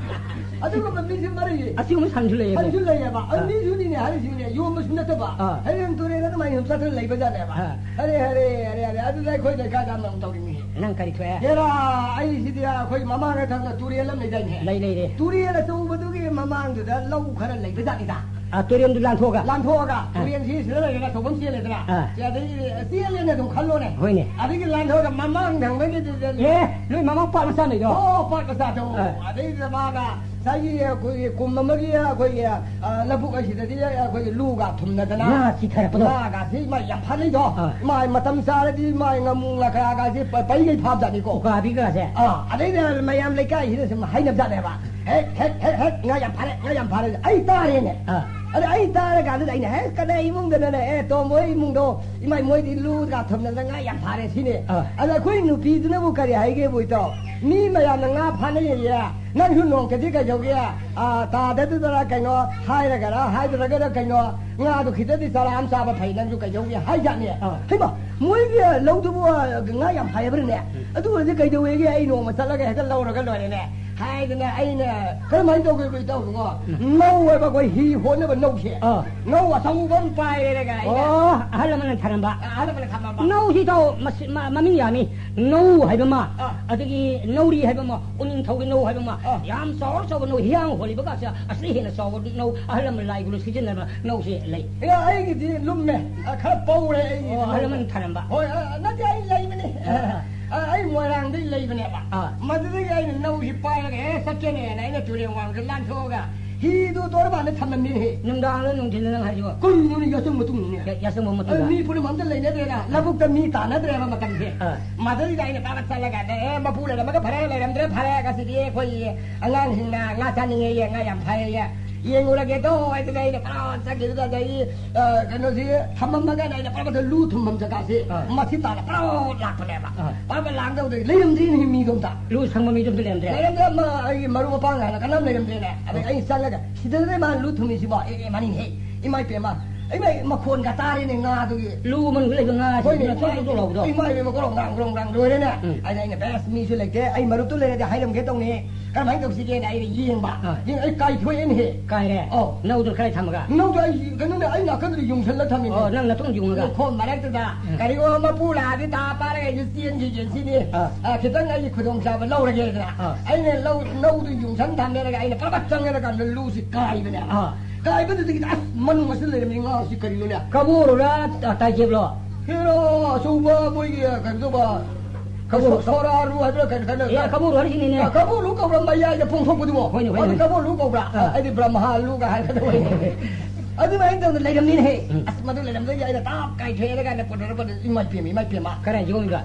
ꯑꯗꯨꯒꯨꯝꯕ ꯃꯤꯁꯨ ꯃꯔꯩ ꯑꯁꯤꯒꯨꯝꯕ ꯁꯟꯁꯨ ꯂꯩꯌꯦꯕ꯫ ꯁꯟꯁꯨ ꯂꯩꯌꯦꯕ꯫ ꯑꯗꯨ ꯑꯥ꯫ ꯃꯤꯁꯨꯅꯤꯅꯦ ꯍꯥꯏꯔꯤꯁꯤꯅꯦ, ꯌꯣꯟꯕꯁꯨ ꯅꯠꯇꯕ꯫ ꯑꯥ꯫ ꯍꯌꯦꯡ ꯇꯨꯔꯦꯜ ꯑꯗꯨꯃꯥꯏꯅ ꯁꯨꯝ ꯆꯠꯇꯅ ꯂꯩꯕꯖꯥꯠꯅꯦꯕ꯫ ꯑꯥ꯫ ꯑꯔꯦ, ꯑꯔꯦ, ꯑꯔꯦ, ꯑꯔꯦ, ꯑꯗꯨꯗ ꯑꯩꯈꯣꯏ ꯂꯩꯀꯥꯏꯗ ꯑꯃ ꯑꯃꯨꯛ ꯇꯧꯔꯤꯅꯤ꯫ ꯅꯪ ꯀꯔꯤ ꯊꯣꯛꯑꯦ? ꯍꯦꯔꯥ, ꯑꯩꯁꯤꯗꯤ ꯑꯩꯈꯣꯏ ꯃꯃꯥꯡꯗ ꯊꯪꯅ ꯇꯨꯔꯦꯜ ꯑꯃ ꯂꯩꯗꯥꯏꯅꯦ? ꯂꯩ, ꯂꯩꯔꯦ꯫ ꯇꯨꯔꯦꯜ ꯑꯆꯧꯕꯗꯨꯒꯤ ꯃꯃꯥꯡꯗꯨꯗ ꯂꯧ ꯈꯔ ꯂꯩꯕꯖꯥꯠꯅꯤꯗ꯫ ꯑ, ꯇꯨꯔꯦꯜꯗꯨ ꯂꯥꯟꯊꯣꯛꯑꯒ꯫ ꯂꯥꯟꯊꯣꯛꯑꯒ, ꯑ꯫ ꯇꯨꯔꯦꯜꯁꯤ ꯁꯤꯗ ꯂꯩꯔꯦꯅ ꯊꯧꯐꯝ ꯆꯦꯜꯂꯦꯗꯅ꯫ ꯑ꯫ ꯁꯤ ꯑꯗꯒꯤ ꯆꯦꯜꯂꯦꯅ ꯑꯗꯨꯝ ꯈꯜꯂꯣꯅꯦ꯫ ꯍꯣꯏꯅꯦ꯫ ꯑꯗꯒꯤ ꯂꯥꯟꯊꯣꯛꯑꯒ ꯃꯃꯥꯡ ꯊꯪꯕꯒꯤꯗꯨꯗ ꯑꯦ, ꯅꯣꯏ ꯃꯃꯥꯡ ꯄꯥꯠ ꯃꯆꯥ ꯂꯩꯗꯣ? ꯑꯣ, ꯄꯥꯠ ꯃꯆꯥꯗꯣ꯫ ꯑ꯫ ꯑꯗꯩꯗ ꯃꯥꯅ ꯉꯁꯥꯏꯒꯤ ꯑꯩꯈꯣꯏꯒꯤ ꯀꯨꯝ ꯑꯃꯒꯤ ꯑꯩꯈꯣꯏꯒꯤ, ꯑ, ꯂꯧꯕꯨꯛ ꯑꯁꯤꯗꯗꯤ ꯑꯩꯈꯣꯏꯒꯤ ꯂꯨꯒ ꯊꯨꯝꯅꯗꯅ꯫ ꯉꯥ ꯆꯤꯊꯔꯛꯄꯗꯣ꯫ ꯉꯥꯒꯁꯤ ꯃꯥ ꯌꯥꯝ ꯐꯥꯅꯩꯗꯣ꯫ ꯑ꯫ ꯃꯥ ꯃꯇꯝ ꯆꯥꯔꯗꯤ ꯃꯥ ꯉꯥꯃꯨ ꯉꯥꯀ꯭ꯔꯥꯒꯁꯤ ꯄ-, ꯄꯩꯒꯩ ꯐꯥꯕꯖꯥꯠꯅꯤꯀꯣ꯫ ꯎꯀꯥꯕꯤꯒꯁꯦ꯫ ꯑ, ꯑꯗꯩꯗ ꯃꯌꯥꯝ ꯂꯩꯀꯥꯏꯁꯤꯗ ꯁꯨꯝ ꯍꯥꯏꯅꯕꯖꯥꯠꯅꯦꯕ꯫ "ꯍꯦꯛ, ꯍꯦꯛ, ꯍꯦꯛ, ꯍꯦꯛ, ꯉꯥ ꯌꯥꯝ ꯐꯥꯔꯦ, ꯉꯥ ꯌꯥꯝ ꯐꯥꯔꯦ"꯫ ꯑꯩ ꯇꯥꯔꯦꯅꯦ꯫ ꯑꯥ꯫ ꯑꯗ ꯑꯩ ꯇꯥꯔꯀꯥꯟꯗꯨꯗ ꯑꯩꯅ, "ꯍꯦ, ꯀꯗꯥꯏ ꯏꯃꯨꯡꯗꯅꯣꯅꯦ? ꯑꯦ, ꯇꯣꯝꯕ ꯍꯣꯏ ꯏꯃꯨꯡꯗꯣ, ꯏꯃꯥꯏ, ꯃꯣꯏꯗꯤ ꯂꯨꯒ ꯊꯨꯝꯅꯗꯅ ꯉꯥ ꯌꯥꯝ ꯐꯥꯔꯦ ꯁꯤꯅꯤ"꯫ ꯑꯥ꯫ ꯑꯗ ꯑꯩꯈꯣꯏ ꯅꯨꯄꯤꯗꯨꯅꯕꯨ ꯀꯔꯤ ꯍꯥꯏꯒꯦꯕꯨ, ꯏꯇꯥꯎ? ꯃꯤ ꯃꯌꯥꯝꯅ ꯉꯥ ꯐꯥꯅꯩꯌꯦ, ꯅꯪꯁꯨ ꯅꯣꯡꯃꯇꯗꯤ ꯀꯩꯗꯧꯒꯦ? ꯑꯥ, ꯇꯥꯗꯗꯨꯗꯔ ꯀꯩꯅꯣ, ꯍꯥꯏꯔꯒꯔ, ꯍꯥꯏꯗ꯭ꯔꯒꯔ ꯀꯩꯅꯣ, ꯉꯥꯗꯣ ꯈꯤꯇꯗꯤ ꯆꯔꯥ ꯑꯃ ꯆꯥꯕ ꯐꯩ, ꯅꯪꯁꯨ ꯀꯩꯗꯧꯒꯦ ꯍꯥꯏꯖꯥꯠꯅꯤ꯫ ꯑꯥ꯫ ꯍꯩꯃꯥ, ꯃꯣꯏꯒꯤ ꯂꯧꯗꯨꯕꯨ, ꯑ, ꯉꯥ ꯌꯥꯝ ꯐꯩ ꯍꯥꯏꯕ꯭ꯔꯅꯦ? ꯎꯝ꯫ ꯑꯗꯨ ꯑꯣꯏꯔꯗꯤ ꯀꯩꯗꯧꯋꯦꯒꯦ? ꯑꯩ ꯅꯣꯡꯃ ꯆꯠꯂꯒ ꯍꯦꯛꯇ ꯂꯧꯔꯒ ꯂꯣꯏꯔꯦꯅꯦ꯫ ꯍꯥꯏꯗꯅ ꯑꯩꯅ ꯀꯔꯝꯍꯥꯏꯅ ꯇꯧꯒꯦ, ꯏꯇꯥꯎꯗꯨꯉꯣ? ꯎꯝ꯫ ꯅꯧ ꯍꯥꯏꯕ ꯑꯩꯈꯣꯏ ꯍꯤ ꯍꯣꯟꯅꯕ ꯅꯧꯁꯦ꯫ ꯑꯥ꯫ ꯅꯧ ꯑꯆꯧꯕ ꯑꯃ ꯄꯥꯏꯔꯦꯒ ꯑꯩꯅ꯫ ꯑꯣ, ꯑꯍꯜ ꯑꯃꯅ ꯊꯔꯝꯕ꯫ ꯑꯍꯜ ꯑꯃꯅ ꯊꯝꯃꯝꯕ꯫ ꯅꯧꯁꯤ ꯏꯇꯥꯎ, ꯃꯁꯤ-, ꯃ-, ꯃꯃꯤꯡ ꯌꯥꯝꯃꯤ꯫ ꯅꯧ ꯍꯥꯏꯕ ꯑꯃ, ꯑꯥ꯫ ꯑꯗꯒꯤ ꯅꯧꯔꯤ ꯍꯥꯏꯕ ꯑꯃ, ꯎꯅꯤꯡꯊꯧꯒꯤ ꯅꯧ ꯍꯥꯏꯕ ꯑꯃ, ꯑꯥ꯫ ꯌꯥꯝ ꯆꯥꯎꯔ ꯆꯥꯎꯕ ꯅꯧ, ꯍꯤꯌꯥꯡ ꯍꯣꯜꯂꯤꯕ ꯀꯥꯁꯦ, ꯑꯁꯤꯗꯩ ꯍꯦꯟꯅ ꯆꯥꯎꯕ ꯅꯧ, ꯑꯍꯜ ꯂꯃꯟ ꯂꯥꯏ ꯒꯨꯔꯨ ꯁꯤꯖꯤꯟꯅꯕ ꯅꯧꯁꯦ ꯂꯩ꯫ ꯑꯦ, ꯑꯩꯒꯤꯗꯤ ꯂꯨꯝꯃꯦ꯫ ꯑ, ꯈꯔ ꯄꯧꯔꯦ ꯑꯩꯒꯤꯗꯤ ꯑꯣ, ꯑꯍꯜ ꯅꯧ꯫ ꯂꯃꯟ ꯊꯔꯝꯕ꯫ ꯍꯣꯏ, ꯑ, ꯅꯠꯇꯦ, ꯑꯩ ꯂꯩꯕꯅꯦ꯫ ꯑꯥ꯫ ꯑ, ꯑꯩ ꯃꯣꯏꯔꯥꯡꯗꯩ ꯂꯩꯕꯅꯦꯕ꯫ ꯑꯥ꯫ ꯃꯗꯨꯗꯒꯤ ꯑꯩꯅ ꯅꯧꯁꯤ ꯄꯥꯏꯔꯒ, "ꯑꯦ, ꯆꯠꯀꯦꯅꯦꯅ" ꯑꯩꯅ ꯇꯨꯔꯦꯟ ꯋꯥꯡꯃꯗ ꯂꯥꯟꯊꯣꯛꯑꯒ ꯍꯤꯗꯨ ꯇꯣꯔꯕꯥꯟꯗ ꯊꯝꯂꯝꯃꯤꯅꯦꯍꯦ꯫ ꯅꯨꯡꯗꯥꯡꯗ ꯅꯨꯡꯊꯤꯜꯗ ꯅꯪ ꯍꯥꯏꯁꯤꯕꯣ? ꯀꯨꯝꯗꯨꯅ ꯌꯥꯆꯪ ꯃꯇꯨꯡꯅꯤꯅꯦ꯫ ꯌꯥ-, ꯌꯥꯆꯪꯕ ꯃꯇꯨꯡꯗ꯫ ꯑ, ꯃꯤ ꯄꯨꯝꯅꯃꯛ ꯑꯝꯇ ꯂꯩꯅꯗ꯭ꯔꯦꯅ, ꯂꯧꯕꯨꯛꯇ ꯃꯤ ꯇꯥꯅꯗ꯭ꯔꯦꯕ ꯃꯇꯝꯁꯦ꯫ ꯑꯥ꯫ ꯃꯗꯨꯗꯩꯗ ꯑꯩꯅ ꯄꯥꯕ ꯆꯠꯂꯒ, "ꯑꯦ, ꯃꯄꯨ ꯂꯩꯔꯝꯃꯒ ꯐꯔꯦ, ꯂꯩꯔꯝꯗ꯭ꯔꯦ ꯐꯔꯦ, ꯉꯁꯤꯗꯤ ꯑꯩꯈꯣꯏ ꯑꯉꯥꯡꯁꯤꯡꯅ ꯉꯥ ꯆꯥꯅꯤꯡꯉꯦꯌꯦ, ꯉꯥ ꯌꯥꯝ ꯐꯩꯌꯦ, ꯌꯦꯡꯉꯨꯔꯒꯦꯗꯣ" ꯍꯥꯏꯗꯅ ꯑꯩꯅ ꯄꯨꯔꯥ ꯆꯠꯈꯤꯗꯨꯗ, ꯑꯗꯒꯤ, ꯑ, ꯀꯩꯅꯣꯁꯤ ꯊꯝꯃꯝꯃꯒ ꯑꯩꯅ ꯄꯨꯔꯥ ꯂꯨ ꯊꯨꯝꯐꯝ ꯖꯒꯥꯁꯤ ꯑꯥ꯫ ꯃꯁꯤ ꯇꯥꯅ ꯄꯨꯔꯥ ꯂꯥꯛꯄꯅꯦꯕ꯫ ꯑꯥ꯫ ꯄꯨꯔꯥ ꯂꯥꯛꯗꯧꯗ ꯂꯩꯔꯝꯗ꯭ꯔꯤꯅꯦ ꯃꯤꯗꯣ ꯑꯝꯇ꯫ ꯂꯨ ꯁꯪꯕ ꯃꯤꯗꯣ ꯑꯝꯇ ꯂꯩꯔꯝꯗ꯭ꯔꯦ꯫ ꯂꯩꯔꯝꯗ꯭ꯔꯦ, ꯑꯃ ꯑꯩꯒꯤ ꯃꯔꯨꯞ ꯃꯄꯥꯡ ꯍꯥꯏꯅ ꯀꯅꯥꯝ ꯂꯩꯔꯝꯗ꯭ꯔꯦꯅꯦ꯫ ꯑꯗꯩ ꯑꯥ꯫ ꯑꯩ ꯆꯪꯉꯒ, "ꯁꯤꯗꯅꯦ ꯃꯥ ꯂꯨ ꯊꯨꯝꯃꯤꯁꯤꯕꯣ?" "ꯑꯦ, ꯑꯦ, ꯃꯥꯅꯤꯅꯦꯍꯦ꯫ ꯏꯃꯥ ꯏꯄꯦꯝꯃ, ꯏꯃꯥ ꯃꯈꯣꯟꯒ ꯇꯥꯔꯦꯅꯦ ꯉꯥꯗꯨꯒꯤ"꯫ ꯂꯨ ꯃꯅꯨꯡꯗ ꯂꯩꯕ ꯉꯥꯁꯤꯡꯗꯨꯅ ꯍꯣꯏꯅꯦ, ꯆꯣꯛ ꯆꯣꯛ ꯆꯣꯛ ꯂꯥꯎꯕꯗꯣ꯫ ꯏꯃꯥ ꯏꯕꯦꯝꯃ, ꯒ꯭ꯔꯣꯡ ꯒ꯭ꯔꯥꯡ, ꯒ꯭ꯔꯣꯡ ꯒ꯭ꯔꯥꯡ ꯂꯣꯏꯔꯦꯅꯦ꯫ ꯎꯝ꯫ ꯑꯗ ꯑꯩꯅ, "ꯕꯦꯁ, ꯃꯤꯁꯨ ꯂꯩꯇꯦ, ꯑꯩ ꯃꯔꯨꯞꯇꯨ ꯂꯩꯔꯗꯤ ꯍꯥꯏꯔꯝꯒꯦ ꯇꯧꯅꯤ, ꯀꯔꯝꯍꯥꯏꯅ ꯇꯧꯁꯤꯒꯦꯅ" ꯑꯩꯅ ꯌꯦꯡꯕ꯫ ꯑꯥ꯫ ꯌꯦꯡ-, ꯑꯩ ꯀꯥꯏꯊꯣꯛꯑꯦꯅꯦꯍꯦ꯫ ꯀꯥꯏꯔꯦ? ꯑꯧ꯫ ꯅꯧꯗꯨ ꯀꯥꯏ ꯊꯝꯃꯒ? ꯅꯧꯗꯨ ꯑꯩ, ꯀꯩꯅꯣꯅꯦ, ꯑꯩ ꯅꯥꯀꯟꯗꯨꯗ ꯌꯨꯡꯁꯜꯂ ꯊꯝꯃꯤꯅꯦ꯫ ꯑꯣ, ꯅꯪ ꯅꯇꯨꯡ ꯌꯨꯡꯉꯒ? ꯂꯧꯈꯣꯡ ꯃꯔꯛꯇꯨꯗ꯫ ꯎꯝ꯫ ꯀꯔꯤꯒꯨꯝꯕ ꯃꯄꯨ ꯂꯥꯛꯑꯗꯤ ꯇꯥ ꯄꯥꯔꯒ ꯑꯩꯁꯨ ꯆꯦꯟꯈꯤꯒꯦ ꯁꯤꯅꯤ꯫ ꯑꯥ꯫ ꯑ, ꯈꯤꯇꯪ ꯑꯩꯒꯤ ꯈꯨꯗꯣꯡꯆꯥꯕ ꯂꯧꯔꯒꯦꯗꯅ꯫ ꯑꯥ꯫ ꯑꯩꯅ ꯂꯧ-, ꯅꯧꯗꯨ ꯌꯨꯡꯁꯟ ꯊꯝꯃꯦꯔꯒ ꯑꯩꯅ ꯄ꯭ꯔꯕꯠ ꯆꯪꯉꯦꯔ ꯀꯥꯟꯗ ꯂꯨꯁꯤ ꯀꯥꯏꯕꯅꯦ꯫ ꯑꯥ꯫ ꯀꯥꯏꯕꯗꯨꯗꯒꯤ ꯑꯁ ꯃꯅꯨꯡ ꯑꯁꯤꯗ ꯂꯩꯔꯝꯃꯤ ꯉꯥꯁꯤ ꯀꯔꯤꯅꯣꯅꯦ? ꯀꯕꯣꯔꯨꯔ ꯇ-, ꯇꯥꯏꯖꯦꯞꯂꯣ? ꯍꯦꯔꯣ, ꯑꯆꯧꯕ ꯃꯣꯏꯒꯤ ꯀꯩꯅꯣ ꯇꯧꯕ, ꯀꯕꯣꯔꯨ꯫ ꯁꯣ-, ꯁꯣꯔꯥꯔꯨ ꯍꯥꯏꯕ꯭ꯔꯥ ꯀꯩꯅꯣ, ꯀꯩꯅꯣ, ꯑꯦ, ꯀꯕꯣꯔꯨ ꯍꯥꯏꯔꯤꯁꯤꯅꯤꯅꯦ꯫ ꯑ, ꯀꯕꯣꯔꯨ ꯀꯧꯕ꯭ꯔꯥ ꯃꯌꯥꯏꯗ ꯐꯣꯡꯊꯣꯛꯄꯗꯨꯕꯣ? ꯍꯣꯏꯅꯦ, ꯍꯣꯏꯅꯦ, ꯑꯗꯨ ꯍꯣꯏꯅꯦ꯫ ꯀꯕꯣꯔꯨ ꯀꯧꯕ꯭ꯔꯥ? ꯑꯥ꯫ ꯑꯩꯗꯤ ꯕ꯭ꯔꯍꯃꯥꯂꯨꯒ ꯍꯥꯏꯒꯗꯧꯕ꯫ ꯑꯗꯨꯃꯥꯏꯅ ꯇꯧꯗꯅ ꯂꯩꯔꯝꯃꯤꯅꯦꯍꯦ꯫ ꯎꯝ꯫ ꯑꯁ, ꯃꯗꯨ ꯂꯩꯔꯝꯗꯒꯤ ꯑꯩꯅ ꯇꯥꯞ ꯀꯥꯏꯊꯣꯛꯑꯦꯔꯒ ꯑꯩꯅ ꯄꯨꯊꯣꯔꯛꯄꯗ, ꯏꯃꯥ ꯏꯄꯦꯝꯃ, ꯏꯃꯥ ꯏꯄꯦꯝꯃ꯫ ꯀꯔꯥꯏ ꯌꯣꯝꯃꯤꯕ?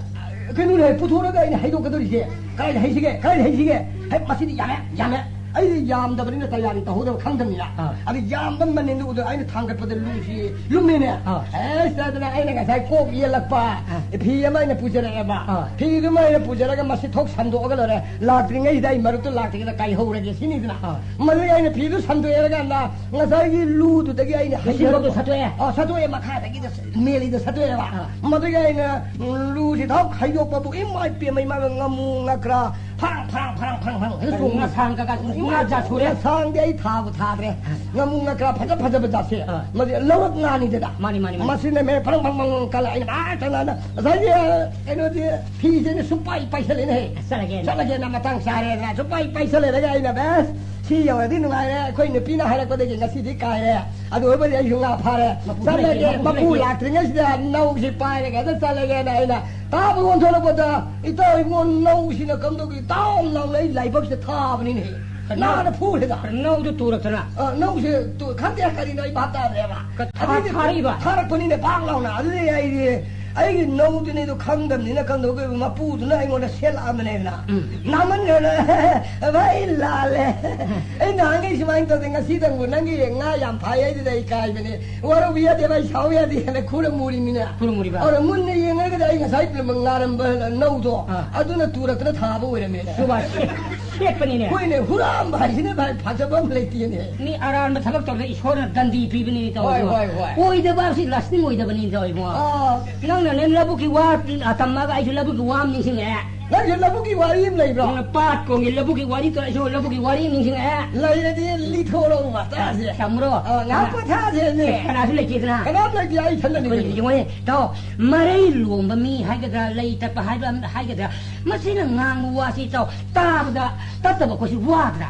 ꯀꯩꯅꯣꯅꯦ, ꯄꯨꯊꯣꯔꯒ ꯑꯩꯅ ꯍꯩꯗꯣꯛꯀꯗꯧꯔꯤꯁꯦ꯫ ꯀꯥꯏꯗ ꯍꯩꯁꯤꯒꯦ? ꯀꯥꯏꯗ ꯍꯩꯁꯤꯒꯦ? ꯍꯦꯛ ꯃꯁꯤꯗꯤ ꯌꯥꯝꯃꯦ, ꯌꯥꯝꯃꯦ꯫ ꯑꯩꯗꯤ ꯌꯥꯝꯗꯕꯅꯤꯅ ꯇꯌꯥꯔꯤ ꯇꯧꯍꯧꯗꯕ ꯈꯪꯗꯕꯅꯤꯅ꯫ ꯑꯥ꯫ ꯑꯗꯨ ꯌꯥꯝꯕ ꯃꯅꯤꯟꯗꯨ ꯎꯗ ꯑꯩꯅ ꯊꯥꯡꯒꯠꯄꯗ ꯂꯨꯁꯤ ꯂꯨꯝꯃꯤꯅꯦ꯫ ꯑꯥ꯫ ꯑꯦꯁ, ꯑꯗꯨꯅ ꯑꯩꯅ ꯉꯁꯥꯏ ꯀꯣꯛ ꯌꯦꯜꯂꯛꯄ ꯑꯥ꯫ ꯐꯤ ꯑꯃ ꯑꯩꯅ ꯄꯨꯖꯔꯛꯑꯦꯕ꯫ ꯑꯥ꯫ ꯐꯤꯗꯨꯃ ꯑꯩꯅ ꯄꯨꯖꯔꯒ ꯃꯁꯤ ꯊꯣꯛ ꯁꯟꯗꯣꯛꯑꯒ ꯂꯣꯏꯔꯦ꯫ ꯂꯥꯛꯇ꯭ꯔꯤꯉꯩꯗ ꯑꯩ ꯃꯔꯛꯇ ꯂꯥꯛꯇ꯭ꯔꯤꯉꯩꯗ ꯀꯥꯏꯍꯧꯔꯒꯦ ꯁꯤꯅꯤꯗꯅ꯫ ꯑꯥ꯫ ꯃꯗꯨꯒꯤ ꯑꯩꯅ ꯐꯤꯗꯨ ꯁꯟꯗꯣꯛꯑꯦꯔꯀꯥꯟꯗ ꯉꯁꯥꯏꯒꯤ ꯂꯨꯗꯨꯗꯒꯤ ꯑꯩꯅ ꯃꯁꯤ ꯍꯩꯖꯔꯛꯄ ꯃꯔꯛꯇ ꯁꯠꯇꯣꯛꯑꯦ? ꯑꯥ, ꯁꯠꯇꯣꯛꯑꯦ, ꯃꯈꯥꯗꯒꯤꯗ ꯃꯦꯂꯤꯗ ꯁꯠꯇꯣꯛꯑꯦꯕ꯫ ꯑꯥ꯫ ꯃꯗꯨꯒꯤ ꯑꯩꯅ, ꯎꯝ, ꯂꯨꯁꯤ ꯊꯥꯎ ꯈꯥꯏꯗꯣꯛꯄꯕꯨ ꯏꯃꯥ ꯏꯄꯦꯝꯃ, ꯏꯃꯥ ꯉꯥꯃꯨ ꯉꯀ꯭ꯔꯥ ꯐꯔꯥꯡ, ꯐꯔꯥꯡ, ꯐꯔꯥꯡ, ꯐꯔꯥꯡ, ꯐꯔꯥꯡ ꯍꯦꯛꯇ ꯆꯣꯡꯉꯤ꯫ ꯉꯁꯥꯡ ꯀꯀꯥ ꯏꯃꯥ ꯉꯥ ꯖꯥꯠ ꯁꯨꯔꯦ꯫ ꯉꯁꯥꯡꯗꯤ ꯑꯩ ꯊꯥꯕꯨ ꯊꯥꯗ꯭ꯔꯦ꯫ ꯑꯥ꯫ ꯉꯥꯃꯨ ꯉꯀ꯭ꯔꯥ ꯐꯖ ꯐꯖꯕ ꯖꯥꯠꯁꯦ꯫ ꯑꯥ꯫ ꯃꯗꯤ ꯂꯧꯔꯛ ꯉꯥꯅꯤꯗꯅ꯫ ꯃꯥꯅꯤ, ꯃꯥꯅꯤ, ꯃꯥꯅꯤ꯫ ꯃꯁꯤꯅ ꯃꯦ ꯐꯔꯪ, ꯐꯔꯪ, ꯐꯔꯪ ꯀꯜꯂ ꯑꯩꯅ ꯃꯥ ꯆꯠꯂꯒ ꯉꯁꯥꯏꯒꯤ, ꯑ, ꯀꯩꯅꯣꯗꯤ ꯐꯤꯁꯦ ꯑꯩꯅ ꯁꯨꯡꯄꯥꯏ ꯄꯥꯏꯁꯜꯂꯦꯅꯦꯍꯦ꯫ ꯆꯠꯂꯒꯦꯅ꯫ ꯆꯠꯂꯒꯦꯅ ꯃꯇꯥꯡ ꯆꯥꯔꯦꯅ ꯁꯨꯡꯄꯥꯏ ꯄꯥꯏꯁꯜꯂꯦꯗꯒꯤ ꯑꯩꯅ, "ꯕꯦꯁ, ꯁꯤ ꯌꯧꯔꯗꯤ ꯅꯨꯡꯉꯥꯏꯔꯦ꯫ ꯑꯩꯈꯣꯏ ꯅꯨꯄꯤꯅ ꯍꯥꯏꯔꯛꯄꯗꯒꯤ ꯉꯁꯤꯗꯤ ꯀꯥꯏꯔꯦ꯫ ꯑꯗꯨ ꯑꯣꯏꯕꯗꯤ ꯑꯩꯁꯨ ꯉꯥ ꯐꯥꯔꯦ꯫ ꯃꯄꯨ ꯆꯠꯂꯒꯦ, ꯂꯩꯇꯦ, ꯃꯄꯨ ꯃꯄꯨ ꯂꯩꯇꯦ꯫ ꯂꯥꯛꯇ꯭ꯔꯤꯉꯩꯁꯤꯗ ꯅꯧꯁꯤ ꯄꯥꯏꯔꯒ ꯑꯗ ꯆꯠꯂꯒꯦꯅ ꯑꯩꯅ ꯇꯥꯕ ꯑꯣꯟꯊꯣꯔꯛꯄꯗ, ꯏꯇꯥꯎ ꯏꯕꯨꯡꯉꯣ, ꯅꯧꯁꯤꯅ ꯀꯝꯗꯧꯒꯤ ꯇꯥꯎ ꯂꯥꯎꯅ ꯑꯩ ꯂꯥꯏꯕꯛꯁꯤꯗ ꯊꯥꯕꯅꯤꯅꯦ꯫ ꯀꯩꯅꯣ? ꯅꯥꯗ ꯐꯨꯔꯦꯗ꯫ ꯅꯧꯗꯨ ꯇꯨꯔꯛꯇꯅ? ꯑ, ꯅꯧꯁꯦ ꯇꯨ-, ꯈꯪꯗꯦ ꯀꯔꯤꯅꯣ ꯑꯩ ꯚꯥꯞ ꯇꯥꯗ꯭ꯔꯦꯕ꯫ ꯀ-, ꯊꯥ-, ꯑꯗꯨꯗꯤ ꯊꯥꯔꯛꯏꯕ? ꯊꯥꯔꯛꯄꯅꯤꯅꯦ ꯄꯥꯛ ꯂꯥꯎꯅ꯫ ꯑꯗꯨꯗꯤ ꯑꯩꯗꯤ ꯑꯩꯒꯤ ꯅꯧꯗꯨꯅꯤꯗꯣ ꯈꯪꯗꯕꯅꯤꯅ ꯀꯝꯗꯧꯗꯣꯏꯕ? ꯃꯄꯨꯗꯨꯅ ꯑꯩꯉꯣꯟꯗ ꯁꯦꯠꯂꯛꯑꯕꯅꯦꯗꯅ꯫ ꯎꯝ꯫ ꯅꯥꯃꯟꯈ꯭ꯔꯦꯅ꯫ ꯚꯥꯏ, ꯂꯥꯜꯂꯦ꯫ ꯑꯩ ꯅꯍꯥꯟꯈꯩ ꯁꯨꯃꯥꯏꯅ ꯇꯧꯗꯦ, ꯉꯁꯤꯗꯪꯕꯨ ꯅꯪꯒꯤ ꯉꯥ ꯌꯥꯝ ꯐꯥꯏ ꯍꯥꯏꯗꯨꯗ ꯑꯩ ꯏꯀꯥꯏꯕꯅꯦ꯫ ꯋꯥꯔꯧꯕ ꯌꯥꯗꯦ ꯚꯥꯏ, ꯁꯥꯎ ꯌꯥꯗꯦ ꯍꯥꯏꯅ ꯈꯨꯔꯨꯝꯃꯨꯔꯤꯃꯤꯅꯦ꯫ ꯈꯨꯔꯨꯝꯃꯨꯔꯤꯕ? ꯑꯗꯨꯅ ꯃꯨꯟꯅ ꯌꯦꯡꯉꯒꯗꯤ ꯑꯩ ꯉꯁꯥꯏ ꯉꯥꯔꯝꯕ ꯅꯧꯗꯣ ꯑꯥ꯫ ꯑꯗꯨꯅ ꯇꯨꯔꯛꯇꯅ ꯊꯥꯕ ꯑꯣꯏꯔꯝꯃꯦꯅꯦ꯫ ꯁꯨꯕꯥꯁ, ꯁꯦꯠꯄꯅꯤꯅꯦ꯫ ꯍꯣꯏꯅꯦ, ꯍꯨꯔꯥꯟꯕ ꯍꯥꯏꯁꯤꯅ ꯚꯥꯏ ꯐꯖꯕ ꯑꯃ ꯂꯩꯇꯦꯅꯦ꯫ ꯃꯤ ꯑꯔꯥꯟꯕ ꯊꯕꯛ ꯇꯧꯕꯗ ꯏꯁꯣꯔꯅ ꯗꯟꯗꯤ ꯄꯤꯕꯅꯤ ꯇꯧꯔꯤꯕꯣ꯫ ꯍꯣꯏ, ꯍꯣꯏ, ꯍꯣꯏ꯫ ꯑꯣꯏꯗꯕ ꯑꯁꯤ ꯂꯁꯅꯤꯡ ꯑꯣꯏꯗꯕꯅꯤ ꯇꯧꯔꯤꯕꯣ꯫ ꯑꯥ꯫ ꯅꯪꯅꯅꯦ ꯂꯧꯕꯨꯛꯀꯤ ꯋꯥ ꯇꯝꯃꯒ ꯑꯩꯁꯨ ꯂꯧꯕꯨꯛꯀꯤ ꯋꯥ ꯑꯃ ꯅꯤꯡꯁꯤꯡꯉꯛꯑꯦ꯫ ꯅꯪꯁꯨ ꯂꯧꯕꯨꯛꯀꯤ ꯋꯥꯔꯤ ꯑꯃ ꯂꯩꯕ꯭ꯔꯣ? ꯅꯪꯅ ꯄꯥꯠ ꯀꯣꯡꯒꯤ ꯂꯧꯕꯨꯛꯀꯤ ꯋꯥꯔꯤ ꯇꯧꯔꯛꯑꯦ, ꯑꯩꯁꯨ ꯂꯧꯕꯨꯛꯀꯤ ꯋꯥꯔꯤ ꯑꯃ ꯅꯤꯡꯁꯤꯡꯉꯛꯑꯦ꯫ ꯂꯩꯔꯗꯤ ꯂꯤꯊꯣꯔꯛꯎꯕ ꯇꯥꯁꯦ꯫ ꯇꯝꯃꯨꯔꯣ? ꯑꯥ, ꯉꯥꯏꯍꯥꯛ ꯄꯣꯊꯥꯁꯦꯅꯦ꯫ ꯑꯦ, ꯀꯅꯥꯁꯨ ꯂꯩꯇꯦꯗꯅ꯫ ꯀꯅꯥꯝ ꯂꯩꯇꯦ, ꯑꯩ ꯏꯊꯟꯗꯅꯤ ꯑꯩꯈꯣꯏ ꯀꯩꯅꯣ꯫ ꯌꯦꯡꯉꯣꯅꯦ, ꯇꯥꯎ, ꯃꯔꯩ ꯂꯣꯝꯕ ꯃꯤ ꯍꯥꯏꯒꯗ꯭ꯔꯥ, ꯂꯩ ꯇꯠꯄ ꯍꯥꯏꯕ ꯍꯥꯏꯒꯗ꯭ꯔꯥ, ꯃꯁꯤꯅ ꯉꯥꯡꯕ ꯋꯥꯁꯤ ꯇꯥꯎ, ꯇꯥꯕꯗ ꯇꯠꯇꯕ ꯑꯩꯈꯣꯏꯁꯤ ꯋꯥꯗ꯭ꯔꯥ?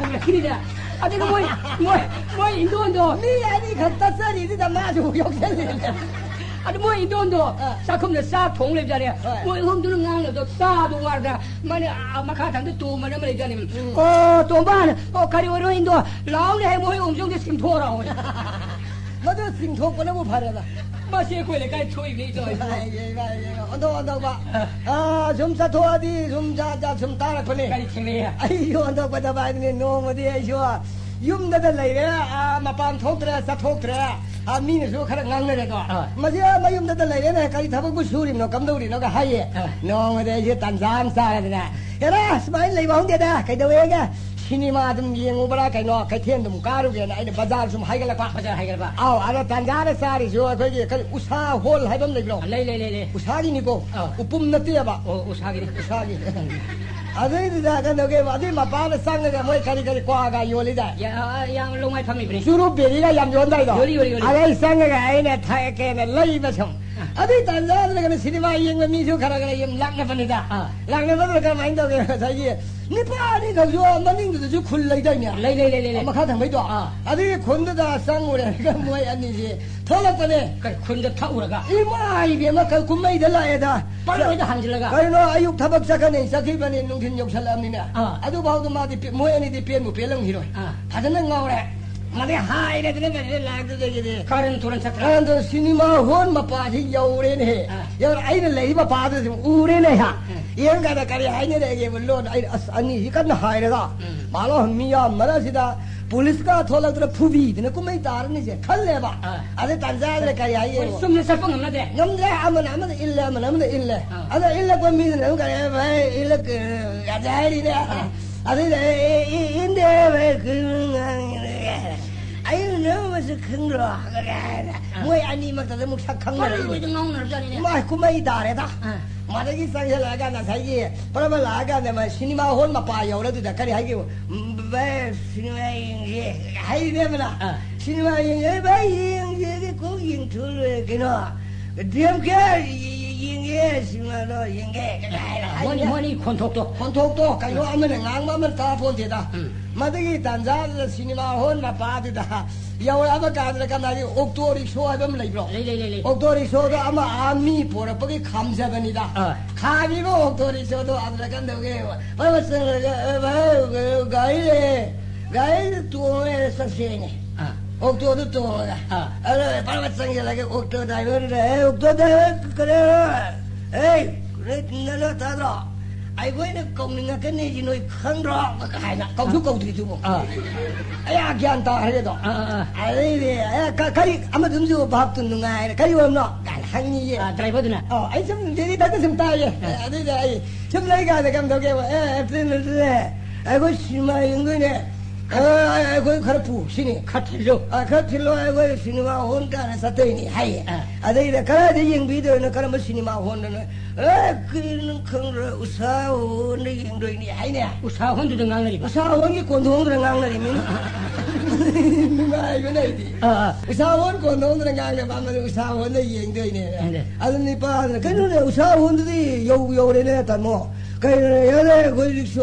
ꯐꯣꯡꯒꯠꯂꯛꯈꯤꯅꯤꯅꯦ꯫ ꯑꯗꯨꯒ ꯃꯣꯏ ꯃꯣꯏ ꯃꯣꯏ ꯏꯟꯗꯣꯟꯗꯣ ꯃꯤ ꯑꯅꯤꯈꯛ ꯇꯠꯆꯔꯤꯗꯨꯗ ꯃꯥꯁꯨ ꯌꯥꯎꯁꯜꯂꯤꯅꯦ꯫ ꯑꯗꯨ ꯃꯣꯏ ꯏꯟꯗꯣꯟꯗꯣ ꯑꯥ꯫ ꯆꯥꯛꯈꯨꯝꯗ ꯆꯥꯛ ꯊꯣꯡ ꯂꯩꯕꯖꯥꯠꯅꯦ꯫ ꯍꯣꯏ꯫ ꯃꯣꯏ ꯑꯍꯨꯝꯗꯨꯅ ꯉꯥꯡꯅꯕꯗꯣ ꯇꯥꯗꯣ ꯋꯥꯔꯗ ꯃꯥꯅ ꯑꯥ ꯃꯈꯥ ꯊꯪꯗ ꯇꯣꯝꯕꯅ ꯑꯃ ꯂꯩꯖꯥꯠꯅꯦ꯫ ꯎꯝ꯫ "ꯑꯣ, ꯇꯣꯝꯕ, ꯑꯣ, ꯀꯔꯤ ꯑꯣꯏꯔꯣ ꯏꯟꯗꯣ? ꯂꯥꯎꯅꯦ ꯍꯦ, ꯃꯣꯏ ꯑꯍꯨꯝꯁꯤꯡꯁꯦ ꯆꯤꯡꯊꯣꯛꯑꯣ ꯂꯥꯎꯅꯦ꯫" ꯃꯗꯨ ꯆꯤꯡꯊꯣꯛꯄꯅꯕꯨ ꯐꯔꯦꯗ꯫ ꯃꯁꯤ ꯑꯩꯈꯣꯏ ꯂꯩꯀꯥꯏ ꯊꯣꯛꯏꯕꯅꯤ ꯏꯆꯣ ꯏꯆꯣ꯫ ꯑꯣꯟꯊꯣꯛ ꯑꯣꯟꯊꯣꯛꯄ꯫ ꯑꯥ, ꯁꯨꯝ ꯆꯠꯊꯣꯛꯑꯗꯤ ꯁꯨꯝ ꯖꯥꯠ ꯖꯥꯠ ꯁꯨꯝ ꯇꯥꯔꯛꯄꯅꯦ꯫ ꯀꯔꯤ ꯊꯦꯡꯅꯩ? ꯑꯩꯁꯨ ꯑꯣꯟꯊꯣꯛꯄ ꯊꯕꯥꯏꯗꯨꯅꯦ꯫ ꯅꯣꯡꯃꯗꯤ ꯑꯩꯁꯨ ꯌꯨꯝꯗꯗ ꯂꯩꯔꯦ, ꯑꯥ, ꯃꯄꯥꯟ ꯊꯣꯛꯇ꯭ꯔꯦ, ꯆꯠꯊꯣꯛꯇ꯭ꯔꯦ꯫ ꯑꯥ, ꯃꯤꯅꯁꯨ ꯈꯔ ꯉꯥꯡꯅꯔꯦꯗꯣ꯫ ꯑꯥ꯫ "ꯃꯁꯤ ꯃꯌꯨꯝꯗꯗ ꯂꯩꯔꯦꯅꯦ, ꯀꯔꯤ ꯊꯕꯛꯄꯨ ꯁꯨꯔꯤꯕꯅꯣ, ꯀꯝꯗꯧꯔꯤꯅꯣꯒ" ꯍꯥꯏꯌꯦ꯫ ꯑꯥ꯫ ꯅꯣꯡꯃꯗꯤ ꯑꯩꯁꯦ ꯇꯥꯟꯖꯥ ꯑꯃ ꯆꯥꯔꯗꯅ, "ꯍꯦꯔꯥ, ꯁꯨꯃꯥꯏꯅ ꯂꯩꯕ ꯍꯧꯅꯗꯦꯗ, ꯀꯩꯗꯧꯋꯦꯒꯦ? ꯁꯤꯅꯦꯃꯥ ꯑꯗꯨꯝ ꯌꯦꯡꯉꯨꯕ꯭ꯔꯥ ꯀꯩꯅꯣ, ꯀꯩꯊꯦꯜꯗꯨꯝ ꯀꯥꯔꯨꯒꯦꯅ" ꯑꯩꯅ ꯕꯖꯥꯔ ꯁꯨꯝ ꯍꯥꯏꯒꯠꯂꯛꯄ꯫ ꯕꯖꯥꯔ ꯍꯥꯏꯒꯠꯂꯛꯄ꯫ ꯑꯥꯎ, ꯑꯗ ꯇꯥꯟꯖꯥꯗ ꯆꯥꯔꯤꯁꯨ ꯑꯩꯈꯣꯏꯒꯤ ꯀꯔꯤ ꯎꯁꯥ ꯍꯣꯜ ꯍꯥꯏꯕ ꯑꯃ ꯂꯩꯕ꯭ꯔꯣ? ꯂꯩ, ꯂꯩ, ꯂꯩ, ꯂꯩ꯫ ꯎꯁꯥꯒꯤꯅꯤꯀꯣ꯫ ꯑꯥ꯫ ꯎꯄꯨꯝ ꯅꯠꯇꯦꯕ꯫ ꯑꯣ, ꯎꯁꯥꯒꯤꯅꯤ꯫ ꯎꯁꯥꯒꯤ꯫ ꯑꯗꯩꯗꯨꯗ ꯀꯩꯅꯣꯒꯤ, ꯑꯗꯨꯏ ꯃꯄꯥꯟꯗ ꯆꯪꯉꯒ ꯃꯣꯏ ꯀꯔꯤ ꯀꯔꯤ ꯀ꯭ꯋꯥꯒ ꯌꯣꯜꯂꯤꯗꯥꯏ? ꯌꯥ-, ꯑꯥ, ꯌꯥꯝ ꯂꯣꯡꯃꯥꯏ ꯐꯝꯃꯤꯕꯅꯤ꯫ ꯆꯨꯔꯨꯞ ꯕꯦꯔꯤꯒ ꯌꯥꯝ ꯌꯣꯟꯗꯥꯏꯗꯣ? ꯌꯣꯜꯂꯤ, ꯌꯣꯜꯂꯤ, ꯌꯣꯜꯂꯤ꯫ ꯑꯗꯩ ꯆꯪꯉꯒ ꯑꯩꯅ ꯊꯛꯀꯦꯅ ꯂꯩꯕ ꯁꯨꯝ꯫ ꯑꯗꯨꯏ ꯇꯥꯟꯖꯥꯗꯨꯗ ꯀꯩꯅꯣ ꯁꯤꯅꯦꯃꯥ ꯌꯦꯡꯕ ꯃꯤꯁꯨ ꯈꯔ ꯈꯔ ꯌꯥꯝ ꯂꯥꯛꯅꯕꯅꯤꯗ꯫ ꯑꯥ꯫ ꯂꯥꯛꯅꯕꯗꯨꯗ ꯀꯃꯥꯏꯅ ꯇꯧꯒꯦ? ꯉꯁꯥꯏꯒꯤ ꯅꯨꯄꯥ ꯑꯅꯤꯈꯛꯁꯨ ꯃꯅꯤꯡꯗꯨꯗꯁꯨ ꯈꯨꯜ ꯂꯩꯗꯥꯏꯅꯦ? ꯂꯩ, ꯂꯩ, ꯂꯩ, ꯂꯩ, ꯂꯩ꯫ ꯃꯈꯥ ꯊꯪꯕꯩꯗꯣ? ꯑꯥ꯫ ꯑꯗꯨꯒꯤ ꯈꯨꯟꯗꯨꯗ ꯆꯪꯉꯨꯔꯦ꯫ ꯃꯣꯏ ꯑꯅꯤꯁꯦ ꯊꯣꯛꯂꯛꯄꯅꯦ꯫ ꯀꯔꯤ ꯈꯨꯟꯗ ꯊꯛꯎꯔꯒ? ꯏꯃꯥ ꯏꯕꯦꯝꯃ, ꯀ-, ꯀꯨꯝꯍꯩꯗ ꯂꯥꯛꯑꯦꯗ꯫ ꯄꯥꯔꯣꯏꯗ ꯍꯥꯟꯖꯤꯜꯂꯒ? ꯀꯩꯅꯣ, ꯑꯌꯨꯛ ꯊꯕꯛ ꯆꯠꯀꯅꯤ ꯆꯠꯈꯤꯕꯅꯤ, ꯅꯨꯡꯊꯤꯟ ꯌꯧꯁꯜꯂꯛꯑꯕꯅꯤꯅꯦ꯫ ꯑꯥ꯫ ꯑꯗꯨꯐꯥꯎꯗ ꯃꯥꯗꯤ ꯄꯦ-, ꯃꯣꯏ ꯑꯅꯤꯗꯤ ꯄꯦꯟꯕꯨ ꯄꯦꯜꯂꯝꯈꯤꯔꯣꯏ꯫ ꯑꯥ꯫ ꯐꯖꯅ ꯉꯥꯎꯔꯦ꯫ ꯃꯥꯗꯤ ꯍꯥꯏꯔꯦꯗꯅ ꯃꯁꯤꯗ ꯂꯥꯛꯇꯨꯗꯒꯤꯗꯤ꯫ ꯀꯥꯔꯟ ꯇꯨꯔꯟ ꯆꯠꯇ꯭ꯔꯥ? ꯀꯥꯔꯟꯗꯣ ꯁꯤꯅꯦꯃꯥ ꯍꯣꯜ ꯃꯄꯥꯁꯤ ꯌꯧꯔꯦꯅꯦꯍꯦ꯫ ꯑꯥ꯫ ꯌꯧꯔꯦ, ꯑꯩꯅ ꯂꯩꯔꯤꯕ ꯃꯄꯥꯗꯨ ꯑꯗꯨꯝ ꯎꯔꯦꯅꯦ꯫ ꯎꯝ꯫ ꯌꯦꯡ ꯀꯥꯟꯗ ꯀꯔꯤ ꯍꯥꯏꯅꯔꯦꯒꯦꯕ ꯂꯣꯟ? ꯑꯩꯅ, "ꯑꯁ, ꯑꯅꯤꯁꯤ ꯀꯟꯅ ꯍꯥꯏꯔꯒ ꯎꯝ꯫ ꯃꯥꯂꯣ ꯃꯤꯌꯥꯝ ꯃꯔꯛꯁꯤꯗ ꯄꯨꯂꯤꯁꯀ ꯊꯣꯛꯂꯛꯇꯅ ꯐꯨꯕꯤꯗꯅ ꯀꯨꯝꯍꯩ ꯇꯥꯔꯅꯤꯁꯦ" ꯈꯜꯂꯦꯕ꯫ ꯑꯥ꯫ ꯑꯗꯩ ꯇꯥꯟꯖꯥꯗꯨꯗ ꯀꯔꯤ ꯍꯥꯏꯌꯦ? ꯍꯣꯏ, ꯆꯨꯝꯅ ꯆꯠꯄ ꯉꯝꯅꯗꯦ꯫ ꯉꯝꯗ꯭ꯔꯦ, ꯑꯃꯅ ꯑꯃꯗ ꯏꯜꯂꯦ, ꯑꯃꯅ ꯑꯃꯗ ꯏꯜꯂꯦ꯫ ꯑꯥ꯫ ꯑꯗ ꯏꯜꯂꯛꯄ ꯃꯤꯗꯨꯅ ꯑꯃꯨꯛ ꯀꯔꯤ ꯍꯥꯏ? "ꯚꯥꯏ, ꯏꯜꯂꯛ-, ꯀꯔꯤ ꯍꯥꯏꯔꯤꯅꯦ?" ꯑꯗꯩꯗ, "ꯑꯦ, ꯑꯦ, ꯑꯦ, ꯏꯟꯗꯦ, ꯚꯥꯏ, ꯀꯩꯅꯣ ꯉꯥꯡꯉꯤꯅꯦ?" "ꯑꯩꯅ ꯅꯪ ꯃꯁꯛ ꯈꯪꯗ꯭ꯔꯣ?" ꯍꯥꯏꯅ꯫ ꯃꯣꯏ ꯑꯅꯤꯃꯛꯇꯗ ꯑꯃꯨꯛ ꯁꯛ ꯈꯪꯅꯔꯛꯏꯅꯦ꯫ ꯃꯔꯣꯏꯗ ꯉꯥꯎꯅꯔꯖꯥꯠꯅꯤꯅꯦ꯫ ꯏꯃꯥꯏ, ꯀꯨꯝꯍꯩ ꯇꯥꯔꯦꯗ꯫ ꯑꯥ꯫ ꯃꯗꯒꯤ ꯆꯪꯁꯤꯜꯂꯛꯑꯀꯥꯟꯗ ꯉꯁꯥꯏꯒꯤ ꯄꯔꯕ ꯂꯥꯛꯑꯀꯥꯟꯗ ꯃꯥ ꯁꯤꯅꯦꯃꯥ ꯍꯣꯜ ꯃꯄꯥ ꯌꯧꯔꯗꯨꯗ ꯀꯔꯤ ꯍꯥꯏꯒꯦꯕꯨ? "ꯎꯝ, ꯚꯥꯏ, ꯁꯤꯅꯦꯃꯥ ꯌꯦꯡꯁꯦ" ꯍꯥꯏꯔꯤꯅꯦꯕꯅ꯫ ꯑꯥ꯫ "ꯁꯤꯅꯦꯃꯥ ꯌꯦꯡꯁꯦ, ꯚꯥꯏ, ꯌꯦꯡꯁꯦ, ꯀꯣꯛ ꯌꯦꯡꯊꯣꯛꯑ ꯂꯣꯏꯔꯦ ꯀꯩꯅꯣ꯫ ꯗꯤ ꯑꯦꯝ ꯀꯦ ꯌꯦꯡꯒꯦ, ꯁꯤꯅꯦꯃꯥꯗꯣ ꯌꯦꯡꯒꯦ" ꯀꯥꯏꯅ ꯃꯣꯏꯅꯤ, ꯍꯥꯏꯔꯤꯅꯦ꯫ ꯃꯣꯏꯅꯤ ꯈꯣꯟꯊꯣꯛꯇꯣ꯫ ꯈꯣꯟꯊꯣꯛꯇꯣ ꯀꯩꯅꯣ ꯑꯃꯅ ꯉꯥꯡꯕ ꯑꯃꯅ ꯇꯥ ꯄꯣꯟꯇꯦꯗ꯫ ꯎꯝ꯫ ꯃꯗꯨꯒꯤ ꯇꯥꯟꯖꯥꯗꯨꯗ ꯁꯤꯅꯦꯃꯥ ꯍꯣꯜ ꯃꯄꯥꯗꯨꯗ ꯌꯧꯔꯛꯑꯕ ꯀꯥꯟꯗ ꯀꯅꯥꯒꯤ ꯑꯣꯛꯇꯣ ꯔꯤꯛꯁꯣ ꯍꯥꯏꯕ ꯑꯃ ꯂꯩꯕ꯭ꯔꯣ? ꯂꯩ, ꯂꯩ, ꯂꯩ, ꯂꯩ꯫ ꯑꯣꯛꯇꯣ ꯔꯤꯛꯁꯣꯗꯣ ꯑꯃ ꯑꯥ ꯃꯤ ꯄꯣꯔꯛꯄꯒꯤ ꯈꯥꯝꯖꯕꯅꯤꯗ꯫ ꯑꯥ꯫ ꯈꯥꯝꯃꯤꯕ ꯑꯣꯛꯇꯣ ꯔꯤꯛꯁꯣꯗꯣ ꯑꯗꯨꯗ ꯀꯝꯗꯧꯒꯦ? ꯐꯠ ꯐꯠ ꯆꯪꯉꯒ, "ꯑꯦ, ꯚꯥꯏ, ꯒꯥꯔꯤ ꯂꯩꯌꯦ, ꯒꯥꯔꯤꯗ ꯇꯣꯡꯉꯒ ꯆꯠꯁꯦꯅꯦ"꯫ ꯑꯥ꯫ ꯑꯣꯛꯇꯣꯗ ꯇꯣꯡꯉꯒ꯫ ꯑꯥ꯫ ꯑꯗ ꯐꯠ ꯐꯠ ꯆꯪꯁꯤꯜꯂꯒ ꯑꯣꯛꯇꯣ ꯗ꯭ꯔꯥꯏꯚꯔꯗꯨꯗ, "ꯑꯦ, ꯑꯣꯛꯇꯣ ꯗ꯭ꯔꯥꯏꯚꯔ, ꯀꯩꯅꯣ, ꯑꯦ, ꯅꯣꯏ ꯅꯅꯥ ꯇꯥꯗ꯭ꯔꯣ? ꯑꯩꯈꯣꯏꯅ ꯀꯧꯅꯤꯡꯉꯛꯀꯅꯤ ꯅꯣꯏ ꯈꯪꯗ꯭ꯔꯣ?" ꯍꯥꯏꯅ ꯀꯧꯁꯨ ꯀꯧꯗ꯭ꯔꯤꯗꯨꯕꯨ꯫ ꯑꯥ꯫ ꯑꯩ ꯒ꯭ꯌꯥꯟ ꯇꯥꯔꯦꯗꯣ꯫ ꯑꯥ, ꯑꯥ, ꯑꯥ꯫ ꯑꯗꯩꯗꯤ, "ꯑꯦ, ꯀ-, ꯀꯔꯤ, ꯑꯃꯗꯨꯝꯁꯨ ꯚꯥꯞꯇꯨ ꯅꯨꯡꯉꯥꯏꯔꯦ, ꯀꯔꯤ ꯑꯣꯏꯔꯝꯅꯣ?" ꯀꯥꯏꯅ ꯍꯪꯉꯤꯌꯦ꯫ ꯑꯥ, ꯗ꯭ꯔꯥꯏꯚꯔꯗꯨꯅ? ꯑꯣ, ꯑꯩ ꯁꯨꯝ ꯗꯦꯜꯂꯤꯗ ꯁꯨꯝ ꯇꯥꯏꯌꯦ꯫ ꯑꯥ꯫ ꯑꯗꯨꯏꯗ ꯑꯩ ꯁꯨꯝ ꯂꯩꯀꯥꯟꯗ ꯀꯝꯗꯧꯒꯦꯕ? "ꯑꯦ, ꯑꯦꯄ꯭ꯔꯤꯜꯗꯅꯦ, ꯑꯩꯈꯣꯏ ꯁꯤꯅꯦꯃꯥ ꯌꯦꯡꯗꯣꯏꯅꯦ꯫ ꯑ, ꯑꯩꯈꯣꯏ ꯈꯔ ꯄꯨ ꯁꯤꯅꯤ꯫ ꯈꯔ ꯊꯤꯜꯂꯨ꯫ ꯑ, ꯈꯔ ꯊꯤꯜꯂꯣ, ꯑꯩꯈꯣꯏ ꯁꯤꯅꯦꯃꯥ ꯍꯣꯜ ꯇꯥꯟꯅ ꯆꯠꯇꯣꯏꯅꯤ" ꯍꯥꯏꯌꯦ꯫ ꯑꯥ꯫ ꯑꯗꯩꯗ ꯀꯗꯥꯏꯗ ꯌꯦꯡꯕꯤꯗꯣꯏꯅꯣ, ꯀꯔꯝꯕ ꯁꯤꯅꯦꯃꯥ ꯍꯣꯜꯗꯅꯣ? "ꯑꯦ, ꯀꯔꯤ ꯅꯪ ꯈꯪꯗ꯭ꯔꯣ? ꯎꯁꯥ ꯍꯣꯜꯗ ꯌꯦꯡꯗꯣꯏꯅꯤ" ꯍꯥꯏꯅꯦ꯫ ꯎꯁꯥ ꯍꯣꯜꯗꯨꯗ ꯉꯥꯡꯅꯔꯤꯕ? ꯎꯁꯥ ꯍꯣꯜꯒꯤ ꯀꯣꯟꯊꯣꯡꯗꯨꯗ ꯉꯥꯡꯅꯔꯤꯃꯤꯅꯦ꯫ ꯅꯨꯡꯉꯥꯏꯕꯅꯦ ꯑꯩꯗꯤ꯫ ꯑꯥ, ꯑꯥ꯫ ꯎꯁꯥ ꯍꯣꯜ ꯀꯣꯟꯊꯣꯡꯗꯨꯗ ꯉꯥꯡꯅꯕ ꯑꯃꯅ ꯎꯁꯥ ꯍꯣꯜꯗ ꯌꯦꯡꯗꯣꯏꯅꯦ꯫ ꯑꯗꯨ ꯅꯤꯄꯥꯗꯨꯅ, "ꯀꯩꯅꯣꯅꯦ, ꯎꯁꯥ ꯍꯣꯜꯗꯨꯗꯤ ꯌꯧ-, ꯌꯧꯔꯦꯅꯦ, ꯇꯥꯃꯣ꯫ ꯀꯩꯅꯣꯅꯦ, ꯌꯥꯔꯦ, ꯑꯩꯈꯣꯏ ꯔꯤꯛꯁꯣ,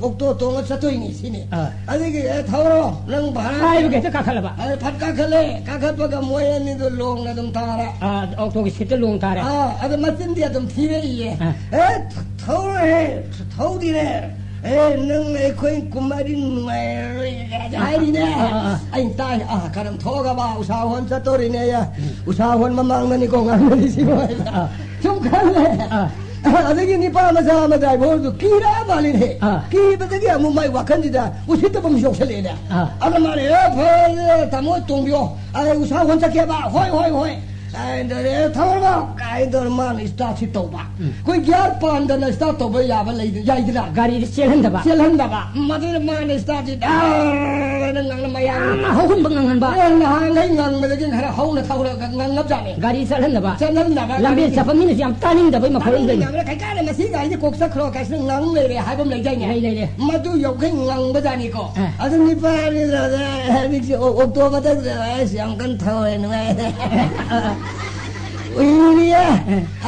ꯑꯣꯛꯇꯣ ꯇꯣꯡꯉ ꯆꯠꯇꯣꯏꯅꯤ" ꯁꯤꯅꯤ꯫ ꯑꯥ꯫ ꯑꯗꯒꯤ, "ꯑꯦ, ꯊꯧꯔꯣ, ꯅꯪ ꯚꯥꯔꯥ" ꯍꯥꯏꯕꯒꯤ ꯍꯦꯛꯇ ꯀꯥꯈꯠꯂꯕ? ꯑ, ꯐꯠ ꯀꯥꯈꯠꯂꯦ꯫ ꯀꯥꯈꯠꯄꯒ ꯃꯣꯏ ꯑꯅꯤꯗꯣ ꯂꯣꯡꯅ ꯑꯗꯨꯝ ꯇꯥꯔꯦ꯫ ꯑꯥ, ꯑꯣꯛꯇꯣꯒꯤ ꯁꯤꯠꯇ ꯂꯣꯡ ꯇꯥꯔꯦ꯫ ꯑꯥ, ꯑꯗ ꯃꯆꯤꯟꯗꯤ ꯑꯗꯨꯝ ꯊꯤꯔꯛꯏꯌꯦ꯫ ꯑꯥ꯫ "ꯑꯦ, ꯊ-, ꯊꯧꯔꯣꯍꯦ, ꯊ-, ꯊꯧꯗꯤꯅꯦ꯫ ꯑꯦ, ꯅꯪ ꯑꯩꯈꯣꯏ ꯀꯨꯝꯃꯗꯤ ꯅꯨꯡꯉꯥꯏꯔꯔꯣꯏ" ꯍꯥꯏꯔꯤꯅꯦ꯫ ꯑꯥ, ꯑꯥ, ꯑꯥ꯫ ꯑꯩꯅ ꯇꯥꯏ, "ꯑꯥ, ꯀꯔꯝ ꯊꯣꯛꯑꯒꯕ ꯎꯁꯥ ꯍꯣꯟ ꯆꯠꯇꯣꯔꯤꯅꯦ ꯑꯩ꯫ ꯎꯁꯥ ꯍꯣꯟ ꯃꯃꯥꯡꯗꯅꯤꯀꯣ ꯉꯥꯡꯅꯔꯤꯁꯤꯕꯣ" ꯍꯥꯏꯅ꯫ ꯑꯥ꯫ ꯁꯨꯝ ꯈꯜꯂꯦ꯫ ꯑꯥ꯫ ꯑꯗꯒꯤ ꯅꯤꯄꯥ ꯃꯆꯥ ꯑꯃ ꯗ꯭ꯔꯥꯏꯚꯔꯗꯨ ꯀꯤꯔ ꯃꯥꯜꯂꯤꯅꯦ꯫ ꯑꯥ꯫ ꯀꯤꯕꯗꯒꯤ ꯑꯃꯨꯛ ꯃꯥꯏ ꯋꯥꯈꯜꯁꯤꯗ ꯎꯁꯤꯠꯇꯕ ꯑꯃ ꯌꯣꯛꯁꯜꯂꯛꯑꯦꯅꯦ꯫ ꯑꯥ꯫ ꯑꯗ ꯃꯥꯅ, "ꯑꯦ, ꯐꯔꯦ, ꯇꯥꯃꯣ, ꯇꯣꯡꯕꯤꯌꯣ꯫ ꯑꯩ ꯎꯁꯥ ꯍꯣꯟ ꯆꯠꯀꯦꯕ꯫ ꯍꯣꯏ, ꯍꯣꯏ, ꯍꯣꯏ" ꯀꯥꯏꯅ ꯇꯧꯔꯦ꯫ "ꯑꯦ, ꯊꯧꯔꯕꯣ?" ꯀꯥꯏꯅ ꯇꯧꯔꯦ꯫ ꯃꯥꯅ ꯏꯁꯇꯥꯔꯠꯁꯤ ꯇꯧꯕ꯫ ꯎꯝ꯫ ꯑꯩꯈꯣꯏ ꯒꯤꯌꯥꯔ ꯄꯥꯟꯗꯅ ꯏꯁꯇꯥꯔꯠ ꯇꯧꯕ ꯌꯥꯕ ꯂꯩ-, ꯌꯥꯏꯗꯅ? ꯒꯥꯔꯤꯗꯤ ꯆꯦꯜꯍꯟꯗꯕ꯫ ꯆꯦꯜꯍꯟꯗꯕ꯫ ꯃꯗꯨꯗ ꯃꯥꯅ ꯏꯁꯇꯥꯔꯠꯁꯤ ꯗꯥꯔꯅ ꯉꯪꯅ ꯃꯌꯥꯝ ꯌꯥꯝꯅ ꯍꯧꯍꯟꯕ ꯉꯪꯍꯟꯕ꯫ ꯑꯦ, ꯅꯍꯥꯟꯈꯩ ꯉꯪꯕꯗꯒꯤ ꯈꯔ ꯍꯧꯅ ꯊꯧꯔꯒ ꯉꯪꯉꯕꯖꯥꯠꯅꯤ꯫ ꯒꯥꯔꯤ ꯆꯠꯍꯟꯗꯕ꯫ ꯆꯠꯍꯟꯗꯕ꯫ ꯂꯝꯕꯦꯜ ꯒꯥꯔꯤ ꯆꯠꯄ ꯃꯤꯅꯁꯨ ꯌꯥꯝ ꯇꯥꯅꯤꯡꯗꯕꯩ ꯃꯈꯣꯜ ꯑꯃ ꯂꯩꯕꯅꯤ꯫ ꯇꯥꯅꯤꯡꯗꯕꯅ ꯀꯩ ꯀꯥꯟꯗ ꯃꯁꯤ ꯒꯥꯔꯤꯁꯦ ꯀꯣꯛ ꯆꯠꯈ꯭ꯔꯣ ꯀꯥꯏꯁꯤꯅ ꯉꯪ ꯂꯩꯔꯦ ꯍꯥꯏꯕ ꯑꯃ ꯂꯩꯗꯥꯏꯅꯦ? ꯂꯩ, ꯂꯩ, ꯂꯩ꯫ ꯃꯗꯨ ꯌꯧꯈꯩ ꯉꯪꯕꯖꯥꯠꯅꯤꯀꯣ꯫ ꯑ꯫ ꯑꯗꯨ ꯅꯤꯄꯥꯅꯤꯗꯨꯗ ꯍꯧꯖꯤꯛꯁꯦ ꯑꯣ-, ꯑꯣꯛꯇꯣ ꯃꯊꯛꯇ ꯑꯁ ꯌꯥꯝ ꯀꯟꯅ ꯊꯧꯋꯦ, ꯅꯨꯡꯉꯥꯏꯔꯦ꯫ ꯎꯏꯔꯤꯌꯦ꯫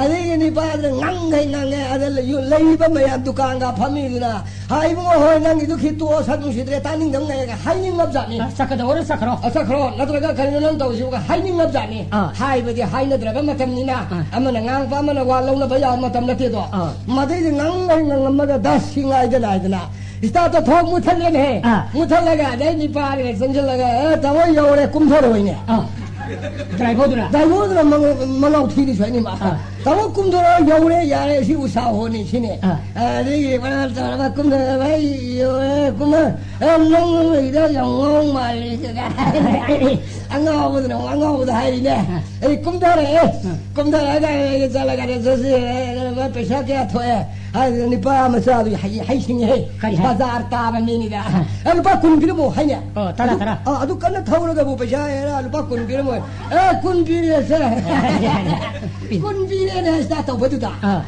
ꯑꯗꯒꯤ ꯅꯤꯄꯥꯗꯨꯅ ꯉꯪꯈꯩ ꯉꯪꯉꯦ꯫ ꯑꯗ ꯂꯩ-, ꯂꯩꯔꯤꯕ ꯃꯌꯥꯝ ꯗꯨꯀꯥꯟꯒ ꯐꯝꯃꯤꯗꯨꯅ, "ꯍꯥꯏ ꯏꯕꯨꯡꯉꯣ, ꯍꯣꯏ, ꯅꯪꯒꯤꯗꯨ ꯈꯤ ꯇꯣꯛꯑꯣ, ꯁꯛ ꯅꯨꯡꯁꯤꯗ꯭ꯔꯦ, ꯇꯥꯅꯤꯡꯗꯕ ꯉꯥꯏꯔꯒ" ꯍꯥꯏꯅꯤꯡꯉꯕꯖꯥꯠꯅꯤ꯫ ꯑ, ꯆꯠꯀꯗꯧꯔ ꯆꯠꯈ꯭ꯔꯣ꯫ "ꯑ, ꯆꯠꯈ꯭ꯔꯣ, ꯅꯠꯇ꯭ꯔꯒ ꯀꯔꯤꯅꯣ ꯅꯪ ꯇꯧꯔꯤꯁꯤꯕꯣ?" ꯍꯥꯏꯅꯤꯡꯉꯕꯖꯥꯠꯅꯤ꯫ ꯑꯥ꯫ ꯍꯥꯏꯕꯗꯤ ꯍꯥꯏꯅꯗ꯭ꯔꯕ ꯃꯇꯝꯅꯤꯅ, ꯑꯥ꯫ ꯑꯃꯅ ꯉꯥꯡꯕ ꯑꯃꯅ ꯋꯥ ꯂꯧꯅꯕ ꯌꯥꯕ ꯃꯇꯝ ꯅꯠꯇꯦꯗꯣ꯫ ꯑꯥ꯫ ꯃꯗꯩꯗꯤ ꯉꯪꯈꯩ ꯉꯪꯉꯝꯃꯒ ꯗꯁ ꯁꯤ ꯉꯥꯏꯗ ꯅꯥꯏꯗꯅ ꯏꯁꯇꯥꯔꯠꯇ ꯊꯣꯛ ꯃꯨꯠꯊꯠꯂꯦꯅꯦꯍꯦ꯫ ꯑꯥ꯫ ꯃꯨꯠꯊꯠꯂꯒ ꯑꯗꯩ ꯅꯤꯄꯥꯅꯤꯅ ꯆꯪꯁꯤꯜꯂꯒ, "ꯑꯦ, ꯇꯥꯃꯣ ꯌꯧꯔꯦ, ꯀꯨꯝꯊꯔꯣꯏꯅꯦ"꯫ ꯑꯥ꯫ ꯗ꯭ꯔꯥꯏꯚꯔꯗꯨꯅ? ꯗ꯭ꯔꯥꯏꯚꯔꯗꯨꯅ ꯃꯉ-, ꯃꯉꯥꯎ ꯊꯤꯔꯤ ꯁꯣꯏꯅꯤ ꯃꯥ꯫ ꯑꯥ꯫ "ꯇꯥꯃꯣ ꯀꯨꯝꯊꯔꯣ, ꯌꯧꯔꯦ, ꯌꯥꯔꯦ, ꯁꯤ ꯎꯁꯥ ꯍꯣꯅꯤ ꯁꯤꯅꯦ"꯫ ꯑꯥ꯫ ꯑꯗꯒꯤ ꯃꯥꯅ ꯇꯧꯔꯒ ꯀꯨꯝꯊꯔꯒ, "ꯑꯩ ꯌꯧꯔꯦ, ꯀꯨꯝꯊ-, ꯑꯦ, ꯅꯪ ꯍꯧꯖꯤꯛꯇ ꯌꯥꯝ ꯉꯥꯎ ꯃꯥꯜꯂꯦ"꯫ ꯑꯉꯥꯎꯕꯗꯨꯅ ꯑꯃꯨꯛ ꯑꯉꯥꯎꯕꯗ ꯍꯥꯏꯔꯤꯅꯦ꯫ ꯑꯥ꯫ ꯑꯩ ꯀꯨꯝꯊꯔꯛꯑꯦ꯫ ꯑꯥ꯫ ꯀꯨꯝꯊꯔꯛꯑꯒ ꯑꯩ ꯆꯠꯂꯒ ꯆꯠꯁꯤ, ꯄꯩꯁꯥ ꯀꯌꯥ ꯊꯣꯛꯑꯦ? ꯍꯥꯏꯗꯨꯅ ꯅꯤꯄꯥ ꯃꯆꯥꯗꯨ ꯍꯩ-, ꯍꯩꯁꯤꯡꯉꯦꯍꯦ꯫ ꯀꯔꯤ ꯍꯥꯏ? ꯕꯖꯥꯔ ꯇꯥꯕ ꯃꯤꯅꯤꯗ꯫ ꯑ꯫ "ꯑꯦ, ꯂꯨꯄꯥ ꯀꯨꯟ ꯄꯤꯔꯝꯃꯣ" ꯍꯥꯏꯅꯦ꯫ ꯑꯣ, ꯇꯔꯥ, ꯑꯗꯨ, ꯇꯔꯥ꯫ ꯑ, ꯑꯗꯨ ꯀꯟꯅ ꯊꯧꯔꯒꯕꯨ ꯄꯩꯁꯥ ꯍꯦꯔꯥ ꯂꯨꯄꯥ ꯀꯨꯟ ꯄꯤꯔꯝꯃꯣ꯫ "ꯑꯦ, ꯀꯨꯟ ꯄꯤꯔꯦ ꯁꯦ"꯫ ꯀꯨꯟ ꯄꯤꯔꯦꯅꯦ ꯁꯤꯗ ꯇꯧꯕꯗꯨꯗ꯫ ꯑ꯫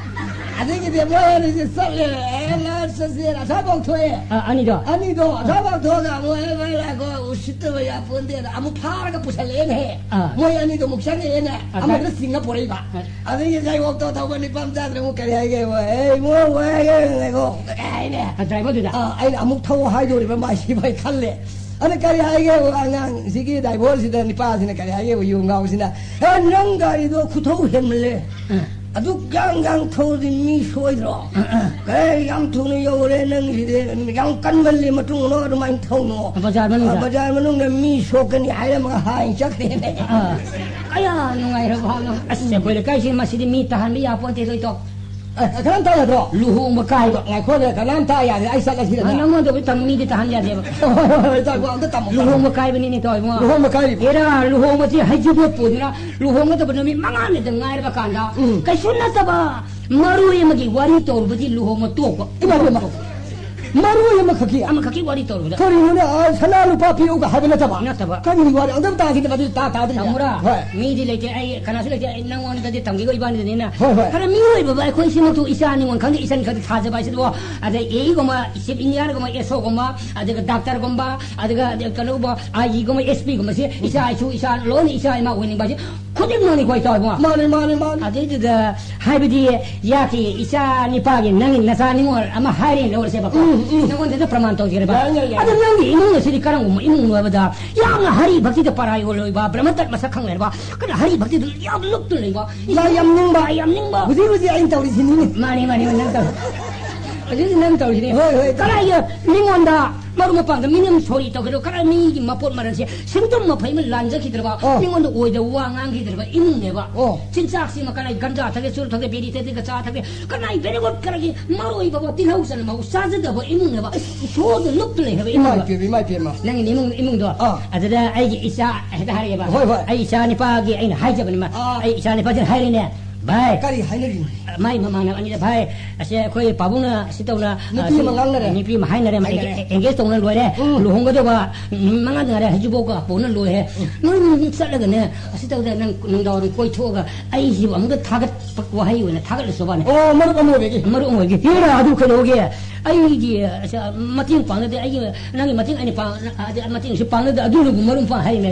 ꯑꯗꯒꯤꯗꯤ ꯃꯣꯏ ꯑꯅꯤꯁꯦ ꯆꯠꯂꯦ꯫ ꯑꯦ, ꯂꯥꯁ ꯆꯠꯁꯦ꯫ ꯑꯁꯥꯐꯥꯎ ꯊꯣꯛꯑꯦ꯫ ꯑ, ꯑꯅꯤꯗꯣ? ꯑꯅꯤꯗꯣ ꯑꯁꯥꯐꯥꯎ ꯊꯣꯛꯑꯒ ꯃꯣꯏ, ꯃꯣꯏ ꯂꯥꯛꯑꯒ ꯎꯁꯤꯠꯇꯕ ꯌꯥꯄꯣꯟꯇꯦꯅ ꯑꯃꯨꯛ ꯐꯥꯔꯒ ꯄꯨꯁꯜꯂꯛꯑꯦꯅꯦꯍꯦ꯫ ꯑ꯫ ꯃꯣꯏ ꯑꯅꯤꯗꯣ ꯑꯃꯨꯛ ꯆꯪꯉꯛꯑꯦꯅꯦ꯫ ꯑ, ꯑꯃꯗꯨꯅ ꯆꯤꯡꯉ ꯄꯨꯔꯛꯏꯕ꯫ ꯑ꯫ ꯑꯗꯒꯤ ꯉꯁꯥꯏ ꯑꯣꯛꯇꯣ ꯊꯧꯕ ꯅꯤꯄꯥ ꯃꯆꯥꯗꯨꯅ ꯑꯃꯨꯛ ꯀꯔꯤ ꯍꯥꯏꯒꯦ? "ꯑꯩ ꯃꯣ ꯋꯥꯏꯒꯦ ꯉꯥꯏꯈꯣ" ꯀꯥꯏꯅꯦ꯫ ꯑ, ꯗ꯭ꯔꯥꯏꯚꯔꯗꯨꯗ? ꯑ, ꯑꯩꯅ ꯑꯃꯨꯛ ꯊꯧ ꯍꯥꯏꯗꯣꯔꯤꯕ ꯃꯥꯏꯁꯤꯕꯨ ꯑꯩ ꯈꯜꯂꯦ꯫ ꯑꯗ ꯀꯔꯤ ꯍꯥꯏꯒꯦ? ꯑꯉꯥꯡꯁꯤꯒꯤ ꯗ꯭ꯔꯥꯏꯚꯔꯁꯤꯗ, ꯅꯤꯄꯥꯁꯤꯅ ꯀꯔꯤ ꯍꯥꯏꯒꯦ? ꯌꯨ ꯉꯥꯎꯁꯤꯅ, "ꯑꯦ, ꯅꯪ ꯒꯥꯔꯤꯗꯣ ꯈꯨꯊꯧ ꯍꯦꯟꯃꯜꯂꯦ꯫ ꯑ꯫ ꯑꯗꯨꯛ ꯌꯥꯡ ꯌꯥꯡ ꯊꯧꯔꯗꯤ ꯃꯤ ꯁꯣꯏꯗ꯭ꯔꯣ? ꯑ, ꯑ꯫ ꯑꯦ, ꯌꯥꯝ ꯊꯨꯅ ꯌꯧꯔꯦ ꯅꯪꯒꯤꯁꯤꯗꯤ, ꯌꯥꯝ ꯀꯟꯃꯜꯂꯦ, ꯃꯇꯨꯡ ꯃꯅꯥꯎ ꯑꯗꯨꯃꯥꯏꯅ ꯊꯧꯅꯣ꯫ ꯕꯖꯥꯔ ꯃꯅꯨꯡꯗ? ꯑ, ꯕꯖꯥꯔ ꯃꯅꯨꯡꯗ ꯃꯤ ꯁꯣꯛꯀꯅꯤ" ꯍꯥꯏꯔꯝꯃꯒ ꯍꯥꯏꯅ ꯆꯠꯈ꯭ꯔꯦꯅꯦ꯫ ꯑ꯫ ꯀꯌꯥ ꯅꯨꯡꯉꯥꯏꯔꯕ ꯍꯥꯏꯅꯣ? ꯑꯁ, ꯑꯩꯈꯣꯏ ꯂꯩꯀꯥꯏꯁꯤ ꯃꯁꯤꯗꯤ ꯃꯤ ꯇꯥꯍꯟꯕ ꯌꯥꯄꯣꯟꯇꯦꯗꯣ, ꯏꯇꯥꯎ꯫ ꯑꯦ, ꯀꯅꯥꯝ ꯇꯥ ꯌꯥꯗ꯭ꯔꯣ? ꯂꯨꯍꯣꯡꯕ ꯀꯥꯏꯕ꯫ ꯉꯥꯏꯈꯣ, ꯉꯥꯏꯈꯣ, ꯀꯅꯥꯝ ꯇꯥ ꯌꯥꯗꯦ, ꯑꯩ ꯆꯠꯂꯁꯤꯗ꯫ ꯑ, ꯅꯪꯉꯣꯟꯗꯕꯨ ꯇꯝ-, ꯃꯤꯗꯤ ꯇꯥꯍꯟ ꯌꯥꯗꯦꯕ꯫ ꯍꯣꯏ, ꯍꯣꯏ, ꯍꯣꯏ, ꯇꯥꯃꯣ, ꯑꯝꯇ ꯇꯝꯃꯣ, ꯇꯥꯃꯣ꯫ ꯂꯨꯍꯣꯡꯕ ꯀꯥꯏꯕꯅꯤꯅꯦ, ꯏꯇꯥꯎ ꯏꯕꯨꯡꯉꯣ꯫ ꯂꯨꯍꯣꯡꯕ ꯀꯥꯏꯔꯤꯕꯣ? ꯍꯦꯔꯥ, ꯂꯨꯍꯣꯡꯕꯁꯤ ꯍꯩꯖꯤꯡꯄꯣꯠ ꯄꯨꯗꯨꯅ ꯂꯨꯍꯣꯡꯒꯗꯕ ꯅꯨꯃꯤꯠ ꯃꯉꯥꯅꯤꯗ ꯉꯥꯏꯔꯕ ꯀꯥꯟꯗ, ꯎꯝ꯫ ꯀꯩꯁꯨ ꯅꯠꯇꯕ ꯃꯔꯣꯏ ꯑꯃꯒꯤ ꯋꯥꯔꯤ ꯇꯧꯔꯨꯕꯗꯤ ꯂꯨꯍꯣꯡꯕ ꯇꯣꯛꯄ꯫ ꯏꯃꯥ, ꯏꯃꯥ꯫ ꯃꯔꯣꯏ ꯑꯃꯈꯛꯀꯤ? ꯑꯃꯈꯛꯀꯤ ꯋꯥꯔꯤ ꯇꯧꯔꯨꯕꯗ꯫ ꯀꯔꯤꯅꯣꯅꯦ? ꯑꯥ, ꯁꯅꯥ ꯂꯨꯄꯥ ꯄꯤꯔꯛꯎꯒ ꯍꯥꯏꯕ ꯅꯠꯇꯕ? ꯅꯠꯇꯕ꯫ ꯀꯔꯤ ꯋꯥꯔꯤ? ꯑꯝꯇ ꯇꯥꯈꯤꯗꯕ, ꯑꯗꯨ ꯇꯥ-, ꯇꯥꯗ꯭ꯔꯤꯅꯦ꯫ ꯇꯥꯃꯣꯔꯥ, ꯍꯣꯏ꯫ ꯃꯤꯗꯤ ꯂꯩꯇꯦ, ꯑꯩ ꯀꯅꯥꯁꯨ ꯂꯩꯇꯦ, ꯑꯩ ꯅꯪꯉꯣꯟꯗꯗꯤ ꯇꯝꯒꯦ ꯏꯕꯥꯅꯤꯗꯅꯤꯅ꯫ ꯍꯣꯏ, ꯍꯣꯏ꯫ ꯈꯔ ꯃꯤꯑꯣꯏꯕ ꯑꯩꯈꯣꯏ ꯁꯤꯃꯛꯇꯨ ꯏꯆꯥ ꯅꯤꯉꯣꯜ ꯈꯪꯗꯦ, ꯏꯆꯟ ꯈꯪꯗꯦ ꯊꯥꯖꯕ ꯍꯥꯏꯁꯤꯗꯕꯨ, ꯑꯗꯩ ꯑꯦ ꯏꯒꯨꯝꯕ, ꯆꯤꯐ ꯏꯟꯖꯤꯅꯤꯌꯥꯔꯒꯨꯝꯕ, ꯑꯦꯁ ꯑꯣꯒꯨꯝꯕ, ꯑꯗꯨꯒ ꯗꯥꯛꯇꯔꯒꯨꯝꯕ, ꯑꯗꯨꯒ ꯀꯩꯅꯣꯒꯨꯝꯕ, ꯑꯥꯏ ꯏꯒꯨꯝꯕ, ꯑꯦꯁ ꯄꯤꯒꯨꯝꯕꯁꯦ ꯏꯆꯥ ꯏꯁꯨ, ꯏꯆꯥ ꯂꯣꯏꯅ ꯏꯆꯥ ꯏꯃꯥ ꯑꯣꯏꯅꯤꯡꯕ ꯍꯥꯏꯁꯦ ꯈꯨꯗꯤꯡꯃꯛꯅꯤꯀꯣ ꯏꯇꯥꯎ ꯏꯕꯨꯡꯉꯣ꯫ ꯃꯥꯅꯤ, ꯃꯥꯅꯤ, ꯃꯥꯅꯤ꯫ ꯑꯗꯩꯗꯨꯗ ꯍꯥꯏꯕꯗꯤ ꯌꯥꯈꯤ, ꯏꯆꯥ ꯅꯤꯄꯥꯒꯤ ꯅꯪꯒꯤ ꯅꯆꯥ ꯅꯤꯉꯣꯜ ꯑꯃ ꯍꯥꯏꯔꯦꯅ ꯂꯧꯔꯁꯦꯕꯀꯣ꯫ ꯎꯝ, ꯎꯝ꯫ ꯅꯉꯣꯟꯗ ꯄ꯭ꯔꯃꯥꯟ ꯇꯧꯖꯔꯕ꯫ ꯌꯥꯏ, ꯌꯥꯏ, ꯌꯥꯏ꯫ ꯑꯗꯣ ꯅꯪꯒꯤ ꯏꯃꯨꯡ ꯑꯁꯤꯗꯤ ꯀꯔꯝꯕ ꯏꯃꯨꯡꯅꯣ ꯍꯥꯏꯕꯗ ꯌꯥꯝꯅ ꯍꯔꯤ ꯚꯛꯇꯤꯗ ꯄꯔꯥ ꯌꯣꯜꯂꯣꯏꯕ, ꯕ꯭ꯔꯍꯃꯇꯠ ꯃꯁꯛ ꯈꯪꯂꯣꯏꯕ, ꯀꯩꯅꯣ ꯍꯔꯤ ꯚꯛꯇꯤꯗ ꯌꯥꯝ ꯂꯨꯞꯇꯨꯅ ꯂꯩꯕ, ꯂꯥꯏ ꯌꯥꯝ ꯅꯤꯡꯕ꯫ ꯂꯥꯏ ꯌꯥꯝ ꯅꯤꯡꯕ꯫ ꯍꯧꯖꯤꯛ ꯍꯧꯖꯤꯛ ꯑꯩꯅ ꯇꯧꯔꯤꯁꯤꯅꯤꯅꯦ꯫ ꯃꯥꯅꯤ, ꯃꯥꯅꯤ, ꯃꯥꯅꯤ, ꯅꯪ ꯇꯧꯔꯤ꯫ ꯍꯧꯖꯤꯛ ꯍꯧꯖꯤꯛ ꯅꯪ ꯇꯧꯔꯤꯁꯤꯅꯦ꯫ ꯍꯣꯏ, ꯍꯣꯏ꯫ ꯀꯗꯥꯏꯗ ꯃꯤꯉꯣꯟꯗ ꯃꯔꯨꯞ ꯃꯄꯥꯡꯗ ꯃꯤꯅꯝ ꯁꯣꯔꯤ ꯇꯧꯒꯦꯔꯣ? ꯀꯗꯥꯏ ꯃꯤꯒꯤ ꯃꯄꯣꯠ ꯃꯔꯜꯁꯦ ꯁꯦꯟꯗꯣꯡ ꯃꯐꯩ ꯑꯃ ꯂꯥꯟꯖꯈꯤꯗ꯭ꯔꯕ, ꯑꯣ꯫ ꯃꯤꯉꯣꯟꯗ ꯑꯣꯏꯗꯕ ꯋꯥ ꯉꯥꯡꯈꯤꯗ꯭ꯔꯕ ꯏꯃꯨꯡꯅꯦꯕ꯫ ꯑꯣ꯫ ꯆꯤꯟꯖꯥꯛꯁꯤꯃ ꯀꯗꯥꯏ ꯒꯟꯖꯥ ꯊꯛꯑꯦ, ꯆꯨꯔꯨꯞ ꯊꯛꯑꯦ, ꯕꯤꯔꯤ ꯊꯛꯑꯦ, ꯒꯆꯥ ꯊꯛꯑꯦ, ꯀꯗꯥꯏ ꯕꯦꯔꯦꯒꯣꯠ ꯀꯗꯥꯏꯒꯤ ꯃꯔꯣꯏ ꯐꯥꯎꯕ ꯇꯤꯜꯍꯧ ꯆꯅꯝ ꯐꯥꯎ ꯆꯥꯖꯗꯕ ꯏꯃꯨꯡꯅꯦꯕ꯫ ꯏꯁꯣꯔꯗ ꯂꯨꯞꯇ ꯂꯩꯈ꯭ꯔꯕ ꯏꯃꯥ ꯏꯃꯨꯡꯅꯦꯕ꯫ ꯏꯄꯦꯝ, ꯏꯃꯥ ꯏꯄꯦꯝꯃ꯫ ꯅꯪꯒꯤ ꯏꯃꯨꯡ, ꯏꯃꯨꯡꯗꯣ꯫ ꯑꯥ꯫ ꯑꯗꯨꯗ ꯑꯩꯒꯤ ꯏꯆꯥ ꯍꯦꯛꯇ ꯍꯥꯏꯔꯛꯑꯦꯕ꯫ ꯍꯣꯏ, ꯍꯣꯏ꯫ ꯑꯩ ꯏꯆꯥ ꯅꯤꯄꯥꯒꯤ ꯑꯩꯅ ꯍꯥꯏꯖꯕꯅꯤ ꯃꯥ꯫ ꯑꯥ꯫ ꯑꯩ ꯏꯆꯥ ꯅꯤꯄꯥꯁꯤꯅ ꯍꯥꯏꯔꯤꯅꯦ, "ꯚꯥꯏ"꯫ ꯀꯔꯤ ꯍꯥꯏꯅꯔꯤꯅꯣ? ꯃꯥꯏ ꯃꯃꯥꯟꯅꯕ ꯑꯅꯤꯗ, "ꯚꯥꯏ, ꯑꯁꯦ ꯑꯩꯈꯣꯏ ꯄꯥꯕꯨꯡꯅ ꯑꯁꯤ ꯇꯧꯅ, ꯅꯨꯄꯤ ꯑꯁꯤ ꯑꯃ ꯉꯥꯡꯅꯔꯦ꯫ ꯅꯨꯄꯤ ꯑꯃ ꯍꯥꯏꯅꯔꯦ, ꯃꯥ ꯍꯥꯏꯅꯔꯦ꯫ ꯑꯦꯡꯒꯦꯖ ꯇꯧꯅ ꯂꯣꯏꯔꯦ꯫ ꯎꯝ꯫ ꯂꯨꯍꯣꯡꯒꯗꯧꯕ ꯅꯨꯃꯤꯠ ꯃꯉꯥ ꯉꯥꯏꯔꯦ, ꯍꯧꯖꯤꯛꯐꯥꯎ ꯄꯥꯕꯨꯡꯅ ꯂꯣꯏꯔꯦ꯫ ꯎꯝ꯫ ꯅꯣꯏ ꯆꯠꯂꯒꯅꯦ, ꯑꯁꯤ ꯇꯧꯗ ꯅꯪ ꯅꯨꯡꯗꯥꯡꯋꯥꯏꯔꯝ ꯀꯣꯏꯊꯣꯛꯑꯒ ꯑꯩꯁꯤꯕꯨ ꯑꯃꯨꯛꯇ ꯊꯥꯒꯠꯄ ꯋꯥꯍꯩ ꯑꯣꯏꯅ ꯊꯥꯒꯠꯂꯁꯨꯕꯅꯦ"꯫ ꯑꯣ, ꯃꯔꯨꯞ ꯑꯃ ꯑꯣꯏꯕꯒꯤ꯫ ꯃꯔꯨꯞ ꯑꯃ ꯑꯣꯏꯕꯒꯤ꯫ ꯍꯦꯔꯥ, ꯑꯗꯨ ꯀꯩꯗꯧꯒꯦ? ꯑꯩꯒꯤ, ꯑꯁ, ꯃꯇꯦꯡ ꯄꯥꯡꯅꯗꯦ, ꯑꯩꯒꯤ, ꯅꯪꯒꯤ ꯃꯇꯦꯡ ꯑꯩꯅ ꯄꯥꯡ-, ꯑꯗꯤ ꯃꯇꯦꯡꯁꯨ ꯄꯥꯡꯅꯗꯦ, ꯑꯗꯨꯅꯕꯨ ꯃꯔꯨꯞ ꯃꯄꯥꯡ ꯍꯥꯏꯔꯤꯃꯦ꯫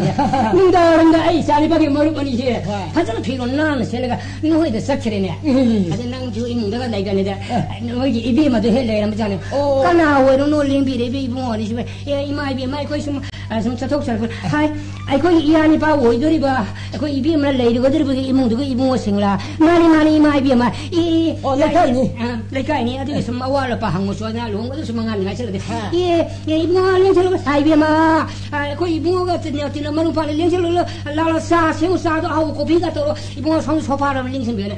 ꯅꯨꯡꯗꯥꯡꯋꯥꯏꯔꯝꯗ ꯑꯩ ꯏꯆꯥ ꯅꯤꯄꯥꯒꯤ ꯃꯔꯨꯞ ꯑꯅꯤꯁꯦ ꯍꯣꯏ꯫ ꯐꯖꯅ ꯐꯤꯔꯣꯜ ꯅꯥꯟꯅ ꯁꯦꯠꯂꯒ ꯅꯈꯣꯏꯗ ꯆꯠꯈ꯭ꯔꯦꯅꯦ꯫ ꯎꯝ꯫ ꯑꯗ ꯅꯪꯁꯨ ꯏꯃꯨꯡꯗꯒ ꯂꯩꯗꯅꯤꯗ꯫ ꯑꯦ꯫ ꯅꯣꯏꯒꯤ ꯏꯕꯦꯝꯃꯗꯣ ꯍꯦꯛ ꯂꯩꯔꯝꯕꯖꯥꯠꯅꯤ꯫ ꯑꯣ꯫ ꯀꯅꯥ ꯑꯣꯏꯔꯨꯅꯣ ꯂꯦꯡꯕꯤꯔꯛꯏꯕ ꯏꯕꯨꯡꯉꯣ ꯑꯅꯤꯁꯤꯕꯨ? ꯑꯦ, ꯏꯃꯥ ꯏꯕꯦꯝꯃ, ꯑꯩꯈꯣꯏ ꯁꯨꯝ, ꯑ, ꯁꯨꯝ ꯆꯠꯊꯣꯛ ꯆꯠꯄ꯫ ꯍꯥꯏ, ꯑꯩꯈꯣꯏꯒꯤ ꯏꯌꯥ ꯅꯤꯄꯥ ꯑꯣꯏꯗꯣꯔꯤꯕ, ꯑꯩꯈꯣꯏ ꯏꯕꯦꯝꯃꯅ ꯂꯩꯔꯨꯒꯗꯧꯔꯤꯕꯒꯤ ꯏꯃꯨꯡꯗꯨꯒꯤ ꯏꯕꯨꯡꯉꯣꯁꯤꯡꯂꯥ? ꯃꯥꯅꯤ, ꯃꯥꯅꯤ, ꯏꯃꯥ ꯏꯕꯦꯝꯃ꯫ ꯑꯦ, ꯑꯣ, ꯂꯩꯀꯥꯏꯅꯤ꯫ ꯑ, ꯂꯩꯀꯥꯏꯅꯤ꯫ ꯑꯗꯨꯒꯤ ꯁꯨꯝ ꯑꯋꯥꯠ ꯑꯄꯥ ꯍꯪꯉꯨꯁꯨ, ꯑꯗꯨꯅ ꯂꯨꯍꯣꯡꯕꯗꯁꯨ ꯃꯉꯥꯅꯤ ꯉꯥꯏꯁꯤꯜꯂꯗꯤ꯫ ꯍꯥ꯫ ꯑꯦ, ꯑꯦ, ꯏꯕꯨꯡꯉꯣ, ꯂꯦꯡꯁꯜꯂꯨ꯫ ꯍꯥꯏ, ꯏꯕꯦꯝꯃ, ꯑ, ꯑꯩꯈꯣꯏ ꯏꯕꯨꯡꯉꯣꯒ ꯇꯤꯟꯅ, ꯇꯤꯟꯅ ꯃꯔꯨꯞ ꯃꯄꯥꯡꯅ ꯂꯦꯡꯁꯜꯂꯨ꯫ ꯂꯥꯛꯂ ꯆꯥ ꯁꯦꯝꯃꯨ, ꯆꯥꯗꯣ ꯑꯍꯥꯎꯕ ꯀꯣꯐꯤꯒ ꯇꯧꯔꯣ꯫ ꯏꯕꯨꯡꯉꯣ, ꯁꯣꯝꯗ ꯁꯣꯐꯥꯗ ꯑꯃ ꯂꯦꯡꯁꯟꯕꯤꯌꯨꯅꯦ꯫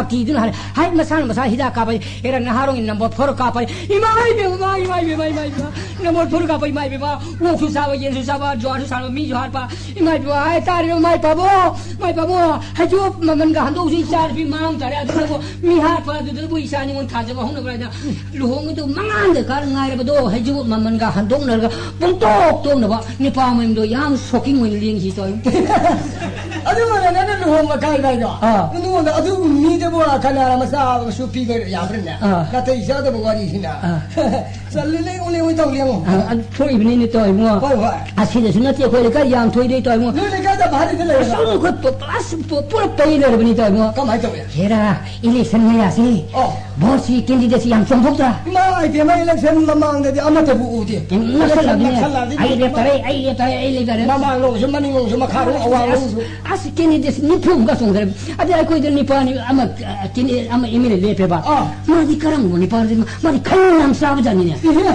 ꯁꯛꯇꯤꯗꯨꯅ ꯍꯥꯏꯔꯦ꯫ ꯍꯥꯏ, ꯃꯁꯥꯅ ꯃꯁꯥ ꯍꯤꯗꯥꯛ ꯀꯥꯞꯄ, ꯑꯦꯔꯥ, ꯅꯍꯥꯔꯣꯟꯒꯤ ꯅꯝꯕꯔ ꯐꯣꯔ ꯀꯥꯞꯄ꯫ ꯏꯃꯥ ꯏꯕꯦꯝꯃ, ꯏꯃꯥ ꯏꯕꯦꯝꯃ, ꯏꯃꯥ ꯏꯕꯦꯝꯃ, ꯅꯝꯕꯔ ꯐꯣꯔ ꯀꯥꯞꯄ, ꯏꯃꯥ ꯏꯕꯦꯝꯃ, ꯑꯣꯛꯁꯨ ꯆꯥꯕ, ꯌꯦꯟꯁꯨ ꯆꯥꯕ, ꯖꯨꯍꯥꯔꯁꯨ ꯁꯥꯕ, ꯃꯤꯁꯨ ꯍꯥꯠꯄ꯫ ꯏꯃꯥ ꯏꯕꯦꯝꯃ, ꯍꯥꯏ ꯇꯥꯔꯦ, ꯏꯃꯥ ꯏꯄꯥꯕꯣ, ꯏꯃꯥ ꯏꯄꯥꯕꯣ, ꯍꯩꯖꯣꯞ ꯃꯃꯜꯒ ꯍꯟꯗꯣꯛꯎꯁꯤ, ꯏꯆꯥ ꯅꯨꯄꯤ ꯃꯥꯡ ꯇꯥꯔꯦ꯫ ꯑꯗꯨꯅꯕꯨ ꯃꯤ ꯍꯥꯠꯄ, ꯑꯗꯨꯗꯕꯨ ꯏꯆꯥ ꯅꯤꯉꯣꯜ ꯊꯥꯖꯕ ꯍꯧꯅꯕ꯭ꯔꯥ ꯍꯥꯏꯗ, ꯂꯨꯍꯣꯡꯕꯗꯨ ꯃꯉꯥ ꯗꯔꯀꯥꯔ ꯉꯥꯏꯔꯕꯗꯣ, ꯍꯩꯖꯣꯞ ꯃꯃꯜꯒ ꯍꯟꯗꯣꯛꯅꯔꯒ ꯄꯨꯡꯇꯣꯛ ꯇꯣꯛꯅꯕ ꯅꯨꯄꯥ ꯃꯌꯨꯝꯗꯣ ꯌꯥꯝ ꯁꯣꯛꯀꯤꯡ ꯑꯣꯏꯅ ꯂꯦꯡꯁꯤ ꯇꯧꯏ꯫ ꯑꯗꯨ ꯃꯥꯅ ꯅꯪꯅ ꯂꯨꯍꯣꯡꯕ ꯀꯥꯏ ꯀꯥꯏꯗꯣ? ꯑꯥ꯫ ꯅꯉꯣꯟꯗ ꯑꯗꯨꯒꯨꯝꯕ ꯃꯤꯗꯕꯨ ꯀꯅꯥꯅ ꯃꯆꯥ ꯑꯃꯁꯨ ꯄꯤꯕ ꯌꯥꯕ꯭ꯔꯅꯦ? ꯑꯥ꯫ ꯅꯥꯇꯩ ꯆꯥꯗꯕ ꯋꯥꯔꯤꯁꯤꯅ꯫ ꯑꯥ꯫ ꯆꯠꯂꯤ ꯂꯦꯡꯉꯨ ꯂꯦꯡꯉꯨ ꯇꯧ ꯂꯦꯡꯉꯨ꯫ ꯑꯥ, ꯑꯗꯨ ꯊꯣꯛꯏꯕꯅꯤꯅꯦ ꯇꯧ ꯏꯕꯨꯡꯉꯣ꯫ ꯍꯣꯏ, ꯍꯣꯏ꯫ ꯑꯁꯤꯗꯁꯨ ꯅꯠꯇꯦ, ꯑꯩꯈꯣꯏ ꯂꯩꯀꯥꯏ ꯌꯥꯝ ꯊꯣꯛꯏꯗꯣ ꯇꯧ ꯏꯕꯨꯡꯉꯣ꯫ ꯅꯣꯏ ꯂꯩꯀꯥꯏꯗ ꯚꯥꯔꯤꯗ ꯑꯁ, ꯂꯩꯔꯕ? ꯑꯩꯈꯣꯏ ꯄ-, ꯑꯁ, ꯄ-, ꯄꯨꯔꯥ ꯄꯩ ꯂꯩꯔꯕꯅꯤ ꯇꯧ ꯏꯕꯨꯡꯉꯣ꯫ ꯀꯃꯥꯏꯅ ꯇꯧꯋꯦ? ꯍꯦꯔꯥ, ꯏꯂꯦꯛꯁꯟ ꯃꯌꯥꯁꯤ꯫ ꯑꯣ꯫ ꯚꯣꯠꯁꯤ ꯀꯦꯟꯗꯤꯗꯦꯠꯁꯤ ꯌꯥꯝ ꯆꯣꯡꯊꯣꯛꯇ꯭ꯔꯥ? ꯏꯃꯥ, ꯏꯕꯦꯝꯃ, ꯏꯂꯦꯛꯁꯟ ꯃꯃꯥꯡꯗꯗꯤ ꯑꯃꯠꯇꯕꯨ ꯎꯗꯦ꯫ ꯅꯛꯁꯜꯂꯛꯑꯕꯅꯤꯅꯦ꯫ ꯏꯂꯦꯛꯁꯟ ꯅꯛꯁꯜꯂꯛꯑꯗꯤ ꯑꯩ ꯂꯦꯞꯇꯔꯦ, ꯑꯩ ꯂꯦꯞꯇꯔꯦ, ꯑꯩ ꯂꯦꯞꯇꯔꯦ꯫ ꯃꯃꯥꯡꯂꯣꯝꯁꯨ, ꯃꯅꯤꯡꯂꯣꯝꯁꯨ, ꯃꯈꯥꯔꯣꯝ, ꯑꯁ, ꯑꯋꯥꯡꯂꯣꯝꯁꯨ꯫ ꯑꯁ, ꯀꯦꯟꯗꯤꯗꯦꯠ ꯅꯤꯐꯨꯃꯨꯛꯀ ꯆꯣꯡꯊꯔꯦ꯫ ꯑꯗꯩ ꯑꯩꯈꯣꯏꯗ ꯅꯤꯄꯥꯅꯤ ꯑꯃ, ꯑ, ꯀꯦꯟꯗꯤꯗꯦꯠ ꯑꯃ ꯑꯦꯝ ꯑꯦꯜ ꯑꯦ ꯂꯦꯞꯄꯦꯕ꯫ ꯑꯥ꯫ ꯃꯥꯗꯤ ꯀꯔꯝꯕ ꯅꯤꯄꯥꯅꯣꯗꯤ ꯃꯥꯗꯤ ꯈꯩꯅꯤ ꯌꯥꯝ ꯆꯥꯕꯖꯥꯠꯅꯤꯅꯦ꯫ ꯏꯍꯦ,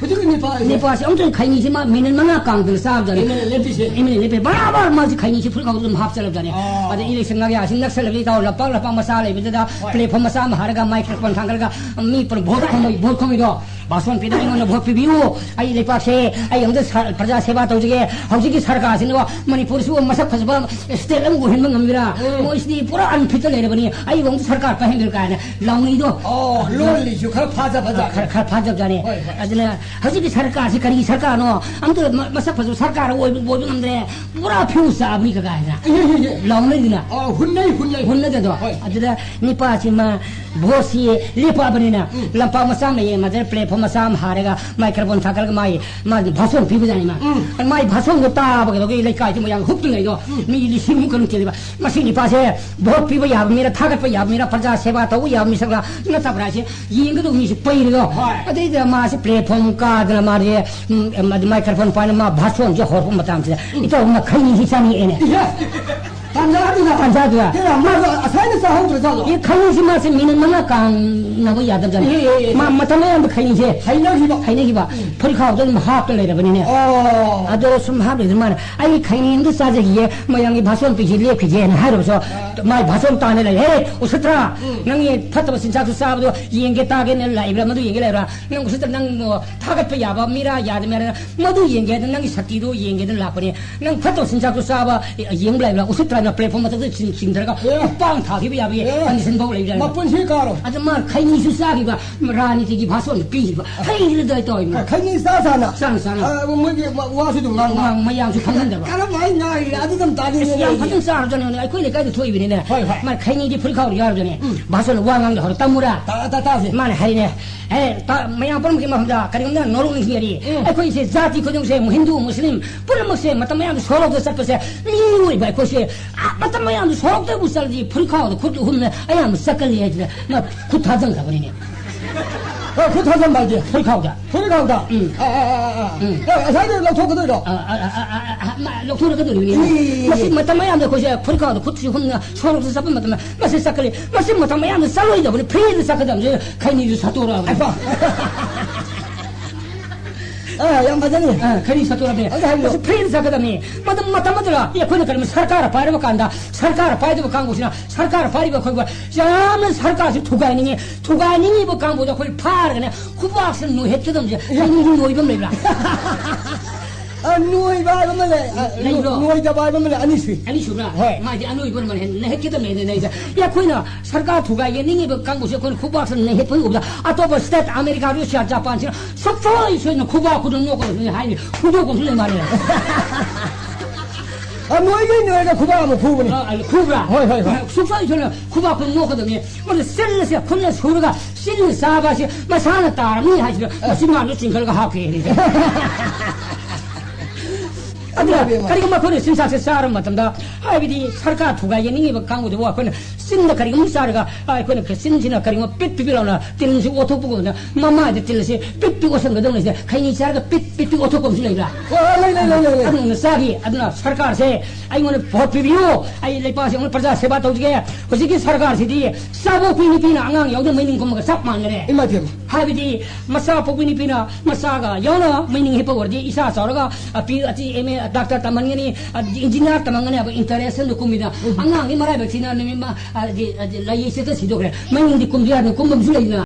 ꯍꯧꯖꯤꯛꯀꯤ ꯅꯤꯄꯥ ꯍꯥꯏꯁꯦ? ꯅꯤꯄꯥꯁꯦ ꯑꯃꯨꯛꯇꯪ ꯈꯩꯅꯤꯁꯦ ꯃꯥ ꯃꯤꯅꯤꯠ ꯃꯉꯥ ꯀꯥꯡꯗꯅ ꯆꯥꯕꯖꯥꯠꯅꯤ꯫ ꯑꯦꯝ ꯑꯦꯜ ꯑꯦ ꯂꯦꯞꯄꯤꯁꯦ? ꯑꯦꯝ ꯑꯦꯜ ꯑꯦ ꯂꯦꯞꯄꯦ꯫ ꯕꯔꯥꯕꯔ ꯃꯥꯁꯦ ꯈꯩꯅꯤꯁꯦ ꯐꯨꯔꯤꯠ ꯈꯥꯎꯗ ꯑꯗꯨꯝ ꯍꯥꯞꯆꯜꯂꯕꯖꯥꯠꯅꯤ꯫ ꯑꯥ꯫ ꯑꯗꯩ ꯏꯂꯦꯛꯁꯟ ꯃꯌꯥꯁꯤ ꯅꯛꯁꯜꯂꯛꯂꯤ ꯏꯇꯥꯎ, ꯂꯝꯄꯥꯛ ꯂꯝꯄꯥꯛ ꯃꯆꯥ ꯂꯩꯕꯗꯨꯗ ꯍꯣꯏ꯫ ꯄ꯭ꯂꯦꯠꯐꯣꯝ ꯃꯆꯥ ꯑꯃ ꯍꯥꯏꯔꯒ ꯃꯥꯏꯛ ꯀ꯭ꯔꯣꯐꯣꯟ ꯊꯥꯡꯒꯠꯂꯒ ꯃꯤ ꯄꯨꯔꯥ ꯚꯣꯠ ꯈꯣꯝꯕꯩ, ꯚꯣꯠ ꯈꯣꯝꯃꯤꯗꯣ꯫ ꯕꯥꯁꯣꯟ ꯄꯤꯗ ꯑꯩꯉꯣꯟꯗ ꯚꯣꯠ ꯄꯤꯕꯤꯌꯨ, ꯑꯩ ꯂꯩꯄꯥꯛꯁꯦ, ꯑꯩ ꯑꯃꯨꯛꯇ ꯁ-, ꯄ꯭ꯔꯖꯥ ꯁꯦꯕꯥ ꯇꯧꯖꯒꯦ꯫ ꯍꯧꯖꯤꯛꯀꯤ ꯁꯔꯀꯥꯔꯁꯤꯅ ꯃꯅꯤꯄꯨꯔꯁꯤꯕꯨ ꯃꯁꯛ ꯐꯖꯕ ꯁ꯭ꯇꯦꯠ ꯑꯃ ꯑꯣꯏꯍꯟꯕ ꯉꯝꯒꯦꯔꯥ? ꯎꯝ꯫ ꯃꯣꯏꯁꯤꯗꯤ ꯄꯨꯔꯥ ꯑꯟꯐꯤꯠꯇ ꯂꯩꯔꯕꯅꯤ, ꯑꯩꯕꯨ ꯑꯃꯨꯛꯇ ꯁꯔꯀꯥꯔ ꯄꯥꯏꯍꯟꯕꯤꯌꯨ ꯀꯥꯏꯅ ꯂꯥꯎꯅꯩꯗꯣ꯫ ꯑꯣ, ꯂꯣꯜꯂꯤꯁꯨ ꯈꯔ ꯐꯥꯖꯕ ꯖꯥꯠꯅꯤ꯫ ꯈꯔ, ꯈꯔ ꯐꯥꯖꯕ ꯖꯥꯠꯅꯤ꯫ ꯍꯣꯏ, ꯍꯣꯏ꯫ ꯑꯗꯨꯅ ꯍꯧꯖꯤꯛꯀꯤ ꯁꯔꯀꯥꯔꯁꯤ ꯀꯔꯤ ꯁꯔꯀꯥꯔꯅꯣ? ꯑꯝꯇ ꯃ-, ꯃꯁꯛ ꯐꯖꯕ ꯁꯔꯀꯥꯔ ꯑꯣꯏꯕ, ꯑꯣꯏꯕ ꯉꯝꯗ꯭ꯔꯦ꯫ ꯄꯨꯔꯥ ꯐ꯭ꯌꯨꯁ ꯆꯥꯕꯅꯤ ꯀꯀꯥ ꯍꯥꯏꯅ ꯏꯍꯦ, ꯏꯍꯦ, ꯏꯍꯦ꯫ ꯂꯥꯎꯅꯩꯗꯅ꯫ ꯑꯣ, ꯍꯨꯟꯅꯩ, ꯍꯨꯟꯅꯩ꯫ ꯍꯨꯟꯅꯗꯗꯣ꯫ ꯍꯣꯏ꯫ ꯑꯗꯨꯗ ꯅꯤꯄꯥꯁꯤ ꯃꯥ ꯚꯣꯠꯁꯤ ꯂꯦꯞꯄꯛꯑꯕꯅꯤꯅ ꯎꯝ꯫ ꯂꯝꯄꯥꯛ ꯃꯆꯥ ꯑꯃ ꯂꯩꯌꯦ, ꯃꯗꯨꯗ ꯄ꯭ꯂꯦꯠꯐꯣꯝ ꯃꯆꯥ ꯑꯃ ꯍꯥꯔꯒ ꯃꯥꯏꯀ꯭ꯔꯣꯐꯣꯟ ꯊꯥꯒꯠꯂꯒ ꯃꯥꯒꯤ, ꯃꯥꯒꯤ ꯚꯥꯁꯣꯟ ꯄꯤꯕꯖꯥꯠꯅꯤ ꯃꯥ꯫ ꯎꯝ꯫ ꯃꯥꯒꯤ ꯚꯥꯁꯣꯟꯗꯣ ꯇꯥꯕ ꯀꯩꯗꯧꯕꯒꯤ ꯂꯩꯀꯥꯏꯗꯨ ꯃꯌꯥꯝ ꯍꯨꯞꯇꯨꯅ ꯂꯩꯗꯣ ꯎꯝ꯫ ꯃꯤ ꯂꯤꯁꯤꯡꯃꯨꯛ ꯀꯩꯅꯣ ꯆꯦꯜꯂꯤꯕ꯫ ꯃꯁꯤ ꯅꯤꯄꯥꯁꯦ ꯚꯣꯠ ꯄꯤꯕ ꯌꯥꯕ ꯃꯤꯔ, ꯊꯥꯒꯠꯄ ꯌꯥꯕ ꯃꯤꯔ, ꯄ꯭ꯔꯖꯥ ꯁꯦꯕꯥ ꯇꯧꯕ ꯌꯥꯕ ꯃꯤꯁꯛꯂ ꯅꯠꯇꯕ꯭ꯔꯥ ꯍꯥꯏꯁꯦ ꯌꯦꯡꯒꯗꯧꯕ ꯃꯤꯁꯨ ꯄꯩꯔꯤꯗꯣ꯫ ꯍꯣꯏ꯫ ꯑꯗꯩꯗ ꯃꯥꯁꯦ ꯄ꯭ꯂꯦꯠꯐꯣꯝ ꯀꯥꯗꯅ ꯃꯥꯁꯦ, ꯎꯝ, ꯑꯗꯨ ꯃꯥꯏꯀ꯭ꯔꯣꯐꯣꯟ ꯄꯥꯏꯅ ꯃꯥ ꯚꯥꯁꯣꯟꯁꯦ ꯍꯧꯔꯛꯄ ꯃꯇꯝꯁꯤꯗ ꯎꯝ꯫ ꯏꯇꯥꯎ ꯑꯃ ꯈꯩꯅꯤꯁꯤ ꯆꯥꯅꯤꯡꯉꯦꯅꯦ꯫ ꯏꯍꯦ! ꯇꯥꯟꯖꯥꯗꯨꯗ꯫ ꯇꯥꯟꯖꯥꯗꯨꯗ꯫ ꯍꯦꯔꯥ, ꯃꯥꯗꯣ ꯑꯁꯥꯏꯅ ꯆꯥꯍꯧꯗ꯭ꯔꯖꯥꯠꯂꯣ? ꯑꯦ, ꯈꯩꯅꯤꯁꯤ ꯃꯥꯁꯦ ꯃꯤꯅꯤꯠ ꯃꯉꯥ ꯀꯥꯡꯅꯕ ꯌꯥꯗꯕꯖꯥꯠꯅꯤ꯫ ꯑꯦ, ꯑꯦ, ꯑꯦ꯫ ꯃꯥ ꯃꯇꯝ ꯑꯌꯥꯝꯕ ꯈꯩꯅꯤꯁꯦ ꯍꯩꯅꯈꯤꯕ꯫ ꯍꯩꯅꯈꯤꯕ꯫ ꯎꯝ꯫ ꯐꯨꯔꯤꯠꯈꯥꯎꯗ ꯑꯗꯨꯝ ꯍꯥꯞꯇ ꯂꯩꯔꯕꯅꯤꯅꯦ꯫ ꯑꯣ꯫ ꯑꯗꯣ ꯁꯨꯝ ꯍꯥꯞꯂꯤꯗꯨ ꯃꯥꯅ, "ꯑꯩ ꯈꯩꯅꯤ ꯑꯝꯇ ꯆꯥꯖꯈꯤꯒꯦ, ꯃꯌꯥꯝꯒꯤ ꯚꯥꯁꯣꯟ ꯄꯤꯁꯤ ꯂꯦꯞꯈꯤꯒꯦꯅ" ꯍꯥꯏꯔꯨꯕꯁꯨ, ꯑꯥ꯫ ꯃꯥꯏ ꯚꯥꯁꯣꯟ ꯇꯥꯅ ꯂꯩ꯫ "ꯍꯦ, ꯎꯁꯤꯠꯇ꯭ꯔꯥ? ꯎꯝ꯫ ꯅꯪꯒꯤ ꯐꯠꯇꯕ ꯆꯤꯟꯖꯥꯛꯇꯨ ꯆꯥꯕꯗꯣ ꯌꯦꯡꯒꯦ ꯇꯥꯒꯦꯅ ꯂꯥꯛꯏꯕ꯭ꯔꯥ? ꯃꯗꯨ ꯌꯦꯡꯒꯦ ꯂꯥꯛꯏꯕ꯭ꯔꯥ? ꯅꯪ ꯎꯁꯤꯠꯇ꯭ꯔ, ꯅꯪ ꯊꯥꯒꯠꯄ ꯌꯥꯕ ꯃꯤꯔꯥ ꯌꯥꯗꯕ ꯃꯤꯔꯥ? ꯃꯗꯨ ꯌꯦꯡꯒꯦ ꯍꯥꯏꯗꯅ, ꯅꯪꯒꯤ ꯁꯛꯇꯤꯗꯨ ꯌꯦꯡꯒꯦꯗꯅ ꯂꯥꯛꯄꯅꯦ꯫ ꯅꯪ ꯐꯠꯇꯕ ꯆꯤꯟꯖꯥꯛꯇꯨ ꯆꯥꯕ ꯌꯦꯡꯕ ꯂꯥꯛꯏꯕ꯭ꯔꯥ? ꯎꯁꯤꯠꯇ꯭ꯔꯥ?" ꯄ꯭ꯂꯦꯠꯐꯣꯝ ꯃꯊꯛꯇ ꯆꯤꯡ-, ꯆꯤꯡꯊꯔꯒ ꯑꯦ꯫ ꯎꯄꯥꯡ ꯊꯥꯈꯤꯕ ꯌꯥꯕꯒꯤ ꯑꯦ꯫ ꯀꯟꯗꯤꯁꯟ ꯐꯥꯎ ꯂꯩꯕꯖꯥꯠꯅꯤ꯫ ꯃꯄꯨꯟꯁꯤ ꯀꯥꯔꯣꯏ꯫ ꯑꯗ ꯃꯥ ꯈꯩꯅꯤꯁꯨ ꯆꯥꯈꯤꯕ, ꯔꯥꯅꯤꯇꯤꯒꯤ ꯚꯥꯁꯣꯟ ꯄꯤꯈꯤꯕ꯫ ꯍꯩꯔꯦꯗ ꯇꯧꯔꯤꯃ꯫ ꯈꯩꯅꯤ ꯆꯥ ꯆꯥꯅ꯫ ꯆꯥꯅ ꯆꯥꯅ꯫ ꯑ, ꯃꯣꯏꯒꯤ ꯋꯥꯁꯨ ꯑꯗꯨꯝ ꯉꯥꯡꯕ꯫ ꯉꯥꯡ-, ꯃꯌꯥꯝꯁꯨ ꯈꯪꯍꯟꯗꯕ꯫ ꯀꯔꯝꯍꯥꯏꯅ ꯉꯥꯡꯉꯤꯅ ꯑꯗꯨ ꯑꯗꯨꯝ ꯇꯥꯅꯤꯡꯉꯦ ꯑꯁ, ꯌꯥꯝ ꯑꯩꯗꯤ꯫ ꯐꯖꯅ ꯆꯥꯔꯖꯥꯠꯅꯤ꯫ ꯑꯩꯈꯣꯏ ꯂꯩꯀꯥꯏꯗ ꯊꯣꯛꯏꯕꯅꯤꯅꯦ꯫ ꯍꯣꯏ, ꯍꯣꯏ꯫ ꯃꯥ ꯈꯩꯅꯤꯗꯤ ꯐꯨꯔꯤꯠꯈꯥꯎꯗ ꯌꯥꯎꯔꯖꯥꯠꯅꯤ꯫ ꯎꯝ꯫ ꯚꯥꯁꯣꯟ ꯋꯥ ꯉꯥꯡꯗ ꯍꯧꯔ ꯇꯝꯃꯨꯔꯥ꯫ ꯇꯥ-, ꯇꯥ-, ꯇꯥꯁꯦ꯫ ꯃꯥꯅ ꯍꯥꯏꯔꯤꯅꯦ꯫ ꯑꯦ, ꯇꯥ-, ꯃꯌꯥꯝ ꯄꯨꯝꯅꯃꯛꯀꯤ ꯃꯐꯝꯗ ꯀꯔꯤꯒꯨꯝꯕ ꯅꯣꯂꯨꯛ ꯅꯤꯡꯁꯤꯡꯖꯔꯤ꯫ ꯎꯝ꯫ ꯑꯩꯈꯣꯏꯁꯦ ꯖꯥꯇꯤ ꯈꯨꯗꯤꯡꯃꯛꯁꯦ, ꯍꯤꯟꯗꯨ, ꯃꯨꯁꯂꯤꯝ ꯄꯨꯝꯅꯃꯛꯁꯦ ꯃꯇꯝ ꯃꯌꯥꯝꯗ ꯁꯣꯔꯣꯛꯇ ꯆꯠꯄꯁꯦ, ꯃꯤꯑꯣꯏꯕ ꯑꯩꯈꯣꯏꯁꯦ, ꯑ, ꯃꯇꯝ ꯃꯌꯥꯝꯗ ꯁꯣꯔꯣꯛꯇꯕꯨ ꯆꯠꯂꯗꯤ ꯐꯨꯔꯤꯠꯈꯥꯎꯗ ꯈꯨꯠ ꯍꯨꯝꯅ ꯑꯌꯥꯝꯕ ꯆꯠꯀꯜꯂꯤ ꯍꯥꯏꯗꯅ ꯃꯥ ꯈꯨꯠ ꯊꯥꯖꯟꯈ꯭ꯔꯕꯅꯤꯅꯦ꯫ ꯑ, ꯈꯨꯠ ꯊꯥꯖꯟꯕ ꯍꯥꯏꯗꯤ? ꯐꯨꯔꯤꯠꯈꯥꯎꯗ꯫ ꯐꯨꯔꯤꯠꯈꯥꯎꯗ? ꯎꯝ꯫ ꯑ, ꯑ, ꯑ, ꯑ, ꯑ꯫ ꯎꯝ꯫ ꯑ, ꯉꯁꯥꯏꯗꯩ ꯂꯧꯊꯣꯛꯀꯗꯣꯏꯔꯣ? ꯑ, ꯑ, ꯑ, ꯑ, ꯑ, ꯃꯥ ꯂꯧꯊꯣꯔꯛꯀꯗꯣꯏꯅꯤꯅꯦ꯫ E, E, E, E. ꯃꯁꯤ ꯃꯇꯝ ꯃꯌꯥꯝꯗ ꯑꯩꯈꯣꯏꯁꯦ ꯐꯨꯔꯤꯠꯈꯥꯎꯗ ꯈꯨꯠꯁꯤ ꯍꯨꯝꯅ ꯁꯣꯔꯣꯛꯇ ꯆꯠꯄ ꯃꯇꯝꯗ ꯃꯁꯤ ꯆꯠꯀꯅꯤ꯫ ꯃꯁꯤ ꯃꯇꯝ ꯃꯌꯥꯝꯗ ꯆꯠꯂꯣꯏꯗꯕꯅꯤ, ꯐ꯭ꯔꯤꯗ ꯆꯠꯀꯗꯕꯅꯤ꯫ ꯈꯩꯅꯤꯁꯨ ꯁꯠꯇꯣꯔꯛꯑꯕꯅꯤ꯫ ꯑ, ꯌꯥꯝ ꯐꯖꯅꯤ꯫ ꯑ, ꯈꯩꯅꯤ ꯁꯠꯇꯣꯔꯛꯑꯕꯅꯤ꯫ ꯑꯗꯨ ꯍꯥꯏꯕꯤꯌꯨ꯫ ꯃꯁꯤ ꯐ꯭ꯔꯤꯗ ꯆꯠꯀꯗꯕꯅꯤ꯫ ꯃꯇꯝ, ꯃꯇꯝ ꯑꯗꯨꯗ ꯑꯩꯈꯣꯏꯅ ꯀꯔꯤꯒꯨꯝꯕ ꯁꯔꯀꯥꯔ ꯄꯥꯏꯔꯕ ꯀꯥꯟꯗ, ꯁꯔꯀꯥꯔ ꯄꯥꯏꯗꯕ ꯀꯥꯡꯕꯨꯁꯤꯅ ꯁꯔꯀꯥꯔ ꯄꯥꯏꯔꯤꯕ ꯑꯩꯈꯣꯏꯕꯨ ꯌꯥꯝꯅ ꯁꯔꯀꯥꯔꯁꯤ ꯊꯨꯒꯥꯏꯅꯤꯡꯉꯤ꯫ ꯊꯨꯒꯥꯏꯅꯤꯡꯉꯤꯕ ꯀꯥꯡꯕꯨꯗꯣ ꯑꯩꯈꯣꯏ ꯐꯥꯔꯒꯅꯦ ꯈꯨꯕꯥꯛꯁꯤꯅ ꯅꯣꯏꯍꯠꯀꯗꯕꯁꯦ꯫ ꯈꯩꯅꯤꯗꯤ ꯅꯣꯏꯕ ꯑꯃ ꯂꯩꯕ꯭ꯔꯥ? ꯑ, ꯅꯣꯏꯕ ꯍꯥꯏꯕ ꯑꯃ ꯂꯩ꯫ ꯑ, ꯂꯩꯕ꯭ꯔꯣ? ꯅꯣꯏꯗꯕ ꯍꯥꯏꯕ ꯑꯃ ꯂꯩ꯫ ꯑꯅꯤ ꯁꯨꯏ꯫ ꯑꯅꯤ ꯁꯨꯕ꯭ꯔꯥ? ꯍꯣꯏ꯫ ꯃꯥꯗꯤ ꯑꯅꯣꯏꯕ ꯑꯃ ꯍꯦꯟꯅ ꯅꯩꯍꯠꯀꯗꯕꯅꯦ, ꯅꯩꯗ꯫ ꯑꯦ, ꯑꯩꯈꯣꯏꯅ ꯁꯔꯀꯥꯔ ꯊꯨꯒꯥꯏꯒꯦ ꯅꯤꯡꯉꯤꯕ ꯀꯥꯡꯕꯨꯁꯦ ꯑꯩꯈꯣꯏꯅ ꯈꯨꯕꯥꯛꯁꯤꯅ ꯅꯩꯍꯠꯄ ꯎꯕꯗ ꯑꯇꯣꯞꯄ ꯁ꯭ꯇꯦꯠ, ꯑꯃꯦꯔꯤꯀꯥ, ꯔꯨꯁꯤꯌꯥ, ꯖꯄꯥꯟꯁꯤꯅ ꯁꯨꯡꯁꯣꯏ ꯁꯣꯏꯗꯅ ꯈꯨꯕꯥꯛ ꯈꯨꯗꯝ ꯅꯣꯛꯀꯗꯕꯅꯤ ꯍꯥꯏꯅꯤ꯫ ꯍꯨꯟꯗꯣꯛꯄꯁꯨ ꯂꯩ ꯃꯥꯜꯂꯦ꯫ ꯑ, ꯅꯣꯏꯒꯩ ꯅꯣꯏꯔꯒ ꯈꯨꯕꯥꯛ ꯑꯃ ꯈꯨꯕꯅꯤ꯫ ꯑ, ꯑ, ꯈꯨꯕ꯭ꯔꯥ? ꯍꯣꯏ, ꯍꯣꯏ, ꯍꯣꯏ꯫ ꯁꯨꯡꯁꯣꯏ ꯁꯣꯏꯗꯅ ꯈꯨꯕꯥꯛ ꯈꯨꯗꯝ ꯅꯣꯛꯀꯗꯕꯅꯤ꯫ ꯃꯗꯨ ꯆꯤꯜꯂꯁꯦ ꯈꯨꯠꯅ ꯁꯨꯔꯒ ꯆꯤꯟꯅ ꯆꯥꯕ ꯑꯁꯤ ꯃꯁꯥꯅ ꯇꯥꯔꯕꯅꯤ ꯍꯥꯏꯁꯤꯗ ꯃꯁꯤ ꯃꯥꯅ ꯆꯤꯡꯈꯠꯂꯒ ꯍꯥꯞꯀꯦ ꯍꯥꯏꯔꯤꯁꯦ꯫ ꯑꯗꯨꯅ ꯏꯃꯥ ꯏꯕꯦꯝꯃ꯫ ꯀꯔꯤꯒꯨꯝꯕ ꯑꯩꯈꯣꯏꯅ ꯆꯤꯟꯖꯥꯛꯁꯦ ꯆꯥꯔꯕ ꯃꯇꯝꯗ, ꯍꯥꯏꯕꯗꯤ ꯁꯔꯀꯥꯔ ꯊꯨꯒꯥꯏ ꯌꯦꯡꯅꯤꯡꯉꯤꯕ ꯀꯥꯡꯕꯨꯗꯨꯕꯨ ꯑꯩꯈꯣꯏꯅ ꯆꯤꯟꯗ ꯀꯔꯤꯒꯨꯝꯕ ꯆꯥꯔꯒ, ꯑ, ꯑꯩꯈꯣꯏꯅ ꯆꯤꯟꯁꯤꯅ ꯀꯔꯤꯒꯨꯝꯕ ꯄꯤꯠ ꯄꯤꯕꯤꯔꯣꯅ ꯇꯤꯜꯁꯤ ꯑꯣꯠꯊꯣꯛꯄꯒꯨꯝꯕꯗ ꯃꯃꯥꯏꯗ ꯇꯤꯜꯁꯤ ꯄꯤꯠ ꯄꯤꯛ ꯑꯣꯠꯁꯟꯒꯗꯧꯅꯤꯁꯦ꯫ ꯈꯩꯅꯤ ꯆꯥꯔꯒ ꯄꯤꯠ ꯄꯤꯠ ꯄꯤꯛ ꯑꯣꯠꯊꯣꯛꯄ ꯑꯃꯁꯨ ꯂꯩꯕ꯭ꯔꯥ? ꯍꯣꯏ, ꯍꯣꯏ, ꯂꯩ, ꯂꯩ, ꯂꯩ, ꯂꯩ, ꯂꯩ꯫ ꯑꯗꯨꯒꯨꯝꯕ ꯆꯥꯈꯤ꯫ ꯑꯗꯨꯅ ꯁꯔꯀꯥꯔꯁꯦ ꯑꯩꯉꯣꯟꯗ ꯚꯣꯠ ꯄꯤꯕꯤꯌꯨ, ꯑꯩ ꯂꯩꯄꯥꯛꯁꯤ ꯑꯃꯨꯛ ꯄ꯭ꯔꯖꯥ ꯁꯦꯕꯥ ꯇꯧꯖꯒꯦ꯫ ꯍꯧꯖꯤꯛꯀꯤ ꯁꯔꯀꯥꯔꯁꯤꯗꯤ ꯆꯥꯕꯣꯛꯄꯤ ꯅꯨꯄꯤꯅ ꯑꯉꯥꯡ ꯌꯥꯎꯗꯅ ꯃꯩꯅꯤꯡ ꯀꯨꯝꯕꯒ ꯆꯞ ꯃꯥꯟꯅꯔꯦ꯫ ꯏꯃꯥ ꯏꯕꯦꯝꯃ꯫ ꯍꯥꯏꯕꯗꯤ ꯃꯆꯥ ꯄꯣꯛꯄꯤ ꯅꯨꯄꯤꯅ ꯃꯆꯥꯒ ꯌꯥꯎꯅ ꯃꯩꯅꯤꯡ ꯍꯤꯞꯄ ꯑꯣꯏꯔꯗꯤ ꯏꯆꯥ ꯆꯥꯎꯔꯒ, ꯑ, ꯄꯤ-, ꯑꯁꯤ ꯑꯦꯝ ꯑꯦ ꯗꯥꯛꯇꯔ ꯇꯝꯍꯟꯒꯅꯤ, ꯑ, ꯏꯟꯖꯤꯅꯤꯌꯥꯔ ꯇꯝꯍꯟꯒꯅꯤ ꯍꯥꯏꯕ ꯏꯟꯇꯔꯦꯁ ꯑꯃꯗ ꯀꯨꯝꯃꯤꯗ ꯎꯝ꯫ ꯑꯉꯥꯡꯒꯤ ꯃꯔꯥꯏꯕꯛ ꯊꯤꯅ ꯅꯨꯃꯤꯠ ꯃ-, ꯑ, ꯗꯤ-, ꯑ, ꯗꯤ-, ꯂꯥꯏꯌꯦꯡ ꯆꯠꯇ ꯁꯤꯗꯣꯛꯈ꯭ꯔꯦ꯫ ꯃꯩꯅꯤꯡꯗꯤ ꯀꯨꯝꯕ ꯌꯥꯗꯅ ꯀꯨꯝꯕ ꯑꯃꯁꯨ ꯂꯩꯗꯅ꯫